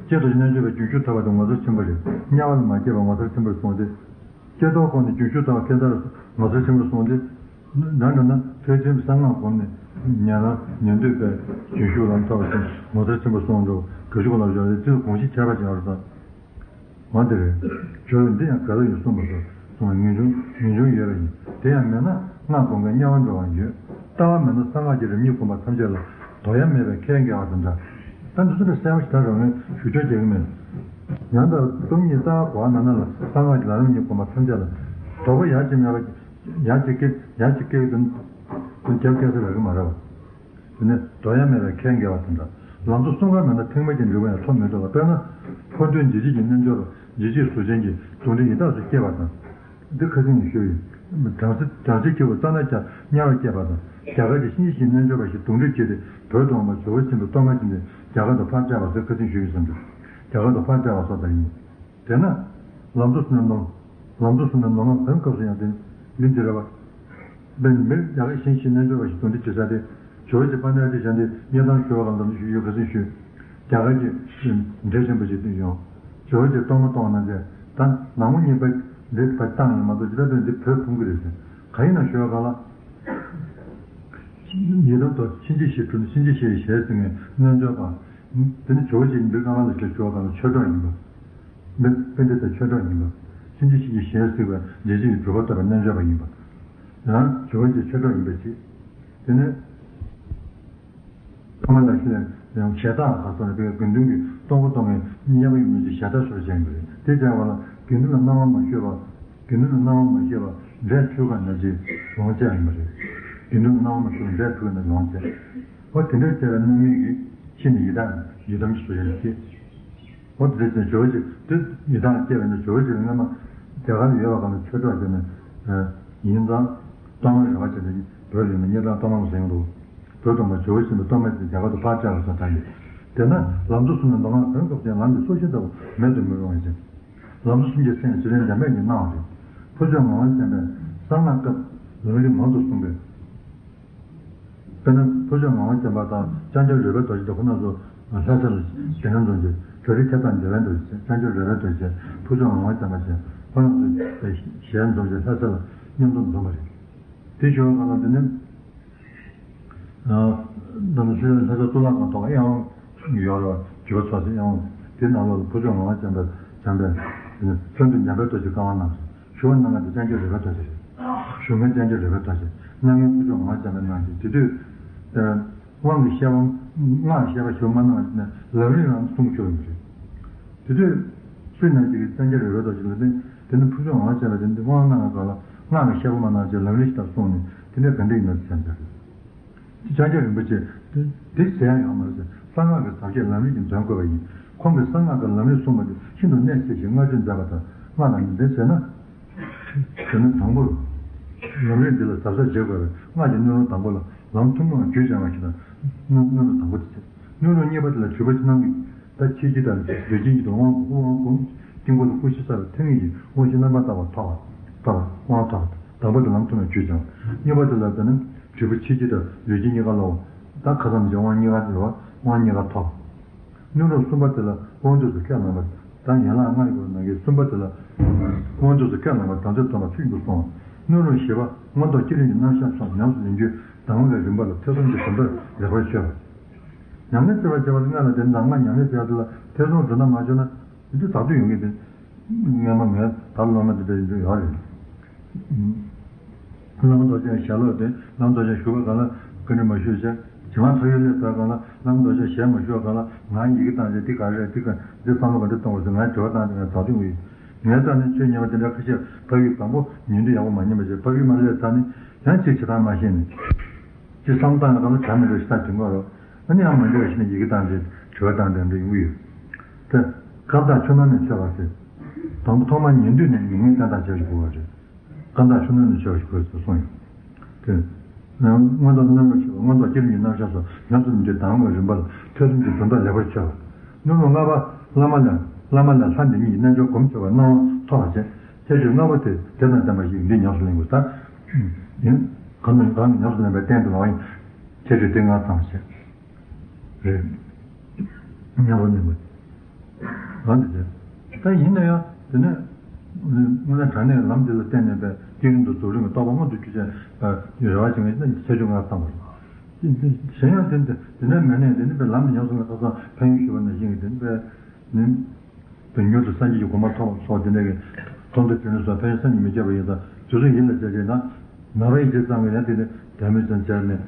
ཀྱེ་རྡོ་རྗེ་རྣལ་འབྱོར་པ་རྒྱུན་ཞུགས་ཐོབ་པ་དེ་ངོ་མཚར་ཆེན་པོ་རེད། དམྱལ་བར་མ་སྐྱེས་པ་ངོ་མཚར་ཆེན་པོར་གསུངས་ཏེ། ཀྱེ་རྡོར་གོང་ནས་རྒྱུན་ཞུགས་ཐོབ་པ་ཁྱད་མཚར་ངོ་མཚར་ཆེན་པོར་གསུངས་ཏེ། ནང་འདྲ་ན་ཐེག་ཆེན་གསང་སྔགས་སྒོམ་ནས་ཉན་རང་ཉན་ཐོས་པའི་རྒྱུན་ཞུགས་ལམ་ཐོབ་པ་ངོ་མཚར་ཆེན་པོར་གསུངས་འདུག་ག་ཞུ་ག་ལ་བཞག་རེད་དེ་དགོངས་གཞི་ཁྱད་པར་ཅན་ཨ་རུ་དང་། འོ་དེ་རེད། ཇོ་བོས་འདི་ཡང་ག་ལ་ཡིན་གསུངས་པ་སོགས་གསུངས་པའི་ངེས་འབྱུང་ངེས་འབྱུང་ཡོད་པ་ཡིན། དེ་ཡང་མེད་ན་སྔགས་སྒོམ་མཁན་དམྱལ་བར་འགྲོ་བ་ཡོད། ལྟ་བ་མེད་ན་གསང་སྔགས་ཀྱི་རིམ་གཉིས་སྒོམ་པ་ཐམས་ཅད་ལ་དོ་ཡ་མེད་པའི་ཁས་འགེལ་བ་དང་འདྲ། ད་འདི་ཚོ་ལ་གསལ་པོ་ཞིག་ད་རང་ངས་ཞུ་སྐྱོར་རྒྱག་གི་མེད། ཡང་ད་སྟོང་ཉིད་ལྟ་བ་གོ་བ་མེད་ན་ལ་གསང་སྔགས་ཀྱི་ལམ་རིམ་གཉིས་སྒོམ་པ་ཐམས་ཅད་ལ་དོགས་པ་ཡ་གཅིག་མེད་པ་ཡ་གཅིག་སྐྱེ་ཡ་གཅིག་སྐྱེ་གི་དོན་དོན་རྒྱབ་སྐྱེ་ས་རག་གི་མ་རེད་བ། དེ་ནས་དོ་ཡ་མེད་པའི་ཁས་འགེལ་བ་དང་འདྲ། ལམ་གཙོ་གསུམ་ཀ་མེད་ན་ཐེག་དམན་གྱི་འབྲས་བུ་ཡང་ཐོབ་མི་ཐུབ་པ། དཔེར་ན། འཁོར་འདས་འཇིགས་བྱེད་ཀྱི་རྣལ་འབྱོར་པ་འཇིགས་བྱེད་གཟུགས་ཅན་གྱི་གདོན་འདྲེ་ཡི་དྭགས་སུ་སྐྱེ་བ་དང་། འདི་ཁ་སང་ནས་ཞུས་ཡིན། བྲམ་ཟེ་བྲམ་ཟེ་སྐྱེ་བོ་རྩ་ན་རྒྱ་དམྱལ་བར་སྐྱེས་པ་དང་རྒྱ་གར་གྱི་གཤིན་རྗེ་བཞིའི་རྣལ་འབྱོར་པ་ཞིག་གདོན་འདྲེས་བྱས་ཏེ་བོད་དུ་འོང་བ་ཇོ་བོ་ཆེན་པོའི་གཏོར་མ་བྱིན་ཏེ་རྒྱ་གར་དུ་ཕར་བསྐྲད་པ་ཟེར་ཁ་སང་ཞུས་ཡོད་བསམ་འདུག་རྒྱ་གར་དུ་ཕར་བསྐྲད་པ་སོགས་དང་ཡིན། དེས་ན་ལམ་གཙོ་གསུམ་ལ་ནོར། ལམ་གཙོ་གསུམ་ལ་ནོར་ལྔ་གང་སྐབས་སུ་ཡང་དེ་འདི་འདི་རེད་བ། དཔེར་ན་མིར་རྒྱ་གར་གཞན་ཞིག་རྣལ་འབྱོར་པ་ཞིག་འདུ་འཛི་བྱེད་ས་དེ་ཇོ་བོ་རྗེ་དཔལ་ལྡན་ཨ་ཏི་ཤ་འདི་གཉན་ཐང་ཞུ་བ་གང་ཙམ་ཞུ་ཡོད་ག་ཟིན་ཞུས། རྒྱ་གར་གྱི་འདྲེ་ཆེན་པོ་ཞིག་འདུ་ཡོང་། ཇོ་བོ་རྗེ་གཏོར་མ་གཏོང་བ་ན་དེ་ད་ནག་མོ་གཉིས་པ་འདི་བ་བཏང་ཡོད་མ་གཏོགས་ཇི་ལྟར་འདི་བོད་ཕུང་གི་རེད་ཟེར། གང་ཡིན་ན་ཞུ་བ་གང་ལ། ཡི་དམ་དུ་གཤིན་རྗེ་གཤེད་སྤྲུལ་གཤིན་རྗེ་གཤེད་ཞལ་གཟིགས་ནས་རྣལ་འབྱོར་པ། དེ་ནི་ཇོ་བོ་རྗེ་འདི་ཀ་མ་ལ་ཤ་ཞུ་བ་གང་ལ་ཆོས་གྲོགས་ཡིན་པ། འདི་དཔེ་འདི་ལྟར་ཆོས་གྲོགས་ཡིན་པ། གཤིན་རྗེ་གཤེད་ཀྱི་ཞལ་གཟིགས་པའི་རྗེ་བཙུན་གྱི་གྲུབ་པ་ཐོབ་པའི་རྣལ་འབྱོར་པ་ཡིན་པ། ཡང་ཇོ་བོ་རྗེ་ཆོས་གྲོགས་ཡིན་པའི་ཕྱིར། དེ་ནས་ཐ་མ་ལ་ཤི་ལ་ཡང་ཞལ་ཐག་ག་སོགས་ལ་དགེ་འདུན་གྱི་གཏོང་སྒོ་གཏོང་བའི་གཉེན་པོ་ཡིན་མིན་གྱི་ཞལ་ཐག་སོགས་བྱས་ཡོད་པ་རེད། དེ་བྱས་པ་ལ་དགེ་འདུན་ལ་གནང་བ་མ་ཞུས་པ། དགེ་འདུན་ལ་གནང་བ་མ་ཞུས་པ་འདྲེ་ཆོས་གང་ན་ཅི་ལོངས་སྤྱད་ཡིན་པ་རེད། དགེ་འདུན་ལ་གནང་བ་མ་ཞུས་པ་འདྲེ་ཆོས་གང་ན་ལོངས་སྤྱད། འོ་དེ་འདྲ་བྱས་པའི་རྣམ་སྨིན་གྱིས་ཤི་ནས་ཡི་དྭགས་ཡི་དམ་གྱི་གཟུགས་ཅན་དུ་སྐྱེས། འོ་དེ་འདྲ་བྱས་ཇོ་བོ་རྗེ་དེ་ཡི་དྭགས་སྐྱེས་པ་ནི་ཇོ་བོ་རྗེ་སྔ་མ་རྒྱ་གར་ལ་ཡོད་པ་གང་ལ་ཆོས་གྲོགས་བྱས་ནས་ཡིན་ཙང་གཏོར་མ་རེ་བ་བྱས་ནས་བོད་ལ་ཡིན་ན་སྙེ་ཐང་གཏོར་མ་ཟེར་ཡོང་འདུག་བོད་དུ་མ་ཇོ་བོ་རྗེ་ནས་གཏོར་མ་དེ་རྒྱ་གར་དུ་ཕར་བཅར་བ་སོགས་གྲགས་ཡོད། དེས་ན་ལམ་གཙོ་གསུམ་ལ་མདོ་སྔགས་གང་སྐབས་ཀྱང་ལམ་གྱི་སྲོག་ཤིང་ལྟ་བུ་མེད་དུ་མི་རུང་བ་ཞིག་ལམ་གཙོ་གསུམ་གྱི་སེམས་ཇི་ལྟར་འདྲེན་པས་ཉིད་སྣང་བ་རེད། ཕུར་ལྕོག་ངག་དབང་བསྟན་པའི་གསང་སྔགས་སྐབས་ལམ་རིམ་མང་དུ་གསུངས་པས། དཔེར་ན་ཕུར་ལྕོག་ངག་དབང་བསྟན་པ་དང་ལྕང་སྐྱ་རོལ་པའི་རྡོ་རྗེ་དེ་ཁོ་ན་ཚོ་ལྷ་ས་ལ་ཞལ་ཡང་རྫོང་རྗེ་བྲག་རི་ཐེབས་དང་རྒྱལ་བའི་རྡོ་རྗེ་ལྕང་སྐྱ་རོལ་པའི་རྡོ་རྗེ་ཕུར་ལྕོག་ངག་དབང་བསྟན་པ་ཞེས་ཁོ་ན་ཚོ་ཞལ་ཡང་རྫོང་རྗེ་ལྷ་ས་ལ་མཉམ་དུ་འཛོམས་པ་རེད། དེ་ཞུ་བ་གང་ལ་དེ་ནི། ནམ་ལྷ་ས་གཙུག་ལག་ཁང་ཐོག་གཡང་ཡོད་རེད། བརྒྱུད་པ་ཚོགས་ཟེར་གཡང་དེ་ནང་ལོགས་ལ་ཕུར་ལྕོག་ངག་དབང་བསྟན་པའི་བྱམས་པའི་ལྷུན་གྲུབ་ཉམས་པའི་རྡོ་རྗེ་བཀའ་དབང་གནང་ཞུ་བ་གནང་མཁན་དེ་ལྕང་སྐྱ་རོལ་པའི་རྡོ་རྗེ་རེད། ཞུ་མཁན་ལྕང་སྐྱ་རོལ་པའི་རྡོ་རྗེ་གནང་མཁན་ཕུར་ལྕོག་ངག་དབང་བསྟན་པའི་གནང་ཞིང་དེ་དུས། དབང་གི་བཤད་པ་སྔགས་བཤད་པ་ཞུ་མ་གནང་བ་ནས་ལམ་རིམ་རང་གསུང་ཆོག་ཡོད་རེད། དེ་དུས་སུས་ནང་གཅིག་གིས་ལྕང་སྐྱ་རོལ་པའི་རྡོ་རྗེ་ལ་ནི་དེ་ནི་ཕུར་ལྕོག་ངག་དབང་བསྟན་པ་དེ་འདི་དབང་གནང་བ་ག་ལ་སྔགས་ཀྱི་བཤད་པ་མ་གནང་ཅེས་ལམ་རིམ་ཞིག་ལྟར་གསུངས་ནས་དེ་འདྲ་ག་འདྲ་ཡིན་ན་བསམ་འཆར། ལྕང་སྐྱ་རིན་པོ་ཆེ་དེ་དེ་ཟེར་ཡང་ཡོད་མ་རེད་ཟེར། གསང་སྔགས་ཀྱི་ཟབ་ཆོས་ལམ་རིམ་གྱི་འདོན་དགོས་པ་ཡིན། ཁོང་གིས་གསང་སྔགས་ཀྱི་ལམ་རིམ་གསུངས་པ་དེ་ཤིན་ཏུ་གནད་ཆེ་ཞིང་བསྔགས་བརྗོད་མཛད་པ་དང་སྔགས་ལ་ནི་འདི་ཟེར་ན། དེ་ནི་དང་པོར་ལམ་རིམ་འདི་ལ་ཟབ་ཟབ་བྱེད་དགོས་པས་སྔགས་ཀྱི་སྣོད་རུང་དང་པོ་ལ་ལམ་ཐུན་མོང་བརྒྱུད་བྱ་བ་ཞིག་དང་སྣོད་སྣོད་རུང་དང་པོ་དེ་ཟེར། སྣོད་རུང་གཉིས་པ་དེ་ལ་བརྒྱུད་པ་ཕྱི་ནང་གི་ད་ཕྱི་རྒྱུད་དང་ལུས་རྒྱུད་གཉིས་དང་དབང་དབང་བསྒོམ་དཀྱིལ་འཁོར་དུ་སྐུ་བཞི་བསགས་པའི་ཐིམ་ཡིག་གི་དབང་བཞི་རྣམ་པར་དག་པ་ཐོབ་པ་ཐོབ་པ་དབང་ཐོབ་པ་དང་པོ་དེ་ལམ་ཐུན་མོང་བརྒྱུད་བྱ་བ། གཉིས་པ་དེ་ལ་ད་ནི་བརྒྱུད་པ་ཕྱི་རྒྱུད་དང་ལུས་རྒྱུད་གཉིས་ཀ་ལ་ད་ཁ་སང་མི་བྱ་དབང་གཉིས་ཀ་འདུལ་བ་དབང་གཉིས་ཀ་ཐོབ། སྣོད་རུང་གསུམ་པ་དེ་ལ་དབང་ཕྱུག་ཏུ་ཁས་བླངས་པ་དང་ཡན་ལག་ལྔ་ཡོད་པ་ནང་གི་གསུམ་པ་དེ་ལ་དབང་ཕྱུག་ཏུ་ཁས་བླངས་པ་དམ་ཚིག་སྡོམ་པ་ཚིག་ཏུ་སོང་བ། སྣོད་རུང་བཞི་པ་མངོན་རྟོགས་བསྐྱེད་རིམ་གྱི་རྣམ་གཞག་སོགས་ཉམས་སུ་ལེན་རྒྱུའི་གདམས་ངག་གི་རིམ་པ་ལ་ཐོས་བསམ་གྱི་གྲུབ་མཐར་ལེགས་པར་དཔྱོད་པ། ཉམས་ལེན་བྱེད་པར་བྱ་བ་ལྔ་ལ་དེ་ནི་གདམས་ངག་ཉམས་ལེན་བྱེད་པ་དེ་ལ་ཐོས་བསམ་གྲུབ་མཐའ་མ་བྱུང་ན་དེ་དུས་བདག་ཏུ་ཡོང་གི་དེ། སྔ་མ་ངས་ད་སློབ་མ་དེ་འདྲ་ཡིན་དུས་ཡོད་རེད། བླ་མ་རྡོ་རྗེའི་ཞལ་ལུང་དེ་བླ་མ་རྡོ་རྗེ་བཞུགས་པ་གང་ལ་བཀའ་འདྲི་མ་ཞུས་བྱས་ཇི་མ་ཐོ་ཡོད་ལས་ཟེར་གང་ལ་བླ་མ་རྡོ་རྗེ་ཞལ་མ་ཞུ་བ་གང་ལ་ང་ཡི་གེ་བཏང་རྗེས་འདི་ག་རེ་རེད་འདི་ག་འདི་བསམ་བློ་ག་འདྲ་གཏོང་དགོས་ཟེར་ང་དྲི་བ་བཏང་སྟེ་ང་བདག་སྐྱོང་གི་ཡོད། ངའི་རྩ་ནས་ཆོས་ཉན་པ་དེ་འདྲ་ཁ་ཤས་ཕ་ཡུལ་དང་པོ་ཉན་དུས་ཡག་པོ་མ་ཉན་པ་བྱས་ཕ་ཡུལ་མ་སླེབས་ཚར་ནས་ཡང་གཅིག་བྱེད་སྟངས་མ་ཤེས་ནས་ཅི་བསམ་བཏང་ཡང་གང་ལ་བྱ་མི་འགྲོ་ཞེ་དྲག་དྲན་གྱི་ཡོད་རེད། ཨ་ནི་ཡང་མ་འགྲིག་པ་ཞིག་ནས་ཡི་གེ་བཏང་རྗེས་དྲི་བ་བཏང་དེ་འདྲ་ཡོང་གི་ཡོད། དེ་ཁ་བཏགས་ཆུ་ནང་ནས་ཆོད་པ་ཟེར། དང་པོ་ཐོག་མར་ཉན་དུས་ནས་མྱ་ངན་བསྟེན་སྟངས་བྱ་ཞིག་དགོས་པ་རེད། ཁ་བཏགས་ཆུ་ནང་ནས་ཆོད་པ་ཞིག་དགོས་ཟེར་གསུངས་ཡོད། དེ། མངོན་རྟོགས་རྣམ་པར་ཤེས་པ་མངོན་རྟོགས་བསྐྱེད་རིམ་གྱི་རྣམ་གཞག་སོགས་ཉམས་སུ་ལེན་རྒྱུའི་གདམས་ངག་རིམ་པ་ལ་ཐོས་བསམ་གྱི་གྲུབ་མཐའ་ལེགས་པར་ཆོད་པ། སྣོད་རུང་ལྔ་པ། བླ་མ་ལས། བླ་མ་ལས་ལྷ་འདི་ཉིད་ཀྱི་རྣལ་འབྱོར་སྒོམ་ཆོག་པའི་སྣང་བ་ཐོབ་པ་བྱས། ཁྱད་ཆོས་ལྔ་པོ་དེ་དེ་དང་ལྡན་པ་ཞིག་འདི་ཉམས་སུ་ལེན་དགོས་ད། ཡིན། གང་དང་གང་ཉམས་སུ་ལེན་པའི་རྟེན་དུ་ལོག་ཡིན། ཁྱད་ཆོས་དེ་ལྔ་ཚང་བ་བྱས། རེད། ཉམས་སུ་ལེན་དགོས། ལམ་དེ་བྱས། ད་ཡིན་ན་ཡང་དེ་ནས། དངོས་གནས་དྲང་གནས་ལམ་འདི་ལ་བརྟེན་ནས་པའི་བསྐྱེད་རིམ་དུ་རྫོགས་རིམ་གྱི་རྟོགས་པ་མངོན་དུ་གྱུར་ཅན་རེ་བ་བྱེད་མཁན་ཁྱད་ཆོས་ལྔ་ཚང་བ་རེད། གཞན་ཡང་དེ་འདི་དེ་ནས་མེད་ནས་དེ་ནི་པའི་ལམ་དུ་ཉམས་སུ་ལེན་ཁ་སང་ཕན་ཡོན་ཞུས་པ་ནང་བཞིན་གྱི་དེ་ནི་པའི་ནི། དོན་མྱུར་དུ་སངས་རྒྱས་ཀྱི་གོ་འཕང་ཐོབ་པ་སོགས་དེ་འདྲ་གི་མཐོང་ཐོས་དྲན་རེག་སོགས་ཕན་ཡོན་བསམ་གྱིས་མི་ཁྱབ་པ་ཡིན་ཙང་དུས་ཚོད་ཡིད་ལ་བྱས་བྱས་ན། ནད་པ་ཡིན་བྱས་ཙང་གི་ཡང་དེ་ནི་དལ་མོ་ཙམ་བྱས་ནས་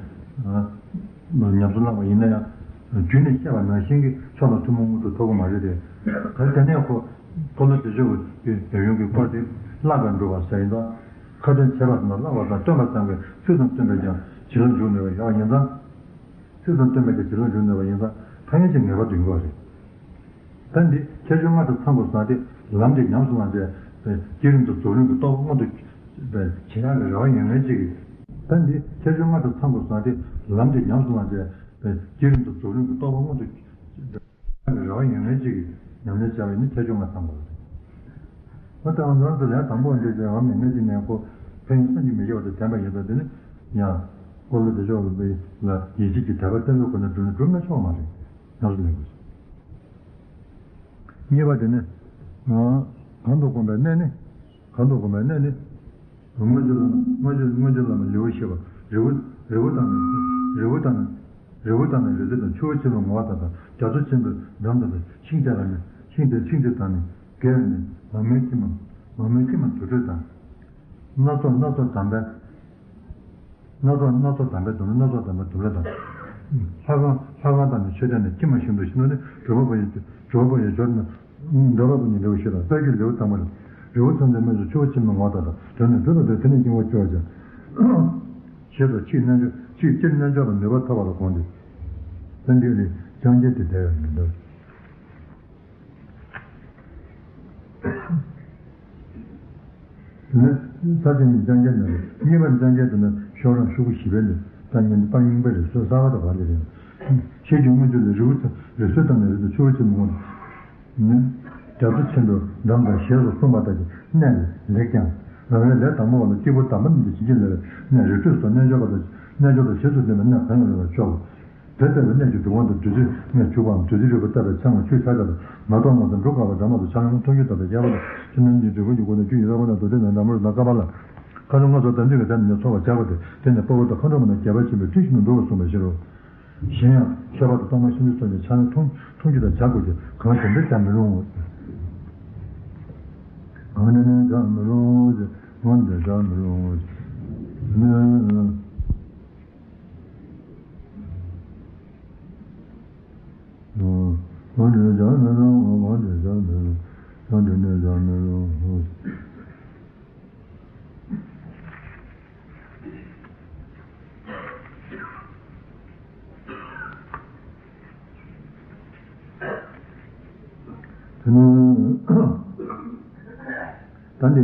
ཉམས་སུ་བླངས་པ་ཡིན་ན་ཡང་རྒྱུད་ནས་བཤད་པ་ནང་བཞིན་གྱི་མཆོག་དང་ཐུན་མོང་མངོན་མཐོ་ཐོབ་ཀྱི་མ་རེད་དེ། གལ་ཏེ་ནས་ཁོ་འཁོར་ལོ་བདེ་མཆོག་གི་ཡོན་གྱི་སྐོར་དེ་བརླག་པར་འགྲོ་བ་ཟེར་ཡིན་ཙང་། ཁ་ཏོན་བྱས་པ་ཙམ་ལ་བརླག་པ་དང་སྟོན་པ་ཙམ་གྱིས་ཚིག་དང་བསྟུན་པས་ཀྱང་བྱིན་རླབས་འཇུག་ནུས་པ་ཡོད་ཡིན་ཙང་། ཚིག་དང་བསྟུན་པས་ཀྱང་བྱིན་རླབས་འཇུག་ནུས་པ་ཡིན་ཙང་ཕན་ཡོན་ཅིག་ངེས་པར་དུ་ཡོང་གི་རེད། ད་འདི་ཁྱད་ཆོས་ལྔ་དང་ཚང་དགོས་ཟེར་ཏེ་ལམ་འདི་ཉམས་སུ་བླངས་ཏེ་བསྐྱེད་རིམ་དུ་རྫོགས་རིམ་གྱི་རྟོགས་པ་མངོན་དུ་བྱེད་ཡག་གི་རེ་བ་ཡོད་མཁན་ཅིག་གིས། ད་འདི་ཁྱད་ཆོས་ལྔ་དང་ཚང་དགོས་ཟེར་ཏེ་ལམ་འདི་ཉམས་སུ་བླངས་ཏེ་བསྐྱེད་རིམ་དུ་རྫོགས་རིམ་གྱི་རྟོགས་པ་མངོན་དུ་བྱེད་ཡག་གི་རེ་བ་ཡོད་མཁན་ཅིག་གིས་ཉམས་ལེན་བྱ་བ་ནི་ཁྱད་ཆོས་ལྔ་ཚང་དགོས། ད་ང་ཚོ་ལས་དང་པོ་འདི་ལས་འོ་མི་ངེས་ཀྱི་ནས་ཁོ་ཕན་ཡོན་བསམ་གྱིས་མི་ཁྱབ་པ་དེ་བསྟན་པ་ཡིན་ཙང་དེ་ནི་ཡང་འཁོར་ལོ་བདེ་མཆོག་ལ་ཡིད་ཆེས་ཀྱི་དད་པ་བརྟན་པོའི་སྒོ་ནས་བསྒྲུབས་ན་བསྒྲུབས་ན་ཆོག་མ་རེད། ཡག་སོ་ལེགས་པོ། གཉིས་པ་དེ་ནི། གང་དུ་བསྒོམ་པའི་གནས་ནི། གང་དུ་བསྒོམ་པའི་གནས་ནི། མངོན་བརྗོད་བླ་མ་མངོན་བརྗོད་མངོན་བརྗོད་བླ་མ་ལེའུ་བཞི་པ། རི་བོ། རི་བོ་དང་ནི། རི་བོ་དང་ནི། རི་བོ་དང་ནི་རི་རྩེ་དང་། ཆུ་བོ་ཆེན་པོའི་ངོ་བོ་དང་། རྒྱ་མཚོ་ཆེན་པོའི་འགྲམ་དང་། ཤིང་དེ་ལ་ནི། ཤིང་དེ་ཤིང་དེ་དང་ནི། གས་ནི། མ་མོའི་ཁྱིམ། མ་མོའི་ཁྱིམ་དུར་ཁྲོད་དང་། སྣ་ཚོགས་སྣ་ཚོགས་དམ་པའི། སྣ་ཚོགས་སྣ་ཚོགས་དམ་པའི་དུམ་བུ། སྣ་ཚོགས་དམ་པའི་དུམ་བུ་དང་། ལྷ་ཁང་ལྷ་ཁང་དང་ནི་མཆོད་རྟེན་ནི། ཁྱིམ་མ་ཤིན་ཏུ་ཞིག་ནོ་ནི། སྒྲུབ་པ་པོ་ཡི་སྒྲུབ་པ་པོ་ཡི་སྦྱོར་ནི། འགྲོ་བ་པོ་ནི་ལེའུ་བཞི་དང་། དཔལ་གྱི་ལེའུ་དང་པོ་ལ། རི་བོ་ཚང་ཚིང་རྨད་བྱུང་ཆུ་བོ་ཆེན་པོའི་ངོ་བོ་དང་། དོན་ནི་འགྲུབ་པ་པོ་དེ་ནི་སྙིང་པོ་སྐྱོ་བ་ཅན། ཞེས་སོགས་ཕྱིའི་རྣལ་འབྱོར་ཕྱིའི་སྤྱིར་རྣལ་འབྱོར་པ་ནུས་པ་ཐོབ་པ་ལ་དགོངས་ཏེ། སངས་རྒྱས་ནི་སངས་རྒྱས་ཏེ་འདས་པའི་མི་འདུག་ནི། ས་ཆེན་གྱི་སངས་རྒྱས་ནི་རེད། གཉིས་པ་སངས་རྒྱས་དེ་ནི་ཤོག་རམ་ཤོག་གུ་བཞི་པའི་ནི་རྟགས་སྙིང་རྟགས་སྙིང་པོ་རེད། སོ་གསར་པ་དང་བར་ལས་རེད། ཤེལ་གྱི་མངོན་བརྗོད་ལས། རི་བོ་ཚ་རི་སུལ་དང་ནི་རི་དང་ཆུ་བོ་ཆེན་མོ་ནི། རྒྱ་མཚོ་ཆེན་པོའི་འགྲམ་དང་ཞེས་སོགས་གསུངས་པ་ལྟར་གྱི་གནས་ལ་ལེགས་ཀྱང་། རང་རེའི་ལས་དང་པོ་བ་ལ་སྐྱེས་བུ་དམ་པ་རྣམས་ཀྱིས་བྱིན་གྱིས་བརླབས་པའི་གནས་རི་ཁྲོད་སོགས་རྣལ་འབྱོར་པ་དང་རྣལ་འབྱོར་དང་རྗེས་སུ་འདུན་པའི་གནས་གང་ཡང་རུང་བར་ཤོག་དེ་ལྟ་བུའི་གནས་ཀྱི་སྒྲུབ་ཁང་དུ་བདུད་རྩི་ལྔས་བྱུག་པའམ། བདུད་རྩི་རིལ་བུ་བཏབ་པའི་ཕྱག་ན་ཆུ་ཤར་འདྲ་དང་། མེ་ཏོག་མངོན་སུམ་འབྲུ་དཀར་པོ་འདྲ་མ་དང་། ཕྱག་ན་ཐུང་ཀུ་བཏབ་པའི་རྒྱལ་པོ་དང་། ཕྱི་ནང་གཉིས་འབྲས་བུ་གི་སྒོ་ནས་རྒྱུ་ཡི་རོལ་པ་རྣམས་རྡོ་རྗེ་ནས་འདམ་རུ་དང་ཀ་པ་ལ། མཁའ་འགྲོ་མངོན་སུམ་དམ་ཚིག་གི་སྒྲ་ནི་ཚོར་བར་བྱ་བ་སྟེ། དེ་ནི་དཔའ་བོ་དང་མཁའ་འགྲོ་མ་རྣམས་རྒྱས་པར་བྱེད་པའི་མཐུ་ཞིག་ཏུ་འགྲོ་བར་གསུངས་པའི་ཕྱིར་རོ། གཞན་ཡང་མཆོད་པ་དང་གཏོར་མ་ཤིན་ཏུ་སོགས་ཀྱི་ཕྱག་ན་ཐུང་ཐུང་ཀུ་དང་བྱ་དགོས་ཀྱི། གང་དེ་འདྲ་བྱ་མི་རུང་། གང་དེ་འདྲ་བྱ་མི་རུང་། གང་དེ་བྱ་མི་རུང་། གང་དེ་བྱ་མི་རུང་། གང་དེ་བྱ་མི་རུང་། གང་དེ་འདྲ་བྱ་མི་རུང་། དེ་ནས་ད་འདི་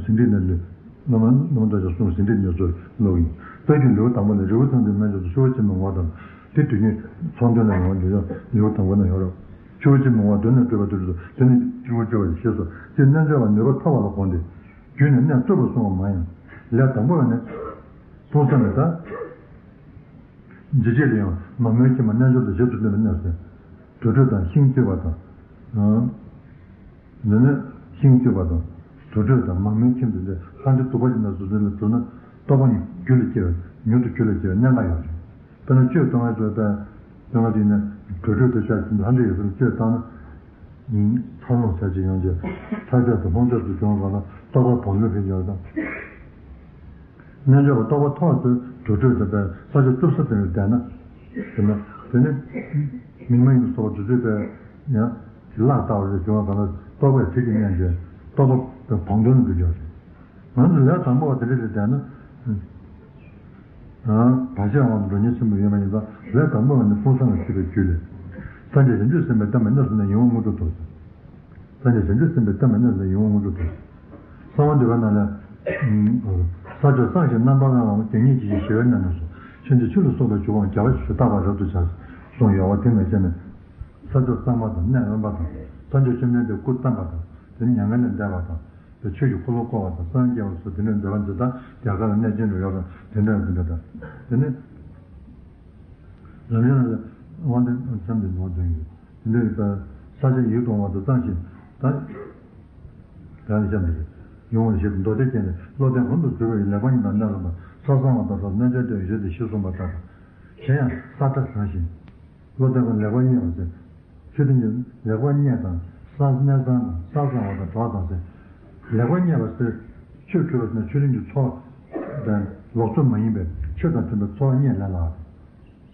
ཟིན་བྲིས་ནས་ལོས། བླ་མ་བླ་མ་ལྟ་ཞིག་གསུངས། ཟིན་བྲིས་ནས་ཚུར་ཀློག་ཡིན། དཔལ་གྱི་ལེའུ་དང་པོ་ལས། རི་བོ་ཚང་ཚིང་རྨད་བྱུང་དུ། ཆུ་བོ་ཆེན་མོའི་ངོ་བོ་དང་། དེ་དུས་ནི་ཚོགས་འདོན་ལ་ཡོང་བ་འདི་ཡང་ལེའུ་དང་པོ་ན་ཡོད་རེད། ཆུ་བོ་ཆེན་མོའི་ངོ་བོ་དོན་ནི་སྤྲོས་པ་དུས་སུ་དེ་ནི་སྤྲུལ་པ་སྤྲོས་པ་ཞེས་སོ། དེ་རྣལ་འབྱོར་པ་ནུས་པ་ཐོབ་པ་ལ་དགོངས་ཏེ། རྒྱུད་ནི་གནས་རྩུབ་པར་གསུངས་པ་མང་ཡང་། ལས་དང་པོ་བ་ནི། ཕུང་སངས་ནས་ད། འཇིགས་བྱེད་ལ་ཡང་མ་མོའི་ཁྱིམ་པ་རྣལ་འབྱོར་དང་རྗེས་སུ་འདུན་པའི་གནས་སུ། དུར་ཁྲོད་དང་ཤིང་གཅོད་པ་དང་། འདི་ནི་ཤིང་གཅོད་པ་དང་། དུར་ཁྲོད་དང་མ་མོའི་ཁྱིམ་དུ་འདི་ལྷ་འདྲེ་གདུག་པ་ཅན་དང་སོ་སོ་ལ་གྲུབ་ན་རྟོགས་པ་ནི་རྒྱུད་ལ་སྐྱེ་བའི་མྱུར་དུ་རྒྱུད་ལ་སྐྱེ་བའི་གནད་འགག་ཡོད་རེད། དཔེར་ན་གཅོད་གཏོང་བའི་ཚུལ་དཔེ་དཔེ་ང་དེ་ནི་དུར་ཁྲོད་དུ་བཞག་ཅིང་ལྷ་འདྲེ་ཡོད་ཚུལ་གཅོད་བཏང་ན། ཚར་ལོངས་བྱ་ཅིག་ཡོང་ཅིག་ཐར་ཆགས་དང་ལྷུང་ཆགས་སུ་བྱུང་བ་ལ་རྟོགས་པ་བོང་ལུས་ཕན་ཡོད་དང་། རྣལ་འབྱོར་པ་རྟོགས་པ་ཐོག་ཏུ་དུར་ཁྲོད་དུ་པའི་ས་ཆ་རྩུབ་ས་དེ་ལ་བསྡད་ན། དེ་ནི་དེ་ནི་མིག་མ་ཡིན་པ་སོགས་དུར་ཁྲོད་པའི་ཡང་གླགས་ལྟ་བ་རེ་བྱུང་བ་གང་ལ་རྟོགས་པའི་ཚིག་གིས་མནན་བྱས་རྟོགས་པ་བོང་དོན་དུ་འགྱུར་ཞིང་། ང་ཚོ་ལས་དང་པོ་བ་དེ་འདྲ་ཞིག་བསྡད་ན། བར་ཆད་དབང་དུ་འགྲོ་ཉེན་ཆེན་པོ་ཡོད་པ་ཡིན་ཙང་ལས་དང་པོ་བ་ནི་ཕུང་སངས་ལ་སྲིད་པའི་རྒྱུད་ལས། སངས་རྒྱས་བྱང་ཆུབ་སེམས་དཔའི་བསྟན་པ་གནས་སུ་གནས་ཡིད་འོང་དངོས་གྲུབ་ཐོབ། སངས་རྒྱས་བྱང་ཆུབ་སེམས་དཔའི་བསྟན་པ་གནས་སུ་གནས་ཡིད་འོང་དངོས་གྲུབ་ཐོབ། གསང་བ་འདུས་པ་རྣམས་ལས། ས་ཕྱོགས་གཙང་ཞིང་རྣམ་པར་དབེན་པའམ་དོན་གཉེར་བགྱིད་ཅིང་ཞི་བའི་གནས་རྣམས་སུ། ཕྱིན་ཅི་ཆོས་ལ་སོགས་པའི་འཇུག་ངོགས་རྒྱལ་བ་ཞེས་བཏགས་པ་རབ་ཏུ་བྱ། གསུངས་ཡོད་པ་དེ་མ་བྱས་ནས། ས་ཕྱོགས་གཙང་མ་དང་གནས་དབེན་པ་དང་། སངས་རྒྱས་བཅོམ་ལྡན་འདས་སྐུ་བལྟམས་པ་དང་། དེ་ནི་མྱ་ངན་ལས་འདས་པ་དང་། དེ་ཆོས་ཀྱི་འཁོར་ལོ་བསྐོར་བ་དང་། སངས་རྒྱས་པ་སོགས་དེ་འདྲའི་འདོད་པ་འདི་དག་རྒྱ་གར་ལ་གནས་ཆེན་དུ་ཡོད་པ་དེ་འདྲ་དེ་འདྲ་དང་། དེ་ནི། ལམ་རིམ་ལ་དབང་ལྡན་འཆམ་དུ་ནོར་དོན་ཡོད། དེ་འདྲའི་ས་ཆ་ཡིད་དུ་འོང་བ་དང་གཙང་ཞིང་དང་། དེ་ནི་གཤམ་དུ་རེད། ཡོང་བར་བྱེད་དུ་མདོ་སྡེ་རྒྱན་ལས། བློ་ལྡན་གོང་དུ་བརྗོད་པའི་ལེགས་པར་རྙེད་དང་གནས་ལ་ལ། ས་གཙང་བ་དང་ས་རྣལ་འབྱོར་སྡེ་བའི་ཡོད་དེ་ཞེས་གསུངས་པ་ལྟར། གཞན་ཡང་ས་ཁྲ་བཟང་ཞིང་། བློ་ལྡན་གོང་ལེགས་པར་རྙེད་པ་ཟེར། ཆོས་ལྡན་གྱི་ལེགས་པར་རྙེད་དང་ས་གནས་གཙང་དང་ས་གཙང་བ་དང་གྲོགས་དང་ཟེར། ལེགས་པར་རྙེད་པ་ཟེར། ཆོས་ཁྱོད་རང་ཆོས་ལྡན་གྱི་ཚོགས་དང་ལོག་འཚོ་མ་ཡིན་པའི་ཆོས་དང་མཐུན་པའི་འཚོ་བ་རྙེད་ལ་ལ།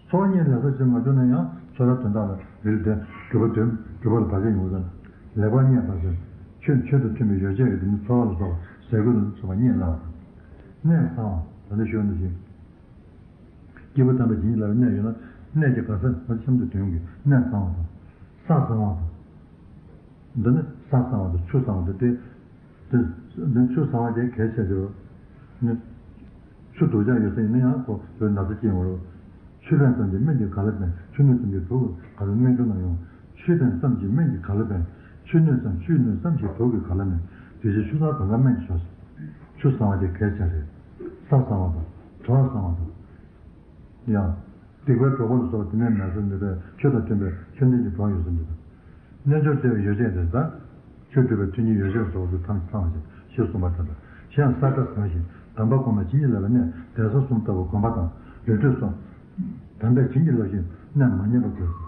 འཚོ་བ་རྙེད་ལ་ས་ཞིག་མ་བྱུང་ན་ཡང་འཚོ་བའི་དོན་དག་ལ་རིལ་ཏེ་སྒྲུབ་པ་དོན་སྒྲུབ་པ་ལ་བར་ཆད་ཡོང་བ་དང་། ལེགས་པར་རྙེད་པ་ཟེར། ཆོས་ཆོས་དང་མཐུན་པའི་ཡོ་བྱད་ཀྱི་དེ་ནི་འཚོ་བ་ལ་སོགས་པ་ཟས་གོས་ལ་སོགས་པ་རྙེད་སླ་བ་དང་། གནས་གཙང་བ་ད་ལྟ་ཞུས་པ་ནང་བཞིན། སྐྱེས་བུ་དམ་པ་བྱིན་གྱིས་བརླབས་པའི་གནས་ཡོད་ན་གནས་ཀྱི་ག་ས་ང་ཚོ་གཤམ་དུ་འདོན་གྱི་གནས་གཙང་བ་དང་། ས་གཙང་བ་དང་། འདི་ནི་ས་གཙང་བ་དང་ཆུ་གཙང་བ་དང་སྟེ། དེ་འདི་ཆུ་གཙང་བ་དེ་གལ་ཆེ་ཆེ་བ། ནི། ཆུ་སྡུག་ཅག་ཡོད་ས་ཡིན་ན་ཡང་ཁོ་བོད་ན་ཚ་སྐྱེ་ཡོང་རུང་། ཆུ་ཕན་ཙམ་གྱིས་སྨན་གྱི་ག་ལ་ཕན། ཆུ་ནུས་ཙམ་གྱིས་དུག་ག་ལ་སྨན་ཆུ་ན་ཡང་། ཆུ་ཕན་ཙམ་གྱིས་སྨན་གྱི་ག་ལ་ཕན། ཆུ་སྣོད་ཙམ་ཆུས་སྣོད་ཙམ་ཞིག་དུག་གི་ག་ལ་མེད། དེ་བཞིན་ཆུ་གཙང་གང་ག་སྨན་གྱི་མཆོག་ཟེར། ཆུ་གཙང་བ་དེ་གལ་ཆེ་རེད། ས་གཙང་བ་དང་། བྲོ་བ་གཙང་བ་དང་། ཡང་། སྡིག་པའི་གྲོགས་པོ་ལ་སོགས་པ་དེ་ནས་མེད་སོགས་འདི་ལྟར་ཆོས་དང་མཐུན་པའི་ཆོས་ལྡན་གྱི་གྲོགས་ཡོད་སོགས་འདི་དང་། རྣལ་འབྱོར་བདེ་བའི་ཡོ་བྱད་དེ་དག་ཆོས་སྒྲུབ་པའི་མཐུ་ནི་ཡོ་བྱད་སོགས་སུ་ཐམས་ཅད་ཚང་བ་ཞིག་ཞེས་གསུངས་པ་ལྟར། གཞན་ས་དགྲ་གང་ཞིག་དམ་པ་གོང་མ་བྱིན་གྱིས་བརླབས་པའི་གནས་གདན་ས་གསུམ་ལྟ་བུ་དགོན་པ་དང་རི་ཁྲོད་སོགས། དམ་པས་བྱིན་གྱིས་བརླབས་ཤིང་གནས་མ་ཉམས་པར་དགོས།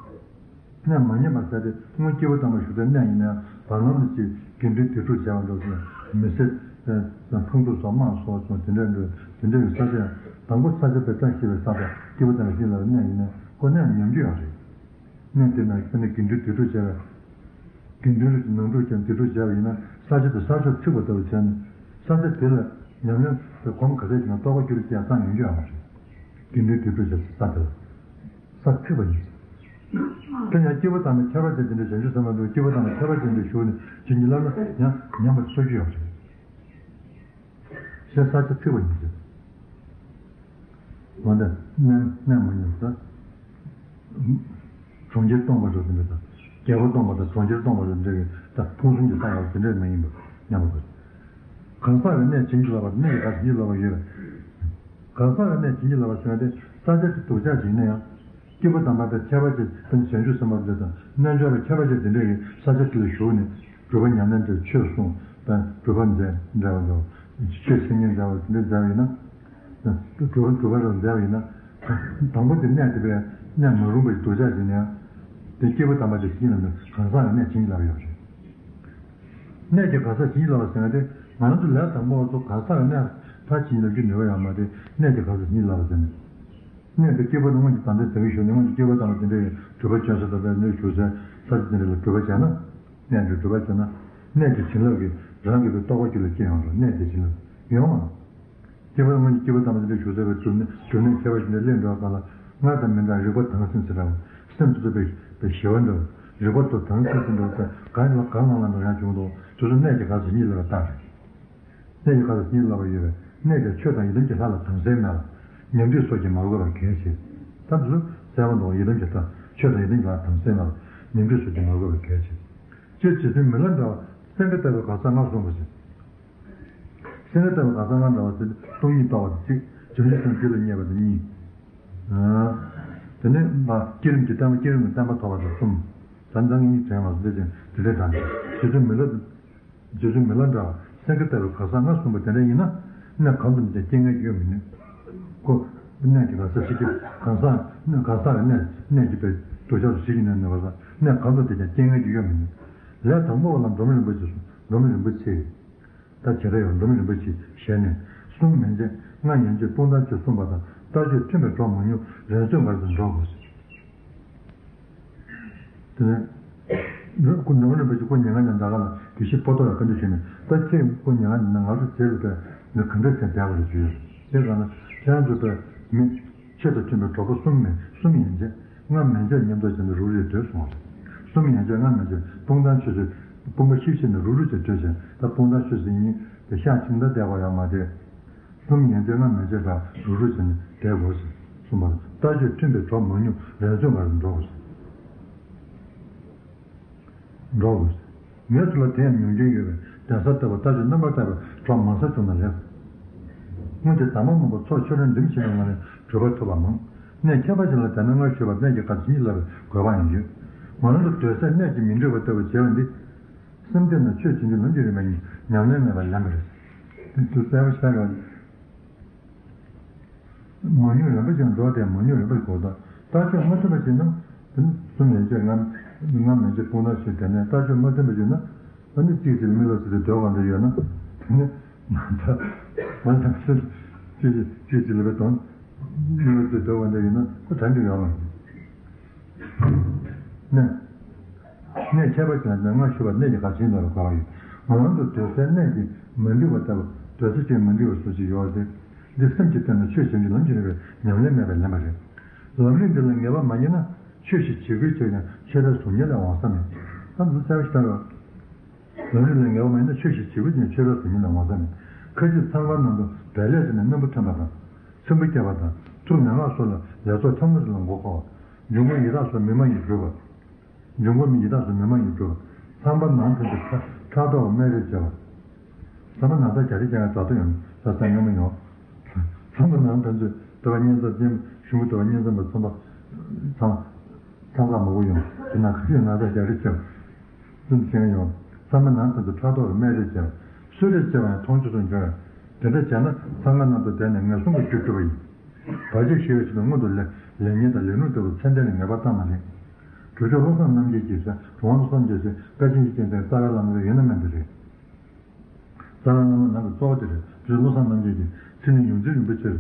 གནས་མ་ཉམས་པར་ཟེར་ཏེ་སྔོན་སྐྱེས་བུ་དམ་པ་བཞུགས་སའི་གནས་ཡིན་ན་ཡང་བར་ལམ་དུ་ཅིག་དགེ་འདུན་སྡིག་སྒྲུབ་བྱས་པ་འདྲ་བོ་ཞིག་མི་ཚེ་ཕུང་དུ་སོགས་དམངས་སོགས་སོགས་དེ་འདྲ་འདྲ་དེ་འདྲ་ཡི་ས་ཆ་ཡང་དང་པོ་ས་ཆ་དཔེ་བཀྲ་ཤིས་པའི་ས་དང་སྐྱེས་བུ་དམ་པ་བཞུགས་སའི་གནས་ཡིན་ན་ཁོ་གནས་ཉམས་རྒྱུ་ཡང་རེད། གནས་དེ་ན་ཁྱོད་ནི་དགེ་འདུན་སྡིག་སྒྲུབ་བྱས་པས། དགེ་འདུན་ལ་ནང་འཁྲུག་ཀྱང་སྡིག་སྒྲུབ་བྱས་པ་ཡིན་ན་ས་ཆ་དེ་ས་ཕྱོགས་ཚིག་པ་ལྟ་བུ་བྱས་ནས་ས་ཆ་དེ་ལ་ཉམས་ལེན་དེ་གོམས་ག་ཚད་ཀྱི་ན་རྟོགས་པ་སྐྱེ་རུ་བཅས་བཏང་ཡོང་རྒྱུ་ཡང་མ་རེད། དགེ་འདུན་སྡིག་སྒྲུབ་བྱས་ས་དེ་ལ་ས་ཚིག་པ་ཡིན། དེ་ཡང་སྐྱེས་བུ་དམ་པའི་ཁྱད་པར་ཅན་དེ་འདྲའི་བྱང་ཆུབ་སེམས་དཔའ་འདུག་སྐྱེས་བུ་དམ་པའི་ཁྱད་པར་ཅན་དེ་ཞུགས་ནས་བྱིན་གྱིས་བརླབས་ན་ཡང་ཉམས་པར་གསོ་རྒྱུ་ཡོད་རེད། ཞེས་ས་ཆ་ཚིག་པ་ཡིན་ཟེར། འོན་ཏེ་གནས་གནས་མ་ཉམས་ས། གྲོང་ཁྱེར་སྟོང་པ་རུ་དེ་འདྲ་དང་། རྒྱལ་པོ་སྟོང་པ་དང་གྲོང་ཁྱེར་སྟོང་པ་རུ་འདྲ་བའི་ས་ཕུང་གསུམ་གྱི་ས་ཡང་དེ་འདྲ་མ་ཡིན་པར་མཉམ་པ་དགོས། གང་ཟག་གི་གནས་བྱིན་གྱིས་བརླབས་པ་གནས་ཀྱི་ག་བྱིན་གྱིས་བརླབས་པ་ཡོད། གང་ཟག་གི་གནས་བྱིན་གྱིས་བརླབས་པ་ཟེར་བ་དེ་ས་ཆ་དེ་སྡུག་ཅག་ཅིག་ཡིན་ན་ཡང་། སྐྱེས་བུ་དམ་པ་དང་ཁྱད་པར་ཅན་དང་བྱང་ཆུབ་སེམས་དཔའ་དེ་དང་རྣལ་འབྱོར་པ་ཁྱད་པར་ཅན་དེ་འདྲ་ཡི་ས་ཆ་དེ་ལ་བཞུགས་ནས་སྒྲུབ་པ་ཉམས་ལེན་དང་ཆོས་གསུངས་དང་སྒྲུབ་པ་མཛད་འདྲ་བ་དང་ཆོས་འཆད་ཉན་མཛད་པ་དེ་འདྲ་མཛད་པ་ཡིན་ན། སྒྲུབ་པ་སྒྲུབ་པ་རང་མཛད་པ་ཡིན་ན། དང་པོ་དེ་གནས་དེ་བས་གནས་མ་རུངས་པའི་སྡུག་ཅག་ཅིག་ཡིན་ན་ཡང་། དེ་སྐྱེས་བུ་དམ་པ་དེ་བྱིན་གྱིས་བརླབས་ནས་གང་ཟག་གི་གནས་བྱིན་གྱིས་བརླབས་ཡོད་རེད། གནས་ཀྱི་གང་ཟག་བྱིན་གྱིས་བརླབས་པ་ཟེར་ན་དེ་ང་རང་ཚོ་ལས་དང་པོ་བ་ཚོ་གང་ཟག་གི་གནས་ཕར་བྱིན་གྱིས་བརླབས་རྒྱུ་ནུས་པ་ཡོད་མ་རེད། གནས་ཀྱི་གང་ཟག་བྱིན་གྱིས་བརླབས་པ་ཟེར་ནས། གནས་དེ་སྐྱེས་བུ་དང་སྔོན་གྱི་དམ་ཚིག་དང་གི་ཞུགས་ནས་སྔོན་གྱི་སྐྱེས་བུ་དམ་པ་དེ་འདྲའི་སྒྲུབ་པ་སྐྱོན་ས་དང་པའི་ནུས་ཞུགས་སའི་ས་ཆ་དེ་འདྲ་ལ་སྒྲུབ་པ་བྱས་ན། གནས་དེ་སྒྲུབ་པ་བྱས་ན། གནས་ཀྱི་བྱིན་རླབས་ཀྱིས་རང་གི་བའི་རྟོགས་པ་རྒྱུད་ལ་སྐྱེ་ཡོང་རུང་གནས་དེ་བྱིན་རླབས་ཡོང་བ། སྐྱེས་བུ་དང་སྔོན་གྱི་སྐྱེས་བུ་དམ་པ་དེ་འདྲའི་ཞུགས་སའི་བའི་སྒྲུབ་གནས་སྒྲུབ་གནས་ཁྱད་པར་ཅན་དེ་ལས་འགྲོ་བ་གང་ལ་སྔར་དང་མི་འདྲ་རིག་པ་དྭངས་སིང་སིང་འདྲ་བ། སེམས་དེ་ཚོ་དཔེ་དཔེ་ཞི་བ་འདྲ་བ། རིག་པ་ཚོ་དྭངས་སིང་སིང་འདྲ་བ་དེ་གང་ལ་གང་ལ་ལ་འདྲ་ཡང་བྱུང་འདུག་དེ་ཚོ་གནས་ཀྱི་གང་ཟག་གཉིས་ལ་བརྟག་རེད། གནས་ཀྱི་གང་ཟག་བྱིན་གྱིས་བརླབས་པ་ཡོད་པས་གནས་དེར་ཆོས་དང་ཡི་དམ་གྱི་ལྷ་ལ་དྭངས་གསལ་མེད་ལ། ཉམས་རྒུད་སོགས་ཀྱིས་མ་གོས་པ་གལ་ཆེ། ད་དེ་ཚོ་གསལ་པོ་འདུག་ཡི་དམ་གྱི་ལྷ་ཆོས་དང་ཡི་དམ་གྱི་ལྷ་དྭངས་གསལ་མེད་ལ། ཉམས་རྒུད་སོགས་ཀྱིས་མ་གོས་པ་གལ་ཆེ། སྤྱིར་རྗེ་བཙུན་མི་ལ་འདྲ་བ་སེང་གེ་ལྟ་བུའི་གང་ཟག་ལྔ་གསུངས་པ་ཞིག་སེང་གེ་ལྟ་བུའི་གང་ཟག་ལྔ་འདྲ་བ་ཟེར་སྟོང་ཉིད་རྟོགས་པ་དེ་གཅིག་བྱང་ཆུབ་སེམས་རྒྱུད་ལ་བརྙེས་པ་དེ་གཉིས། དེ་ནས་མ་བསྐྱེད་རིམ་གྱི་བརྟན་པ་བསྐྱེད་རིམ་གྱི་བརྟན་པ་ཐོབ་པ་དེ་གསུམ། ད་ལྟ་ངེད་གཉིས་དྲན་བ་འདི་ཅན་དེ་འདྲའི་དང་། རྗེ་བཙུན་མི་ལ། རྗེ་བཙུན་མི་ལ་འདྲ་བ་སེང་གེ་ལྟ་བུའི་གང་ཟག་ལྔ་གསུངས་པ་དེ་འདྲ་ཡིན་ན། གནས་གང་དུ་འདི་ཀྱང་རྐྱེན་ངན་གྱིས་གཡོལ་མི་ནུས། ཁོ། གནས་ཀྱི་གང་ཟག་ཞིག་གིས་གང་ཟག་གནས་གང་ཟག་གི་གནས་གནས་ཀྱི་བའི་སྡུག་ཅག་ཏུ་ཞིག་གིས་གནས་ནུས་པ་དང་གནས་གང་དུ་འདི་ཀྱང་རྐྱེན་ངན་གྱིས་གཡོལ་མི་ནུས། ལས་དང་པོ་བ་ལ་འགྲོ་མི་རིན་པོ་ཆེ་གསུངས། འགྲོ་མི་རིན་པོ་ཆེ། ད་བྱེ་བྲག་ཡང་འགྲོ་མི་རིན་པོ་ཆེའི་ཞལ་ནས། གསུམ་མན་ཆད་ལྔ་ཡན་ཆད་སྤུངས་ཐང་ཆོས་གསུངས་པ་དང་ལྟ་སྤྱོད་མཐུན་པའི་གྲོགས་མང་ཉུང་རེས་འཛོམས་ག་རེ་དང་འགྲོགས་དགོས་ཟེར། དེ་ནས། ཁོ་འགྲོ་མི་རིན་པོ་ཆེ་ཁོ་ཉལ་ཁང་ནས་འདའ་ག་ལ་དགེ་བཤེས་པོ་ཏོ་ལ་བཀའ་འདྲི་ཞུས་ནས་ད་ཁྱེད་ཁོ་ཉལ་ཁང་ནས་ང་ཚོ་བྱེད་དགོས་པས་ནི་ག་འདྲ་བྱས་བསྡད་པ་རེད་ཞུས་ཡོད། དེ་ག་ན་ཁྱེད་རང་ཚོ་པས་མི། ཆོས་དང་མཐུན་པའི་གྲོགས་པོ་གསུམ་མེད་གསུམ་ཡན་ཆད་ལྔ་མན་ཆད་མཉམ་དུ་བྱས་ནས་རུག་རུག་སྡོད་གསུངས་པ་རེད། གསུམ་ཡན་ཆད་ལྔ་མན་ཆད་སྤུངས་ཐང་ཆོས་སུ་སྤུངས་པ་ཤིག་ཤིག་ནས་རུག་རུག་བྱས་སྡོད་བྱས་ད་སྤུངས་ཐང་ཆོས་སུ་ཡིན་དེ་ཤག་ཁྱིམ་ད་བསྡད་པ་ཡང་མ་བསྡད། གསུམ་ཡན་ཆད་ལྔ་མན་ཆད་ལ་རུག་རུག་བྱས་ནས་བསྡད་དགོས་ཟེར་གསུངས་པ་རེད། ལྟ་སྤྱོད་མཐུན་པའི་གྲོགས་མང་ཉུང་རེས་འཛོམས་ག་རེ་འགྲོ་དགོས་ཟེར། འགྲོ་དགོས། ངས་ཚུར་ལ་དེ་ཡང་མྱོང་མཁན་ཡོད་པས་གདན་ས་ལྟ་བུ་ལྟ་སྤྱོད་རྣམ་པར་དག་པའི་གྲོགས་མང་ས་བྱུང་ན་ལེགས། སྔོན་གྱི་དམ་པ་མང་པོ་ཚོགས་ཆོས་རབ་འབྲིང་ཆེན་པོའི་ངང་ནས་གྲུབ་པ་ཐོབ་པ་མང་། གནས་ཁྱད་པར་ཅན་ལ་དད་ན་སྔར་ཞུས་པ་གནས་ཀྱི་ཁ་བྱིན་གྱིས་བརླབས་པའི་དགོས་པ་ཡང་ཡོད། ང་རང་ཚོ་སྡོད་སའི་གནས་ཀྱི་མིང་འབྲི་བ་ལྟ་བུ་བྱས་པ་འདི། སེམས་གཏད་ན་ཆོས་བྱིན་གྱིས་ལམ་གྱི་རིམ་པ་ཉིད་ཉམས་ལེན་མེད་པར་ལེན་པ་རེད། དེ་ཚོ་གསལ་པོ་ཤར་བ། མང་ཉུང་རན་པོ་ཅན་འགྲོ་སྟེ་མང་ཉུང་རན་པོ་གོ་ད། ལྟ་སྤྱོད་མ་མཐུན་པ་ཅིག་ན། དེ་ནི་གསུམ་ཡན་ཆད་ལྔ་ལྔ་མན་ཆད་སྤུངས་ཐང་ཆོས་དེ་ནས་ལྟ་སྤྱོད་མ་མཐུན་པ་ཅིག་ན། ཨ་ནི་གཅིག་གཅིག་ལ་མི་ལོ་ཟེར་ཏེ་སྡོད་པ་འདྲ་ཡོད་ན། དེ་ནི་མ་ད་མ་ད་ཟེར་གཅིག་གཅིག་གཅིག་གཅིག་ལ་བའི་དོན། མི་ལོ་ཟེར་སྡོད་པ་འདྲ་ཡོད་ན་ཁོ་ད་འདྲ་ཡོད་མ་རེད། ནས། གནས་ཁྱད་པར་ཅན་ལ་སྔར་ཞུས་པ་གནས་ཀྱི་ཁ་བྱིན་ལ་རུ་དགའ་བ་ཡོད། ང་རང་ཚོ་སྡོད་སའི་གནས་ཀྱི་མ་འདུས་པ་ལྟ་བུ་སྡོད་ས་ཅིག་མ་འདུས་པ་སུ་ཅིག་ཡོད་རེད། འདི་སེམས་ཀྱི་སྟེང་ན་ཆོས་བྱེད་ཀྱི་ལམ་གྱི་རིམ་པའི་ཉམས་ལེན་མེད་པའི་ལེན་པ་རེད། ལམ་རིམ་འདི་ལ་ངེས་པ་མ་རྙེད་ན་ཆོས་ཤིག་བྱེད་ཁུལ་བྱས་ཀྱང་ཆོས་པའི་གཟུགས་བརྙན་ལས་འོང་ས་མེད། ད་འདི་གསལ་པོ་ཞིག་ལྟར་རོ། ལམ་རིམ་ལ་ངེས་པ་མ་རྙེད་ན་ཆོས་ཤིག་བྱེད་ཁུལ་བྱས་ཀྱང་ཆོས་པའི་གཟུགས་བརྙན་ལས་འོང་ས་མེད། ཁ་ཅིག་ཚང་བར་ནང་དུ་བལ་ལས་བྱས་ནས་རྣོན་པོ་ཐོན་པ་དང་། སྲིན་པོ་སྐྱེས་པ་དང་ཐུགས་མན་ངག་སོགས་ལ་ལས་ཚོགས་ཕྲ་མོ་ཞིག་ལ་མགོ་འཁོར་བ། འབྱུང་པོ་ཡི་དྭགས་སོགས་མི་མ་ཡིན་སྒྲུབ་པ། འབྱུང་པོ་མི་ཡི་དྭགས་སོགས་མི་མ་ཡིན་སྒྲུབ་ ཚངས་པ་ནང་ཕན་ཚུན་ཕྲག་ཕྲག་དོག་སྨད་རེས་བྱེད་པ། ཚངས་པ་ནང་ཚ་རྒྱ་རེ་རྒྱ་ཡང་དྲག་ཏུ་ཡོང་ས་ས་ཉོ་མི་ཡོང་། ཚངས་པ་ནང་ཕན་ཚུན་འདོད་པ་གཉིས་འཛོམས་ཅན་གཞུང་གི་འདོད་པ་གཉིས་འཛོམས་པ་ཚངས་པ་ཚངས་ཚངས་ཚ་མང་པོ་ཡོང་དེ་ན་ཁ་ཤས་ནང་ཚ་རྒྱ་རེ་བྱེད་པ། ཙམ་ཞིག་ཡང་ཚང་མ་ནང་དོན་དུ་ཕྲག་དོག་ལ་སྨད་རེས་བྱས། གསོད་རེས་བྱས་པ་ཡང་མཐོང་ཆོས་སུ་འགྱུར། དེ་འདྲ་བྱས་ན་ཚང་མ་ནང་དུ་བསྡད་ནས་ངན་སོང་གི་རྒྱུར་གྱུར་པ་ཡིན། བར་ཆད་ཞི་བའི་ཕྱིར་དུ་སྔོན་དུ་ལས་ལས་ངན་དང་ལས་ལྷུང་འདྲ་བ་ཚད་ལྡན་ལ་ངེས་པར་བཏང་ན་ལེགས། གྲུབ་མཆོག་བློ་བཟང་རྣམ་རྒྱལ་གྱིས་ཟེར། གྲུབ་དབང་བློ་བཟང་རྣམ་རྒྱལ་ཟེར་བཀའ་དྲིན་ཅན་ཅན་རྩ་བའི་བླ་མ་ཡོད་ན་མེད་འདི་རེད། རྩ་བའི་བླ་མ་ནང་གི་གཙོ་བོ་དེ་རེད། གྲུབ་མཆོག་བློ་བཟང་རྣམ་རྒྱལ་གྱིས་ཕྲིན་ལས་ཡོངས་འཛིན་རིན་པོ་ཆེར།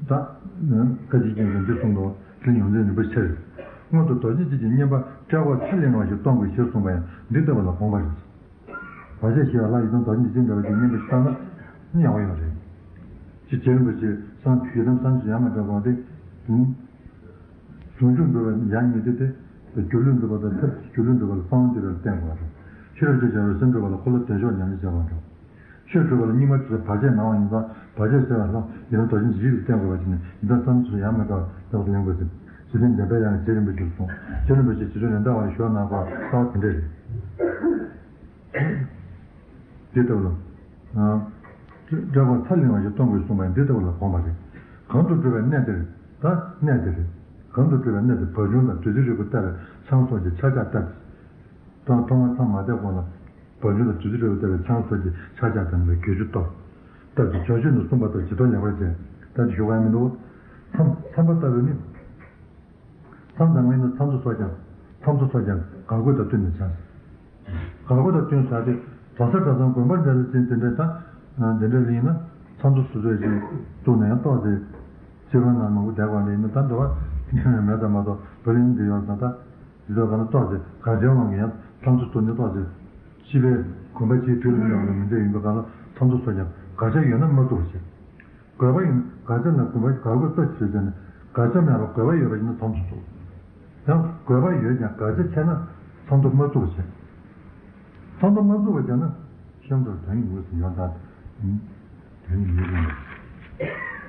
ད། བཀའ་དྲིན་ཅན་ཅན་འདི་གསུངས་འདུག་ཕྲིན་ལས་ཡོངས་འཛིན་རིན་པོ་ཆེར། སྔོན་དུ་རྡོ་རྗེ་འཇིགས་བྱེད་བསྙེན་པ་བཀྲེས་སྐོམ་ཚ་ལེན་པ་ཞིག་གཏོང་དགོས་ཞེས་གསུངས་པ་ཡང་འདི་ལྟ་བུ་ལ་དགོངས་པ་རེད། བར་ཆད་ཞི་བ་ལྷ་ཡི་དམ་རྡོ་རྗེ་འཇིགས་བྱེད་འདྲ་བ་ཞིག་བསྙེན་པ་ཞིག་བཏང་ན་ཡག་པོ་ཡོད་རེད། ཅེས་རྗེ་རིན་པོ་ཆེས་གསང་ཡི་དམ་གསང་ཆེན་ཡ་མ་བྲལ་དགོངས་ཏེ། ཟུང་འཇུག་འགྲོ་བའི་ཡང་ཉེ་དེ་སྟེ། སྒྱུ་ལུས་འགྲུབ་པ་དང་ཐབས་ཀྱི་སྒྱུ་ལུས་འགྲུབ་པ་ལ་གསང་བ་འདུས་པ་ལ་བརྟེན་དགོས་པ་འགྲོ། ཤེས་རབ་ཀྱི་བྱ་བའི་སེམས་འགྲུབ་པ་ལ་འཁོར་ལོ་བདེ་མཆོག་ཉམས་ལེན་བྱེད་པ་འགྲོ། ཆོས་སྒྲུབ་པ་ལ་སྙིགས་མ་དྲི་བ་བར་ཆད་ན་བ་ཡིན་ཙང་བར་ཆད་སེལ་བའི་ལྷ་ཡི་དམ་རྡོ་རྗེ་འཇིགས་བྱེད་ལ་བརྟེན་དགོས་པ་ཞིག་ནི་ཡི་དམ་གསང་ཆེན་ཡ་མ་བྲལ་ལ་ཡོང་དགོས་ཟེར། ཇི་ལྟར་འདས་པའི་ཡང་རྗེ་རིན་པོ་ཆེས་གསུངས། རྗེ་རིན་པོ་ཆེས་རྗེ་བཙུན་རེད་མདའ་བ་ཞུ་བ་གནང་བ་ལྟ་བ་དེ་འདྲ་རེད། འདི་ལྟ་བུ་ལ། བཀྲེས་སྐོམ་ཚ་ལེན་པ་ཞིག་གཏོང་དགོས་གསུངས་པ་འདི་ལྟ་བུ་ལ་དགོངས་པ་རེད། གང་དུ་འགྲོ་བའི་གནས་དེར། ད་གནས་དེ་རེད། གང་དུ་འགྲོ་བའི་གནས་དེར་བ་བྱུང་དང་བདུད་རྩི་རིལ་བུ་བཏབ་པའི་ཆང་སོགས་ཀྱི་ཕྱག་རྒྱ་བཏབ། མཐོང་མཐོང་བ་མཚམས་མ་བཅད་གོང་ལ། བ་བྱུང་དང་བདུད་རྩི་རིལ་བུ་བཏབ་པའི་ཆང་སོགས་ཀྱི་ཕྱག་རྒྱ་དང་ལ་གྱོད་ཆུ་གཏོར། བཏབ་ཅིང་བྱང་ཆུབ་ནས་གསུངས་པ་ལྟར་ཇི་ལྟར་ལེགས་པར་བྱས། ད་དེ་ཞུ་བ་མི་འདུག་མཚམས་མཚམས་པ་ལྟ་བུ་ནི། མཚམས་དང་མིན་ན་མཚམས་གཙོ་སོགས་ཀྱང་། མཚམས་གཙོ་སོགས་ཀྱང་དགག་དགོས་དང་བསྟུན་ནས་བྱ། དགག་དགོས་དང་བསྟུན་བྱ་སྟེ། གྲྭ་ས་གྲྭ་ཚང་དགོན་པར་འདྲ་ལ་ཅན་དེ་འདྲ་དང་། དེ་འདྲ་ལ་ཡིན་ན། མཚམས་གཙོ་སོ་སོས་ཅིག་བཙུགས་ན་ཡང་ཏོག་ཙེ། སྤྱི་བོ་ནང་མང་པོ་བསྡད་དགོས་ལ་ཡིན་ན་ད་འདི་བ། མེད་ཙམ་མ་གཏོགས་བོད་ལ་ཡིན་འདི་ཡོད་ཙང་ད། འདི་ཚོ་ག་ན་ཏོག་ཙེ་གར་བྱའི་དབང་གིས་ཡང་མཚམས་གཙོ་བཙུགས་ནས་ཏོག་ཙེ། སྤྱི་པའི་དགོན་པ་སྤྱིའི་དུས་ལ་འགྲོ་བ་ལ་མི་འདྲ་ཡིན་པའི་སྒང་ལ་མཚམས་གཙོ་སོགས་ཀྱང་དགག་བྱ་ཡོད་ན་མ་བཙུགས་པ་བྱེད། དགོས་པ་ཡིན་དགག་བྱ་ལ་དགོས་པ་དགག་དགོས་ལྟ་ཞིག་བྱས་ནས་དགག་བྱ་མེད་པར་དགོས་པ་ཡོད་པ་ཡིན་ན་མཚམས་སུ་བཙུགས། ཡང་དགོས་པ་ཡོད་ཀྱང་དགག་བྱ་ཆེ་ན་མཚམས་སུ་མ་བཙུགས་པ་བྱས། མཚམས་སུ་མ་བཙུགས་པ་བྱས་ན་གཤམ་དུ་དོན་ཡོད་ཟིན་ཡོང་ད། དོན་ཡོད་ཟིན་ཡོང་།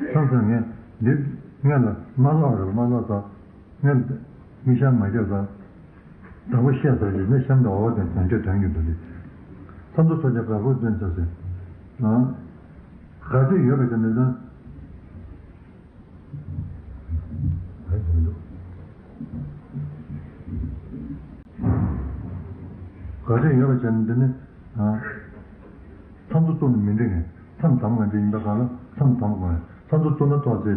མཚམས་སུ་ངས་འདི་ངས་ལ་མ་ལོག་རེད་མ་ལོག་ད། ངས་མིག་ཤར་མ་བརྒྱབ་ཙང་། བདག་པོ་བཤད་ཟེར་གྱི་ནི་གཤམ་དུ་འོ་བ་དང་དོན་འབྲས་དོན་གྱི་འདུ་ལི། མཚམས་སུ་སོ་བརྒྱབ་དགག་པོ་སྟོན་ཚར་ཟེར། དགག་བྱ་ཡོད་པ་དེ་ནི་ལ། དགག་བྱ་ཡོད་པ་བྱས་ནི་འདི་ནི། མཚམས་སུ་བཙུགས་ནས་མི་འགྲིག་ངས་མཚམས་དམ་ངས་འདི་ཡིན་པ་གང་ལ་མཚམས་དམ་དགོས་མཚམས་སུ་བཙུགས་ན་ཏོག་ཙེ།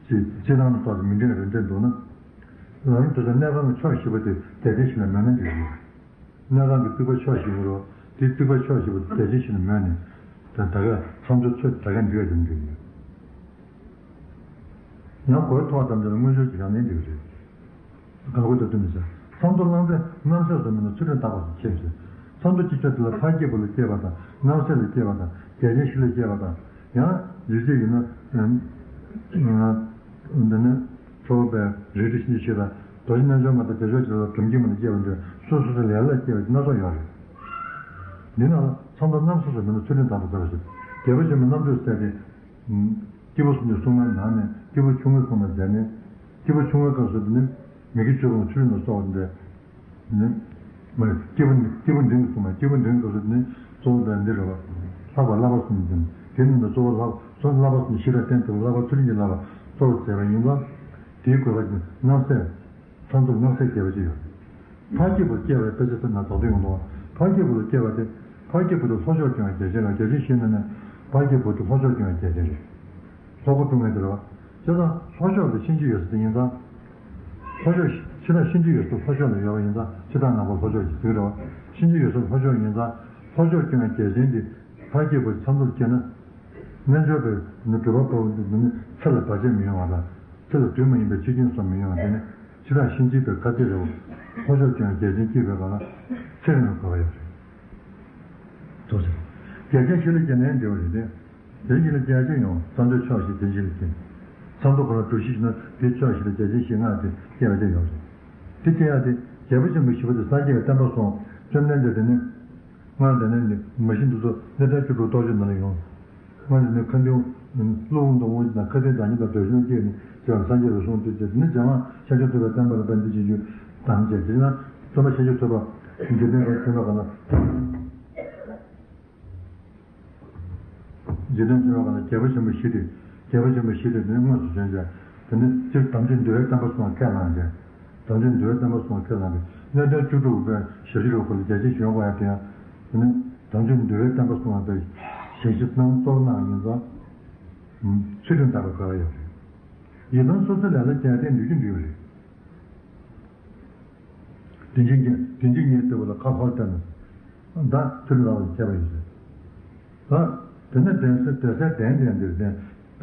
ཅེས་སྤྱིར་བཏང་ལ་ཏོག་ཙེ་མི་འགྲིག་རེ་འདྲ་འདུག་ན། ལམ་དུ་ས་གནས་ཁང་གི་ཕྱོགས་བཞི་པོ་དེ་རྒྱལ་ཆེན་ཞིག་ལ་མོས་ན་འགྲིག་གི་ཡོད། གནས་ཁང་གི་རྩིག་པ་ཕྱོགས་བཞི་པོ་རོ། དེའི་རྩིག་པ་ཕྱོགས་བཞི་པོ་དེ་རྒྱལ་ཆེན་ཞིག་ལ་མོས་ནས། ད་ད་ག་མཚམས་སུ་ཚོད་ད་ག་འགྲིག་ཡ་དེ་འགྲིག་ཡོད། ཡང་སྒོའི་ཐོག་ཐམས་ཅད་ལ་དངུལ་ཆུ་གྱི་རང་ལས་འདུག་རེད། དགག་པ་དང་བསྟུན་ནས་བྱ། མཚམས་སུ་གླང་ཚས་རྣམ་སྲས་སུ་མིན་ན་ཚུལ་ཁྲིམས་དག་པ་སུ་ཁྱེད་ཟེར། མཚམས་སུ་ཅི་ཆོག་དེ་ལ་འཕགས་སྐྱེས་པོ་ལ་སྐྱེས་པ་དང་རྣམ་སྲས་ལ་སྐྱེས་པ་དང་རྒྱལ་ཆེན་བཞི་ལ་སྐྱེས་པ་དང་ཡང་ཡིད་ཆེས་ཡིན་ན། འདི་ནི་ཁྲོ་བོ་པའི་རིགས་དྲི་གཤིན་རྗེ་ཆོས་དང་རྡོ་རྗེ་རྣལ་འབྱོར་མ་དང་བདེ་མཆོག་ཆོས་ལ་སྒྲོམ་གྱི་མ་ལ་སྐྱེས་པ་འདི་སོ་སོ་སོ་ལས་ལ་སྐྱེས་པ་སྣ་ཚོགས་ཡོད་རེད། འདི་ནང་ལ་མཚམས་སུ་རྣམ་སྲས་སུ་མིན་ན་ཚུལ་ཁྲིམས་དག་པ་དགོས་པ་ཞིག་རྒྱལ་པོ་ཆེན་པོའི་རྣམ་ཐོས་སྲས་དེ། སྐྱེས་བུ་གསུམ་གྱི་སྲུང་མ་ནང་ནས་སྐྱེས་བུ་ཆུང་ངུའི་སྲུང་མ་མཛད་ནས། སྐྱེས་བུ་ཆུང་ངུའི་སྐབས་སུ་ནི་མི་དགེ་བཅུ་སྤོང་ཚུལ་ཁྲིམས་ལ་སོགས་པ་འདི་ནི། མ་རེད་སྐྱེས་བུ་སྐྱེས་བུ་འབྲིང་གི་སྲུང་མ་སྐྱེས་བུ་འབྲིང་གི་སྐབས་སུ་ནི་གཙོ་བོ་དང་འདི་རེད་བ། ལྷག་པར་བསླབ་པ་གསུམ་འཛིན་དེ་ནི་ནི་གཙོ་བོ་བསླབ་གསུམ་བསླབ་པ་གསུམ་ཞིབ་ལ་བསྟན་ཐུབ་བསླབ་པ་ཚུལ་ཁྲིམས་ཀྱི་བསླབ་པ་གཙོ་བོར་མཛད་པ་ཡིན་ལ། དེའི་དགོས་པ་ནི་རྣམ་སྲས། མཚམས་སུ་རྣམ་སྲས་སྐྱེས་པ་ཅིག་ཡོད། འཕགས་སྐྱེས་པོ་སྐྱེས་པའི་དཔེ་ཆ་ཚོ་ན་རྫོགས་དོན་ཡོང་དོ། འཕགས་སྐྱེས་པོ་ལ་སྐྱེས་པ་དེ། འཕགས་སྐྱེས་པོ་དེ་ལྷོ་ཕྱོགས་སྐྱོང་བའི་རྒྱལ་ཆེན་ལ་རྒྱལ་ཆེན་ཞིག་ན་ནས། འཕགས་སྐྱེས་པོ་དེ་ལྷོ་ཕྱོགས་སྐྱོང་བའི་རྒྱལ་ཆེན་རེད། ལྷོ་སྒོ་སྲུང་མཁན་དེ་རེད་བ། བྱས་ཙང་ལྷོ་ཕྱོགས་ལ་གཤིན་རྗེ་ཡོད་ས་དེ་ཡིན་ཙང་། ལྷོ་ཕྱོགས་ཕྱི་ནང་གཤིན་རྗེ་ཡོད་ས་ལྷོ་ཕྱོགས་ལ་ཡོད་པ་ཡིན་ཙང་ཕྱི་དང་ནང་པ་ལྷོ་ཕྱོགས་ཀྱི་ཟིག་རེད་བ། གཤིན་རྗེ་ཡོད་ས་ལྷོ་ཕྱོགས་ཡིན་ཙང་ལྷོ་ཕྱོགས་སྐྱོང་བའི་རྒྱལ་ཆེན་དེ། འཕགས་སྐྱེས་པོ་མཚམས་སུ་སྐྱེས་ན། རྣལ་འབྱོར་པའི་ནི་སྒྲུབ་པ་པོ་ནི་ཚེ་ལ་བར་ཆད་མི་ཡོང་བ་དང་། ཚེ་ལ་དུས་མ་ཡིན་པའི་འཆི་རྐྱེན་སོགས་མི་ཡོང་བ་དེ་ནི་འཆི་བདག་གཤིན་རྗེའི་བའི་ཁ་ཚིག་རེད། ལྷོ་ཕྱོགས་ཀྱང་རྒྱལ་ཆེན་སྐྱེས་པའི་སྒང་ལ་ཚེ་རིང་བའི་གོ་བ་ཡོད་རེད། དོ་ཟེར། རྒྱལ་ཆེན་བཞི་ལ་སྐྱེས་ནས་འབྲེལ་བ་རེད་དེ། དེ་བཞི་ལ་རྒྱལ་ཆེན་ཡང་ས་མཐོའི་ཕྱོགས་བཞི་དེ་བཞི་ལ་སྐྱེས། ས་མཐོ་གང་ལ་གྲུ་བཞི་ཞིག་ན་དེའི་ཕྱོགས་བཞི་ལ་རྒྱལ་ཆེན་བཞི་ལྔ་དེ་སྐྱེ་བ་དེ་ཡོད་རེད། དེ་སྐྱེ་ཡག་དེ་རྒྱལ་པོ་ཆེན་པོ་བཞི་པོ་དེ་སངས་རྒྱས་ཀྱི་བསྟན་པ་སྲུང་བཅོམ་ལྡན་འདས་དེ་ནི། སྔར་འདི་ནས་ནི་མ་གཞི་འདི་ཚོ་གནས་བརྟན་བཅུ་དྲུག་རྟོགས་བརྗོད་ནང་ལ་ཡོང་། སྔར་འདི་ནས་མཁའ་འགྲོ་ཀླུ་དབང་དང་དབང་ཕྱུག་དང་མཁའ་ལྡན་བདག་ཉིད་དང་འདོད་ཆེན་སྐྱེས་ནས་བྱེ་བ་སངས་རྒྱས་ལ་གསུངས་ཏེ་བྱས་ནི་རྒྱ་མ་ཤཱཀྱ་ཐུབ་པའི་བསྟན་པ་ལ་དཔལ་འདི་བྱེད་རྒྱུ་དམ་བཅས་དེ་ན་བཙུན་མ་ཤཱཀྱ་ཐུབ་པ། འཇིག་རྟེན་ཁ་ཆེན་པོ་ག་ན། འཇིག་རྟེན་ཆེན་པོ་ག་ན་རྒྱལ་པོ་ཆེན་པོ་བཞི་སྟེ། རྒྱལ་པོ་ཆེན་པོ་བཞི་སྟེ་ནི་དངོས་སུ་བྱོན་བྱས། དེ་ནི་སྤྱིར་དམ་ཆོས་འདུལ་བའི་བསྟན་པ་སྲུང་བར་ཁས་བླངས་ཏེ། དམ་ཆོས་འདུལ་བའི་བསྟན་པ་སྲུང་བར་ཁས་བླངས་ཏེ་གནས་དོན་བཅུ་དྲུག་པའི་ཞབས་ཕྱི་རུ་ཁོ་ལ་རྒྱ་ཆེན་ཞུ་བ་ཡང་དེ་ཡང་། དེ་ནི་དམ་ཆོས་འདུལ་བའི་བསྟན་པ་སྲུང་བར་པའི་ཞབས་ཕྱི་གནང་གཙོ་བོ་གནང་ཡིན་ཙང་། ཚུལ་ཁྲིམས་བརྟག་པའི་དགོས་པ་ཡོད་རེད། ཡི་དམ་སོ་སོའི་ལས་ལ་བྱས་ཏེ་ནུས་རྒྱུ་འདུལ་བ་རེད། དེ་འཇིག་ཉེས་དེ་འཇིག་ཉེས་ལྟ་བུ་ལ་ཁ་ལྷོར་བལྟས་ནས། ད་ཐུར་ལ་བ་ཁྱད་པར་ཡོད་རེད། ད་དེ་ནས་དེ་ཚེ་དེ་ཚེ་དན་དན་འདིར་དན་ད་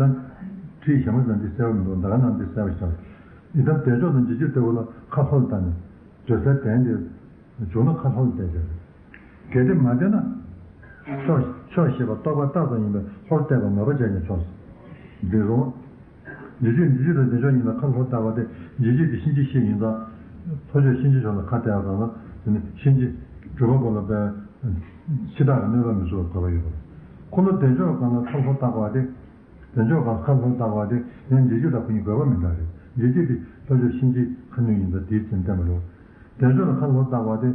ཁྲིད་ཞྭ་མོ་ལ་འདི་གསལ་བ་མི་འདུག་ད་ག་ནང་འདི་གསལ་བ་ཞིག་ཡིན་ད་དེ་ཕྱོགས་དང་འཇིག་རྒྱུ་ལྟ་བུ་ལ་ཁ་ལྷོར་བལྟས་ནས་དེ་ཚེ་དན་འདིར་བྱུང་ན་ཁ་ལྷོར་བལྟས་ཀྱང་རེད། གལ་ཏེ་མ་བལྟས་ན། ཕྱོགས་ཕྱོགས་ཞེས་པ་རྟོག་པ་རྟགས་ཙམ་ཡིན་པས་ལྷོར་བལྟས་པ་མོས་པ་བྱས་ནས་ཆོག་འདི་རུང་། འཇིག་རྒྱུ་འཇིག་རྒྱུ་དང་བདེ་མཆོག་གཉིས་ལ་ཁ་ལྷོར་བལྟ་བ་སྟེ་འཇིག་རྒྱུ་དེ་གཤིན་རྗེ་གཤེད་ཡིན་ཙང་། ལྷོ་ཕྱོགས་གཤིན་རྗེ་ཕྱོགས་ལ་ཁ་བལྟས་པ་དང་ལ་དེ་ནི་གཤིན་རྗེ་སྒྲུབ་པ་པོ་ལ་བས་འཆི་བདག་གི་གནོད་པ་མི་བཟོ་བར་དགོས་པ་ཡོད་པ། འཁོར་ལོ་བདེ་མཆོག་སྒང་ལ་ཁ་ལྷོར་བལྟ་བ་སྟེ། བདེ་མཆོག་སྒང་ཁ་ལྷོར་བལྟ་བ་སྟེ་ཡང་འཇིག་རྒྱུ་དང་ཁོ་གཉིས་དགོས་པ་མི་འདྲ་རེད། འཇིག་རྒྱུ་དེ་ལྷོ་ཕྱོགས་གཤིན་རྗེ་ཁ་གནོན་ཡིན་ཙང་དེའི་ཚེ་བསྟན་པ་རེད། བདེ་མཆོག་ལ་ཁ་ལྷོར་བལྟ་བ་སྟེ།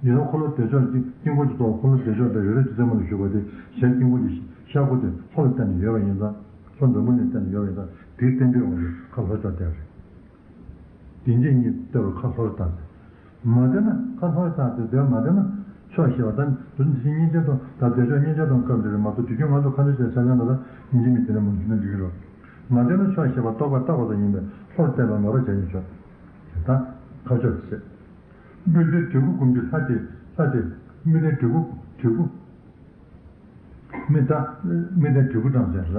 ཡིན་ནོ་འཁོར་ལོ་བདེ་མཆོག་གི་དཀྱིལ་འཁོར་གྱི་གཙོ་བོ་འཁོར་ལོ་བདེ་མཆོག་དང་རེ་རེ་ཇི་ཙམ་མ་ལ་བཞུགས་པ་དེ་ཞལ་དཀྱིལ་འཁོར་གྱི་ཤར་སྒོ་དེ་ལྷོ་ལ་བལྟས་ནས་ཡོད་པ་ཡིན་ཙང་ལྷོ་འཛམ་བུ་གླིང་བལྟས་ནས་ཡོད་པ་ཡིན་ཙང་དེའི་རྟེན་འབྲེལ་འོང་བའི་ཁ་ལྷོ་ཕྱོགས་བལྟས་རེད། དེ་འཇིག་ཉེས་ལྟ་བུ་ཁ་ལྷོར་བལྟས་ཏེ། མ་བལྟས་ན་ཁ་ལྷོར་བལྟས་ཏེ་དེ་མ་བལྟས་ན་ཕྱོགས་ཞེས་པ་དང་དུ་འཇིག་ཉེས་ཅན་དང་ད་བདེ་མཆོག་ཉེས་ཅན་དང་སྐབས་འདིར་མ་གཏོགས་དུས་རྒྱུན་ང་ཚོ་ཁ་འདོན་བྱས་ཆ་ལན་ལ་ལ་ཉིན་གཅིག་མི་དེ་ལ་མ་འཇུག་ན་འགྲིག་གི་རེད། མ་བལྟས་ན་ཕྱོགས་ཞེས་པ་རྟོག་པ་རྟགས་ཙམ་ཡིན་པས་ལྷོར་བལྟས་པ་མོས་པ་བྱས་ནས་ཆོག་ད་ཁ་ཕྱོགས་ཟེར། དམིགས་རྟེན་གྲུལ་བུ་སྒོམ་རྒྱུ་ལྷ་སྟེ་ལྷ་སྟེ། དམིགས་རྟེན་གྲུལ་བུ་གྲུལ་བུ། མི་ད་དམིགས་རྟེན་གྲུལ་བུ་བཀྲམ་ཟེར་ལ།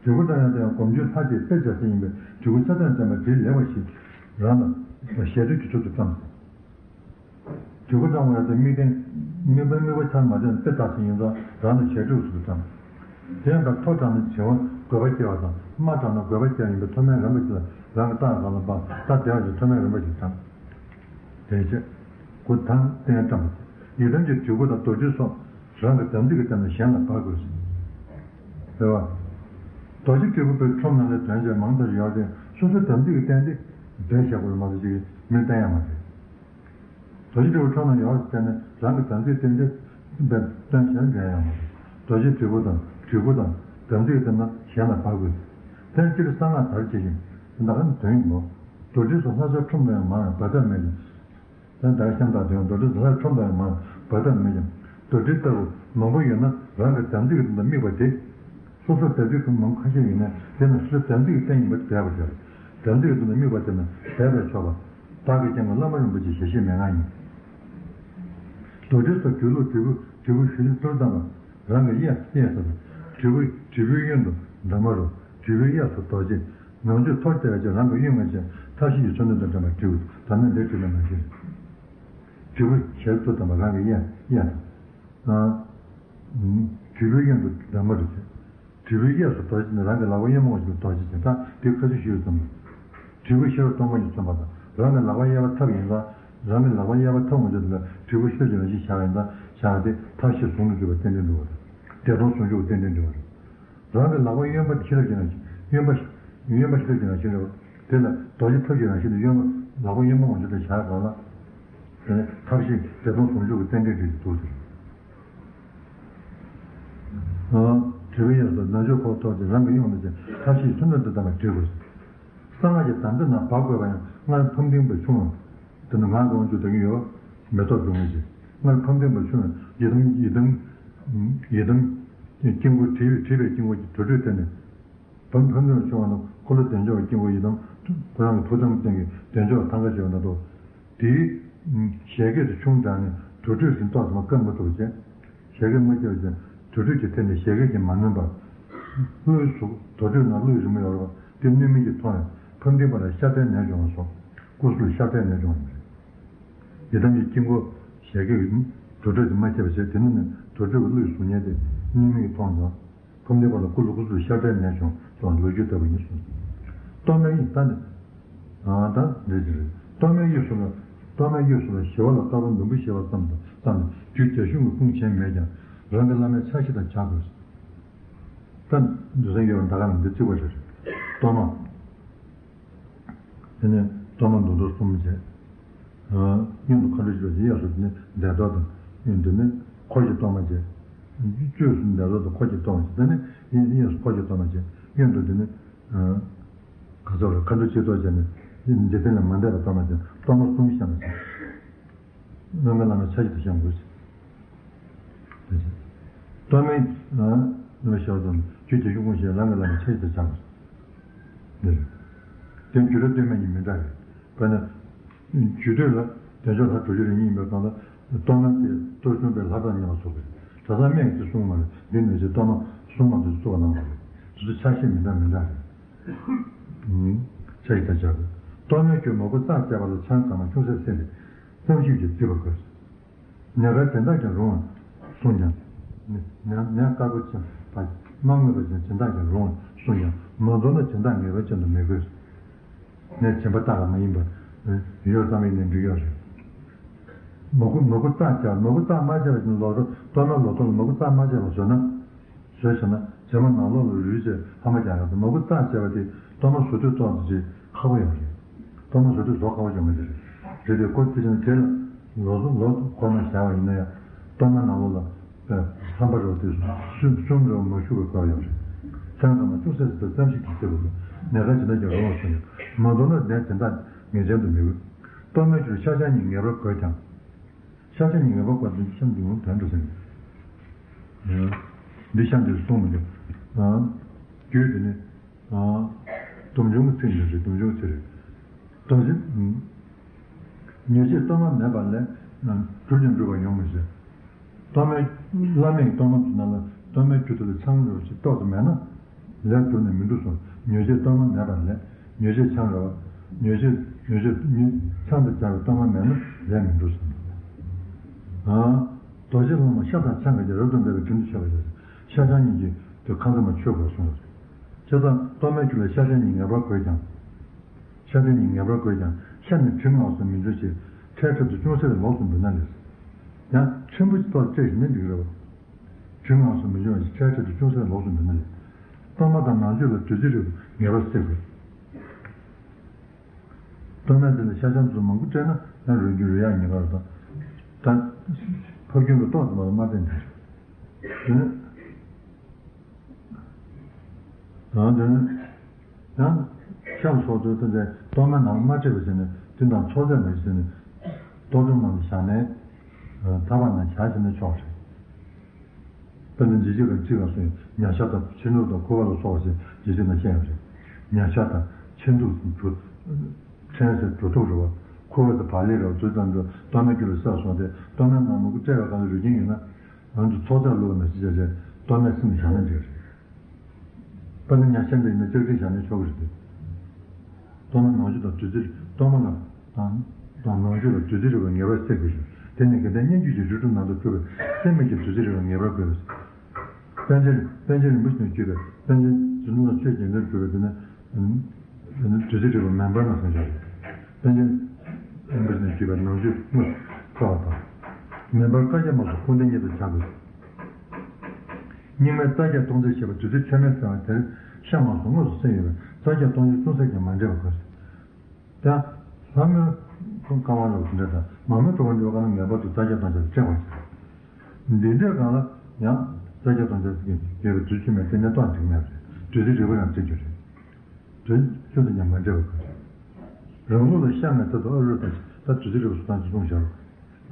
གྲུལ་བུ་བཀྲམ་ཡང་དེ་ཡང་སྒོམ་རྒྱུ་ལྷ་སྟེ་དཔེ་བྱ་སེ་ཡིན་པས་གྲུལ་བུ་ཆ་ཚང་ལྡན་པ་འབྲིང་ལེགས་པ་ཞིག་རང་ལ་ཞལ་དུ་གྱི་ཚུལ་དུ་བཀྲམ་ཟེར། གྲུལ་བུ་བཀྲམ་བ་ཡང་དེ་དམིགས་རྟེན་དམིགས་པའི་དམིགས་པ་ཆར་མ་ཆག་དཔེ་བྱ་སེ་ཡིན་ཙང་རང་ལ་ཞལ་དུ་གྱི་ཚུལ་དུ་བཀྲམ། དེ་ཡང་ད་མཐོ་དྲགས་ན་བྱེ་བ་དགོས་པ་སྐྱེ་བ་དང་དམའ་དྲགས་ན་དགོས་པ་སྐྱེ་བ་ཡིན་པས་མཐོ་དམན་རན་པ་ཞིག་ལ་རང་གི་རྟགས་སྒང་ལ་འབབ་ད་དེ་བ་ཞིག་མཐོ་དམན་རན་པ་ཞིག་བཀྲམ། དེ་བྱས། སྐུ་ཐང་སྟེང་བཀྲམ་པ་སྟེ། ཡི་དམ་གྱི་དྲིལ་བུ་དང་རྡོ་རྗེ་སོགས་རང་གི་དམ་ཚིག་གི་སྟེང་ནས་གཞན་ལ་འབག་དགོས་ཟེར། རེད་བ། རྡོ་རྗེ་དྲིལ་བུ་པའི་ཁྲོམ་ནང་ལ་དོན་བྱེད་མང་དུ་ཡོད་དེ་སོ་སོའི་དམ་ཚིག་གི་རྟེན་དེ་འབད་བཞག་པར་མ་གཏོགས་ཅིག་མི་བསྟན་ཡ་མ་རེད། རྡོ་རྗེ་དྲིལ་བུ་ཁྲོམ་ནང་ཡོད་ཟེར་ནས་རང་གི་དམ་ཚིག་རྟེན་དེ་འབད་བསྟན་གཞན་འབད་ཡ་མ་རེད། རྡོ་རྗེ་དྲིལ་བུ་དང་དྲིལ་བུ་དང་དམ་ཚིག་གི་སྟེང་ན་གཞན་ལ་འབག་དགོས་ཟེར། དེ་སྤྱིར་གསང་སྔགས་དར་བྱེད་ཀྱི་ད་ག་ནི་དོན་ཡིན་ནོ། རྡོ་རྗེ་སོགས་ལྷ་སའི་ཁྲོམ་དུ་ཡང་མང་བའི་བར་ཐག་མེད་ཅིང་། ད་ལྟར་གཤམ་དག་དོན་རྡོ་རྗེ་ལྷ་སའི་ཁྲོམ་དུ་ཡང་མང་བའི་བར་ཐག་མེད་ཅིང་། རྡོ་རྗེ་ལྟ་བུ་མང་པོ་ཡོད་ན་རང་གི་དམ་ཚིག་གི་དོན་དུ་དམིགས་པ་དེ། སོ་སོར་དམ་ཚིག་གི་མང་ཁ་ཤས་ཡོད་ན་དེ་ནི་སོ་སོའི་དམ་ཚིག་གི་རྟེན་ཡིན་པ་འབད་པར་བྱ། དམ་ཚིག་གི་དོན་དུ་དམིགས་པ་དེ་ནི་འབད་པས་ཆོག་པ། བདག་གིས་ཀྱང་བླ་མ་རིན་པོ་ཆེའི་ཞལ་བཞེས་མན་ངག་ཡིན། རྡོ་རྗེ་སོགས་གྱུར་ལུགས་དྲིལ་བུ་དྲིལ་བུ་གཞུ་ལུགས་ཚུལ་དམ་པ། རང་གི་གཡས་གཡས་སུ་དྲིལ་བུ་དྲིལ་བུའི་གཡོན་དུ་འབྲོག་མ་རུ་དྲིལ་བུའི་གཡས་སུ་རྡོ་རྗེ། ནང་མཆོད་ཐོར་བལྟས་པ་ཅིག་རང་གི་གཡོན་ལྔ་ཅན་ཐབས་ཤེས་ཀྱི་མཚོན་དོན་དང་ལྡན་པ་དྲིལ་བུ་དམ་ནི་ལས་གྲུབ་པའི་ནང་བཞིན། དྲིལ་བུ་ཞལ་ཚུལ་དམ་པ་རང་གི་གཡས་གཡས་དང་། དྲིལ་བུའི་གཡོན་དུ་འབྲོག་མ་རུ་བྱེད། དྲིལ་བུའི་གཡས་སུ་རྡོ་རྗེ་ནི་རང་གི་ལག་པ་གཡོན་མ་ངོ་ཤེས་པའི་རྡོ་རྗེ་ཅན་ད་དེ་ཁ་ཚིག་ཞུས་ཙམ་ལ། དྲིལ་བུ་ཤེལ་སྟོང་པ་ཉིད་མཚོན་པ་དང་རང་གི་ལག་པ་གཡས་པ་ཐབས་ཡིན་ལ། རང་གི་ལག་པ་གཡས་པ་ཐབས་ངོ་ཤེས་ལ་དྲིལ་བུ་ཤེལ་གྱི་རང་བཞིན་བཞག་ཡིན་ལ་བཞག་སྟེ་ཐབས་ཤེས་ཟུང་དུ་འཇུག་པའི་རྟེན་འབྲེལ་འགྲོ་བ་རེད། བདེ་སྟོང་ཟུང་འཇུག་གི་རྟེན་འབྲེལ་འགྲོ་བ་རེད། རང་གི་ལག་པ་གཡོན་པ་ཤེལ་གྱི་རང་བཞིན་གཡོན་པ་གཡོན་པ་ཤེལ་གྱི་རང་བཞིན་རེད། དེ་ལ་རྡོ་རྗེ་ཐབས་ཀྱི་རང་བཞིན་དུ་གཡོན་པ་ལག་པ་གཡོན་པ་ངོ་ཤེས་ལ་བཞག་གང་ལ། དེ་ནས་ཐབས་ཤེས་བདེ་སྟོང་ཟུང་འཇུག་གི་རྟེན་འབྲེལ་འགྲོ་རྒྱུ་འདུག་ཟེར། དྲིལ་བུའི་གཡས་སུ་ནང་མཆོད་ཁོག་ཐོག་ཅིག་རང་གི་གཡོན་ལ་ཅིག་ཐབས་ཤེས་མཚོན་དོན་དུ་བསྟན་པ་འབྲི་དགོས། གསང་སྔགས་ཀྱི་དམ་ཚིག་ན་འབག་དགོས་པ་ཡང་སྔར་ཕམ་ལྡིང་པའི་ཆུང་བ། དེ་ནི་ངག་གི་དབང་ཕྱུག་ད་གིན་ཡོད། མེ་ཏོག་སྒྲོན་མེ་ཅིག་སྔར་ཕམ་ལྡིང་པའི་ཆུང་བ་ཡི་དམ་ཡི་དམ། ཡི་དམ། དཀྱིལ་འཁོར་བྲིས་བྲིས་པའི་དཀྱིལ་འཁོར་གྱི་དུར་ཁྲོད་དེ་ནས། བུམ་བུམ་ལ་བྱུང་བ་ན་འཁོར་ལོ་བདེ་མཆོག་གི་དཀྱིལ་འཁོར་ཡི་དམ། ཁོ་རང་གི་ཐུགས་དམ་སྟེང་གི་བདེ་མཆོག་ཐང་ཀ་བྱེད་པ་ན་དོ། དེའི་ཞལ་སྐད་དུ་ཆུང་དྲགས་ནས་དུར་ཁྲོད་ཟིན་ཏོག་ཙམ་བཀབ་མ་ཐུབ་ཅེས། ཞལ་སྐད་མ་བཀྱགས་ཅིང་དུར་ཁྲོད་ཀྱི་ཐད་ནས་ཞལ་སྐད་ཀྱིས་མ་ནོན་པར། ཀླུའི་གཟུགས་དུར་ཁྲོད་ན་ཀླུའི་རི་མོ་ཡོད་རེད་པ་དེ་སྣོད་མིན་གྱིས་མཐོང་བས་ཕམ་ལྡིང་པ་ལ་ཤ་བརྡལ་ནད་བྱུང་བ་སོགས་སྐུ་གཟུགས་ལ་ཤ་བརྡལ་ནད་བྱུང་བ་རེད། ཡི་དམ་གྱི་དཀྱིལ་འཁོར་ཞལ་སྐད་ཀྱིས་དུར་ཁྲོད་དུ་མ་ཁྱབ་པ་བྱས་དེ་ནི་ནི་དུར་ཁྲོད་ཀྱི་ཀླུའི་གཟུགས་བརྙན་དེ་སྣོད་མིན་གྱིས་མཐོང་ཙང་། ཕམ་ལྡིང་པ་ལ་སྐུ་ལུ་སྐུ་གཟུགས་ཤ་བརྡལ་ནད་བྱུང་སོགས་ལོ་རྒྱུས་ལྟ་བུ་ཡིན་གསུངས། གཏོར་མའི་དབྱིངས་ད་ནི། ད་འདྲ་ཅིག་རེད། གཏོར་མའི་དབྱིངས་སུ་ལ། གཏོར་མའི་དབྱིངས་སུ་ལ་ཞི་བ་ལ་དཀར་པོ་ཟླུམ་པོ་ཞེས་པ་ཙམ་དུ་བསམ་ནས་རྒྱུ་རྒྱ་གཞུང་གི་ཁུངས་ཆེན་མེད་ཀྱང་རང་གི་བླ་མའི་ཕྱག་བཞེས་དང་བྱ་དགོས། ད་འདུལ་སེམས་ཡོད་པ་ད་ག་ནང་འདི་གཅིག་པ་རེད། གཏོར་མ། དེ་ནས་གཏོར་མ་མདོར་བསྡུས་གསུམ་བྱས། གཡོན་དུ་མཁའ་འགྲོ་ཆོས་སྐྱོང་གཡས་སུ་དེ་ནི་བདེ་སྟོབས་དང་། གཡོན་དུ་ནི་འཁོར་གྱི་གཏོར་མ་བཅས། བཅུ་གསུམ་བདེ་སྟོབས་དང་འཁོར་གྱི་གཏོར་མ་བཅས། དེ་ནི་གཡས་སུ་འཁོར་གྱི་གཏོར་མ་བཅས། གཡོན་དུ་དེ་ནི་ག་ཚོད་རེད། མཁའ་འགྲོ་ཆོས་སྐྱོང་བཅས་ནི་འཇིག་རྟེན་ལས་མ་འདས་པའི་གཏོར་མ་བཅས། གཏོར་མ་གསུམ་བཤམས་པ་བྱས། ལྷ་མིན་ལྷ་མིན་ཕྱག་བཞི་དང་བཤམས་དགོས། གཏོར་མའི་ནང་ལ་ཞབས་ཙམ་ཆུ་རྒྱ་ཤུག་ཀུན་ཤེས་ལྷ་མིན་ལྷ་མིན་ཕྱག་བཞི་དང་བཤམས་དགོས། འདི་རེད། དེ་རྒྱུད་སྟོད་སྨད་གཉིས་མི་འདྲ་རེད། དཔེར་ན། རྒྱུད་སྟོད་ལ་བདེ་མཆོག་ལྷ་དྲུག་ཅུ་རེ་གཉིས་ཡིན་པའི་སྐབས་ལ། གཏོར་མ་དེ་གཏོར་གཞོང་པའི་ལྷ་གྲངས་མཉམ་པ་ཚོགས་པས། གྲྭ་ཚང་སྨད་ཀྱིས་གསུངས་མ་རེད། འདི་ནས་ཀྱི་གཏོར་མ་གསུམ་མ་དེ་ཚོ་བཙུགས་པ་གནང་བ་རེད། དེ་ཚོ་ཆ་ཤས་མི་འདྲ་མི་འདྲ་རེད། ཆ་ཤས་དང་སྦྱར་དགོས། གཏོར་མའི་རྒྱུ་མང་པོ་བསགས་བཅས་པ་ལ་ཆང་གང་མང་ཅུང་ཟད་བསྲེས་ཏེ། ཙམ་ཞིག་ཀྱང་བརྩི་བར་དགོས། ཉེར་དགར་དེ་དག་ཀྱང་རུང་བར་གསུངས་ཀྱང་། ཉེར་ཉེར་དཀར་པོ་ཅན་པ་མ་དངོས་པ་ཅན་སྦྱིན་བདག་ཀྱང་རུང་བར་གསུངས་ཀྱང་། མ་མདོར་ན་སྦྱིན་བདག་ངེས་པ་ཅན་དུ་མི་དགོས། ནས་སྦྱིན་པ་བདག་ག་མ་ཡིན་པ་ཡོད་ཙམ་ཡིན་ནའི་འགྲིག་ཡོད་རེད། མ་བསྐུ་མ་བསྐུ་བཙགས་བྱས། མ་བསྐུ་བཙགས་མ་བྱས་པ་ཅན་ལོ་ཏོག་གཏོར་མའི་ལོ་ཏོག་ལ་མ་བསྐུ་བཙགས་མ་བྱས་པ་བཟོས་ན། བཟོས་བྱས་ན་བྱེ་མ་ནང་ལོགས་ལ་རུལ་བྱས་ལྷག་མ་རྒྱག་ག་མ་བསྐུ་བཙགས་བྱས་པ་དེ་གཏོར་མ་བཟོ་དུས་ཏོག་ཙམ་ཅིག་ཁག་པོ་ཡོད་རེད། གཏོར་མ་བཟོ་དུས་བཟོ་ཁག་པོ་ཡོང་གི་རེད། རེད་དེ་ཁོ་དེ་བཞིན་དེ་ལ་ལོ་ལོ་འཁོར་མ་བཞག་པ་ཡིན་ན་ཡང་གཏོར་མ་ནང་ལོགས་ལ། ལྷམ་པ་རོ་དེ་གསུམ་གསུམ་རེ་མ་ཞུ་བའི་སྐོར་ཡོད་རེད། ཚང་ཚང་མ་ཅུང་ཟད་ཟེར་ཙམ་ཞིག་གིས་བརྩི་དགོས་པས། ཉེར་དགར་སྦྱིན་བདག་ཀྱང་རུང་བར་གསུངས་ཡོད། མ་མདོར་ན་ནས་སྦྱིན་བདག་ངེས་ཅན་དུ་མི་དགོས། གཏོར་མའི་རྒྱུར་ཤ་ཆང་གཉིས་ངེས་པར་དགོས་ཀྱང་། ཤ་ཆང་གཉིས་ངེས་པར་དགོས་ཀྱང་འདི་གཤམ་དུ་ཡོང་དོན་འགྲོ་ཟིན། འདི་གཤམ་དུ་གསུངས་མི་འདུག་རྒྱུད་དེ་ནི། སྡོམ་འབྱུང་གི་ཚིག་འདི་རེད། སྡོམ་འབྱུང་གི་ཚིག་རེད། རྡོ་རྗེ། ཉེས་བྱས་གཏོར་མ་མེད་པ་ལས། གྲུབ་ཀྱང་འགྲུབ་པ་ཡོང་མི་སྲིད། གཏོར་མའི། བླ་མས་གཏོར་མ་དེ་ནང་ལ་གཏོར་མའི་རྒྱུ་དེ་ལ་ཆང་རེ་བ་ཞིག་ཏོག་ཙམ་མེད་ན། ལས་གྲུབ་ནས་མི་འགྲུབ་གསུངས། ཉེས་བྱས་གཏོར་མ་མེད་པ་ལས། ཉེས་བྱས་ཆང་རེ་བ། ཉེས་བྱས་ཉེས་བྱས་ཉེས་ཆང་དང་སྦྱར་བའི་གཏོར་མ་མེད་ན་ལས་མི་འགྲུབ་གསུངས། རྡོ་རྗེ་སློབ་མ་ཤ་དང་ཆང་གི་རབ་ཏུ་འབད་པའི་དྲིན་དུ་ཆོད་པ་ཞེས། ཤ་ཆང་གཉིས་ཀྱིས་དེ་ཁ་ཙམ་མ་ཆོད་དགོས་གསུངས། བྱས་ཙང་གཏོར་མའི་རྒྱུ་ལ་ཤ་ཆང་གཉིས་ངེས་པར་དགོས་ཀྱང་། ཤ་ཆང་གཉིས་ངེས་པར་དགོས་ཀྱང་ཤ་ནི་དྲིམ་མངར་སོགས་མི་འཇུ་ཞིང་ཁྲལ་ཁྲལ་དུ་ཅུང་ཟད་ལོགས་སུ་འབུད་ན་ལེགས། ཡང་ཕྲན་བུ་ཅིག་ཏོག་ཙམ་སྤྲད་ཞིག་ན་འགྲིག་རེད་བ། དྲིམ་མངར་སོགས་མི་འཇུ་བ་ཞིག་ཁྲལ་ཁྲལ་དུ་ཅུང་ཟད་ལོགས་སུ་འབུད་ན་ལེགས། གཏོར་མ་དང་ནང་མཆོད་ལ་བདུད་རྩི་རིལ་བུ་ངེས་པར་བསྲེ་དགོས། གཏོར་མའི་རྩེ་ལ་ཤ་ཆང་ཚུ་མང་པོ་སྤྲད་ན་ཡང་རུལ་རྒྱུ་རུལ་ཡག་ཉེན་ཁ་རེད་དོ། ད། ཕབ་སྐྱོན་གྱི་ཏོག་ཙམ་མ་གཏོགས་མ་སྤྲད་འགྲིག་རེད། དེ་ནས། ཡང་དེ་ནས། ཡང་། ཤ་ལ་སོགས་དུས་ཚོད་དེ་གཏོར་མའི་ནང་མ་སྤྲད་པ་བྱས་ནས་དེ་དང་ཚོགས་རྫས་མ་བྱས་ནས། གཏོར་ཆུང་ནང་དུ་བཞག་ནས། ཐབ་པ་ནང་བཞག་བྱས་ནས་ཆོག་རེད། དཔེར་ན་འཇིགས་བྱེད་ཀྱི་ཚིག་ལ་སོགས་ཉ་ཤ་དང་ཕྱེ་ནུར་དང་ཁུ་བ་ལ་སོགས་པ་ཞིག་འཇིགས་བྱེད་ནང་བཤད་ཡོད་རེད། ཉ་ཤ་དང་ཕྱེ་ནུར་དང་གྲུ། ཕྲན་ཟེར་གྲུ་ཐོག་རེད་བ། ཁུ་བ་དང་བག་ལེབ་རེད་བ། དེ་ཙམ་དུ་གཏོར་མའི་རྒྱུ་ལ་བསྲེས་སོང་སྟེ་གཏོར་མའི་ནང་མང་པོ་སྤྲད་པའི་སྒང་ལ་རུལ་རྐྱེན་ཡོད་ན། ང་ཚོ་ཚོགས་རྫས་བླུགས་ནས་ཅི་བྱ་བྱས་གཏོར་མའི་སེམས་ལ་བཞག་ན་འགྲིག་རེད། དཔེར་ན་ཉ་ཤ་འདྲ་ཡིན་ན་ལྕགས་ཀྲིན་བཞག་ན་ཆོག་གི་རེད་དེ། གཏོར་མ་ནང་མཆོད་དང་བདུད་རྩི། གཏོར་མ་ལ་དང་དང་ནང་མཆོད་ལ་བདུད་རྩི་རིལ་བུ་ངེས་པར་བསྲེ་དགོས་ཤིང་། དེ་ནི་དགེ་ལྡན་སྙན་བརྒྱུད་ཀྱི་རིལ་བུ་ནང་དུ་བཀོད་པའི་བསྲེ་མེད་ཀྱི་བདུད་རྩི་རིལ་བུ་ངེས་པར་དགོས་པས། པཎ་ཆེན་པཎ་ཆེན་རིན་པོ་ཆེ་ནས་བརྒྱུད་པའི་པཎ་ཆེན་རྗེ་བཙུན་ལ་ཆོས་རྒྱལ་མཚན་བརྒྱུད་པའི་དེ་ནི། དེ་ནི་བདུད་རྩི་རིལ་བུ་མེ་འབར་ན་སོང་བཞག་རེད། པཎ་ཆེན་རིན་པོ་ཆེ་ནས་བརྒྱུད་པའི་ནང་མཆོད་དངོས་སུ་བཀྲ་བ་དང་། མེ་འབར་བཀའ་རྒྱ་མ་སོགས་སྐུ་ལྡན་གཉིས་དང་བྱ་དགོས། རྙིང་མའི་རྩ་རྒྱག་སྟོང་རྩ་ཞེས་པ་བདུད་རྩི་ཆོས་མེད་ཟེར་བ་དེར་ཤ་མ་སོགས་དངོས་སུ་གསན་ཡོད་པས་རྩ་རྒྱག་སྟོང་རྩ་ཅུང་ཟད་ཀྱང་མ་འདྲེས་པ་དགོས། ཡང་། ལྷ་མོའི་ཀ་བ་ལ་འདི་འདྲ་དང་མ་མོའི་ཀ་བ་འདི་བ་ཀ་ན་ངེས་པར་དུ་རྩ་རྒྱག་སྟོང་རྩ་ལ་སྤྲད་པར་བྱེད། འདི་འདྲའི་སྒང་ལ་ཡང་རྩ་རྒྱག་སྟོང་རྩ་ཡོད་པའི་བདུད་ཆོས་མེད་དེ་ནས་གཏོང་འགྲིག་མེད་རེད། བདུད་རྩི་རིལ་བུ་རང་བརྩི་རྒྱུ་རེད། དོན་ཅུང་ཟད་ཀྱང་མ་འདྲེས་པ་དགོས། རང་ལུགས་ལ་ཤ་ངེས་ཚད་དུ་ཨ་རུ་དང་ད་བདུད་རྩི་རིལ་བུ་སོ་སོ་གསུངས་བཞག་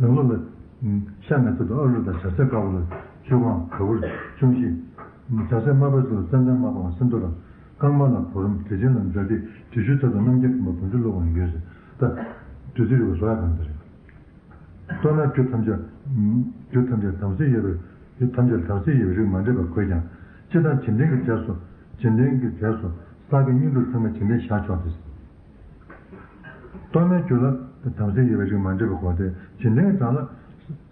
རང་ལུགས་ལ། ཤ་ངེས་ཚད་དུ་ཨ་རུ་དང་བྱ་ཟས་དཀར་པོ་ལ་ཆུ་སྒང་ག་བུར་ཅུང་ཞིག་བྱ་ཟས་དམར་པོའི་ཚུལ་ལ་ཙན་དན་དམར་པོའམ་སིནྡྷུ་ར། རྐང་མ་ལ་བུ་རམ་དྲི་ཆེན་ལ་ཛཱ་ཏི་དྲི་ཆུའི་ཚད་དུ་རྣམ་རྒྱལ་ཕུང་པོ་བུམ་ཆུ་བླུགས་པའང་ཡོད་ཟེར། ད། བདུད་རྩི་རིལ་བུ་བཟོ་ཡག་གང་འདི་རེད། གཏོར་མའི་རྒྱུ་ཐམས་ཅད། རྒྱུ་ཐམས་ཅད་དམ་ཚིག་ཡོད་པའི། རྒྱུ་ཐམས་ཅད་དམ་ཚིག་ཡོད་པའི་རིགས་མ་འདྲེས་པ་དགོས་ཀྱང་། སྤྱིར་བཏང་བྱེད་འབྲིང་གི་གྲས་སུ། བྱེད་འབྲིང་གི་གྲས་སུ་བསགས་ཀྱི་དངོས་གྲུབ་ཚང་མའི་བྱེད་འབྲིང་བཞག་ཆོག་སྟེ། གཏོར་མའི་རྒྱུ་ལ་དམ་ཚིག་ཡོད་པའི་རིགས་མ་འདྲེས་པ་དགོས་ཏེ། བྱེད་འབྲིང་གི་གྲས་ལ་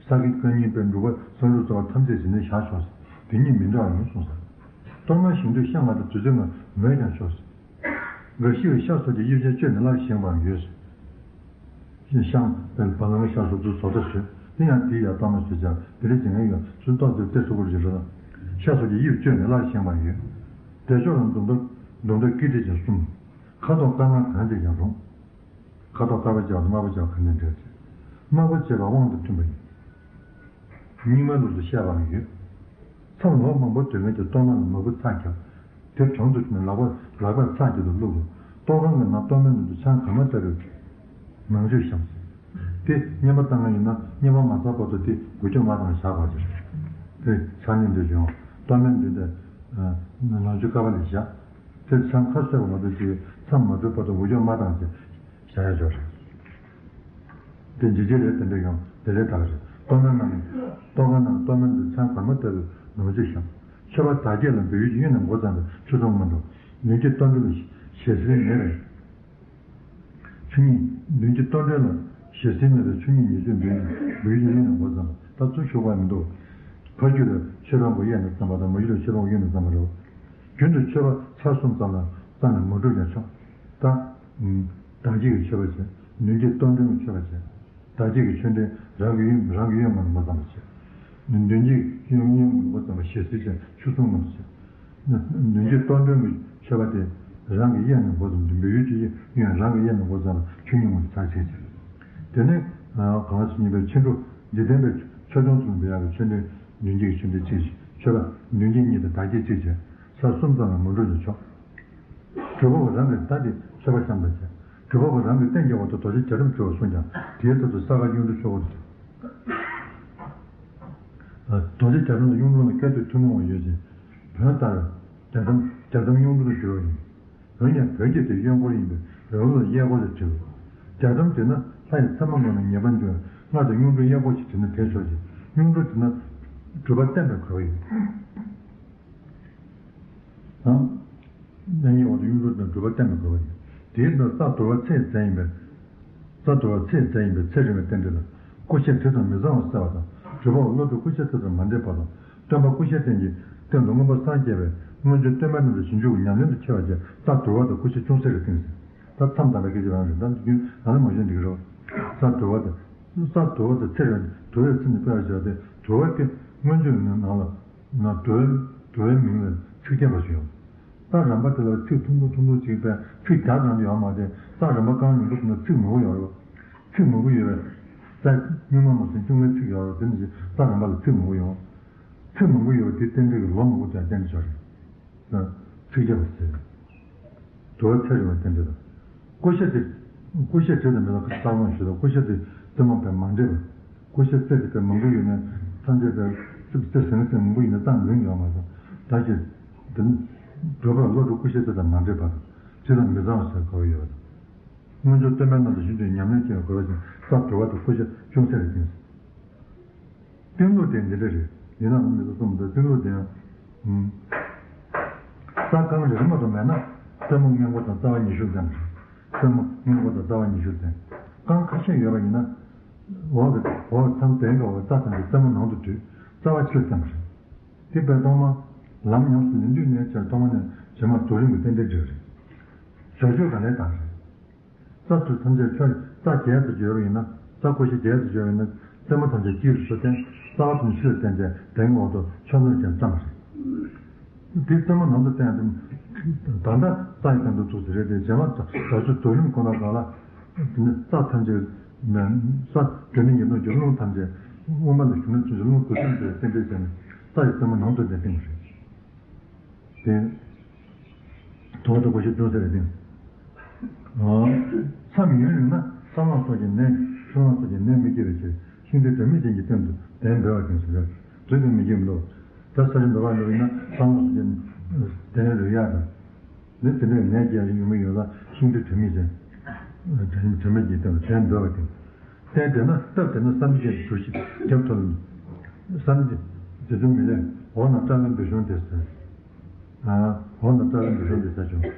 བསགས་ཀྱི་བཀའ་རྙིང་པའི་འབྲུག་པ་སངས་རྒྱས་གཙོ་བོ་ཐམས་ཅད་བྱེད་འབྲིང་བཞག་ཆོག་སྟེ། དེ་གཉིས་མི་འདྲ་བ་ཡིན་གསུངས་སོ། གཏོར་མ་བཞེངས་དུས་ཤ་ངེས་དང་བདུད་རྩི་ངེས་མེད་ཀྱང་ཆོག་སྟེ། འགའ་ཞིག་གིས་ཤ་སོགས་ཀྱི་དབྱིབས་ཅན་བཅོས་ནས་སླར་བཞེངས་པའང་ཡོད། ཤ་བལ་བ་ལང་ཤ་སོགས་ཚུར་བཟོ་ལྟ་བྱོས། དེ་ཡང་དེའི་ཡང་གཏོར་མ་བཟོས་བྱ་དེ་རིགས་ཀྱི་ངན་ཡོད་ཚུལ་ཏོག་ཙེ་ཏེ་སུ་གུར་ཞིག་རེད་ལ། ཤ་སོགས་ཀྱི་དབྱིབས་བཅོས་ནས་སླར་བཞེངས་པའང་ཡོད། བདེ་མཆོག་ལ་མདུང་ཐོགས་མདུང་ཐོགས་ཀི་ཏི་ཅན་གསུམ། ཁ་དོག་དཀར་དམར་གང་བྱས་ཀྱང་རུང་། ཁ་དོག་དཀར་པོ་བྱས་པ་དང་དམར་པོ་བྱས་པ་གང་ཡིན་འདྲ་ཟེར། སྨྲ་བར་བྱེད་པ་དབང་དང་མཐུན་པ་ཡིན། རྙིང་མའི་ལུགས་སུ་བཤད་པའང་ཡོད། མཚམས་ལོ་མང་པོ་སྡོད་མཁན་གྱི་གཏོར་མ་ལ་མ་བུ་ཚར་བརྒྱབ། དེ་གྲོང་དུ་ཕྱིན་ནས་ལག་པ་ལག་པར་ཚར་གཅིག་ཏུ་བླུགས་རུང་གཏོར་ཁང་གི་ནང་གཏོར་མའི་ནང་དུ་ཆང་གང་མ་བཏབ་པའི་ནང་མཆོད་བཤམས་ཟིན། དེ་བསྙེན་པ་བཏང་མཁན་ཡིན་ན་བསྙེན་པ་མ་ཚར་བར་དུ་དེ་འགུལ་སྐྱོད་མ་བཏང་བཞག་པ་ཟེར། དེ་ཆང་ནི་འདི་བྱུང་གཏོར་མའི་མདུན་དེ་ནང་མཆོད་ཀ་བ་ལས་བཞག་དེ་ཆང་ཁ་གསོས་པ་མ་གཏོགས་ཅིག་མཚམས་མ་གྲོལ་བར་དུ་འགུལ་སྐྱོད་མ་བཏང་ཅེས་བཞག་ཡ་ཅོག་རེད། དེ་འཇིགས་བྱེད་ལས་དེ་འདྲ་ཡང་དེ་ལས་དག་རེད། གཏོར་མའི་ནང་ནས་གཏོར་ཁང་ནང་གཏོར་མའི་ནང་དུ་ཆང་གང་མ་བཏབ་པའི་ནང་མཆོད་བཤམས། མཆོད་པ་བདག་བསྐྱེད་ལ་འབུལ་ཡུལ་གྱི་གཡོན་ནས་འགོ་བརྩམས་པའི་ཆུ་སྲུང་སྔོན་འགྲོ། མདུན་བསྐྱེད་གཏོར་མགྲོན་ལ་ཞལ་བསིལ་མེད་པས། ཆུ་གཉིས། མདུན་བསྐྱེད་གཏོར་མགྲོན་ལ་ཞལ་བསིལ་མེད་པའི་ཆུ་གཉིས་ཉེར་སྤྱོད་འབུལ་ཡུལ་འབུལ་ཡུལ་གྱི་གཡོན་ནས་འགོ་བརྩམས་པ། ད་ཚུར་ཞུགས་པ་མི་འདུག་ཕ་རྒྱུད་ལ་མཆོད་པ་འགོ་གཡས་ནས་བརྩམས་པ་དང་མ་རྒྱུད་ལ་མཆོད་པ་འགོ་གཡོན་ནས་བརྩམས་པ་རེད། རྒྱུན་དུ་མཆོད་པ་ཚར་གསུམ་ཙམ་ལ་བརྩམས་ནས་མ་གྲུབ་ཀྱང་ཆོག་ད། བདག་བསྐྱེད་ཀྱི་མཆོད་པ་བྱས། མདུན་བསྐྱེད་གཏོར་མགྲོན་གྱི་མཆོད་པ་བྱས། བདག་བསྐྱེད་ཀྱི་མཆོད་རྟེན་རང་གི་གཡོན་རང་གི་གཡོན་ངོས་ནས་འགོ་བརྩམས་པ་བྱས། མདུན་བསྐྱེད་གཡོན་གཡོན་ངོས་ནས་འགོ་བརྩམས་པ་ཞལ་བསིལ་བྱས་ཆུ་སྲུང་ངོས་སུ་བྱས། མདུན་བསྐྱེད་གཏོར་མགྲོན་གྱི་མཆོད་པ་དེ་རང་གི་གཡས་ནས་འགོ་བརྩམས་ཏེ་འབུལ་ཡུལ་གྱི་གཡོན་རང་གི་གཡས་ནས་འགོ་བརྩམས་པ་ཆུ་གཉིས་ངོས་ནས་ཚར་གཅིག་བྱས། དེ་ནས་གང་ཞིག་ཉིད་པའི་ཕྱིན་དྲུག་འཇིག་རྟེན་པའི་ཆོས་སྐྱོང་ཚུལ་འབུལ་ཡག་གི་མཆོད་རྟེན་མདུན་བསྐྱེད་ཀྱི་མཆོད་རྟེན་གཅིག་མཆོད་པ་མདུན་བསྐྱེད་གཉིས་དང་བདག་བསྐྱེད་གཅིག་བྱས། ཚར་གསུམ་ཙམ་ལ་མ་གྲུབ་ཀྱང་ཆོག་སྒྲུབ་པ་པོ་རང་གིས་ད་དེ་མཆོད་པ་བཤམས་པ་བྱས། སྒྲུབ་པ་པོ་རང་གིས་རྟེན་གྱི་འོག་ཏུ་རྡོ་རྗེ་རྒྱ་གྲམ་བྱུག་པར་གསུངས་ཀྱང་དེའི་ཚབ་ཏུ་ས་དཀར་གཡུང་དྲུང་ཆོས་འཁོར་བྱས། རྡོ་རྗེ་རྒྱ་གྲམ་ལ་གཡུང་དྲུང་ལ་བཀའ་སྡོད་ཐུན་མོང་བ་ཡོད་ཅིང་། བོན་ལྟར་རྒྱ་གྲམ་རྒྱ་གྲམ་གཡུང་དྲུང་དུ་བསྒྱུར་བ་ཡིན། འོན་ཀྱང་བོད་ཀྱི་དེ་གཡོན་སྐོར་ཡིན་པས་རང་ལུགས་ལ་གཡས་སྐོར་ལས་བྲིས། རྒྱ་གྲམ་བྲིས་ན་ལྷ་ཡི་མཚན་མ་ངོས་ནས་ངེས་པར་འབྱུང་བས་སྔར་དུ་གཡུང་དྲུང་གཡས་སྐོར་ཞིག་བྲིས་ན་བེད་ཆོག་ཅིང་གཡུང་དྲུང་བྲིས་ན་སྒྲུབ་པ་བརྟན་པའི་གོ་བ་ཡོད། དང་། གནས་ངེས་འོག་ཏུ་གཡུང་དྲུང་དང་སྒྲུབ་པ་བརྟན་པའི་དགོས་པ་ཡིན། དེའི་འཕྲོར་རྩ་དོར་བ་ཚེ་ཡི་རྫས་ཡིན་པས། རྩ་དོར་བ་ཚེ་ཡི་རྫས་ཡིན་པས་ཚེ་རིང་བའི་རྟེན་འབྲེལ་ལ། ཀུ་ཤའི་དྲི་དང་མི་གཙང་བ་བསལ་བ་དང་སྒྲུབ་པ་པོ་བློ་གྲོས་ཀུ་ཤའི་དྲི་དང་མ་འདྲེས་པ་དང་སྟོན་པ་ཀུ་ཤའི་རྟེན་གྱི་སྟེང་དུ་མངོན་པར་སངས་རྒྱས་པའི་མངོན་བརྗོད་སྟོན་པ་རྣམས་ཀྱི་ཞིབ་འཇུག་གི་ཉམས་ལེན་དུ་འཁྱེར་བ་བཅས་རྩ་དོར་བ་དང་ཀུ་ཤ་ཅུང་ཟད་ལ་བརྟེན་ཟིན། ད་མཚམས་དང་པའི་སྐད་ཆ་རང་རེད། ད་འདི་རྒྱུན་ང་ལ་མ་ཤེས་འགྲིག་རོགས། རྩ་དོར་བ་དང་། རྩ་དོར་བ་དང་ཚེ་རིང་བ་དོར་བའི་ཚེ་ནི་དཔེ་བ་བྱས་ཏེ་དོར་བ་སྟེ་མངོན་བརྗོད་ནི་ནང་ལ། ན་འགྲོ་བའི་འགྲོ་བའི་མིང་ལ་ཚིག་རྒྱབ་པ་ཞིག་ཡོང་། རྩ་རམ་པ་དེ་ལ་ཚིག་ཐུང་ཐུང་ཐུང་ཐུང་ཅིག་པས་ཚིག་རྒྱག་གང་དུ་ཡོད་མ་རེད། རྩ་རམ་པ་རྐང་ཉུང་པོ་དེ་ལ་ཚིག་མང་པོ་ཡོད་རེད། ཚིག་མང་པོ་ཡོད་པས་རྩ་སྨྱུག་མ་མ་ཟིན་ཅུང་མའི་ཚིག་ཡོད་རེད། དེ་ནི་རྩ་རམ་པ་ལ་ཚིག་མང་པོ་ཡོང་། ཚིག་མང་པོ་ཡོད་པ་དེ་རྟེན་འབྲེལ་གྱི་ལོ་མང་པོ་དེ་བསྟན་ཆོག་རེད། ཚིག་རྒྱབ་པ་ཟེར། དུ་བ་ཚེ་རིང་བའི་རྟེན་འབྲེལ་དང་། ཀུ་ཤ་དེ། ཀུ་ཤ་དེ་དང་མི་ལ་ཁ་ས་དབང་ཞུ་དང་ཀུ་ཤ་དེ་རྩེ་མོ་པས་མ་འདྲེས་པ། ཀུ་ཤ་རྩེ་དེ་པས་མང་པོ་ཡོད་ན་ཐམས་ཅད་པས་རྩེ་རྩེ་ཟིན་ཟིན་མང་པོ་ཡིན་ན་ཙམ་ལུས་ཡོང་མ་སོང་། ད་ཅི། དེ་ནི། སྒྲུབ་པ་བློ་གྲོས་ཀུ་ཤ་དེ་དང་མ་འདྲེས་པ་དང་དེ་དང་མི་གཙང་བ་ཟེར་དགོས་ཡོད་པ་དང་། མངོན་བརྗོད་སྟོན་པ་རྣམས་ལ་ཞིབ་འཇུག་ཉམས་ལེན་བྱེད་པའི་དགོས་པ་ཅན་རྩ་དུ་བ་དང་ཀུ་ཤ་ཅུང་ཟད་རེ་བསྟན། གཏན་ལུགས་དེ་འདི་འདྲ་རེད། ཡིན་ནའང་མི་ཚོ་གསུངས་འདུག་གཏན་ལུགས་དེ་ཡང་། ཨུམ། རྩ་རྐང་རིལ་མ་དུ་མེད་ན་རྩེ་མོ་སྔོན་འགོ་དང་རྩ་བ་ཉི་ཤུར་བསྟན་པ་རེད། རྩེ་མོ་སྔོན་འགོ་དང་རྩ་བ་ཉི་ཤུར་བསྟན། རྐང་ཁ་ཤས་ཡོད་པ་ཡིན་ན། འོག་གི་འོག་མཚམས་གདན་གྱི་འོག་རྩ་ཐམས་ཅད་རྩེ་མོ་ནང་དུ་བསྡུས་རྩ་བ་ཕྱིར་བསྟན་པ་རེད། དེ་དཔེ་ཐོག་མ། ལམ་ཉམས་སུ་ལེན་དུས་ནས་བྱས་ཐོག་མ་ནས་བྱེ་མ་རྡོ་རིང་གི་རྟེན་འབྲེལ་འགྲིག་རེད། བྱ་སྤྱོད་ག་ལས་དང་རེད། རྩ་དུས་ཐམས་ཅད་ཆོས་རྩ་བརྒྱད་དུ་བརྗོད་པ་ཡིན་ན་རྩ་ཀུ་ཤ་བརྒྱད་དུ་བརྗོད་པ་ཡིན་ན་རྩེ་མོ་ཐམས་ཅད་དཀྱིལ་དུ་བསྟན། རྩ་བ་ཐམས་ཅད་ཕྱིར་བསྟན་ཏེ་གདན་འོག་ཏུ་ཕྱོགས་ལྷུང་ཅན་བརྩམས་པ་རེད། འདི་རྩེ་མོ་ནང་དུ་བསྟན་ཏེ། ད་ལྟ་རྩ་ཡི་སྟེང་དུ་བཙུགས་ཟེར་རེད་དེ་བྱེ་མ་རྩ་བ་ཆུ་རྡོ་རིང་ཁོ་ན་གང་ལ། དེ་ནི་རྩ་ཐམས་ཅད། ས་དྲོད་ནི་ཉེར་ལྔ་གྱུར་རླུང་ཐམས་ཅད། དབུ་མ་ལ་ཞུགས་ན་ཆུ་ཆུ་རླུང་དུ་ཐམས་ཅད་རྟེན་འབྲེལ་བྱས་ནས་རྩ་ཡི་རྩེ་མོ་ནང་དུ་བསྟན་པ་རེད། དེ། དོ་དོ་གོ་ཤེས་ཅུང་ཟད་རེ་ལྡན། མཚམས་ཡུན་རིང་ན་ས་སྨྱུག་སོགས་ཀྱི་ནད། ཆུ་སྨྱུག་སོགས་ཀྱི་ནད་མི་སྐྱེ་བའི་ཕྱིར་ཤིང་རྟའི་སྒྲ་མི་ཅན་གྱི་སྟེང་དུ་གདན་འབེབས་པ་དེ་ཟེར། དེ་དོན་མི་སྐྱེ་མི་འདུག་ད་ས་ཆེན་འབེབས་པ་འདུག་ཡིན་ན་ས་སྨྱུག་སོགས་ཀྱི་གདན་རུ་ཡག་དང་། ནི་དེ་འདྲའི་ནད་ཀྱང་ཡོང་གི་ཡོད་ལ་ཤིང་རྟའི་སྒྲ་མི་ཅན། སྒྲ་མི་ཅན་གྱི་སྟེང་དུ་གདན་འབེབས་པ་དེ། རྟེན་དེ་ན་སྟབས་དེ་ན་བསམ་གྱིས་གྲུབ་ཞིང་རྒྱབ་ཐོབ་ལ། བསམ་གྱིས་དེ་ཚོ་མི་ལས་འོག་ན་སྐྲ་ལོའི་འབུད་ཤོང་དེ་ཟེར། འོག་ན་སྐྲ་ལོའི་འབུད་ཤོང་དེ་ཟེར་བྱུང་།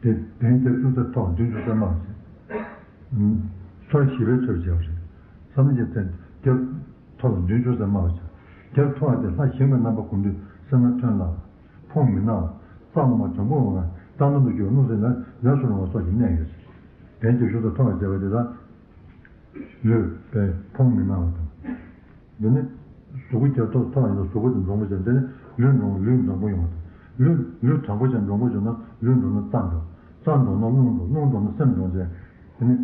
དེ་དེན་དེ་ཅུང་ཟད་ཐོག་མདུན་ཅུང་ཟད་དམའ་བ་ཞིག་སོར་བཞི་པའི་ཚུལ་བྱས་པ་རེད། བསམ་གྱིས་རྟེན་རྒྱབ་ཐོབ་ལ་མདུན་ཅུང་ཟད་དམའ་བ་ཞིག་རྒྱབ་ཐོབ་པ་དེ་ལྷ་ཞིང་པའི་རྣམ་པ་སྒོམ་དུས་སེར་སྣ་ཐོན་སླ་བ། ཕོངས་མི་སྣང་བ། རྩ་ལོ་མ་དྲང་པོ་འོང་ན་རྩ་ནང་དུ་རྒྱུ་རླུང་སེམས་ལས་ལས་སུ་རུང་བ་སོགས་ཀྱི་གནད་ཡོད། དེ་རྒྱབ་ཤུགས་སུ་མཐོང་བར་བྱ་བ་དེ་དག་ལུས་པའི་ཕོངས་མི་སྣང་བ་དང་། འདི་ནི་གཟུགས་པོ་རྒྱབ་ཐོག་ཐོག་ཡིན་ན་གཟུགས་པོ་དེ་འདྲོང་པོ་བྱས། འདི་ནི་ལུས་འདྲོང་ལུས་འདྲོང་པོ་ཡོང་བ་དང་། ལུས་ལུས་དྲང་པོ་བྱས་འདྲོང་པོ་བྱུང་ན་ལུས་འདྲོང་ན་རྩ་འདྲོང་། རྩ་འདྲོང་ན་རླུང་འདྲོང་། རླུང་འདྲོང་ན་སེམས་འདྲོང་བྱས། དེ་ནི།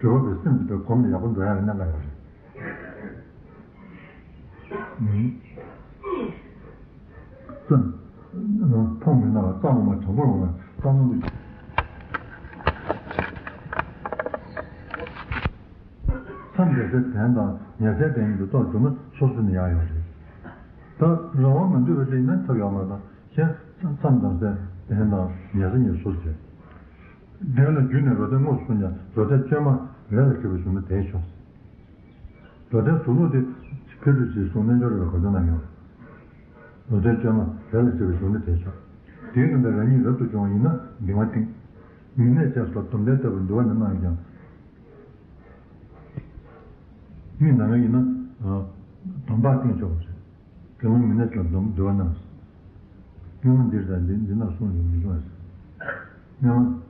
སྒྲུབ་པ་པའི་སེམས་ཀྱི་སྒོམ་ནས་ཡག་པོ་འགྲོ་ཡག་གི་གནད་འགག་ཡོད་རེད། ཙམ། མཐོང་མི་སྣང་བ་རྩ་ལ་མ་དྲང་པོར་འོང་བ་རྩ་ལ་མི། མཚམས་འདྲ་སའི་དོན་དང་ཉེ་སའི་དོན་གཉིས་ཀྱི་རྟོགས་གྱུར་ན་སོ་སོ་ནས་ཡག་ཡོད་རེད། ད་རང་དབང་མ་འདུས་པ་ཞིག་ཡིན་ན་ཐབས་ཡོད་མ་རེད། གཞན་མཚམས་འདྲ་སའི་དོན་དང་ཉེ་ས་གཉིས་སོ་སོ་བྱེད། དོན་ལ་རྒྱུ་ནི་རོ་སྟོད་དངོས་སུ་གསུངས་ཀྱང་རོ་སྟོད་བཅོས་མ་རས་ལ་བྲིས་པ་བྱུང་ན་དེས་ཆོག་རོ་སྟོད་གཟུགས་ལུགས་དེ་ཕལ་ཆེར་ཅིག་གསུང་རྣལ་འབྱོར་རིག་པའི་གོ་དོན་ནང་ཡོད། རོ་སྟོད་བཅོས་མ་རས་ལ་བྲིས་པ་བྱུང་ན་དེས་ཆོག་དེའི་དོན་དུ་རང་ཉིད་རབ་ཏུ་བྱུང་བ་ཡིན་ན་གདིང་བ་བཏིང་། མི་གནས་ཅེས་སོགས་སྡོམ་ལྡན་ལྟ་བུ་འདུལ་བ་ནས་གནང་ཀྱང་། མི་ནང་ཡིན་ན་སྡོམ་པ་བཏིང་ཆོག་པ་རེད། དགེ་སློང་མི་གནས་ཅེས་སྡོམ་འདུལ་བ་གནང་། སྔོན་མ་འདིར་དང་འདི་འདི་ན་གསུངས་ཡོད་མི་འབྱུང་བ་རེད། སྔོན་མ།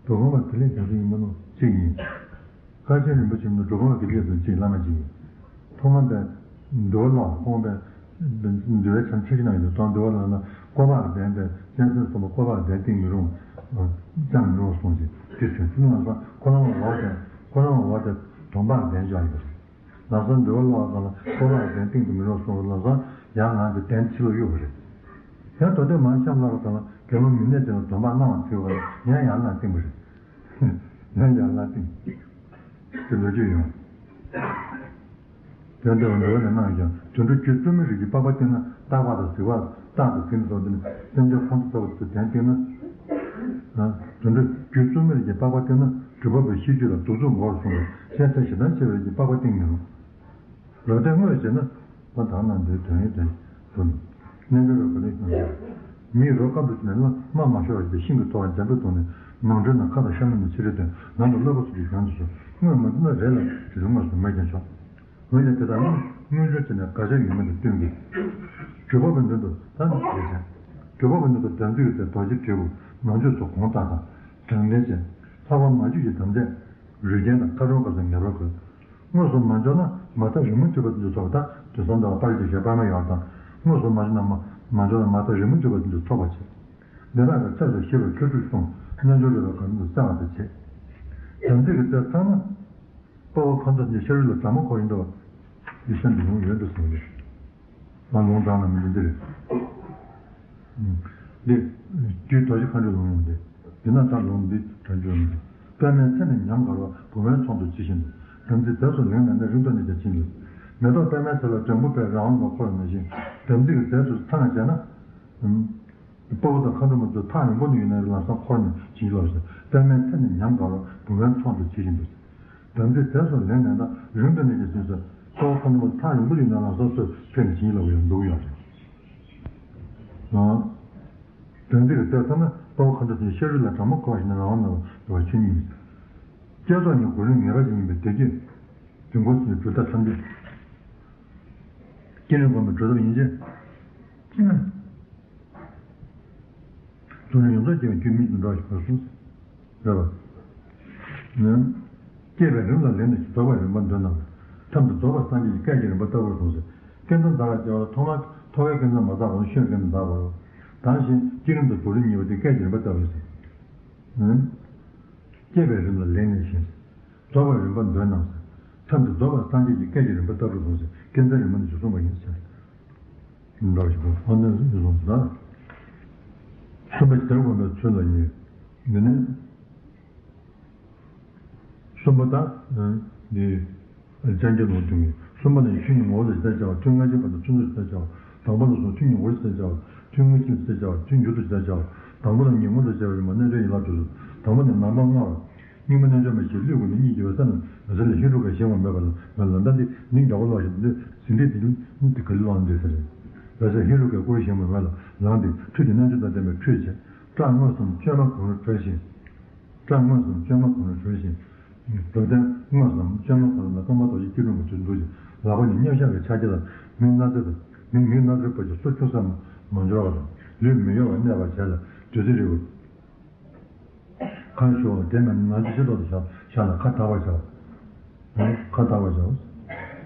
དོ་དགོངས་པ་དེ་ལས་རྒྱ་མཚོ་ཡིན་པ་ནོ་གཅིག་ཡིན། བཀའ་ཆེན་རིན་པོ་ཆེ་ནི་འགྲོ་གོང་གི་ལས་དང་གཅིག་བླ་མ་གཅིག་ཡིན། ཐོག་མ་པའི་འདུལ་བ་ལ་དགོངས་པའི་འདུལ་བའི་ཆ་ཆ་ཞིག་ན་ཡོད་དོ་འདུལ་བ་ལ་ན་བསྐོར་བ་ལྡན་པའི་སྤྱན་གསུམ་པོ་བསྐོར་བ་ལྡན་བཏིང་མི་རུང་། བཅང་མི་རུང་གསུངས་ཤིང་དེ་ཚོས་ཚུལ་ལ་སོགས་ཁོ་རང་ལ་འོག་དེ་ཁོ་རང་ལ་འོག་དེ་སྡོམ་པ་ལྡན་འཇོག་ཡོད་པ་རེད། ལམ་སང་འདུལ་བ་ལ་སོགས་ལ་བསྐོར་བ་ལྡན་བཏིང་དུ་མི་རུང་གསུངས་ལམ་སང་ཡང་ང་ཚོ་གདན་ཕྱི་ལ་གཡུག་པ་རེད། ཡང་དོ་དོན་མང་གཤམ་ལ་སོགས་ལ་དགེ་སློང་མི་གནས་ཅན་ལ་སྡོམ་པ་གནང་བ་ཚིག་པ་ཡང་ཡར་ལ་བཏིང་པ་རེད། ཡང་ཡར་ལ་བཏིང་། དེ་ལོ་རྒྱུས་ཡོད། དོན་དེ་འགྲོ་བ་ནས་གནང་ཀྱང་དུད་འགྲོ་རྒྱུད་གཙོ་མོའི་རིགས་ཀྱི་པགས་པ་བཏིང་ན་རྟག་པ་དང་གཟིགས་པ་རྟག་ཏུ་འཛིན་སོགས་འདི་ནི་སེམས་ཅན་ཁོང་ཁྲོ་ཟ་བ་ཚོས་གདན་བཏིང་ན། དུད་འགྲོ་རྒྱུད་གཙོ་མོའི་རིགས་ཀྱི་པགས་པ་བཏིང་ན་སྒྲུབ་པ་པོའི་ཤེས་རྒྱུད་ལ་གདུག་རྩུབ་འགོར་གསུངས་པས་གཞན་ཚེ་ཞེ་སྡང་ཆེ་བའི་རིགས་ཀྱི་པགས་པ་བཏིང་མི་རུང་། རོ་སྟོད་དངོས་བྱས་ན། མ་དག་ན་འདིའི་དོན་ཡོད་དོན་དུ། རྣལ་འབྱོར་བའི་གོ་ལས་ཤིང་། མིའི་རོ་སྐམ་དུ་བྱས་ནས་བླ་མ་མ་ཤོར་བ་ཞིག་ཤིང་གི་ཐོག་འཇམ་པོའི་ཐོག་ནས་ནོར་འཁྲུལ་ན་ཁ་དང་ཤ་མེད་ན་ཕྱི་རོལ་དོན་ནང་དུ་བསླབ་པ་སོགས་ཀྱི་དོན་དུ་སོ་དངོས་མ་བསྟན་ན་རས་ལ་བྲིས་དངོས་སུ་མེད་ཀྱང་ཆོག་འོན་ཀྱང་དེ་དག་ནི་དངོས་འབྱོར་བྱས་ནས་དགག་བྱ་ཡོད་མེད་དང་བསྟུན་དགོས། སྒྲུབ་པ་པོའི་མདུན་དུ་ད་ནི་རེད་ཅེས། སྒྲུབ་པ་པོའི་མདུན་དུ་དམ་ཚིག་གི་རྡོ་རྗེ་དྲིལ་བུ་ནང་མཆོད་སོགས་གོང་ལྟར་དང་། དྲང་བདེན་ཅན། ལྷག་པར་མ་བཅོས་ཀྱི་དམ་བཅས། རུས་རྒྱན་དང་ཁ་གྲོང་ཁ་སོགས་ངེས་པར་དགོས། དངོས་སུ་མ་འབྱོར་ན་མ་ཐག་རིང་མོ་སྤྲུལ་པ་དེ་ཚོ་ཐོབ་པ་དང་དུས་གསུམ་དུ་པར་གྱི་ཞལ་པར་མ་ཡོང་དང་། དངོས་སུ་མ་འབྱོར་ན་མ་མ་འབྱོར་ན་མ་ཐག་རིང་མོ་སྤྲུལ་པ་དེ་ཚོ་ཐོབ་པ་བྱེད། འདི་དག་གི་ཚབ་ཏུ་ཤེས་པ་ཁྱོད་ཁྲུས་གསུངས་རྣལ་འབྱོར་རིག་པའི་གང་དུ་གསལ་བ་དེ་བྱེད། དམ་ཚིག་གི་རྩལ་ཚང་ན། དཔའ་བོ་ཁོ་ཚོ་ནི་ཤ་རུས་ལ་གྲང་མོ་ཁོག་ཡིན་འདུག་འདི་སེམས་ཀྱི་ཡོང་ཡོད་འདུག་ཟེར་བ་རེད། ང་ལུང་དྲངས་ན་མི་འདི་འདི་རེད། འདི། རྒྱུད་དོ་ཞི་མཁའ་འགྲོའི་ལུང་ཡོང་འདི། འདི་ན་ད་ལུང་འདི་དྲན་རྒྱུ་མི་འདུག་པདྨའི་ཚལ་ནས་ཉམས་དགའ་བ་བུང་བའི་ཚོགས་འདུ་ཇི་བཞིན་དུ། དམ་ཚིག་རྫས་སུ་ལེན་ནས་ན་རིང་དུ་གནས་ཀྱང་ཕྱིན་འདུག་མེ་ཏོག་པདྨའི་ཚལ་ལ་འགྲེང་བུ་པའི་རང་དབང་ལ་འཁོར་བ་ནང་བཞིན་དམ་ཚིག་གི་རྫས་སུ་ཚང་བ་བྱས་ན། དཔའ་བོ་དང་མཁའ་འགྲོ་མ་ཚོ་ཐག་རིང་པོ་ནས་ཡོད་ན་ལམ་སང་འཁོར་ནས་བྱིན་གྱིས་རློབ་ཟེར། པདྨའི་ཚལ་ནས་ཉམས་དགའ་བ་བུང་བའི་ཚོགས་འདུ་ཇི་བཞིན་དུ། དམ་ཚིག་རྫས་སུ་ལེན་ནས་ན་རིང་དུ་གནས་ཀྱང་ཕྱིན་ཟེར། དཔའ་བོ་ཁོ་ན་ཐག་རིང་པོ་ཡིན་ན་ལམ་སང་སོས་ཕེབས་ནས་བྱིན་གྱིས་རློབ་ཡོང་འདུག་ཡོད་རེད། དམ་ཚིག་གི་རྫས་ཐོབ་ན་དཔའ་བོ་མཁའ་འགྲོ་དེ་ཤ་རུས་ལ་གྲང་མོ་ཁོག་བཞིན་རང་དབང་མེད་པར་འགྲོ་བ་ཆོས་ཉིད་ཡིན། བསྐྱེད་རྫོགས་ནི་གོ་རིམ་ངེས་པ་ཅན་ཡིན་པས་དེ་སྐད་དུས་འཁོར་གྱི་གྲུབ་མཐའ་ཐམས་ཅད། བསྐྱེད་རིམ་སྒོམ་པའི་སྒྲུབ་ཐབས་ཡིན་ཕྱིར། རྫོགས་རིམ་ཡོངས་རྫོགས་སྐྱེ་བའི་རྒྱུ་མིག་ཏུ་འགྲོ་ཞིང་འབད་གསུངས། རེད་པ། སྐྱེས་པའི་རིམ་ལ་ལེན་ནས་རྫོགས་པའི་རིམ་པ་འདོན་ནམ། ཐབས་འདི་རྫོགས་པ་སངས་རྒྱས་ཀྱི་སྐད་ཀྱི་རིམ་པ་ལྟ་བུར་གསུངས་ཟེར། སྐལ་ལྡན་བདག་ལ་སྐྱེ་བ་ཐོག་མར་ཐོག་ཁའི་སྐལ་ལྡན་མ་བདག་གོང་ཤོད་སྐལ་ལྡན་བདག་གོ། དང་ཞིང་བསྐྱེད་རིམ་དང་རྫོགས་རིམ་གཉིས་པོ་དེ་སྐད་ཀྱི་རིམ་པ་ལྟ་བུར་ཟེར། སྐྱེས་པའི་རིམ་ལ་ལེན་ནས་ཤིང་། རྫོགས་པའི་རིམ་པ་འདོན་ནམ་ཟེར། ཐབས་འདི་རྫོགས་པ་སངས་རྒྱས་ཀྱི་སྐད་ཀྱི་རིམ་པ་ལྟ་བུར་གསུངས་ཟེར་སྐལ་ལྡན་རིམ་པ་འདི་ཞུ་གསུངས་པ་ཡིན་ཟེར། འདྲ་ཞིག་གོ་ཨ་ནི་གསུངས་ཟེར། གསུམ་པ་དེར་གོམས་པའི་ཚུལ་ལ་ཡིན། འདི་ནི། གསུམ་པ་དང་། འདི། ལྗང་གུ་ལུང་སྟོན་གྱི་གསུམ་པ་ནི་ཆོས་ཉིད་ངོ་བོ་ལ་ཇི་ལྟར་བྱ་བ་ཐུན་མངའ་ཆེན་པོ་དང་ཚུན་ཚོད་ཇི་ལྟར་བྱ་བ། དང་པོ་ལ་སོགས་ཆོས་ཉིད་ངོ་བོ་ཇི་ལྟར་བྱ་བ་ཐུན་མངའ་ཆེན་པོ་ཇི་ལྟར་བྱ་བ་ཐུན་མྱུར་དུ་ཇི་ལྟར་བྱ་བ། དང་པོ་ལ་ཉིད་མངོན་དུ་བྱ་བའི་རིམ་པ་རྣལ་འབྱོར་ཡན་ལག་དྲུག་ཏུ། དང་པོ་ནི་ནང་པ་ལྔ་བ། རྙིང་མ་རྣལ་འབྱོར་མ་ཞེས་ལུས་ཀུན་ནས་གཉིད་ཀྱི་འོད་གསལ་རྣམས་འོད་གསལ་ལས་ཧེ་རུ་ཀའི་ཞེན་ངོ་མེད་པ་ལ་མེད་ལ་ད་འདི་མིང་འདྲ་བོ་ལོག་ཞིང་འདི་ཟིན་འདི་འདི་འདི་ག་ལ་ལོག་འདི་ཟེར། འོད་གསལ་ཧེ་རུ་ཀའི་སྐུ་རུ་ཞེན་ངོ་མེད་ལ་ལངས་ཏེ་ཁྲུས་ཀྱི་རྣལ་འབྱོར་དང་ལྡན་པའི་ཁྲུས་བྱས། སྐྲ་དངོས་སམ་བཅོས་མ་གང་རུང་གྲོལ་ཞིང་། སྐྲ་དངོས་སམ་བཅོས་མ་གང་རུང་གྲོལ་ཞིང་། རོ་སྟོད་དངོས་སམ་བཅོས་མ་གང་རུང་ལ་སྟོང་པ་རྡོ་རྗེ་སྐྱིལ་ཀྲུང་གི་ཚུལ་འདུག་ཅིང་ལག་པ་ནི་མཉམ་བཞག་གི་ཕྱག་རྒྱ་ལ་མིག་སྣ་རྩེ་དང་མིག་མིག་སྣ་རྩེ་བར་གྱི་སོ་ཆུང་ས་མ་འབྱོར་བ་དང་ལུས་མི་གཡོ་བར་གནས་པར་བྱས་ལ་བདུད་རྩི་རིལ་བུ་ཁ་ཞོག་དེ་མིན་ན་ཅི་ཤེས་ཏོག་ཏུ་བཞག་བཞག་ལ་ཁ་དག་པར་བྱའོ། ཁ་དག་པར་བྱའོ།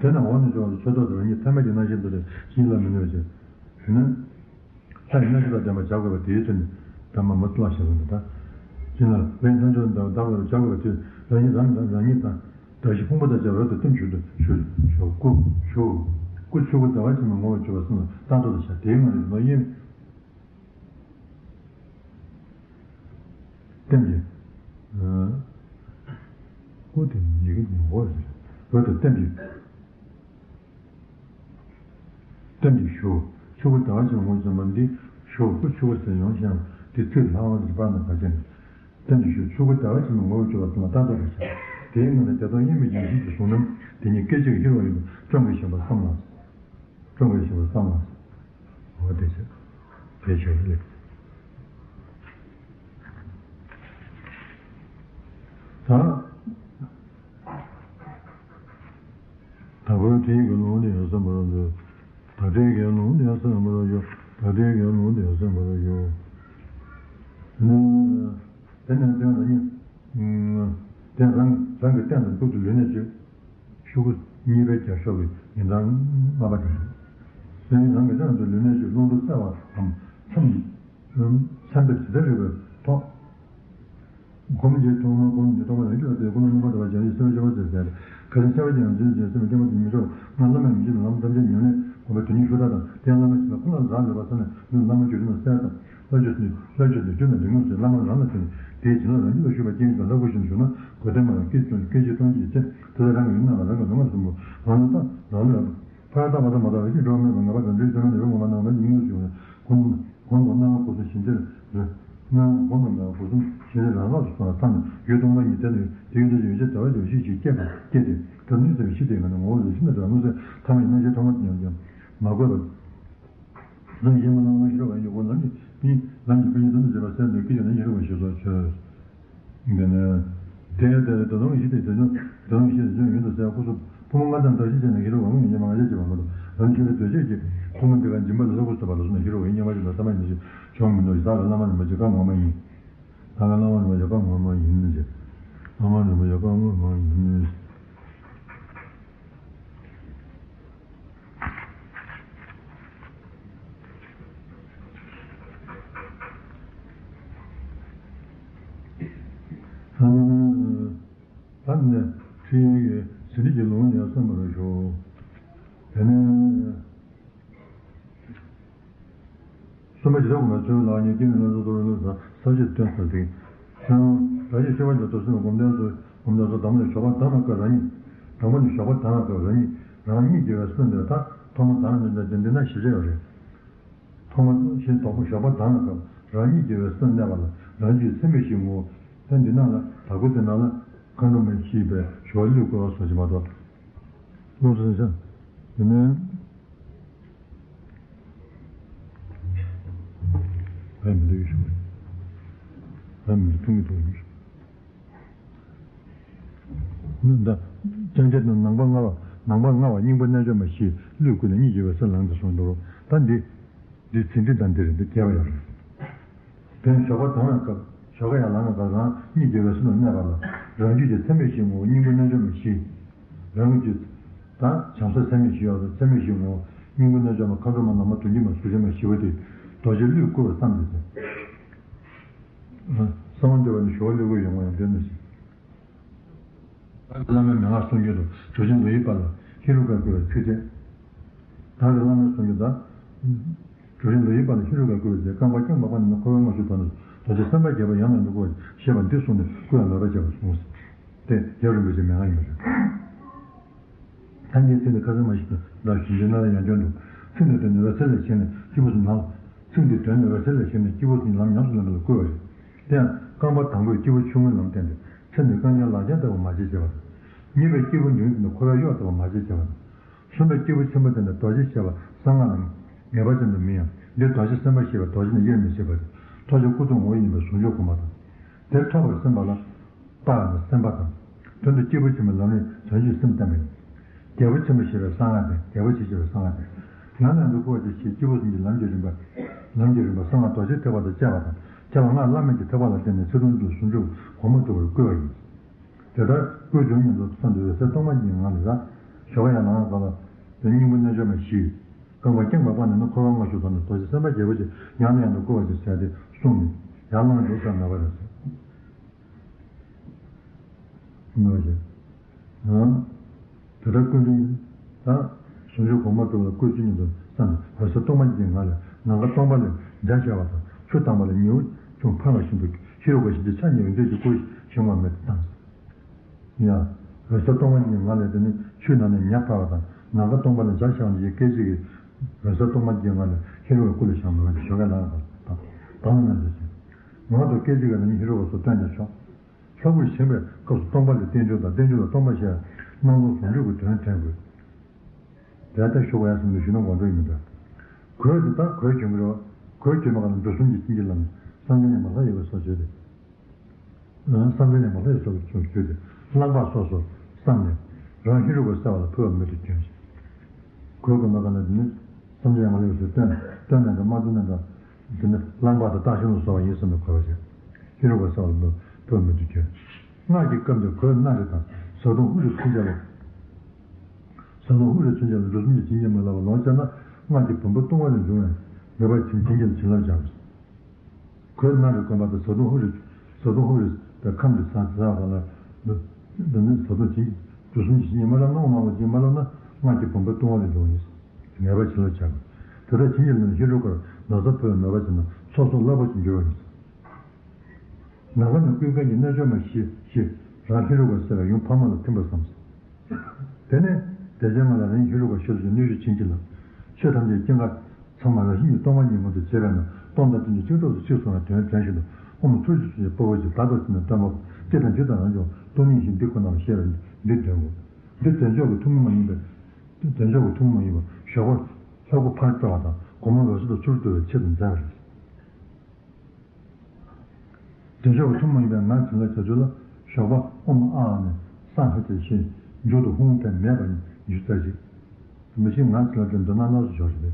དེ་ནས་འོག་ནས་འཇོག་ལ་ཆོས་ཐོག་ཏུ་རང་ཉིད་ཐ་མལ་གྱི་སྣང་ཞེན་དུ་རེ་ཞིང་ལ་མི་གནོད་ཅིང་། དེ་ནས། ལྷ་ཡི་རྣལ་འབྱོར་དང་ལྡན་པར་བྱ་དགོས་པ་དེའི་ཚུལ་ནི་ད་མ་མ་བླངས་ཤིང་རུང་དུ་ད། ཕྱིན་ལ་བས་རྣལ་འབྱོར་དང་བདག་ལ་བྱ་དགོས་པའི་ཚུལ། རང་ཉིད་རང་རང་ཉིད་དང་། གདགས་གཞི་ཕུང་པོ་དང་བཅས་པ་རབ་ཏུ་བསྟིམ་ཞུགས་ཏུ་ཞུགས་ཞུགས་སྐུ་ཞུགས། སྐུ་ཆོས་སྐུ་ཟླ་བ་ཕྱེད་མ་ངོ་བོར་གྱུར་པ་གསུམ་ལ་བཏགས་ཐོག་ཏུ་བཞག་དེའི་ངང་ནས་ལོ་གཡེམ། ལྟེམ་གྱི། སྐུ་དེ་ཉིད་ཀྱི་ངོ་བོ་རེད། རབ་ཏུ་ལྟེམ་གྱི། ལྟེམ་གྱི་ཞུགས། ཆོས་སྐུ་ཟླ་བ་ཕྱེད་མ་ངོ་བོར་གྱུར་པ་འདི་ཞུགས། སྐུ་ཆོས་སྐུ་ཟེར་ཡོང་ཞེ་ན་དེ་ཚིག་ལྷག་པ་དེ་པར་ན་བར་ཆད། ལྟེམ་གྱི་ཞུགས། ཆོས་སྐུ་ཟླ་བ་ཕྱེད་མ་ངོ་བོར་གྱུར་པ་གསུམ་ལ་བཏགས་ཐོག་ཏུ་བཞག་དེའི་ངང་ནས་བདེ་སྟོང་དབྱེར་མེད་ཀྱི་ཡེ་ཤེས་ཀྱི་གཟུང་རྣམ་དེ་ཉིད་སྐད་ཅིག་ལ་ཤེས་རབ་ཡིན་པས་བཅོམ་གྱིས་བཞེངས་པར་བསམ་ལ། བཅོམ་གྱིས་བཞེངས་པར་བསམ་ལ། འོ་དེ་བྱས། དེ་བྱས་ལེགས། ད། དྭགས་པོའི་ཁྲིད་ཀྱི་ལུང་དེ་ཡང་གསན་པར་འགྱུར། དྭགས་ཁྲིད་ཀྱི་ལུང་དེ་ཡང་གསན་པར་འགྱུར། དྭགས་ཁྲིད་ཀྱི་ལུང་དེ་ཡང་གསན་པར་འགྱུར། དེ་ནས་དེ་ནས་དེ་རང་ཉིད། དེ་རང་རང་གི་སྟེང་དུ་འདུག་ཏུ་ལུས་གནས་བཅུ། ཤོག་གུ་གཉིས་པའི་རྒྱབ་ཤོག་གི་ཉིན་གྲངས་ལྔ་པ་དེ་འདུག་སེམས་རང་གི་སྟེང་དུ་ལུས་གནས་བཅུ། རླུང་འཕྲོ་གསལ་བའམ་མཚམས། མཚམས་པའི་ཇི་ལྟར་རིགས་པའི་ཐོག་སྒོམ་གྱི་ཐོག་མར་སྒོམ་གྱི་ཐོག་མར་རང་རྒྱུད་ལ་ལྟོས། ཀུན་སློང་རྣམ་པར་དག་པ་བྱང་ཆུབ་སེམས་དཔའི་སྤྱོད་པ་ཟེར་ཟེར། ཁ་སང་སེམས་དཔའ་ཆེན་པོ་ཆེན་པོ་སེམས་དཔའ་སྐྱེས་མ་ཐུབ་མི་ཆོག་ང་བླ་མས་མི་བྱེད་པའི་ལམ་ཐམས་ཅད་ཉམས་ལེན་དགོས་པའི་དོན་སྙིང་ཤུགས་དྲག་དང་། དེ་ཡང་བླ་མས་བྱས་པ་ཁོ་ན་ལ་རག་ལས་པ་ས་ནས་ལུས་བླ་མ་བརྒྱུད་རིམ་ལ་གསལ་དང་། བློ་ཆོས་ནི་བློ་ཆོས་ནི་རྒྱུ་ནི་འབྲིང་ངོ་ཚོས་བླ་མ་རང་ལ་བརྟེན་ནས་དེའི་བྱིན་རླབས་རང་རྒྱུད་ལ་ཞུགས་པ་ཅན་ཞིག་དང་ལྷ་སྐུ་ཞིག་ཏུ་ཞུགས་ན་དགོས་དོན་མ་ཡིན། སྐད་ཅིག་སྐད་ཅིག་སྟོང་གཅིག་ཡིད་ཆེས་དེ་ལ་རང་གི་ཡུལ་རྣམ་པ་རང་གི་ལུས་ངག་གསུམ་པོ་རང་ལ་བཏགས་རང་ལུས་ཕར་བཏགས་མ་བཏགས་མ་བཏགས་རང་གི་འགྲོ་བ་མེད་པ་ངེས་པར་དོན་འདྲའི་དོན་མེད་ལུས་ངག་མ་བཏགས་མ་བཏགས་ཡིན་ངོ་ཞུགས་ན་གོང་དུ། གོང་དུ་སྣང་བ་སྒོ་གསུམ་ཞི་བདེར་རེད། སྣང་བ་སྒོམ་པ་ན་སྒོ་གསུམ་ཞི་བདེ་རང་སྣང་དུ་སོང་བ་ཙམ་ཡོད་སྟོང་པ་ཉིད་དེ་ནི་དེ་ཡོད་དོ་ཅོག་ཡོད་ཅེས་བྱ་བ་ཡོད་ཤེས་ཤིག་སྐྱེས་པ་སྐྱེས་ཏེ། ད་ནུས་ཟེར་བའི་ཕྱིར་དེའི་ངང་ནས་ངོ་བོ་རེ་ཞིག་ན་དེ་ལ་མངོན་སེམས་ཐ་མ་ཡི་རྣམ་ཤེས་ཐོག་མར་ཉམས་ཀྱང་མ་གོས་པ། གཟུང་ཞིང་མ་ལང་མ་ཤེས་རབ་ཡོད་ལམ་གྱི་ཕན་ལམ་གྱི་ཕན་ཡོན་དོན་དུ་བྱེད་པ་གསལ་འདོད་ཀྱི་ཡོད་ན་ཤེས་རབ་ཞེས་སོགས་ཆོས། འདི་ནི། དེ་ཡང་དེ་ལ་དོ་དམ་གཞི་དེ་དོ་དམ་དོ་དམ་གཞི་དེ་ཡོན་དུ་གསལ་སྐུ་གསུམ་ཕུང་པོ་ལྔ་དང་བདག་གཞན་བཅས་ནི་ཤེས་རབ་ངོ་མ་ཡིན་མ་ང་རྒྱལ་གྱི་བ་མ་དང་རང་ཆོས་ལ་འདོད་བྱེད་ཀྱི་ཕུང་པོ་འདི་ག་འཇིམ་པ་ལ་ལྷ་སྐུ་སོགས་པ་ལ་སོགས་ནས་ཤེས་རབ་ཡིན་སྙམ་པ་ཞིག་ལ་ཐ་མ་ཡིན་ཞེས་བྱུང་མི་འདུག་བདག་ལ་བླ་མ་རིན་པོ་ཆེ་བཀའ་ངོ་མ་ཡིན། བདག་ལ་བླ་མ་རིན་པོ་ཆེ་བཀའ་ངོ་མ་ཡིན་ཞེས། བླ་མ་རིན་པོ་ཆེ་བཀའ་ངོ་མ་ཡིན། ད་ནི་ཁྲིད་ཡིག་གི་ཟིན་བྲིས་ཀྱི་ལུང་ཡང་གསན་པར་ཞུ། དེ་ནས་གསུམ་པ་ཇི་ལྟར་གོམས་པའི་ཚུལ་ལ་ཉིད་ཀྱི་ནི་ལ་སོགས་རྡོ་རིང་ལ་ས་བཅད་སྟོན་ཟེར་ཏེ། ཡང་རང་ཉིད་ཤེས་པ་ཉིད་དུ་སེམས་སྒོམ་བཟླས་སུ་སྒོམ་བཟླས་སུ་དང་པོ་ནི་ཞོགས་པ་དང་ནམ་མཁའ་རང་ཉིད། དང་པོ་ནི་ཞོགས་པ་དང་ནམ་མཁའ་རང་ཉིད་རང་ཉིད་ཀྱི་བའི་སེམས་འདི་ཐ་ཐོག་མ་དང་ནི་འདི་འདི་ན་ཞེས་བྱ་བ་རེད། ཐོག་མ་ཞེས་དོགས་པ་ཞོགས་པ་དང་ནམ་མཁའ་རང་ཉིད་ཀྱི་བའི་སེམས་གནས་པ་ལ་རང་རྒྱུད་སེམས་པའི་གཞི་ངོ་བོ་ད་འདི་ན་ལ་དྭགས་པོ་དེ་ན་ལ་མཁའ་འགྲོ་མ་ཞེས་པའི་ཞོགས་ལུས་བསྐོར་བ་སོགས་ཀྱི་མ་གཏོགས། ལོགས་སུ་ཤར། དེ་ནས། ཨ་མི་འདུག་ཞུ། ཨ་མི་འདུག་ཐུང་གི་ཐུང་གི་ཞུ། ནི་ད། ཅང་ཅེ་དང་ནང་པ་ལྔ་བ་ནང་པ་ལྔ་བ་སྙིང་པོ་རྣལ་འབྱོར་མ་བཞི་ལུས་ཀུན་ནས་གཉིད་ཀྱི་འོད་གསལ་ལངས་ཏེ་སོང་འདུག་ད་འདི། འདི་ཚིག་འདི་དང་འདི་རེད་འདི་རྒྱས་པ་ཡང་རེད། དེ་ཞོགས་པ་དང་ནམ་མཁའ་ཞོགས་ཀ་ཡར་ལངས་ནས་ད་རང་གཉིད་ཀྱི་འོད་གསལ་ལ་གནས་པ་ལ་རང་རྒྱུད་ཀྱི་ཚད་མེད་བཞི་ངོ་བོ་སྙིང་པོ་རྣལ་འབྱོར་མ་བཞི། རང་གི་རྒྱུད་དང་བྱང་སེམས་ཚད་མེད་བཞི་ཡོད་པའི་ཚད་མེད་བཞི་ངོ་བོ་སྙིང་པོ་རྣལ་འབྱོར་མ་མཁའ་འགྲོ་མ་ནག་མོ་དོན་གྱི་མ་གཟུགས་ཅན་མ་བཞི་པོ་དེ་རྡོ་རྗེ་གླུས་བསྐུལ་བ་ཙམ་རེད་དེ། གསང་བ་འདུས་པ་ནི་ཞོགས་ལུས་བསྐུལ་ཡོང་བ་ཡང་དོན་མི་ཟིན། བླ་མའི་མན་ངག་གསུང་རྒྱུན་དུ་གྲུབ་ཆེན་ལོ་ཡི་པ་ལ་ཧེ་རུ་ཀ་བསྐུལ་བའི་ཚིགས་བཅད། བདག་གི་བླ་མའི་གསུང་རྒྱུན་དུ། གྲུབ་ཆེན་ལོ་ཡི་པ་ལ་ཧེ་རུ་ཀ་བསྐུལ་བའི་ཚིགས། རྐང་པ་བརྐྱང་པའི་བར་ནས་ནི་འཁོར་བའི་མངོན་ཤེས་དོན་ལ་རྡོ་རྗེ་སེམས་དཔའ་བརྒྱད་པ་ཡང་ནས་ཡང་དུ་བསྐུལ་བར་ཞེས་པ་འདི་གསུངས་ནས་བསྐུལ་བ་མོས་པ་བྱས་པར་གསུངས། དེ་རྒྱལ་བ་རིན་པོ་ཆེའི་མན་ངག་ཡིན་པ་རེད། ཐམས་ཅད་ཚིག་འདི་ཁ་སང་མ་ཞིག་ཏུ་བདག་གཞུང་འདི་ན་ལ་ཡང་བསྐྱར་འདུག་ཚིག་འདི་དོན་ནི་འོད་གསལ་ལས་བྱས་ནས་སྐྱེས་བུ་གསུམ་ལམ། ཚིག་འདི་དོན་ནི་འོད་གསལ་ལས་བྱས་ནས་སྐྱེས་བུ་གསུམ་ལམ་ཉམས་སུ་ལེན་པ་ལ་བསྐུལ་བ་རེད། དེ་ཡང་རྐང་པ་དང་པོས་སྐྱེས་བུ་ཆུང་ངུའི་ལམ་བསྟན་ཏེ། ཚེ་འདིར་རྐང་རྐྱང་ལག་རྐྱང་ལྟ་བུ་མ་བྱེད་ཅེས་པ་དང་། གཉིས་པས་སྐྱེས་བུ་མདུན་གྱི་ནི་འཁོར་བའི་གཡོག་ལྟ་བུ་མ་བྱེད་ཅེས་པ་དང་། གསུམ་པས་སྐྱེས་བུ་ཆེན་པོ་དེ་ནི་རྡོ་རྗེ་ཞེས་པ་གསང་སྔགས་ལ་ངེས་པ་ཅན་དུ་མིན་ཡང་འདིར་རྡོ་རྗེ་སེམས་དཔའ་ཞེས་པས་རྡོ་རྗེ་ནི་དབྱེར་མི་ཕྱེད་པ་སྟེ་ཐོགས་བཅས་སྐུ་གསུང་ངོ་བོ་ཡིན་པའི་ཟུང་འཇུག་སྒོམ་པ་དང་། དེ་ཐོབ་པར་སེམས་པ་ལ་དཔའ་ནི་སེམས་དཔའ་དང་། དོན་དུ་སྐྱེས་བུ་ཆེན་པོའི་ལམ་རིམ་བྱང་ཆུབ་སེམས་བསྟན་པ་ཡིན། རྒྱལ་པོ་ཆེན་པོ་ཞེས་པའི་གསང་སྔགས་ཏེ་རྒྱལ་པོ་ཆེ་ཞེས་པའི་གསང་སྔགས་ཏེ། ཡང་ནས་ཡང་དུ་བསྐུལ་བ་དེ་ཞེས་སྐྱེས་བུ་གསུམ་གྱི་ལམ་གྱི་རིམ་པ། ལམ་གྱི་རིམ་པ་གསང་སྔགས་རྡོ་རྗེ་ཐེག་པ་དང་བཅས་པ་དང་བཅས་པ་སྔགས་བླ་མེད་ཀྱི་ཐེག་པ་ལ་བརྟེན་ནས་ཚུལ་ཁྲིམས་ལ་ཟུང་འཇུག་གོང་མ་སྒྲུབ་པར་བསྐུལ་བ་ཡིན། དེ་ལྟར་བསྐུལ་བྱུང་ཉིད་དུ་བསམ་དུ་འོད་གསལ་སྟོང་པ་ཉིད་ངང་ལས་ར། ཞོགས་ཀ་ཡར་ལངས་སྐབས་ལ། དོན་སྙིང་པོ་རྣལ་འབྱོར་མ་བཞི། རྐང་པ་བརྐྱང་པའི་བར་ནས་ནི་འཁོར་བའི་མངོན་ཤེས་དོན་ལ་རྡོ་རྗེ་སེམས་དཔའ་རྒྱལ་པོ་ཆེ་ཡང་ནས་ཡང་དུ་བསྐུལ་བ་ཞེས་བྱ་སྟེ་གསུངས་ནས་ཡར་ལངས་འགྲོ་ས་མེད་པ་རེད། མོས་ཤིག་ཨང་། དེ་ལྟར་ཀུན་འདུས་དང་། ཟུང་འཇུག་གོང་མ་སྒྲུབ་ལ་བཀོད་ཚུལ་ཉིད་དུ་བསམས་ཏེ། འོད་གསལ་སྟོང་པ་ཉིད་ཀྱི་ངང་ལས། ནམ་མཁའ་སྟོང་པ་ལས་འཇའ་ཤར་བ་དང་། ཆུ་དྭངས་པ་ལས་ཉི་འོད་ཅུང་འཕར་བ་བཞིན་དུ། ཧེ་རུ་ཀ་ཞེས་བྱའི་ཕྱག་གཉིས་པ་འདི་ཡི་སྐུ་ཞིང་ངོ་མེད་དུ་བཏང་། ཡ། འོད་གསལ་སྟོང་པ་ཉིད་ཀྱི་ངང་ལས། དེ་ནི་ཆུའི་ནང་ནས་ཉ་འཕར་བ་དང་། ནམ་མཁའ་སྟོང་པ་ལས་འཇའ་ཤར་བ་ཡི་སྐད་ཅིག་གིས། འོད་གསལ་སྟོང་པ་ཉིད་ཀྱི་ངང་ལས་ཧེ་རུ་ཀའི་སྐུ་ལ་བཞག་མོས་པ་ཞོགས་ཀས་ལ་ཡང་དང་དང་ནང་ལ་འདི་ཞེས། ངག་ཏུ་སྐད་ཅིག་གིས་ནི་ཧེ་རུ་ཀ་སོགས་སྟོན་ཀྱང་ཆོག་ལྷ་སྐུར་བཞེངས་པའི་སྐབས་སུ་སྟོང་པ་ལས་རྟེན་འབྱུང་དང་། རྟེན་འབྱུང་ལ་སྟོང་པ་ཞེས་སྣང་ལུགས་ཟུང་འཇུག་གི་དོན་དྲན་དགོས། དེ་ལྟར་ཞུ་བ་ཡང་སེམས་ལ་ཞུ་ན་དགོངས་འགྲོ་ཡིན་འདྲ། གོས་དེ་དག་གོས་གྱོན་གྱི་རེད་བ། གོས་གྱོན་པ་ག་ལ་འབྲུ་གསུམ་གྱི་བྱིན་གྱིས་བརླབས་ནས། བསམ་གཏན་ཡང་མ་ལྷ་ཡི་གོས་སོགས་བྱས་ཏེ། བསམ་གཏན་ཡང་མ་ལྷ་ཡི་གོས་སོགས་བྱས་ཏེ། རླངས་པ་སོགས་སུ་བསམས་ནས། རང་ཧེ་རུ་ཀ་གསལ་བ་ལ་ཕུལ་བ་མོས་མཐུ་བྱོན། གོས་གོན་པ་ག་ལ་དེ་ནི་བསམ་གཏན་ཡང་མ་ལྷ་ཡི་གོས་སོགས་སྟོན་སྟོན་ནས་དང་མ་སྟོན་ནས་དང་། དེ་ནི་རླངས་པ་དང་རྟགས་ཤིང་ལ་སོགས་པ་ཡིན་བསམ་ནས་གོས་པ་བྱས། ཧེ་རུ་ཀ་གསལ་བ་ལ་ཕུལ་བ་མོས་མཐུ་བྱོན། སྔགས་ཀྱི་སྐབས་འདིར་གོས་སྣ་རེ་དང་། བཟའ་བཏུང་ཧཱུྃ་རེ་ཚུན་ཆད་ལ། བཟའ་བཏུང་ཧཱུྃ་རེ་ཚུན་ཆད་ལ་འབྲུ་གསུམ་གྱི་བྱིན་གྱིས་མ་བརླབས་པ་ལོངས་སྤྱད་ན། སྔགས་ཀྱི་བུམ་པ་ལྟུང་བ་ལས་འབྱུང་བས། མོས་པ་བྱིན་བྱིན་གྱིས་བྱིན་རླབས་བྱ་དགོས། གོས་སྣ་རེ་གོན་པ་དང་། བཟའ་བཏུང་ཧཱུྃ་རེ། བཟའ་བཏུང་ཧཱུྃ་རེ་དང་ཁམས་ཀྱི་ཟ་ཟ་བ་ལ། འདི་ནི་བཟའ་བཏུང་བྱིན། འབྲུ་གསུམ་གྱི་བྱིན་གྱིས་མ་བརླབས་ན། དབུ་མ་པ་བྱིན་མ་བརླབས་ན། སྔགས་ཀྱི་བུམ་པ་ལྟུང་བ་ལས་འབྱུང་བ་ཡིན། མོས་པ་བྱིན་རླབས་བྱ་དགོས། དེ་ལྟར་བྱིན་གྱིས་བརླབས་ནས་ཧེ་རུ་ཀར་ན་བཟའ་ཕུལ་བའི་མོས་པ་བྱས་ན། ཚོགས་བསོད་རླག་པ་ཅན་འགྱུར་བ་ཡིན། ནམ་མཁའ་ནས་ཀུན་མཁྱེན་གྱི་རྣལ་འབྱོར་མ་བཞི་བཞི། རང་ཧེ་རུ་ཀ་གསལ་བའི་ཡུམ་འཕགས་མ་ལ་ཐིམ་པར་བསམ། དེ་ནས་བདེ་ཆེན་ལྔ་ལས་རང་ཧེ་རུ་ཀ་ཞེས་སུ་བྱ་བའི་སྣོད་བཅུད་བྱིན་གྱིས་བརླབས། ཆོས་ཐམས་ཅད་སྐྱེ་འགག་ཚང་མ་རང་བཞིན་གྱིས་སྟོང་པ་ཉིད་ངོ་སྤྲོད་བྱེད་པས་ན། སྟོང་དང་བཅས་ཏེ་གཅིག་ཐོག་ཏུ་གཅིག་སོང་བའི་དོན་དྲན་བཞིན་དུ། ཨོཾ་ཐུགས་རྗེས་བཟུང་ཞིང་དཔའ་བོ་ཆེ་བདག་ལྟར་བརྩིས་ནས་བཏོན་པ་སྐྱེ་དང་འཇིག་དང་རང་བྱུང་སྟོང་ཉིད་བཞིན་འདི་ཁོ་ནའོ་ཞེས་པ་འདི་འདོན་དགོས། འདི་བདེ་མཆོག་གི་ཐུན་མོང་མ་ཡིན་པའི། བདེ་མཆོག་གི་ཐུན་མོང་མ་ཡིན་པ་ཞོགས་པ་ལྷ་སྐུ་ཕར་སྤྲོ་བ་དང་། སྒོ་མོ་འོད་ཟེར་དུ་ཚུར་བསྡུ་བའི་ཆེད་དུ་མཛད་པ་རེད། བདེ་མཆོག་གི་ཐུན་མོང་མ་ཡིན་པའི་ངག་བྱིན་རླབས་བྱ་ཚུལ་ལ། ཞོགས་པ་ཨོཾ་ཨཱཿཧཱུྃ་ནས་སྭཱ་ཧཱ་ཏེ་ཞེས་མཇུག་ཏུ་ཧཱུྃ་ཕན་མེད་པ་ཉི་ཤུ་རྩ་གཅིག་མི་ཤིགས། ངག་བྱིན་རླབས་དེ་འདོན་ན་སྣ་ཚོགས་འབྱོར་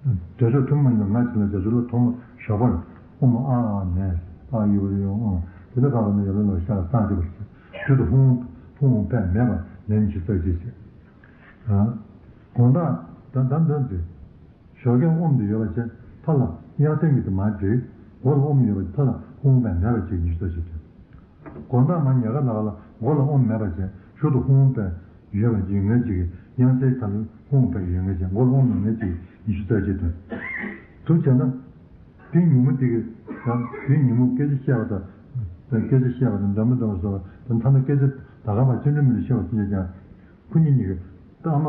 རེད། བདེ་མཆོག་ཐུན་མོང་མ་ཡིན་པའི་ངག་བྱིན་རླབས་བྱ་ཚུལ་ལ། ཐོག་མར་ཞོགས་པར་ཨོཾ་ཨཱཿཧཱུྃ་ནས། ཨཱཿཡེ་ཧུ་ཡེ་ཧུ་ཨོཾ། དེ་ནས་ཁ་བ་ནས་ཡར་ལངས་ལ་ཤར་ལ་སྭཱ་ཧཱ་ཏེ་བར་བྱེད། མཇུག་ཏུ་ཧཱུྃ་ཧཱུྃ་ཕན་མེད་པ་ལན་ཉི་ཤུ་རྩ་གཅིག་བྱེད། དགོངས་དག་ད་ལྟ་འདོན་ཏེ། ཞོགས་ཀས་ཨོཾ་དེ་ཡོད་པ་བྱས། མཐའ་ལ་དབྱངས་གསལ་གཉིས་དེ་མར་བསྒྲིགས། མགོ་ལ་ཨོཾ་ཡོད་པ། མཐའ་ལ་ཧཱུྃ་ཕན་མེད་པ་གཅིག་ཉི་ཤུ་རྩ་གཅིག་བྱས། དགོངས་དག་མར་ཉལ་ཁ་ལ་ཁ་ལ་མགོ་ལ་ཨོཾ་མེད་པ་བྱས། གཞུག་ཏུ་ཧཱུྃ་ཕན་ཡོད་པ་ཡོད་ངེས་གཅིག་གིས། དབྱངས་གསལ་མཐའ་ལ་ཧཱུྃ་ཕན་ཡོད་ངེས་བྱས། མགོ་ལ་ཨོཾ་ཡོད་ངེས་གཅིག་གིས་ཉི་ཤུ་རྩ་གཅིག་འདོན། དུ་བྱས་ན། དེའི་ཉིན་མོ་དེ་གི་ཡང་དེའི་ཉིན་མོ་སྐད་ཆ་བཤད་པ་དང་། སྐད་ཆ་བཤད་པ་དང་། འདོན་པ་འདོན་པ་སོགས་པ་དང་། ཐ་ན་སྐད་ཆ་ད་ག་བར་སྤྱི་འགྲོས་མི་ལ་བཤད་པ་ཐམས་ཅད་ཀྱང་། ཁོ་གཉིས་གཉིས་ཀྱི་ཐ་མ་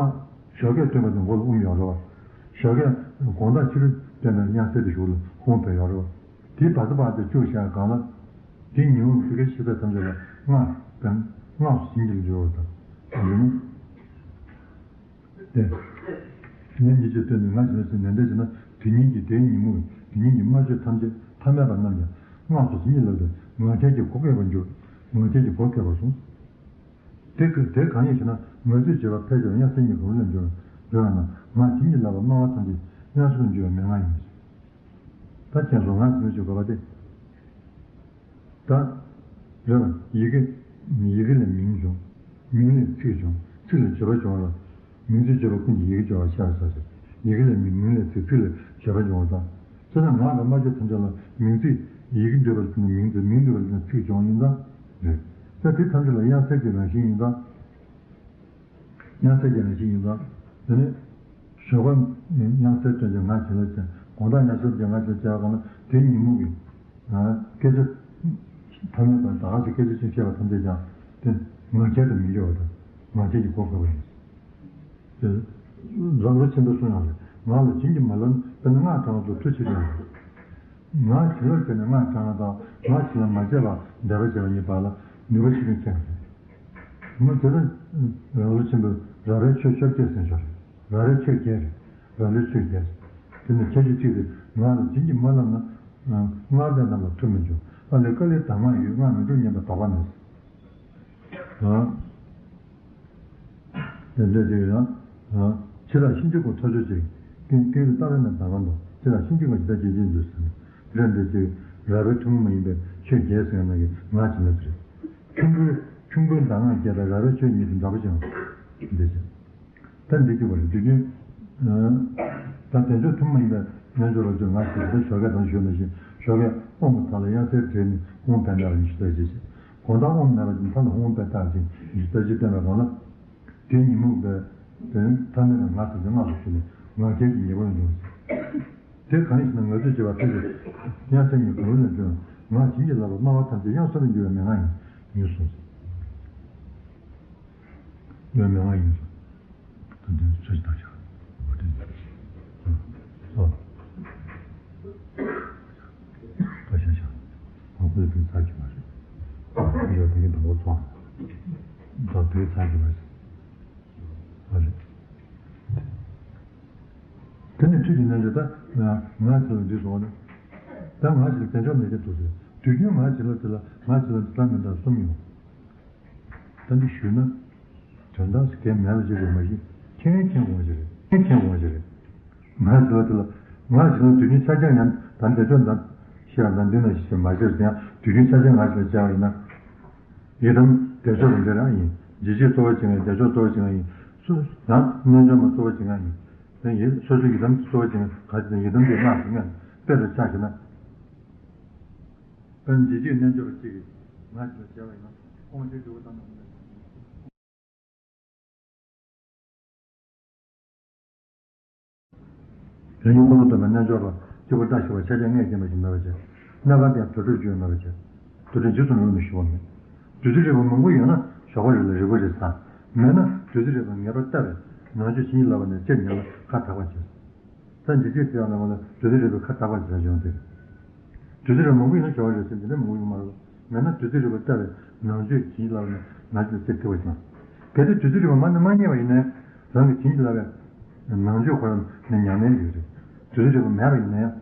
ཞོགས་ཀས་བཏོན་པ་དེ་མགོ་ལ་ཨོཾ་ཡོད་རེད་བ། ཞོགས་ཀས་དགོང་དག་ཕྱི་རུ་བཏོན་པའི་དབྱངས་གསལ་དེ་གཞུག་ལ་ཧཱུྃ་ཕན་ཡོད་རེད་བ། དེའི་བར་དུ་བར་དུ་བཅུག་བཞག་གང་ལ། དེའི་ཉིན་མོ་དེ་གའི་ཤེས་ཚད་ཐམས་ཅད་ལ་སྔགས་དང་སྔགས་སུ་བྱིན་གྱིས་འཇུག་པ་དང་། ཡིན་ནོ། ཏེ། ཉིན་ཉི་ཤུ་བཏོན་ནས་ངག་བྱིན་རླབས་ནན་ཏན་བྱས་ན། དེ་ཉིན་གྱི་དེའི་ཉིན་མོ། དེ་ཉིན་གྱི་སྨྲ་བརྗོད་ཐམས་ཅད་ཐ་མལ་པ་རྣམས་ཀྱང་སྔགས་སུ་བྱིན་གྱིས་བརླབས་ཏེ། ངག་འཁྱལ་གྱི་གོ་བསྐལ་པར་འགྱུར། ངག་འཁྱལ་གྱི་གོ་བསྐལ་པར་སོང་། དེ་དེ་གང་ཡིན་ཞེ་ན། ངག་ཚིག་བརྗོད་པ་ཕལ་ཆེར་དབྱངས་གསལ་གཉིས་སྒོ་ལས་འབྱུང་འབྱུང་བ་ན། ངག་བྱིན་གྱིས་བརླབས་པ་སྨྲ་བ་ཐམས་ཅད་དབྱངས་གསལ་དུ་འགྱུར་བའི་མན་ངག་ཡིན། ད་ཁྱེད་ཚོ་ངག་བྱིན་གྱིས་བརླབས་པ་སྟེ། ད། རེད་བ། ཡི་གེ། ཡི་གེ་ལས་མིང་བྱུང་། མིང་ལས་ཚིག་བྱུང་། ཚིག་ལས་བརྗོད་པ་བྱུང་བ་ལ། མིང་ཚིག་བརྗོད་པ་ཀུན་གྱི་ཡི་གེ་སྦྱོར་བ་ཤར་ས་ཟེར། ཡི་གེ་ལས་མིང་། མིང་ལས་ཚིག་ཚིག་ལས་བརྗོད་པ་འབྱུང་བ་དང་། དེས་ན་ངག་དང་སྨྲ་བརྗོད་ཐམས་ཅད་ལ་མིང་ཚིག་ཡི་གེ་འདུས་པ་ལ་བརྟེན་ནས་མིང་ཚིག་མིང་འདུས་པ་ལ་བརྟེན་ནས་ཚིག་བྱུང་ཡིན་ཙང་། རེད། ད་དེ་ཐམས་ཅད་ལ་དབྱངས་གསལ་གྱི་རང་བཞིན་ཡིན་ཙང་། དབྱངས་གསལ་གྱི་རང་བཞིན་ཡིན་ཙང་། དེ་ནས། ཞོགས་པ་དབྱངས་གསལ་སྟོན་ཅིང་ངག་བྱིན་རླབས་བྱས། དགོང་དག་དབྱངས་གསལ་སྟོན་ཅིང་ངག་བྱིན་རླབས་བྱས་པ་གང་ལ། དེའི་ཉིན་མོ་གི། སྐད་ཆ། ཐ་མལ་པ་ད་ག་ཚོད་སྐད་ཆ་ཅིག་བཤད་པ་ཐམས་ཅད་ཀྱང་དེ་ངག་འཁྱལ་དུ་མི་འགྱུར་བ་དང་། ངག་འཁྱལ་གྱི་གོ་དགོས་པ་ཡིན། དེ། རབ་ལོ་ཆེན་པོས་གསུངས་ཡོད་རེད། ངག་ལ་བྱིན་གྱིས་མ་བརླབས་ན། དཔེར་ན་སྔགས་བགྲང་བ་ཚོ་མཐུ་ཆེ་ཆུང་ཡོད་རེད། ངག་བྱིན་རླབས་བྱས་ནས་སྔགས་བགྲང་བ་དང་། ངག་བྱིན་རླབས་མ་བྱས་པར་བཟླས་པ་བྱས་པ་གཉིས་བར་ལ་ནུས་པ་ཆེ་ཆུང་ཁྱད་མི་འདུག་མོ་དེ་ལ་རབ་ལོ་ཆེན་པོས་རབ་རའི་ཆོས་བཅོ་བརྒྱད་ཟེར་ཞོར་རེད། རབ་རའི་ཆོས་བརྒྱད་རེད། རབ་རའི་ཆོས་བརྒྱད། དེ་ནི་ཁྱད་ཆོས་གཅིག་རེད། ངག་ལ་བྱིན་གྱིས་མ་བརླབས་ན། སྔགས་པས་རྣམས་ལ་མཐུ་མི་འབྱུང་། ཨ་ལས་ཀ་ལས་གདམས་ངག་ཡོད། སྔགས་མི་འགྲུབ་སྙམ་པའི་དོགས་པ་མེད། ཨ། དེ་འདྲ་ཅིག་ཡང་། ཨ། ཕྱི་རབས་གཤིན་རྗེ་ཀུན་ཐོར་ཅོག་ཅིག་ཀུན་ཀུན་ལ་ལྟ་བའི་ནང་དང་བ་འདུག་ཕྱི་རབས་གཤིན་རྗེ་ཀུན་ཇི་ལྟར་བྱེད་ཅིང་འདུལ་ཟེར་ནས། དེ་འདྲ་འདྲ་ཅིག་རབ་རའི་ཐུན་མོང་མ་ཡིན་པའི་ཆོས་བརྒྱད་ཟེར་ཡང་ན་གི་ངག་བྱིན་རླབས་རེད། ཁྱུང་པོའི་ཁྱུང་པོའི་གདམས་ངག་བརྒྱད་དང་རབ་རའི་ཆོས་ཉིད་དུ་འདྲ་པོ་ཅིག་འདི་ཅིག་ད་འདི་གཅིག་པ་རེད། དུས་རྒྱུན། ད་བདེ་མཆོག་ཐུན་མོང་མ་ཡིན་པའི་རྣལ་འབྱོར་པ་ཚོས་ངག་བྱིན་ད་ཞོགས་ཀས་དང་ཞུས་ནང་བཞིན་ཞོགས་ཀས་ཨོཾ་གི་མཐའ་ལ་དབྱངས་གསལ་བྲིས་ནས་ཧཱུྃ་ཕན་ཐོགས་ཉི་ཤུ་རྩ་གཅིག་བྱས། གང་ལྟར་དབང་མེད་པ་ཅིག་མཐའ་ལ་དབང་པའི་རྟགས་ཅན་ཡིན་ཞེས་རྩ་ཆེན་བསྟན་པའི་སྒང་ལ། དེའི་ཉོན་མོངས་པའི་དེ་ནི་ཐ་མལ་པའི་ངག་ཐམས་ཅད་སྔགས་སུ་ཞུགས་ནས་ངག་འཁྱལ་གྱི་ཉེས་པར་འགྱུར། དེ་གང་ཡིན་ཞེ་ན། ངག་བཅད་བྱས་པ་ཐམས་ཅད་དབྱངས་གསལ་གྱི་གང་རུང་ལས་བྱུང་བའི་ངག་བྱིན་གྱིས་བརླབས་པ་སྨྲ་བ་ཐམས་ཅད་དབྱངས་གསལ་དུ་འགྱུར་བའི་མན་ངག་ཡིན་ཞེས་གསུངས། འགྱུར་བའི་མན་ངག་ཡིན་གསུངས། ད་འདི་ཚོད་ཀྱི་བརྟག་བྱ། འོ་དེ། ཨོ། བཀའ་ཤག་ཤག་ང་ཁོའི་དུས་ཚར་གྱི་མ་རེད། ཡོད་དེ་གི་དང་པོ་ཚོགས། ད་དུས་ཚར་གྱི་མ་རེད། མ་རེད། དེ་ནི་ཆོས་ཀྱི་རྣལ་འབྱོར་ད་ང་ང་ཚོ་ལ་འདི་སོང་ནས། ད་ང་ཞིག་བདེ་མཆོག་མེད་ཀྱང་འདུག་ཟེར། དུས་རྒྱུན་ང་བྱིན་རླབས་དེ་ལ་ང་བྱིན་རླབས་དེ་ལ་མི་འདྲ་གསུམ་ཡོང་། ད་འདི་ཞུས་ན། དོན་དག་གལ་མེད་པ་ཞིག་རེད་མ་གཞི། མཁྱེན་མཁྱེན་དགོས་པ་ཞིག་རེད། མཁྱེན་མཁྱེན་དགོས་པ་ཞིག་རེད། ང་ཞིག་ལ་དེ་ལ། ང་ཞིག་ལ་དུས་རྒྱུན་ཆ་རྐྱེན་ཡང་ད་འདི་ཚོ་འདི་ཤེས་ཡང་ད་འདི་ན་ཞིག་མ་ཤེས་ཀྱང་དུས་རྒྱུན་ཆ་རྐྱེན་ང་ཞིག་ལ་བྱས་པ་ཡིན་ན། ཡི་དམ་བདེ་མཆོག་རང་འདྲ་རང་ཡིན། འཇིགས་བྱེད་གཙོ་བོ་བྱེད་མཁན་བདེ་མཆོག་གཙོ་བོ་བྱེད་མཁན་ཡིན། སུ་ཡང་རྣལ་འབྱོར་མ་གཙོ་བོ་བྱེད་མཁན་ཡིན། དེ་ཡིན་སོ་སོའི་ཡི་དམ་གཙོ་བོ་བྱེད་མཁན་ག་ཅི་ཡིན་ཡི་དམ་གྱི་སྔགས་ཟེར་མཁན་དཔེ་ལ་ཆ་བཞག་ན། དཔེར་ན་འཇིགས་བྱེད་རྣལ་འབྱོར་པ་གཅིག་གིས་ང་ཞིག་ལ་བྱས་པ་ཡིན་ན་དབང་ཆེན་སྤྲུལ་སྐུ་བལྟམས་པ་ཡིན་ན། རང་ཉིད་ཁོ་ན་སྟོན་པའི་རྣལ་འབྱོར་པ་སྐྱེས་བུ་བཀྲ་ཤིས་པ་ཆ་རྐྱེན་ལྔས་བརྒྱན་པ་ཞིག་མེད་པ་བྱས། སྣ་ཁ་དེ་དུར་ཁྲོད་བཅུ་མེད་པ་བྱས། དུར་ཁྲོད་འཇིགས་སུ་རུང་བའི་ཞོགས་པ་མེད། བདུད་རྩི་རིལ་བུ་མང་པོ་ཡོད་ན་ཞོགས་པ་རེ་ལ་རིལ་བུ་རེ་ཟ། མེད་ན་བདུད་རྩི་རིལ་བུ་ངེས་པར་བཏབ་པས་ནང་མཆོད་བྱིན་གྱིས་བརླབས་པ་ནས་ལྕེ་ཉལ་ལ་ཁ་དག་པར་བྱས། ད་འཇིགས་བྱེད་དེ་ཡང་ལ་མ་ལ་བདུད་རྩི་རིལ་བུ་ཁ་དག་པར་བྱས་ཡོང་དེ། བདུད་རྩི་རིལ་བུ་མང་པོ་ཡིན་ན་ཞོགས་པ་རེ་ཟ་འདི་འདྲ་མང་པོ་ཡོད་མ་རེད། མེད་ན་བདུད་རྩི་རིལ་བུ་བཏབ་པས་ནང་མཆོད་བྱིན་གྱིས་བརླབས་པ་ནས་ནང་མཆོད་ལྕེ་ཐིགས་པ་བྱུང་། གལ་ཏེ་བདུད་རྩི་རིལ་བུ་མ་ནི་མ་རྙེད་པ་ཡིན་ན་རང་གི་བྱིན་གྱིས་བརླབས་པའི་ནང་མཆོད་ཁོ་རང་ནི་ཉམས་ལེན་ཡོད་རེད། བདུད་རྩི་རིལ་བུ་མེད་པ་ཡིན་ན་ཡང་།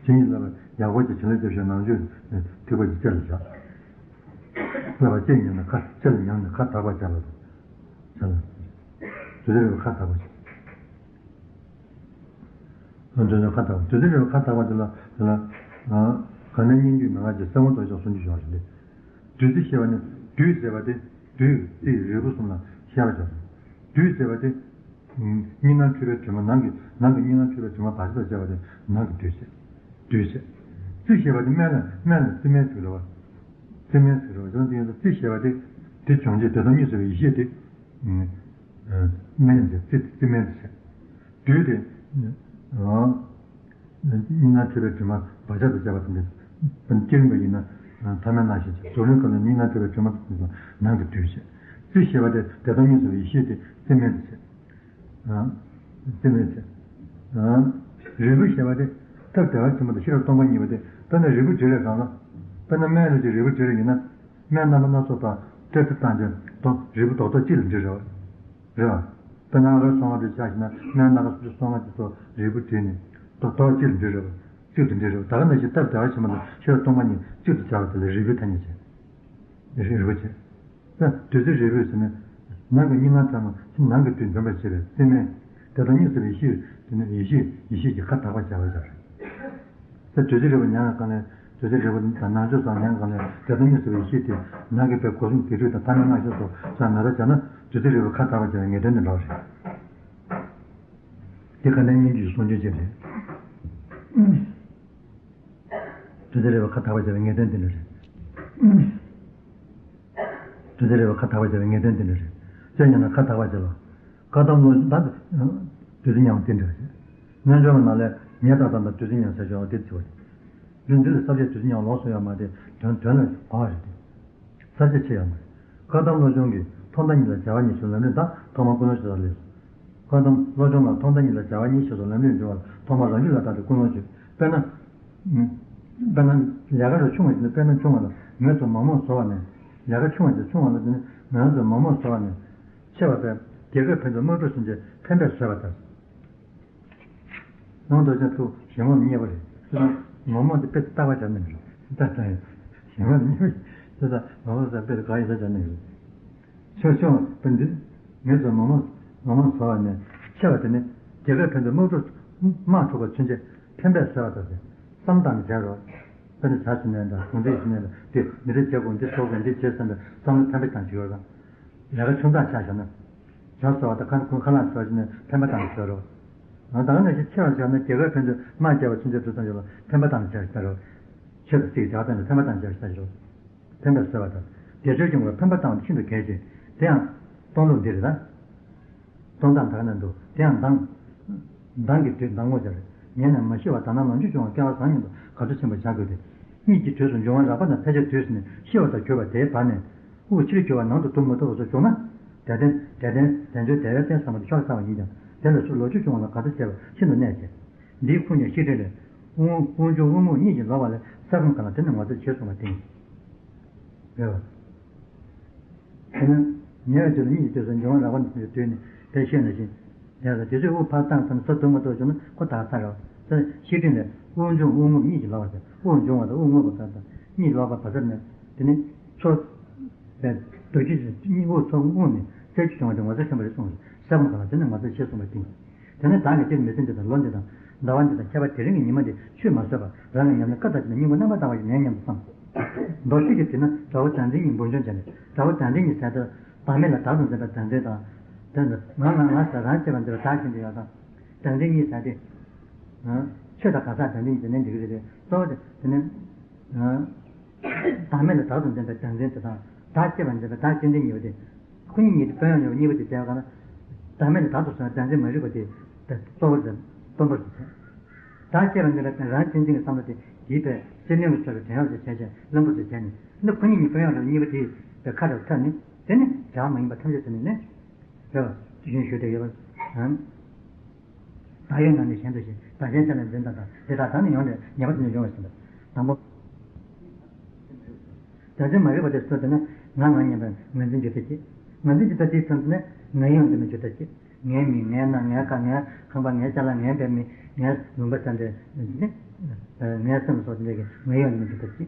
བྱིན་གྱིས་བརླབས་པའི་ཡག་པོ་ཅིག་བྱིན་རླབས་རྒྱབ་ཤོག་ནང་མཆོད་ཐིགས་པ་ཅིག་ལྕེ་ལ་བཞག་བསླབ་པ་ལྕེ་ཉམས་ནས་ཁ་ལྕེ་ལ་ཉམས་ནས་ཁ་དག་པ་བྱ་ལ། བྱ་ལ། བདུད་རྩི་རིལ་བུ་ཁ་དག་པ་བྱ། འདོད་ཆགས་ཁ་དག་པ། བདུད་རྩི་རིལ་བུ་ཁ་དག་པ་དེ་ལ་དེ་ལ། ག་ནས་སྙན་བརྒྱུད་མན་ངག་གི་གསེར་སྔོ་ཏོག་ཅན་སུམ་ཅུ་བྱུང་བ་ཞིག་འདི། བདུད་རྩི་ཞེས་པ་ནི་བདུད་ཟེར་བ་སྟེ་བདུད་རྩི་རིལ་བུ་གསུམ་ལ་བཤད་པ་བྱ་སོང་། བདུད་ཟེར་བ་སྟེ། གཉིས་སྣང་འཁྲུལ་པའི་དྲི་མ་ནང་གི་ནང་གི་གཉིས་སྣང་འཁྲུལ་པའི་དྲི་མ་བར་ཆད་དང་བཅས་པ་དེ་ནང་གི་བདུད་ཟེར། བདུད་ཟེར། རྩི་ཞེས་པ་དེ་སྨན་ལ་སྨན་ལ་རྩི་སྨན་ཟེར་གི་རེད་བ། རྩི་སྨན་ཟེར་གི་རེད་བ། ཡང་དེ་ཡིན་ཙང་རྩི་ཞེས་པ་དེ་དེ་བྱུང་རྗེས་དེ་དང་གཉིས་སུ་མེད་པའི་ཡེ་ཤེས་དེ། སྨན་དེ་རྩི་རྩི་སྨན་དེ་ཟེར། བདུད་དེ། གཉིས་སྣང་འཁྲུལ་པའི་དྲི་མ་བར་ཆད་དང་བཅས་པ་དེ་འདྲ། སྐྱེ་རིམ་པ་ཡིན་ན་ཐ་མལ་སྣང་ཞེན་བྱེད། རྫོགས་རིམ་སྐབས་ལ་གཉིས་སྣང་འཁྲུལ་པའི་དྲི་མ་དང་ནང་གི་བདུད་ཟེར། རྩི་ཞེས་པ་དེ་དེ་དང་གཉིས་སུ་མེད་པའི་ཡེ་ཤེས་དེ་རྩི་སྨན་དེ་ཟེར། རྩི་སྨན་ཟེར། རིལ་བུ་ཞེས་པ་དེ་ཐབས་བདེ་བ་ཆེན་པོ་དང་ཤེས་རབ་སྟོང་པ་ཉིད་པ་དེ། དཔེར་ན་རིལ་བུ་བྲིས་པའི་སྒང་ལ། དཔེར་ན་སྨན་ལུགས་ཀྱི་རིལ་བུ་བྲིས་པ་ཡིན་ན། སྨན་རྣམ་པ་སྣ་ཚོགས་དང་སྤྲེལ་ཐིག་བཏང་རྗེས་རྡོག་རིལ་བུ་རྡོག་རྡོག་གཅིག་ལ་འབྲི་རེད་བ། རེད་བ། དཔེར་ན་ཨ་གར་སོ་ལྔ་བྲིས་ཆ་བཞག་ན་སྨན་སྣ་ཁ་སུམ་ཅུ་སོ་ལྔ་གཅིག་ཐོག་རིལ་བུ་བྲིས་ནས་རྡོག་རྡོག་གཅིག་ལ་འབྲི་རེད་བ། གཅིག་ཏུ་འབྲི་རེད་བ། ད་ག་ནང་བཞིན་ཐབས་བདེ་བ་ཆེན་པོ་དང་ཤེས་རབ་སྟོང་པ་ཉིད་གཅིག་ཏུ་སྦྱར་བ་དེ་ལ་རིལ་བུའི་ཐ་སྙད་བྱས། རིལ་བུ་བྱས། ད་བདུད་རྩི་རིལ་བུ་ཟེར་ན། ནང་གི་གཉིས་སྣང་ཕྲ་མོ་ཕྱི་ནང་གི་བདུད་འདོན་པར་བྱེད་པའི་རྩི་སྨན། དེ་དང་གཉིས་སུ་མེད་པའི་ཡེ་ཤེས་དེ་ནི་ཡེ་ཤེས་ཡེ་ཤེས་ཀྱི་ཁ་དག་པ་བྱ་བ་སྦྱར། ད་བདུད་རྩི་རིལ་བུ་མྱང་བའི་སྒང་ལ། བདུད་རྩི་རིལ་བུ་དང་ནང་མཆོད་སོགས་མྱང་བའི་སྒང་ལ་དེ་དང་གཉིས་སུ་མེད་པའི་ཡེ་ཤེས་དེ་ནང་གི་དཔེ་སྒོ་གསུམ་དགེ་ཕྲུག་དང་ཐ་མལ་སྣང་ཞེན་སོགས་ཀྱང་མེད་པར་བྱས་ན་བདུད་རྩི་རིལ་བུ་ཁ་དག་པ་བྱ་བའི་ངེས་དོན་དེ་འདྲ་བ་རེད། དེ་ག་ནས་སྙན་བརྒྱུད་ཀྱི་གསུང་རྒྱུན་ཅིག་རེད། བདུད་རྩི་རིལ་བུ་ཁ་དག་པ་བྱ་བའི་ངེས་དོན་དེ་འདྲ་རེད། བདུད་རྩི་རིལ་བུ་ཁ་དག་པ་བྱ་བའི་ངེས་དོན་དེ་འདྲ་རེད། ཅི་ཡིན་ན་ཁ་དག་པ་བྱ་ལ། བཀའ་གདམས་བློ་ད་བདུད་རྩི་མྱང་བ་དེ་འདྲ་རེད། རྣལ་འབྱོར་པ་ནང་ལས་ཉེར་བདག་དང་བདུད་རྩི་མྱང་ཟེར་ཞོར་བ་དེ་བྱེད་པ་རེད། འདི་འདི་ལ་ས་བཅད་བདུད་རྩི་མྱང་ལོགས་སུ་ཡོད་མ་དེ་དོན་དོན་ལ་གོ་བ་རེད་དེ། ས་བཅད་ཕྱེ་ཡོད་མ་རེད། བཀའ་གདམས་བློ་སྦྱོང་གིས་ཐོག་མཐའ་གཉིས་ལ་བྱ་བ་གཉིས་ཞེས་ལམ་རིམ་དང་ཐོག་མར་ཀུན་སློང་ཞེས་སོགས་ལས། བཀའ་གདམས་བློ་སྦྱོང་ལ་ཐོག་མཐའ་གཉིས་ལ་བྱ་བ་གཉིས་ཞེས་སོགས་ལམ་རིམ་འབྱུང་བ་ལ་ཐོག་མར་རང་རྒྱུད་ལ་བརྟགས་ཏེ་ཀུན་སློང་བྱེད། དཔེར་ན། དཔེར་ན་ལས་ཀ་རུ་ཆུང་བ་ཞིག་ནི་དཔེར་ན་ཆུང་བ་ལ་ངོས་སུ་མང་མང་བཟོ་བ་ནས། ལས་ཀ་ཆུང་བ་ཞིག་ཆུང་བ་ལ་དེ་ནི་ངོས་སུ་མང་མང་བཟོ་བ་ནས། ཆེ་བ་དཔེ་རྒྱལ་ཁབ་ཕན་ཚུན་དམག་འཁྲུག་ཕྱིན་རྗེས་ཕན་པས་བཟོས་པ་ལྟར། ནང་དོན་ཆ་ཚུགས་གཞན་དབང་རྙེད་པ་རེད། ཅི་ལྟར་མང་མང་དེ་དཔེ་ལྟ་བ་བྱ་ནི་མི་རེད། ལྟ་ལྟ་ཡིན། གཞན་དབང་རྙེད་པ་ཅི་ལྟར་མང་མང་ཟེར་དཔེ་ག་ཡིན་ས་བྱ་ནི་མི་རེད། ཆོས་སྐྱོང་དཔེ་འདི་ངེས་སུ་མང་མང་མང་མང་བཟོ་བ་ནས་ཆེ་བ་དེ་ནི་རྒྱལ་ཁབ་ཕན་ཚུན་དམག་འཁྲུག་དམག་འཁྲུག་པ་ཚུན་ཆད་ཕན་པས་བཟོས་པ་ལྟར་ཏེ་བསམ་བཏང་ནས་བྱས་རོགས། དཔེར་ན་བྱ་ཞིག་ནས་དང་གུང་ཚིགས་ཤིག་ནས་དང་དེ་འདི་འདྲ་བྱེད་དགོས་འདི་ཐོབ་དགོས་འདི་བྱེད་བསམ་པའི་བསམ་བློ་ཕན་པ་ཅང་ཞིག་ཡོད་དང་། ལས་ཀ་ཆུང་ཙག་ཆ་བཞག་ན། བྱ་བཟོ་བ་དང་ཁ་ཁུ་ཁ་ལག་བཟོ་བ་ཞིག་ནས་ཕན་པ་བཏང་ནས་བཟོས་རོགས། ང་ད་ག་ནང་བཞིན་ཆེ་བ་བཞག་ན་རྒྱལ་ཁབ་ཕན་ཚུན་དམག་རྒྱག་པ་ཚུན་ཆད་དུ་བཏང་ཡོད་ལ་ཕན་པ་བཏང་ནས་བྱས་བཟོས་རོགས། ཆོས་དང་ཚིག་བྱ་བ་བཏང་ནས་ཕན་པ་བཏང་ནས་བྱས་བཟོས་རོགས། ཕན་པར་བཟོད་པ་དང་། དེ་ཚོས་ཀྱང་ཕན་པ་བཏང་བ་ཤིན་ཏུ་གལ་ཆེ། དེ་ཡང་སྟོང་ལུགས་འདི་རེད་ད། སྟོང་དང་དག་ན་འདུག་དེ་ཡང་མདང་། མདང་གི་དུས་མདང་དགོང་ཟེར། ཉལ་ནས་མ་ཤི་བར་ད་ནང་ལོངས་སྤྱོད་འབྱུང་བ་སྐལ་བ་བཟང་སྙམ་དུ་དགའ་སྤྲོ་ཆེན་པོ་བྱ་དགོས་ཏེ། གཉིད་ཀྱི་དུས་སུ་འབྱུང་བ་རགས་པ་དང་ཕལ་ཆེར་དུས་སུ་ནི་ཤི་བ་དང་གྱུར་པ་དེའི་བར་ནས། དབུགས་ཕྱིར་གྱུར་བ་ནང་དུ་བསྡུ་མ་ཐུབ་པ་སོགས་བྱུང་ན། དེ་ལྟར་དེ་ལྟར་དེ་ཚོའི་དལ་བའི་རྟེན་བསམ་པ་དེ་ཤོར་ཚར་བ་ཡིན་ཀྱང་། དེ་ལ་ཚུར་ལོངས་སྤྱོད་འབྱུང་བ་ལ་དགའ་སྤྲོ་བྱེད་པ་ཤིན་ཏུ་གནད་ཆེ། འདིའི་ཁུངས་ཀྱང་བཤེས་སྤྲིང་ལས། དབུགས་དབུགས་འབྱུང་དབུགས་རྔུབ་གཉིས་ཀྱིས་ལོག་པ་ལས་ས་བོན་གང་ལ་དེ་ནི་ངོ་ཚ་བྱེད་གསུངས་པ་སྟེ། རེད་བ། དེ་ནི་ཉལ་བའི་དུས་ལ་གཉིད་ཀྱི་དུས་སུ་འབྱུང་བ་རགས་པ་འདི་ཚོའི་དུས་ནི་དེ་ཤེས་ནས་ཤིང་། དེ་ལ་དེ་ཚོས་དབུགས་ཕར་བཏང་ཙམ་ས་བསྡུ་མ་ཐུབ་བྱུང་ན་ཁོ་དག་ཚར་རེད་བ། དེ་བཤེས་སྤྲིང་ལས་དབུགས་འབྱུང་དབུགས་རྔུབ་གཉིས་ཀྱིས་ལོག་པ་སྟེ། དབུགས་འབྱུང་བ་དང་དབུགས་རྔུབ་པ་བར་དང་གཉིད་ལོག་པ་བར་ཚར་ནས། དེ་ནི་ཚོར་བའི་རྡོ་རྗེ་གཉིད་དབུགས་ཚོར་རྔུབ་ནས་རྩལ་གྱི་འབྱུང་བ་དེ་ངོ་ཚ་ཆེན་པོ་རེད་གསུངས། ས་བོན་གང་ལ་དེ་ནི་ངོ་ཚ་བྱེད་གསུངས་པ་སྟེ། དེ་ནས་བདག་གིས་སྤྱིར་མི་ཚེ་འདི་དང་ལོ་འདི་དང་ཟླ་བ་འདི་དང་ཁྱད་པར་དེ་རིང་གི་ཉི་མ་འདི་ཆོས་མ་བཟོད་པར་རང་གི་ཉམས་ལེན་བཀའ་ལྟར་བྱས་ནས་སྙིང་པོ་རྣམ་པར་དག་པ་ཞིག་ལེན་སྙམ་དུ་བསམ། མདོར་བཤད་ཀྱི་དུས་ན་དགྲ་བོ་བདག་འཛིན་གཉིས་འབུར་འཇོམས་བྱས་ནས། དགྲ་བོ་བདག་འཛིན་གཉིས་ཟེར་དུས་བདག་མེད་ལ་བདག་ཏུ་འཛིན་པའི་བདག་འཛིན་དང་། དེ་ནི་ང་ང་ང་ཟེར་རང་ཆེ་བར་འཛིན་པའི་བདག་ཆེན་དུ་ཡོད་དང་། བདག་འཛིན་གཉིས་ཟེར་ཏེ། ཆོས་དང་གང་ཟག་བདག་འཛིན་གཉིས་ཟེར་ནས་འགྲིག་གི་རེད་དེ། གཙོ་བོ་དེ་དེ་ནི། བདག་མེད་ལ་བདག་ཏུ་འཛིན་པའི་བདག་འཛིན་དེ་དང་། བདག་གཅེས་པར་འཛིན་པའི་བདག་གཅེས་འཛིན་གཉིས་པོ་དེ། ཁོ་གཉིས་གཉིས་དེ་དཔོན་གཡོག་ཡོད་གཉིས་པོ་དེ་བྱས་པ་ན། བདག་མེད་ལ་བདག་ཏུ་སོང་བའི་བདག་འཛིན་མ་རིག་པ་དེ་གཙོ་བོ་དེ་དཔོན་པོར་བྱེད། བདག་གཅེས་པར་འཛིན་པའི་རང་གཅེས་འཛིན་གྱི་བསམ་བློ་དེ་བགྱིས་པའི་སྤྱི་གནས་ཀྱི་ཆོས་ལ་བྲན་གཡོག་ཅིག་བྱས་ཤིང་བློན་པོ་ཅིག་བྱས་ནས། འདི་ཁོ་གཉིས་གཉིས་དཔོན་གཡོག་རེ་གཉིས་པོ་དེ་ཁ་རུ་ཐོན་ནས། དེ་ནི་འབྲེལ་བ་མ་ཡིན་པ་ཐམས་ཅད་དེ་ནི་ནི། རེད་བ། དེ་བཞིན་ཞུ་བསྡད་ཡོད་པ། བདག་ཡོད་ན་ནི་གཞན་དུ་ཞེན། བདག་གཞན་ཆ་ལ་འཛིན་པ་དང་། དེ་དག་བདག་ནི་ཡོངས་ལས་ཉེས་པ་དེ་ནི་ཡོང་བར་ཟིན་པ། དང་པོ། བདག་འཛིན་མ་རིག་པ་དེ་ཚོ་དེ་ནི་ང་ང་སྙམ་པའི་ངར་འཛིན་འཇུག་ལྡོག་ཅིག་ངར་འཛིན་འཇུག་ལྡོག་དེའི་ཚུལ་དེ་ནི་ངའི་ཡོངས་འཛིན་མ་འཇུག་ལྡོག་ཅིག་ངའི་མིག་ངའི་རྣ་ངའི་ཁ་ངའི་ཁང་པ་ངའི་ཅ་ལག་ངའི་བུད་མེད་ངའི་ལུང་པ་ཟེར་འདྲ་ནི། ངའི་སེམས་སོགས་དེ་འདྲ་གི་ངའི་ཡོངས་འཛིན་མ་འཇུག་ལྡོག་ཅིག་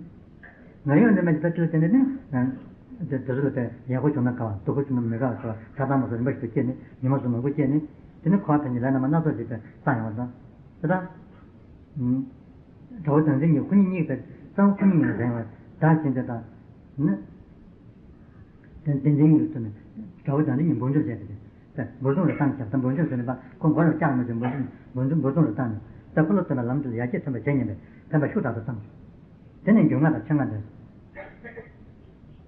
ངའི་ཡོངས་འཛིན་མ་འཇུག་ལྡོག་ཅིག་དེ་ནི་ནི། དེ་དེ་ཚོ་ལ་དཔེ་ཡག་པོ་བྱུང་ན་དགའ་བ། སྡུག་པོ་བྱུང་ན་མི་དགའ་བ་ཟེར་བ་ཆགས་སྡང་མ་སོགས་རིམ་པ་ཞིག་ཏུ་སྐྱེས་ནས་ཉི་མ་སུ་མང་པོ་སྐྱེས་ནས། དེ་ནི་འཁོར་བ་ཕན་ཚུན་ལས་རྣམ་པ་སྣ་ཚོགས་ཤིག་ཏུ་བཏང་ཡོང་བ་དང་། དེ་དག་དགྲ་བོ་བདག་འཛིན་གཉིས་ཁོ་གཉིས་གཉིས་ཀྱི་རྩ་བ་ཁོ་གཉིས་གཉིས་ལ་འཛིན་པ་བདག་གཅེས་འཛིན་དང་། ནི། བདག་འཛིན་གཉིས་ལ་བརྩོན་ནས་དགྲ་བོ་བདག་འཛིན་གཉིས་འབུར་འཇོམས་བྱས་ཏེ། ད་འབུར་འཇོམས་ལ་བཏང་བྱས། ད་འབུར་འཇོམས་ཟེར་ནས་པ་ཁོ་མགོ་ལ་བཅག་མ་བྱུང་། འབུར་འཇོམས་འབུར་འཇོམས་འབུར་འཇོམས་ལ་བཏང་ནས། ད་ཁོ་ལ་བརྩོན་པ་ལམ་དེ་ལ་ཡར་སྐྱེད་ཐོན་པར་བྱེད་སྙམ་པའི་འཕེན་པ་ཤུགས་དྲག་ཏུ་བཏང་། དེ་ནས་སྒྱུ་མ་དང་ཆོས་མངའ་འདྲེན།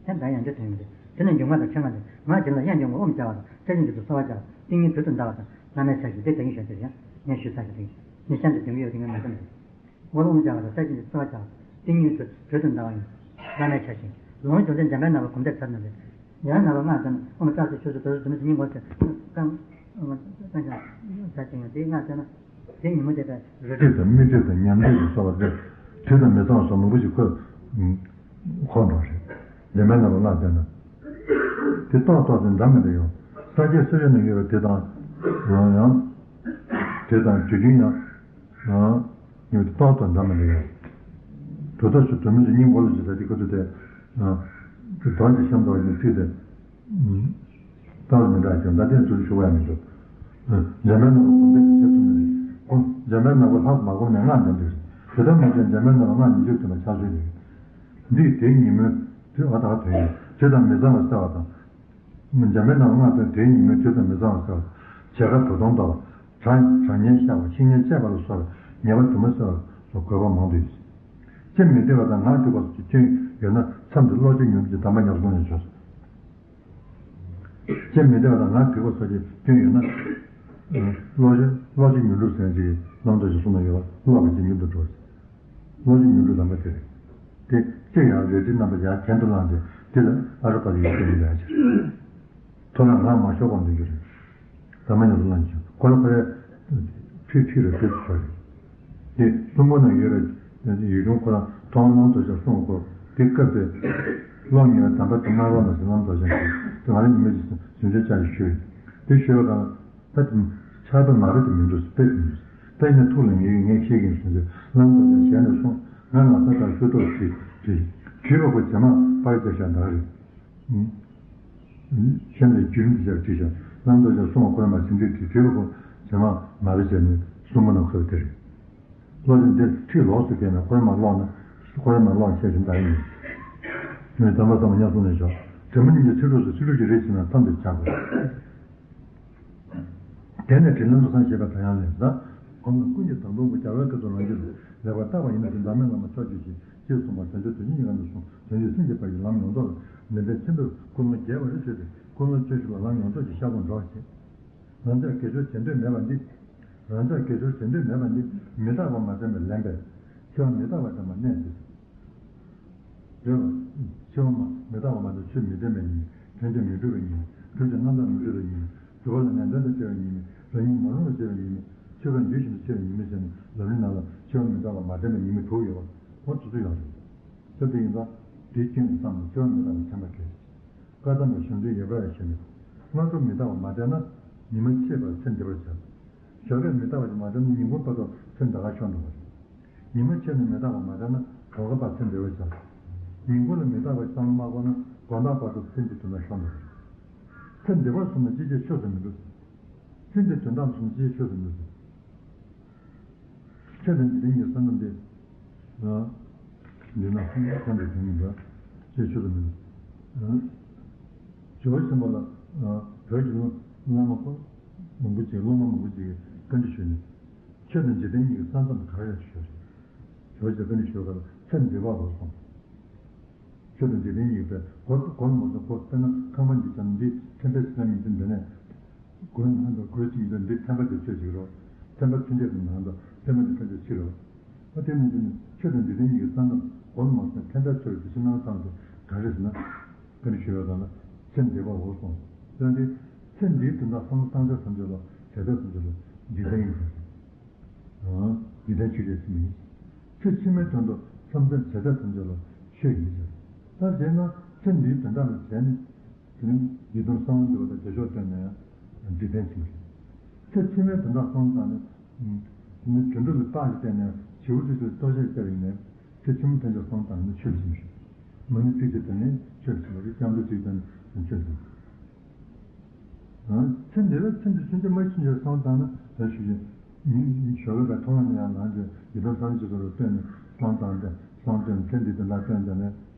དེ་འདྲ་ཡང་འདྲ་དོན་མི་འདུག་དེ་ནས་སྒྱུ་མ་དང་ཆོས་མངའ་འདྲེན། ངག་གི་ལ་གཡས་འཇོམས་པ་ཨོཾ་བྱ་བ་དང་། ས་གཞི་འདི་དུ་གསོལ་བ་བྱ་བ། ཏིང་ངེ་འཛིན་བོད་དུ་འདར་བ་དང་། བླ་མའི་ཆ་བཞག་འདི་དེ་ཉིད་བཞག་དེ་ཡང་ངས་ཞུས་ཚར་གི་རེད། ངས་གཤམ་དུ་འདོན་གྱི་ཡོད་དེ་ངས་མ་བསམ་རེད། ངོ་ལ་ཨོཾ་བྱ་བ་དང་། ས་གཞི་འདི་གསོལ་བ་བྱ་བ། ཏིང་ངེ་འཛིན་བོད་དུ་འདར་བ་ཡིན། བླ་མའི་ཆ་བཞག་ལོངས་སྤྱོད་ལྡན་འཇམ་པའི་སྣང་བ་གོམས་འདྲིས་ཚར་ན་རེད། ཡང་ན་བ་སྔགས་བཏོན། ཨོཾ་ཏྲ་ཙི་ཤུ་ཙི་ཏུ་ཏུ་མི་ཚེ་སྙིང་པོ་ཏེ། ཀང་ཀང་ཀང་ཀང་ཟ་ཅིང་ཡང་དེའི་སྔགས་བཏོན་ན། དེ་ཉིན་མོ་དེ་ལྟར་རེ་རེ། དེ་དང་མི་འདྲེས་དང་ཉམས་འདྲེས་ཀྱི་གསོལ་བ་དེ་དུས་དང་མི་ཚང་བ་སོགས་མང་པོ་ཞིག་འཁོར་འཁོར་འགྲོ་རེད། འཇམ་པའི་རྣམ་པར་སྔགས་བཏོན་ན། དེ་ཏོག་ཏོག་ཙམ་འདྲ་མི་འདྲ་ཡོང་། ས་སྐྱའི་སྲོལ་རྒྱུན་ནང་ཡོད་པ་དེ་དང་ཡང་ཡང་། དེ་དང་དུས་རྒྱུན་ཡང་ཡང་ཡོད་དེ་ཏོག་ཏོག་འདྲ་མི་འདྲ་ཡོང་། དུས་ཐོག་ཆུ་དུ་མི་ཚེ་སྙིང་པོ་ལ་ཞིག་ད་དེ་ཁོ་ཚོ་དེ་དོན་གྱི་གཤམ་དུ་བ་ཞིག་ཚིག་དེ། རྟགས་མི་འདྲ་ཞིང་ད་ལྟའི་ཚུལ་ཞུ་བ་མི་འདུག་འཇམ་དཔལ་ནོར་བུ་གོམས་འདྲིས་ཀྱི་ཆེད་དུ་ནི། འཇམ་དཔལ་ནོར་བུ་ལྷག་མ་གོམས་ནས་སྔགས་འདོན་འདུག་དེ་ལྟར་མ་བྱས་འཇམ་དཔལ་ནོར་བུ་སྔགས་ཉི་ཤུ་བཏོན་པ་ཕྱག་མཛོད་ཡིན། འདིས་དེའི་ཉིན་མོའི་དུས་ཨ་དག་དོན་ཡོད་དུས་དང་མི་ཚང་བ་བསལ་བ་དང་། འཇམ་དཔལ་ནོར་བུ་སྔགས་འདོན་དེའི་ཉིན་མོའི་དུས་དང་མི་ཚང་བ་བསལ་བ། བྱེད་ཀ་བུ་སྟོང་ལྟ་བ། གྲང་གྲང་ངར་བཤགས་པ། ཤི་ངལ་བཅད་པ་ལ་སོགས་པའི་ཉེས་པ་དུ་མ་བསལ་བ་སོགས་དགོས་པ་མང་དུ་ཡོད། ཅི་མི་བདེ་བ་དང་ངག་འཁྲུག་པ་སོགས་ཀྱི་སྐྱོན་ཡོད་ན་མཚམས་དེར་བློ་སྐྱེད་མྱུར་དུ་གདམས་པ་ཉམས་སུ་བླང་ཡང་ཆོག་ཅི་མི་བདེ་བ་དང་ངག་འཁྲུག་པ་སོགས་ཀྱི་སྐྱོན་ཡོད་ན། བློ་སྐྱེད་བློ་སྐྱེད་མྱུར་འཁྲུག་ཟེར་གྱི་ལམ་དུ་ཞིག་གསུངས་ན་ཡོད། བློ་སྐྱེད་ཀྱི་མྱུར་དུ་འགྲོ། བློ་སྐྱེད་མྱུར་འཁྲུག་དམ་པ་དེ་རེད། དེ་གཅིག་ཡང་རལ་གྲིའི་རྣམ་པ་ཡར་གྱེན་དུ་བསླངས་ཏེ་དེ་ལ་ཨ་རུ་པ་ལ་ཡོད་སྐྱོན་གྱི་ལན་ཆེ། ཐོ་རངས་ངག་མ་ཤོར་བར་འདོན་རྒྱུ་རེད། གདམས་པ་ཉམས་སུ་བླང་ཞིང་ཁོ་རང་ཁོ་རའི་ཐུགས་ཐིག་རེ་བོད་དུ་ཤོར་རེད། དེ་གསུང་འབུམ་ན་ཡོད་པའི་ཡིག་ཆུང་ཁོ་རང་མཐོང་བ་ལམ་རྡོ་རྗེ་གསུང་གོ། དེ་སྐབས་དེ་སློབ་གཉེར་བའི་གདམས་པ་དེ་གནང་རོགས་གནང་ཞེས་ལམ་རྡོ་རྗེ་གིས་དེ་ང་རང་ཉི་མ་ཞིག་ཟིན་བྲིས་བཅར་ཞིག་ཞུས། དེ་ཞུས་པ་དང་ད་དེ་ཆར་པ་མ་རེད་དེ་མི་འགྲོ་ཟེར་དཔེ་མི་འགྲོ་ཟེར། དཔེ་ནི་ཐུགས་ལ་ངེས་ངེས་ཤེས་ཀྱིན་སོང་ཟེར་ལམ་རྡོ་རྗེ་ཞལ་ནས་གསུངས། ང་ང་ས་དང་ཤུ་ཏོག་བྲིས་བྲིས་བྲིས་པ་ཁོ་རྗེས་མ་པར་རྒྱག་བཞག་འདྲ་རེད། གཞན་ལས་བརྒྱུད་རིམ་དུ་བྱས་པ་བྲིས་ཤག་ལམ་དུ་ཀྱང་གསུང་བ་ཁོ་རང་མ་ཟིན་དུས་དེ་དུས་ཁོ་ཇེ་མང་མ་རེད་བྱས་ནས་གསུང་པ་ན་ཁོ་དེ་རེད། བློ་ཅན་འདིར་ཁྲིད་ལོགས་སུ་བཀལ་ནས་ཁོ་རང་མ་ཀློག་ན་ཁོ་རང་མ་ཀློག་བྱས་ཟིན་ད་ཡིན། ངས་དམ་པ་ཚང་མ་ཉར་སོང་ནས་ཞོག་དྲི་མ་གཉིས་ཀྱི་ཚིག་གྲོགས་སུ་ཚིག་གྲོགས་ཀྱི་རེད་ཟེར་ན་ཐམ་དུ་ཆག་དགོས། དེ་ནས་དྲིན་ལན་དུ་སངས་རྒྱས་པ་དང་ཡང་ལས་ཟ། གོང་ན་ཀུན་གྱི་དང་པོ་ཀུན་རྒྱལ་བའི་སྐབས་སུ་རང་རྒྱུད་ལ་ལེགས་པར་བརྟགས་པ་ཡིན་ན་དེ་འདྲ་མེད་བླ་མ་མཆོག་གྱུར་ཅིག་ཅེས་གསུངས་པ། བྱང་ཆུབ་དོན་གཉེར་གྱི་ངང་དུ་སོང་། དོན་གྱི་སེམས་ཀྱི་བར་གྱི་ལམ་ཡོངས་རྫོགས་ལ་མི་འབྲལ་ཆེན་པོས་ཀུན་སློང་རྒྱས་པར་བྱས་ཏེ། ཀུན་སློང་བཅུ་བཞི་པ་ལམ་ཡོངས་རྫོགས་ཀྱི་ཤར་ཁོང་འགྲོ་བར་བྱེད། རང་ཅག་དགེ་སྦྱོར་བྱེད་འདོད་མེད་པ་འདི། རང་ཅག་དགེ་སྦྱོར་བྱེད་འདོད་མེད་པ་འདི། མི་རྟག་པ་མ་དྲན་པས་ལན་པས། འཆི་བ་མི་རྟག་པ་དྲན་པ་གནད་འདི། རེད་བ། འཆི་བ་མ་མི་རྟག་པ་མ་དྲན། ཆོས་མི་དྲན་པའི་ཉེས་དམིགས། དོན་གྱི་མི་འགྲུབ་པའི་ཉེས་དམིགས། དྲུག་ཀྱང་རྣམ་དག་མི་འགྲུབ་པའི་ཉེས་དམིགས། སྒྲུབ་པ་ལ་ངན་འགྲོ་དང་བྲལ་བའི་ཉེས་དམིགས། རང་ཉིད་མ་རུངས་པར་བྱས་པའི་ཉེས་དམིགས། འཆི་བས་འདུལ་བཞིན་དུ་འཆི་བའི་ཉེས་དམིགས་བྱས་ནས། ལམ་རིམ་ནང་ལ་འཆི་བ་མི་རྟག་པ་མ་དྲན་པའི་ཉེས་དམིགས་དྲུག་ཡོད་པ། འོ་དེ་ཚོ་ཡོད་རེད། ད་དེ་ཡིན་ཙང་། དེའི་རྐྱེན་ལ་བསམ་ནས་འཆི་བ་མི་རྟག་པ་དྲན་པ་གལ་ཆེ། བཀའ་གདམས་པ་གཞུང་འདུལ་ཡོད་པ་ཡང་ཤེས་མི་དགོས། སྔ་དྲོ་མི་རྟག་པ་མ་དྲན་ན། ཉི་མ་ཕྱེད་པར་ཚེ་འདི་པར་བྱ། ཞོགས་ཀས་མི་རྟག་པ་ཞིག་མ་དྲན་ན། ཉིན་གུང་བར་དུ་ཚེ་འདི་གར་ཤོར་འགྲོ་བ་རེད། ཉི་མ་ཕྱེད་ནས་མི་རྟག་པ་མ་དྲན་ན། གྲོགས་པོ་བར་ཚེ་འདི་པར་བྱ། ཉིན་གུང་ལ་མི་རྟག་པ་བསམ་བློ་མ་འཁོར་ན། དགོང་དག་བར་དུ་ཚེ་འདི་དུས་ན་ཤོར་འགྲོ་བ་རེད། ཚེ་འདི་པར་སོང་ན་ཅི་བྱས་ཆོས་སུ་མི་འགྲོ། ཚེ་འདིའི་དོན་དམ་སོང་ན་ཅི་བྱས་ཆོས་སུ་མི་འགྲོ། ཆོས་དང་འཇིག་རྟེན་གཉིས་ཀྱི་ས་མཚམས་དེ། ཨ། འདི་ན་ཧང་ཁོང་དུ་དོན་མི་འདུག་ཅེས་ཆོས་སུ་མི་འདུག་ཨ། ཇོ་བོ་ཆེན་པོ་ལ། ཨ། བོད་ཀྱི་སློབ་སློབ་མ་མང་པོ་ཅིག་སློབ་མ་མང་པོ་ཅིག་གིས་བཀའ་འདྲི་ཞུས་ནས། ཆོས་དང་འཇིག་རྟེན་གཉིས་ཀྱི་ས་མཚམས་ག་རེ་རེད་ཞུས་རེད། ཇོ་བོ་ཆེན་བཀའ་འདྲི་ཞུས་སྐབས་ལ། ཚེ་འདི་པ་ལོ་གསུངས། ཆོས་དང་འཇིག་རྟེན་གཉིས་ཀྱི་བར་སྒོ་སྒོ་མ་སོང་། སྒོ་དཔེར་ན་ཁང་པ་འདི་ཀྱང་འདི་ཐེམ་པའི་ཟེར་ན་མི་འདི་འདི་ནས། སྒོའི་ནང་དུ་སྒོ་གཅིག་ཡིན་པས་འདི་ཐེམ་པ་དེ་ཆོས་ཅིག་རོ། ཐེམ་པ་ཚུན་ཆད་ཀྱི་ནང་དུ་ཐེམ་པ་འདི་ཐམས་ཅད་ཕྱི་རོ། ཨ་དེ་ནི་འདི་ནི་ཆོས་དང་འཇིག་རྟེན་གཉིས་ཀྱི་ས་མཚམས་སྒོ་མ་སོང་། ཐེམ་པའི་ཚུལ་དུ་ཕྱི་ནང་ཚང་དུ་ག་རེ་ཟེར་ན། བཀའ་འདྲི་ཞུ་བའི་སྒང་ལ་ཚེ་འདི་པ་འོ་གསུངས། དོན་འདི་ཚེ་འདིའི་དོན་དག་བསམ་བློ་བཏང་ཚད་ཐམས་ཅད་ལ། བྱ་ཚད་ཐམས་ཅད་ལ་འཇིག་རྟེན་ཡིན་ཟེར། འཇིག་རྟེན་ཆོས་ཅན་ཟེར་མི་ཡིན། ཚེ་ཕྱི་མའི་དོན་དུ་བསམ་གཏན་བྱ་ཚད་ཐམས་ཅད་ལ་ཆོས་ཡིན་ཟེར། ད་བྱས་ན་ཚེ་འདིའི་དོན་དག་ལ་བྱས་ནས། དེ་ནི་ཡིད་དུ་གསང་བ་འདུལ་བ་དང་རྒྱལ་མཆོག་བསྟན་ནས་འཇིག་རྟེན་ཆེན་པོ་རེད། ཚེ་ཕྱི་མའི་དོན་དག་བསམ་བློ་བཏང་ནས། དེ་ནི་དོན་གྲུབ་ལ་རྟགས་ཀྱིས་བསྟན་ནས་བྱིའུ་ཁྲི་ཁྲིར་ལྟོ་ཆས་བསྐྱབས་ཡིན་ནས། ཚེ་ཕྱི་མ་ཐམས་ཅད་བསམ་བློ་བཏང་ནས་ཆོས་ལ་ཕྱིན་པ་རེད། མ་ཎི་ཚིག་གཅིག་དེ་ནི་ཆོས་ལ་ཕྱིན་པ་རེད། སྐྱབས་འགྲོ་ཚིག་དེ་ནི་ཆོས་ལ་ཕྱིན་པ་རེད། ཚེ་འདི་ལ་ཚེ་འདི་ཚུན་ཆད་མ་ཕྱིན་ཆད་བསམ་བློ་བཏང་ན། ད་ཞུ་རྒྱུ། ཞོགས་པའི་ཐོག་ནས་ཡང་ལངས་ཏེ་ཡི་དམ་སངས་རྒྱས་ཆོས་སྐོར་ལ་བསྟན་ནས་བསམ་བཏང་སྟེ། བསམ་བཏོན། ཚེ་འདིའི་དོན་དག་བསྟན་ཏེ་ནས།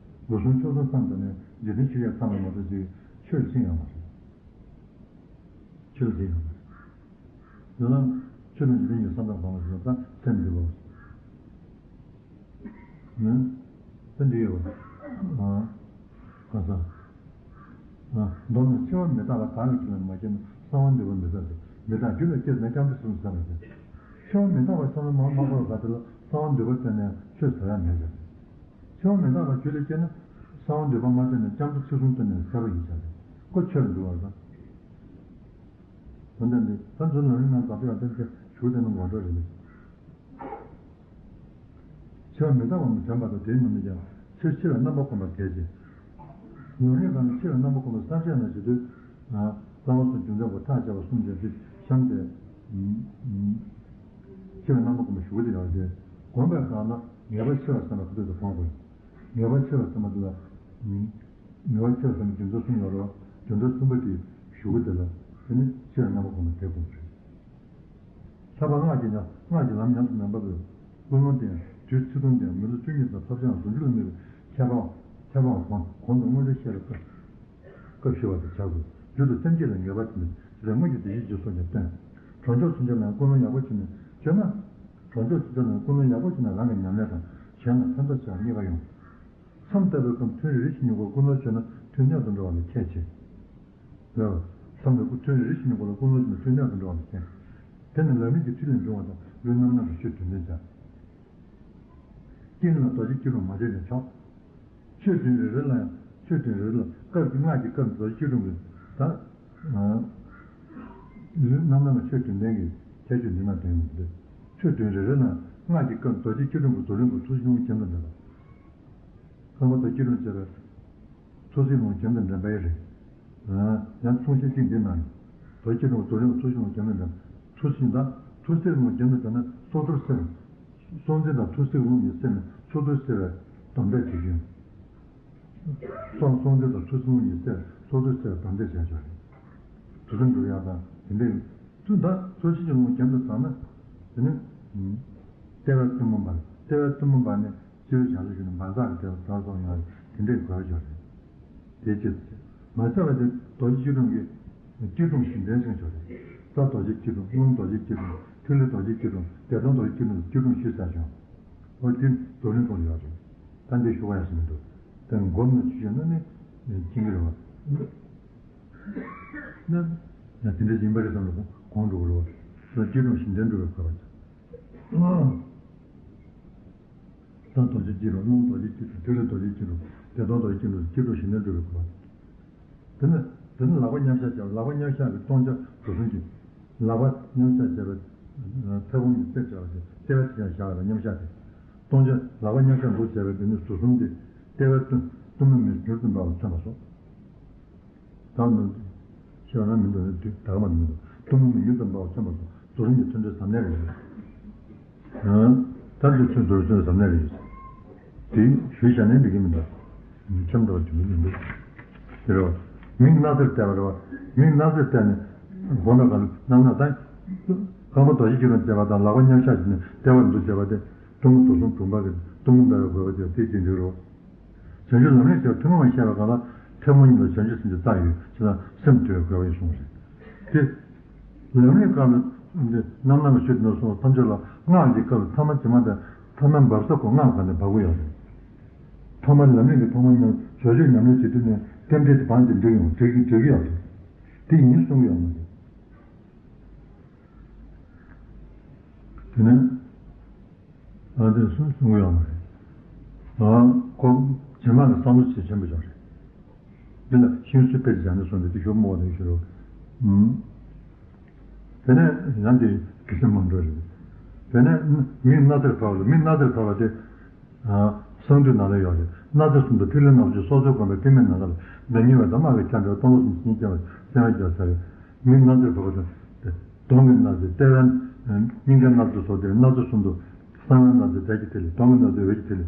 སྒོ་གསུམ་ཕྱོགས་གསུམ་བསམ་བཏང་ནས་འཇིག་རྟེན་ཆོས་ཡང་བསམ་པ་མ་གཏོགས་ཅིག་ཆོས་ལ་ཕྱིན་ཡོད་མ་རེད། ཆོས་ལ་ཕྱིན་ཡོད་མ་རེད། ཡང་ན་ཆོས་དང་འཇིག་རྟེན་གྱི་བསམ་བཏང་བསམ་པ་ཞིག་ལ་ད་ཚེ་འདི་ལོ། ནི། ད་འདི་ཡོད་པ། ཨ། ག་ས། ཨ། མདོར་ན་འཆི་བ་མི་རྟག་པ་བདག་གིས་རྒྱུད་ལ་མ་སྐྱེས་ན། གསང་བ་འདུས་པ་མི་རྟག་སྟེ། མི་རྟག་རྒྱུད་ལ་སྐྱེས་ན། སྐྱབས་འགྲོ་ཚུལ་བཟང་མི་སྟེ། འཆི་བ་མི་རྟག་པ་བསམ་བློ་མ་མ་འཁོར་བ་དེ་ལ་གསང་བ་འདུས་པ་བཏོན་ནས་ཆོས་ཟེར་ཡ་མེད་ཀྱང་། འཆི་བ་མི་རྟག་པ་རྒྱུད་ལ་སྐྱེས་ན། གསང་བ་འདུས་པ་མ་བཏོན་ནས་སྐྱབས་འགྲོ་ཚུལ་བཟང་བཏོན་ནས་ཟེར་བ་ཡིན་ཀྱང་། ཁོ་ཆོས་ལ་འགྲོ་བ་དང་། དོན་དག་འདི་ད་ཚོ་ལམ་རིམ་ནང་དག་ཏུ་ཡང་ཏན་ཏན་ཞུགས་དེ་ནི་ངོ་སྤྲོད་རེད། འཆི་བ་མི་རྟག་པ་མི་དྲན་པ་དང་དེའི་ངོ་ནས་ཀྱང་ཚེ་འཆི་བའི་རྣམ་པ་སྒོམ་པ་གལ་ཆེ། ལམ་རིམ་ནང་ནས་འཆི་བའི་རྣམ་པ་སྒོམ་པ་གསལ་བཤད་གནང་བྱེད་དུས། རྩ་བ་གསུམ་རྒྱུ་མཚན་པོ་ཐག་བཅད་པ་གསུམ་བྱས་ཏེ་གཤམ་དེ། འཆི་བའི་རྣམ་པ་སྒོམ་པ་ཞུ་གི་དེ་ཡང་དེ། སྒོམ་པའི་སྒང་ལ་ངེས་པར་འཆི་བ་བསམ་པ་ཁོ་ཐག་ཏུ་སྒོམ་དགོས། ངེས་པར་འཆི་བ་བསམ་པ་དེ་ལ། ངེས་པར་འཆི་བ་བསམ་པའི་རྒྱུ་མཚན་གསུམ་ཡོད་རེད། རྒྱུ་མཚན་གསུམ་པ་དེ་ཞུ་གི་དེ་ལ། དེ་ནི་འཆི་བའི་རྣམ་པ་སྒོམ་པ་དེ་སྒོམ་རེད། ཁྱད་པར་སྔགས་ཀྱི་ཉམས། སྔགས་ཀྱི་ལམ་ཉམས་སུ་མེད་པ་ལ། ཀུན་སློང་ལྡན། དུས་ཚིགས་ཐུང་ལྡན། མི་ལོ་བཅུ་གཉིས་དང་ཐོབ་བྱ་ཟུང་འཇུག་ལ་དམིགས་པའི་ཁྱད་པར། ཁྱད་པར་གོང་གོང་དུ་མངོན་གསལ་བཤད་པའི་སྐབས། སྐབས་ཞུ་བ་དང་བྱ་དགོས། རྒྱུ་དང་སེམས་བསྐྱེད་ལ་ངེས་པར་དུ་དེ་ལ་སྔོན་གྱི་བདེ་གཤེགས་ཀྱི་ཚོགས་ཀྱང་བསྟེན། གྲོང་ཆོག་ཚུན་ཆད་ལ་ཡང་ཀུན་སློང་ཡག་པོ་བྱས་ནས་བྱས་ན། གྲོང་ཆོག་ཚུན་ཆད་ལ་ཡང་ཀུན་སློང་ཡག་པོ་བྱས་ན་རང་གི་ཉམས་ལེན་དང་གཞན་ལ་ཕན་ཐོགས་ཆེ་བ་གཉིས་ཀ་ཡོང་། མཚམས་བཏབ་པའི་སྐབས་ཐུན་རེ་རེ་བཞིན་ཉུང་པོ་ཀུན་སློང་བྱས་ན་ཐུན་གནད་དུ་འགྲོ་བ་ལ་ཁྱད་ཆེ། རེད་བ། མཚམས་ལ་ཐུན་རེ་རེ་བཞིན་ཉུང་པོ་ལ་ཀུན་སློང་བྱས་ན་ཐུན་གནད་དུ་འགྲོ་བ་ལ་ཁྱད། དེ་ནི་ལམ་རིམ་གྱི་ཁྲིད་ལས་འབྱུང་བ་དང་ལུས་རྣམ་སྣང་གི་ཆོས་དོན་ལྡན་བྱ། སྐྱེས་ནས་རྡོ་རྗེ་སྐྱིལ་ཀྲུང་མ་བྱས་ཀྱང་ཆོག་ཆོས་བདུན་རེ་རེ་ལ་ཡང་ཆོས་བདུན་རེ་རེ་ལ་སྐབས་ཀྱི་སྔགས་ཀྱི་སྐབས་རྡོ་རྗེ་སྐྱིལ་ཀྲུང་གི་ད། ལུས་རྣམ་སྣང་གི་ཆོས་དོན་ལྡན་གྱི་ཁྱད་ཆོས་འདི་མ་ལྡན་ཡོང་གི་འདུག་ཆོས་བདུན་རེ་རེ་ལ་སྔགས་ཀྱི་སྐབས་རྡོ་རྗེ་སྐྱིལ་ཀྲུང་གི་རྡོར་ལེན་པ་ཚོགས་ཀྱི་ལུང་རྒྱུན་དུ་འདྲེན་པ། ལྷག་པར་དུ་སྐྱིལ་ཀྲུང་བཅས་པའི་ཚོགས་གསེར་ལུང་རྒྱུན་དུ་འདྲེན་པ་ཡི་རེད། ཡང་གསུང་བཤད་གཅིག་འདི་ནང་ཡང་། རྡོ་རྗེ་སྐྱིལ་ཀྲུང་གི་རྡོར་ལེན་པ་ཚོགས་ཀྱི་ལུང་རྒྱུན་དུ་འདྲེན་པ། ཚོགས་གསེར་དང་ཚོགས་གསེར་ལུང་རྒྱུན་དུ་འདྲེན་ན་སྲོག་རྡོར་གསེར། སྲོག་འཛིན་དང་ཚོགས་གསེར་ལུང་གཉིས་གསེར་ནས་སྲོག་རྡོར་གསེར་བའི་དམ་བཏགས་བྱེད་ཀྱི་ཡོད། སྲོག་སྲོག་འཛིན་དང་ཚོགས་གསེར་ལུང་གཉིས་གསེར་སྲོག་རྡོར་གསེར་བའི་དམ་བཏགས་བྱས་ཆོག་རེད། དུས་གསུམ་འགྲུབ་ཡག་དང་དེ་འདྲའི། དུས་ད་ཚོགས་གསེར་གྱི་ལུང་རྒྱུན་དུ་བསྲངས་ན། དེ་ནི། ལྟེ་བའི་གཏུམ་མོ་འབར། ལྟེ་བའི་གཏུམ་མོ་འབར་ནས། སྤྱི་བོའི་བྱང་ཕྱོགས་བཞུགས་ནས་འབར་འཛག་གི་དེ་ལ་དར་སོང་ཡང་དེ་འདྲའི་དགོས་ཡོད་རེད། དེ་ཅི་ཟེར། མ་ཚད་པ་དེ་རྡོ་རྗེ་སྐྱིལ་ཀྲུང་གི་སྐྱིལ་ཀྲུང་བཞི་ལྡན་ཟེར་ཆོག་རེད། རྩ་རྡོ་རྗེ་སྐྱིལ་ཀྲུང་། རླུང་རྡོ་རྗེ་སྐྱིལ་ཀྲུང་། ཐིག་ལེ་རྡོ་རྗེ་སྐྱིལ་ཀྲུང་། བདེ་སྟོང་རྡོ་རྗེ་སྐྱིལ་ཀྲུང་། སྐྱིལ་ཀྲུང་བཞི་ཟེར་ཆོག་འོ་དེ་རྡོར་ལེན་སྐོར་ཡོད་རེད། ད་འདི་ཞུ་བ་ཡང་ཞིག་མི་འདུག་དེ་མགོ་མ་ཆུ་ཞོན་ན་ནི་ཅི་གི་རེད་བ། ན་ཡང་དེ་འདྲ་ཡིན་པ་རེད་བསམ་ནས་གོང་འགྲོ་གི་རེད་བ། སོ་སྐྱིད་སྡུག་ཞི་བདེ་འགྲོ་བའི་དགོས་པ། ད་རྡོ་རྗེ་སྐྱིད་སྡུག་སྣང་རྡོ་རྗེ་སྐྱིད་སྡུག་ཐིག་ལེ་རྡོ་རྗེ་སྐྱིད་སྡུག་བདེ་སྟོང་རྡོ་རྗེ་སྐྱིད་སྡུག་སྐྱིད་སྡུག་ཞི་བདེ་འགྲོ་བའི་དགོས་པ། དེ་ནས་དེ་ནས་ལག་པ་མཉམ་བཞག་བྱས་པ། ལག་པ་མཉམ་བཞག་གི་སྟོང་ཆ་དུག་གསུམ་གྱི། ལག་པ་མཉམ་བཞག་བྱས་པའི་ཚེ་བོང་གི་རྩེར་བྱ་བ་དེ་ལྟེ་བ་དེ་ཡང་བཞག་པའི་མཉམ་བཞག་དེ། སྟོང་ཆ་ལག་པ་མཉམ་བཞག་འདུག་བྱས་པའི་དེ་ནི་དུག་གསུམ་དེ་ལྟེ་བའི་གཏུམ་གཏུམ་མོ་མི་འགྱུར་དུ་འབར་བ་མཚོན་པ་སོགས། ད་མི་ཤེས་པ་ན་མི་འདུག་ནི་དུས་ད་ག་མ་མི་འདུག་གཏུམ་མོ་མི་འགྱུར་དུ་འབར་བ་མཚོན་པ་སོགས་དུག་གསུམ་གྱི་མཚོན་བྱེད་ཟབ་གནད་རེད། ད་འདི་ཚོའི་མདོར་བསྟན་ཟབ་གནད་རེད། དེ་ཞུས་བྱ་ནས་འགྲིག་གི་མི་འདུག་ཁྱམས་འདྲ་བ་ཅིག་མི་འདུག་དེ་རེད་བ། མིག་སྣ་རྩེར་བལྟས་པ་རེད་བ། མིག་སྣ་རྩེར་བལྟས་ནས་སྒོ་ནས་ག་ལ་སྣང་ན་ད། རྐང་པ་རྡོ་རྗེ་སྐྱིལ་ཀྲུང་བྱས་པ་དང་ལག་པ་མཉམ་བཞག་བྱས་ནས་ལྟེ་བར་འདུག་བྱས་པ་དེ་གཏུམ་མོ་དུག་གསུམ་དུག་འབར་གྱི་གཏུམ་མོ་འབར་བའི་དགོས་པ་དེ་དེ་དེ་འདྲ་རེད་བ། བྱང་ཆུབ་ལམ་རིམ་གྱི་ཐུན་མོང་བཤད་པའི་སྒང་ལ་ཐལ་མོ་གཉིས་ལ་བྱང་ཆུབ་སེམས་ཀྱི་རྩ་ཡོད་ཅེ་ན་སེམས་དོན་དགོས་པ་ཡིན་གསུངས་རེད། དེ་ལམ་རིམ་སྐབས་ལ་འདི་རྣམ་སྣང་གི་ཆོས་དེ་ནས་གསུངས་པ་ཐམས་ཅད་ལ་སྔགས་ཀྱི་སྐབས་ལ་ཐ་མ་ཇི་མ་དང་ཐ་མ་འབབ་ས་གོ་སྔགས་ག་ནས་འབབ་གི་ཡོད་རེད། ཐ་མ་ལམ་རིམ་གྱི་ཐ་མ་ཉམས་བཟོ་བཅོས་ཉམས་ལེན་བྱེད་དུས་ནས་རྟེན་འབྲེལ་དེ་བང་དེ་འགྲིག་ཡོང་འགྲིག་གི་འགྲིག་གི་ཡོད་རེད། དེ་ཡིན་གསུང་གི་ཡོད་མ་རེད། དེ་ནས། ཨ་དེ་སུ་གསུང་གི་ཡོད་མ་རེད། ཨ་ཁོ་རྗེས་མ་ལ་བསམ་བློ་བྱེད་ཆེན་པོ་ཡོད་རེད། འདི་ལ་ཤིང་སུ་དཔེ་སྦྱར་ནས་སོང་སྟེ་དེ་ཞོག་མོ་བ་དེ་ཞུ་རོགས། ཨུམ། དེ་ནས་ཡང་དེ་གི་སེམས་མང་འགྲོ་རེད། དེ་ནས་མིག་སྣ་རྩེར་བབས་ལ་མིག་སྣ་རྩེར་བབས་ལ་དེ། གསང་འདུས་ནང་ལ་ཡོད་རེད། སྣ་རྩེ་གསུམ་དུ་ཐིག་ལེ་སྣ་ཚོགས་ཀྱི་སྲོག་རྩོལ་བསྒོམས་པའི་ཏིང་ངེ་འཛིན་ནམ་མཁའ་ལ་མདའ་གཉིས་པ་དང་དམག་གི་ཆ་འདྲ་སྟོང་ལོ་གསུམ་ཞིང་སྐྱེ་བ་སེམས་དཔའ་རྒྱ་ཚ་རེད། མིག་སྣ་རྩེར་བབས་པ་དང་། གདོང་གི་སྣ་རྩེ་ལྟེ་བའི་སྙིང་གའི་སྣ་རྩེ་སོགས་དེར་སྣ་རྩེ་གསུམ་དུ་གསང་བའི་སྣ་རྩེ་དལ་གྱི་ཐིག་ལེ་གདོང་གི་སྣ་རྩེ་འོད་ཀྱི་ཐིག་ལེ་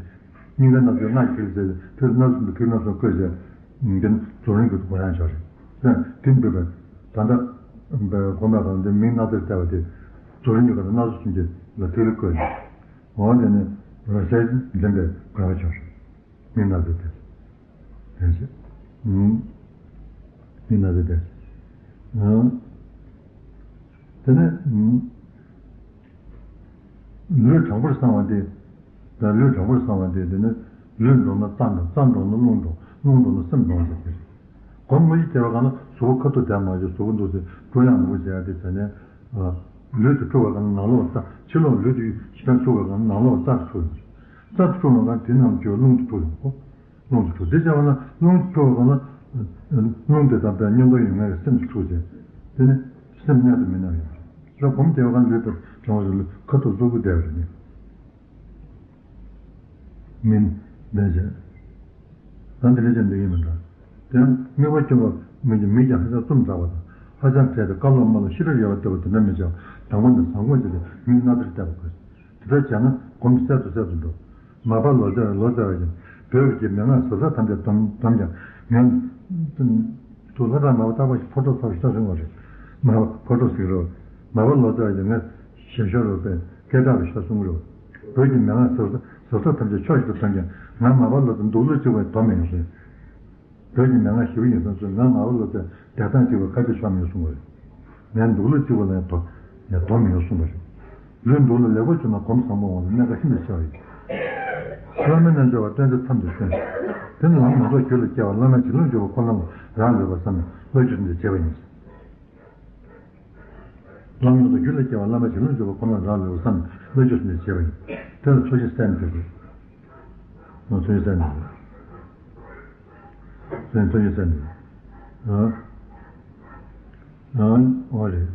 སྙིང་གའི་སྣ་རྩེ་སྔགས་ཀྱི་ཐིག་ལེ་ཟེར་ཐིག་ལེ་སྣ་རྩེ་གསུམ་དུ་ཐིག་ལེ་སྣ་ཚོགས་བཀོད་བྱས། འདི་ནི་རྫོགས་རིམ་གྱི་གོ་ཡང་ཆགས་རེད། དེ་འདུས་པའི་ད་ལྟ་གོ་མ་གང་དེ་མིག་སྣ་རྩེར་བལྟས་པ་དེ་རྫོགས་རིམ་གྱི་སྐབས་སུ་སྣ་རྩེ་གསུམ་གྱི་ལ་ཐིག་ལེ་བཀོད་ནས། འོ་དེ་ནི་རོལ་རྩེད་འཛིན་པའི་དགོས་པ་ཆགས་རེད། མིག་སྣ་རྩེ་དེ། དེ་བྱས། ཨུམ། མིག་སྣ་རྩེ་དེ། ཨུམ། དེ་ནས་ཨུམ། ལུས་དྲང་པོར་བསྲང་བ་དེ། ད་ལུས་དྲང་པོར་བསྲང་བ་དེ་དེ་ནི་ལུས་འདྲོངས་ན་རྩ་འདྲོངས་རྩ་འདྲོངས་ན་རླུང་འདྲོངས་རླུང་འདྲོངས་ན་སེམས་འདྲོངས་ཟེར་གྱི་རེད། སྒོམ་མི་ཞིག་བྱས་པ་གང་ན་གཟུགས་པོ་ཁ་ཐུག་བསྡད་མ་བྱས་གཟུགས་པོ་འདུག་སེ་བཀྲུ་ཡང་མི་དགོས་བྱས་ཡ་དེ་བྱས་ནས། ལུས་དེ་བཀྲུ་བ་གང་ན་ནང་ལོགས་རྩ་ཕྱི་ལོགས་ལུས་དེ་ཞིབ་ཕྲ་བཀྲུ་བ་གང་ན་ནང་ལོགས་རྩ་དེ་འཁྲུ་ཡོང་། རྩ་དེ་འཁྲུ་ཡོང་གང་དེ་རྣམས་ཀྱི་རླུང་དེ་འཁྲུ་ཡོང་གོ། རླུང་དེ་འཁྲུ་དེ་བྱས་པ་ན་རླུང་འཁྲུ་བ་གང་ན། རླུང་དེ་དང་པའི་མཉམ་དུ་ཡོད་མཁན་གྱི་སེམས་དེ་འཁྲུ་བྱས། དེ་ནི་སེམས་མངལ་དུ་མི་སྣང་ཡོང་། ལ་སྒོམ་རྒྱག་གང་ལུས་དང་དྲང་བ་ལུས་ཁ་ཐུག་གཟུགས་པོ་བསྡད་པ་རེད་ནི། མིན། ལས་བྱེད། ད་འདི་ལས་བྱེད་འདི་ཡིན་མི་འདྲ། དེ་ཡང་དམིགས་པ་སྐྱོ་བ་མི་གྱི་མིག་ཀྱང་ཧ་ཅང་བཙུམ་དྲགས་པ་དང་ཧ་ཅང་བྲེལ་ཏེ་བཀའ་སློབ་མ་ལ་ཤེས་རབ་ཡོད་པ་ལྟ་བུ་དེ་འདྲ་མི་བྱ་བ་དང་པོ་ནས་བཟང་པོ་ཅིག་ལ་མིག་སྣ་རྩེར་བལྟ་བ་དགོས། དེ་ལྟར་བྱས་ན་སྒོམ་གསལ་དུ་གསལ་དུ་འགྲོ། མ་པ་ལོ་ཙཱ་ལོ་ཙཱ་བ་ཡིན་བོད་ཀྱི་མན་ངག་ཟབ་ཟབ་ཐམས་ཅད་སྡོམ་སྡོམ་ཀྱང་ངས། དུ་ལྷ་དང་མ་པ་རྟག་པ་ཞིག་ཕོ་བྲང་ཚ་བ་ཤ་གསུང་བ་རེད། མ་པ་ཕོ་བྲང་ཟེར་རོ། མ་པ་ལོ་ཙཱ་ཡིན་ངས་ཞལ་ཤོར་རོ་པས་སྐད་གྲགས་རུ་ཤ་གསུང་རོ། བོད་ཀྱི་མན་ངག་ཟབ་ཟབ་ཟབ་ཟབ་ཐམས་ཅད་ཕྱོགས་བཞི་དུ་ཐོན་ཀྱང་ང་མ་པ་ལོ་ཙཱ་འདུག་ལུགས་གཅིག་པའི་དོ་མི་ཡོང་ཟེར། བོད་ཀྱི་མན་ངག་ཞེ་པོ་ཡིན་ཙང་ཚོས་ང་མ་པ་ལོ་ཙཱ་བདེ་ཐང་གཅིག་པའི་ཁ་ཆེ་ཤོར་མི་ཡོང་གསུང་བ་རེད། ངས་འདུག་ལུགས་གཅིག་པ་ལ་ཡང་དོ་ཡང་དོ་མི་ཡོང་གསུང་བ་རེད། ལུས་འདུག་ལ་ལེགས་པོ་བྱུང་ན་གོམས་བཟང་པོ་འོང་ལ་གནད་འགག་ཤིན་ཏུ་ཆེ་བ་ཡིན། བླ་མའི་རྣལ་འབྱོར་པ་སྟོན་ཚེ་མཚམས་དུ་སོན། དེ་ནི་ལམ་མེ་ཏོག་རྒྱུད་ལ་སྐྱེ་བ་བླ་མའི་རྗེ་བློ་འཇུག་པ་ཁོ་ན་ལ་རག་ལུས་པར་བསམ་ནས་བློ་ཆོས་སུ་འདི་བྱེད་པ་ཡིན། ལམ་མེ་ཏོག་རྒྱུད་ལ་སྐྱེ་བ་བླ་མའི་རྗེ་བློ་འཇུག་པ་ཁོ་ན་ལ་རག་ལུས་པར་བསམ་ནས་བློ་ཆོས་སུ་འདི་བྱེད་པ་ཡིན། དེ་ལ་ཚོགས་ཞིང་གསལ་ནས་ཕེབས་དགོས། ཚོགས་ཞིང་གསལ་ནས་ཕེབས། ཚོགས་ཞིང་གསལ་ནས་ཕེབས། ཨ། ཨ། འོ་རེད།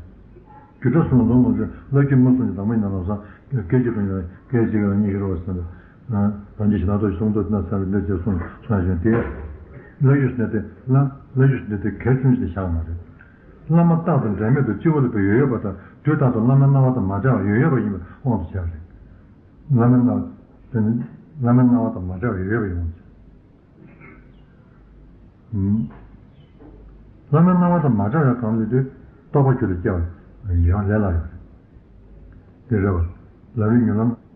རྒྱུད་གྲྭ་གསུམ་ལ་འཛོམས་མ་ཚད་བླ་རྒྱུད་མུ་གསུམ་གྱི་བདག་མོ་ཡིན་ན་ལམ་སང་སྐད་ཅིག་གིས་ཡང་སྐད་ཅིག་གིས་ཡང་གཉིས་ཤོར་བ་ཟེར་ན། རང་རྒྱུད་གཞན་དག་ཐོག་གསུང་ཐོག་ན་ས་རུ་འདི་བྱས་གསུང་གསུང་བཞིན་ཏེ། བླ་རྒྱུད་ཟེར་ཏེ་བླ་བླ་རྒྱུད་ཟེར་ཏེ་གལ་ཆུང་ཞིག་བཞག་མ་རེད། བླ་མ་རྟག་ཏུ་འབྲལ་མེད་དུ་སྤྱི་བོ་ལ་ཡོད་ཡོད་པ་དང་དུས་རྟག་ཏུ་བླ་མའི་སྣང་བ་དང་མ་བྲལ་བ་ཡོད་ཡོད་པ་ཡིན་པའི་དབང་དུ་བྱས་པ་རེད། བླ་མའི་སྣང་བ་དེ་ནི་བླ་མའི་སྣང་བ་དང་མ་བྲལ་བ་ཡོད་ཡོད་པ་ཡིན་དབང་དུ་བྱས། བླ་མའི་སྣང་བ་དང་མ་བྲལ་བའི་གང་ལས་དུས་རྟོགས་པ་རྒྱུད་ལ་སྐྱེ་བ་ཡང་ལས་སླ་ཡོད་རེད། དེ་རེད་བ། ལམ་རིམ་ཉུང་ལམ།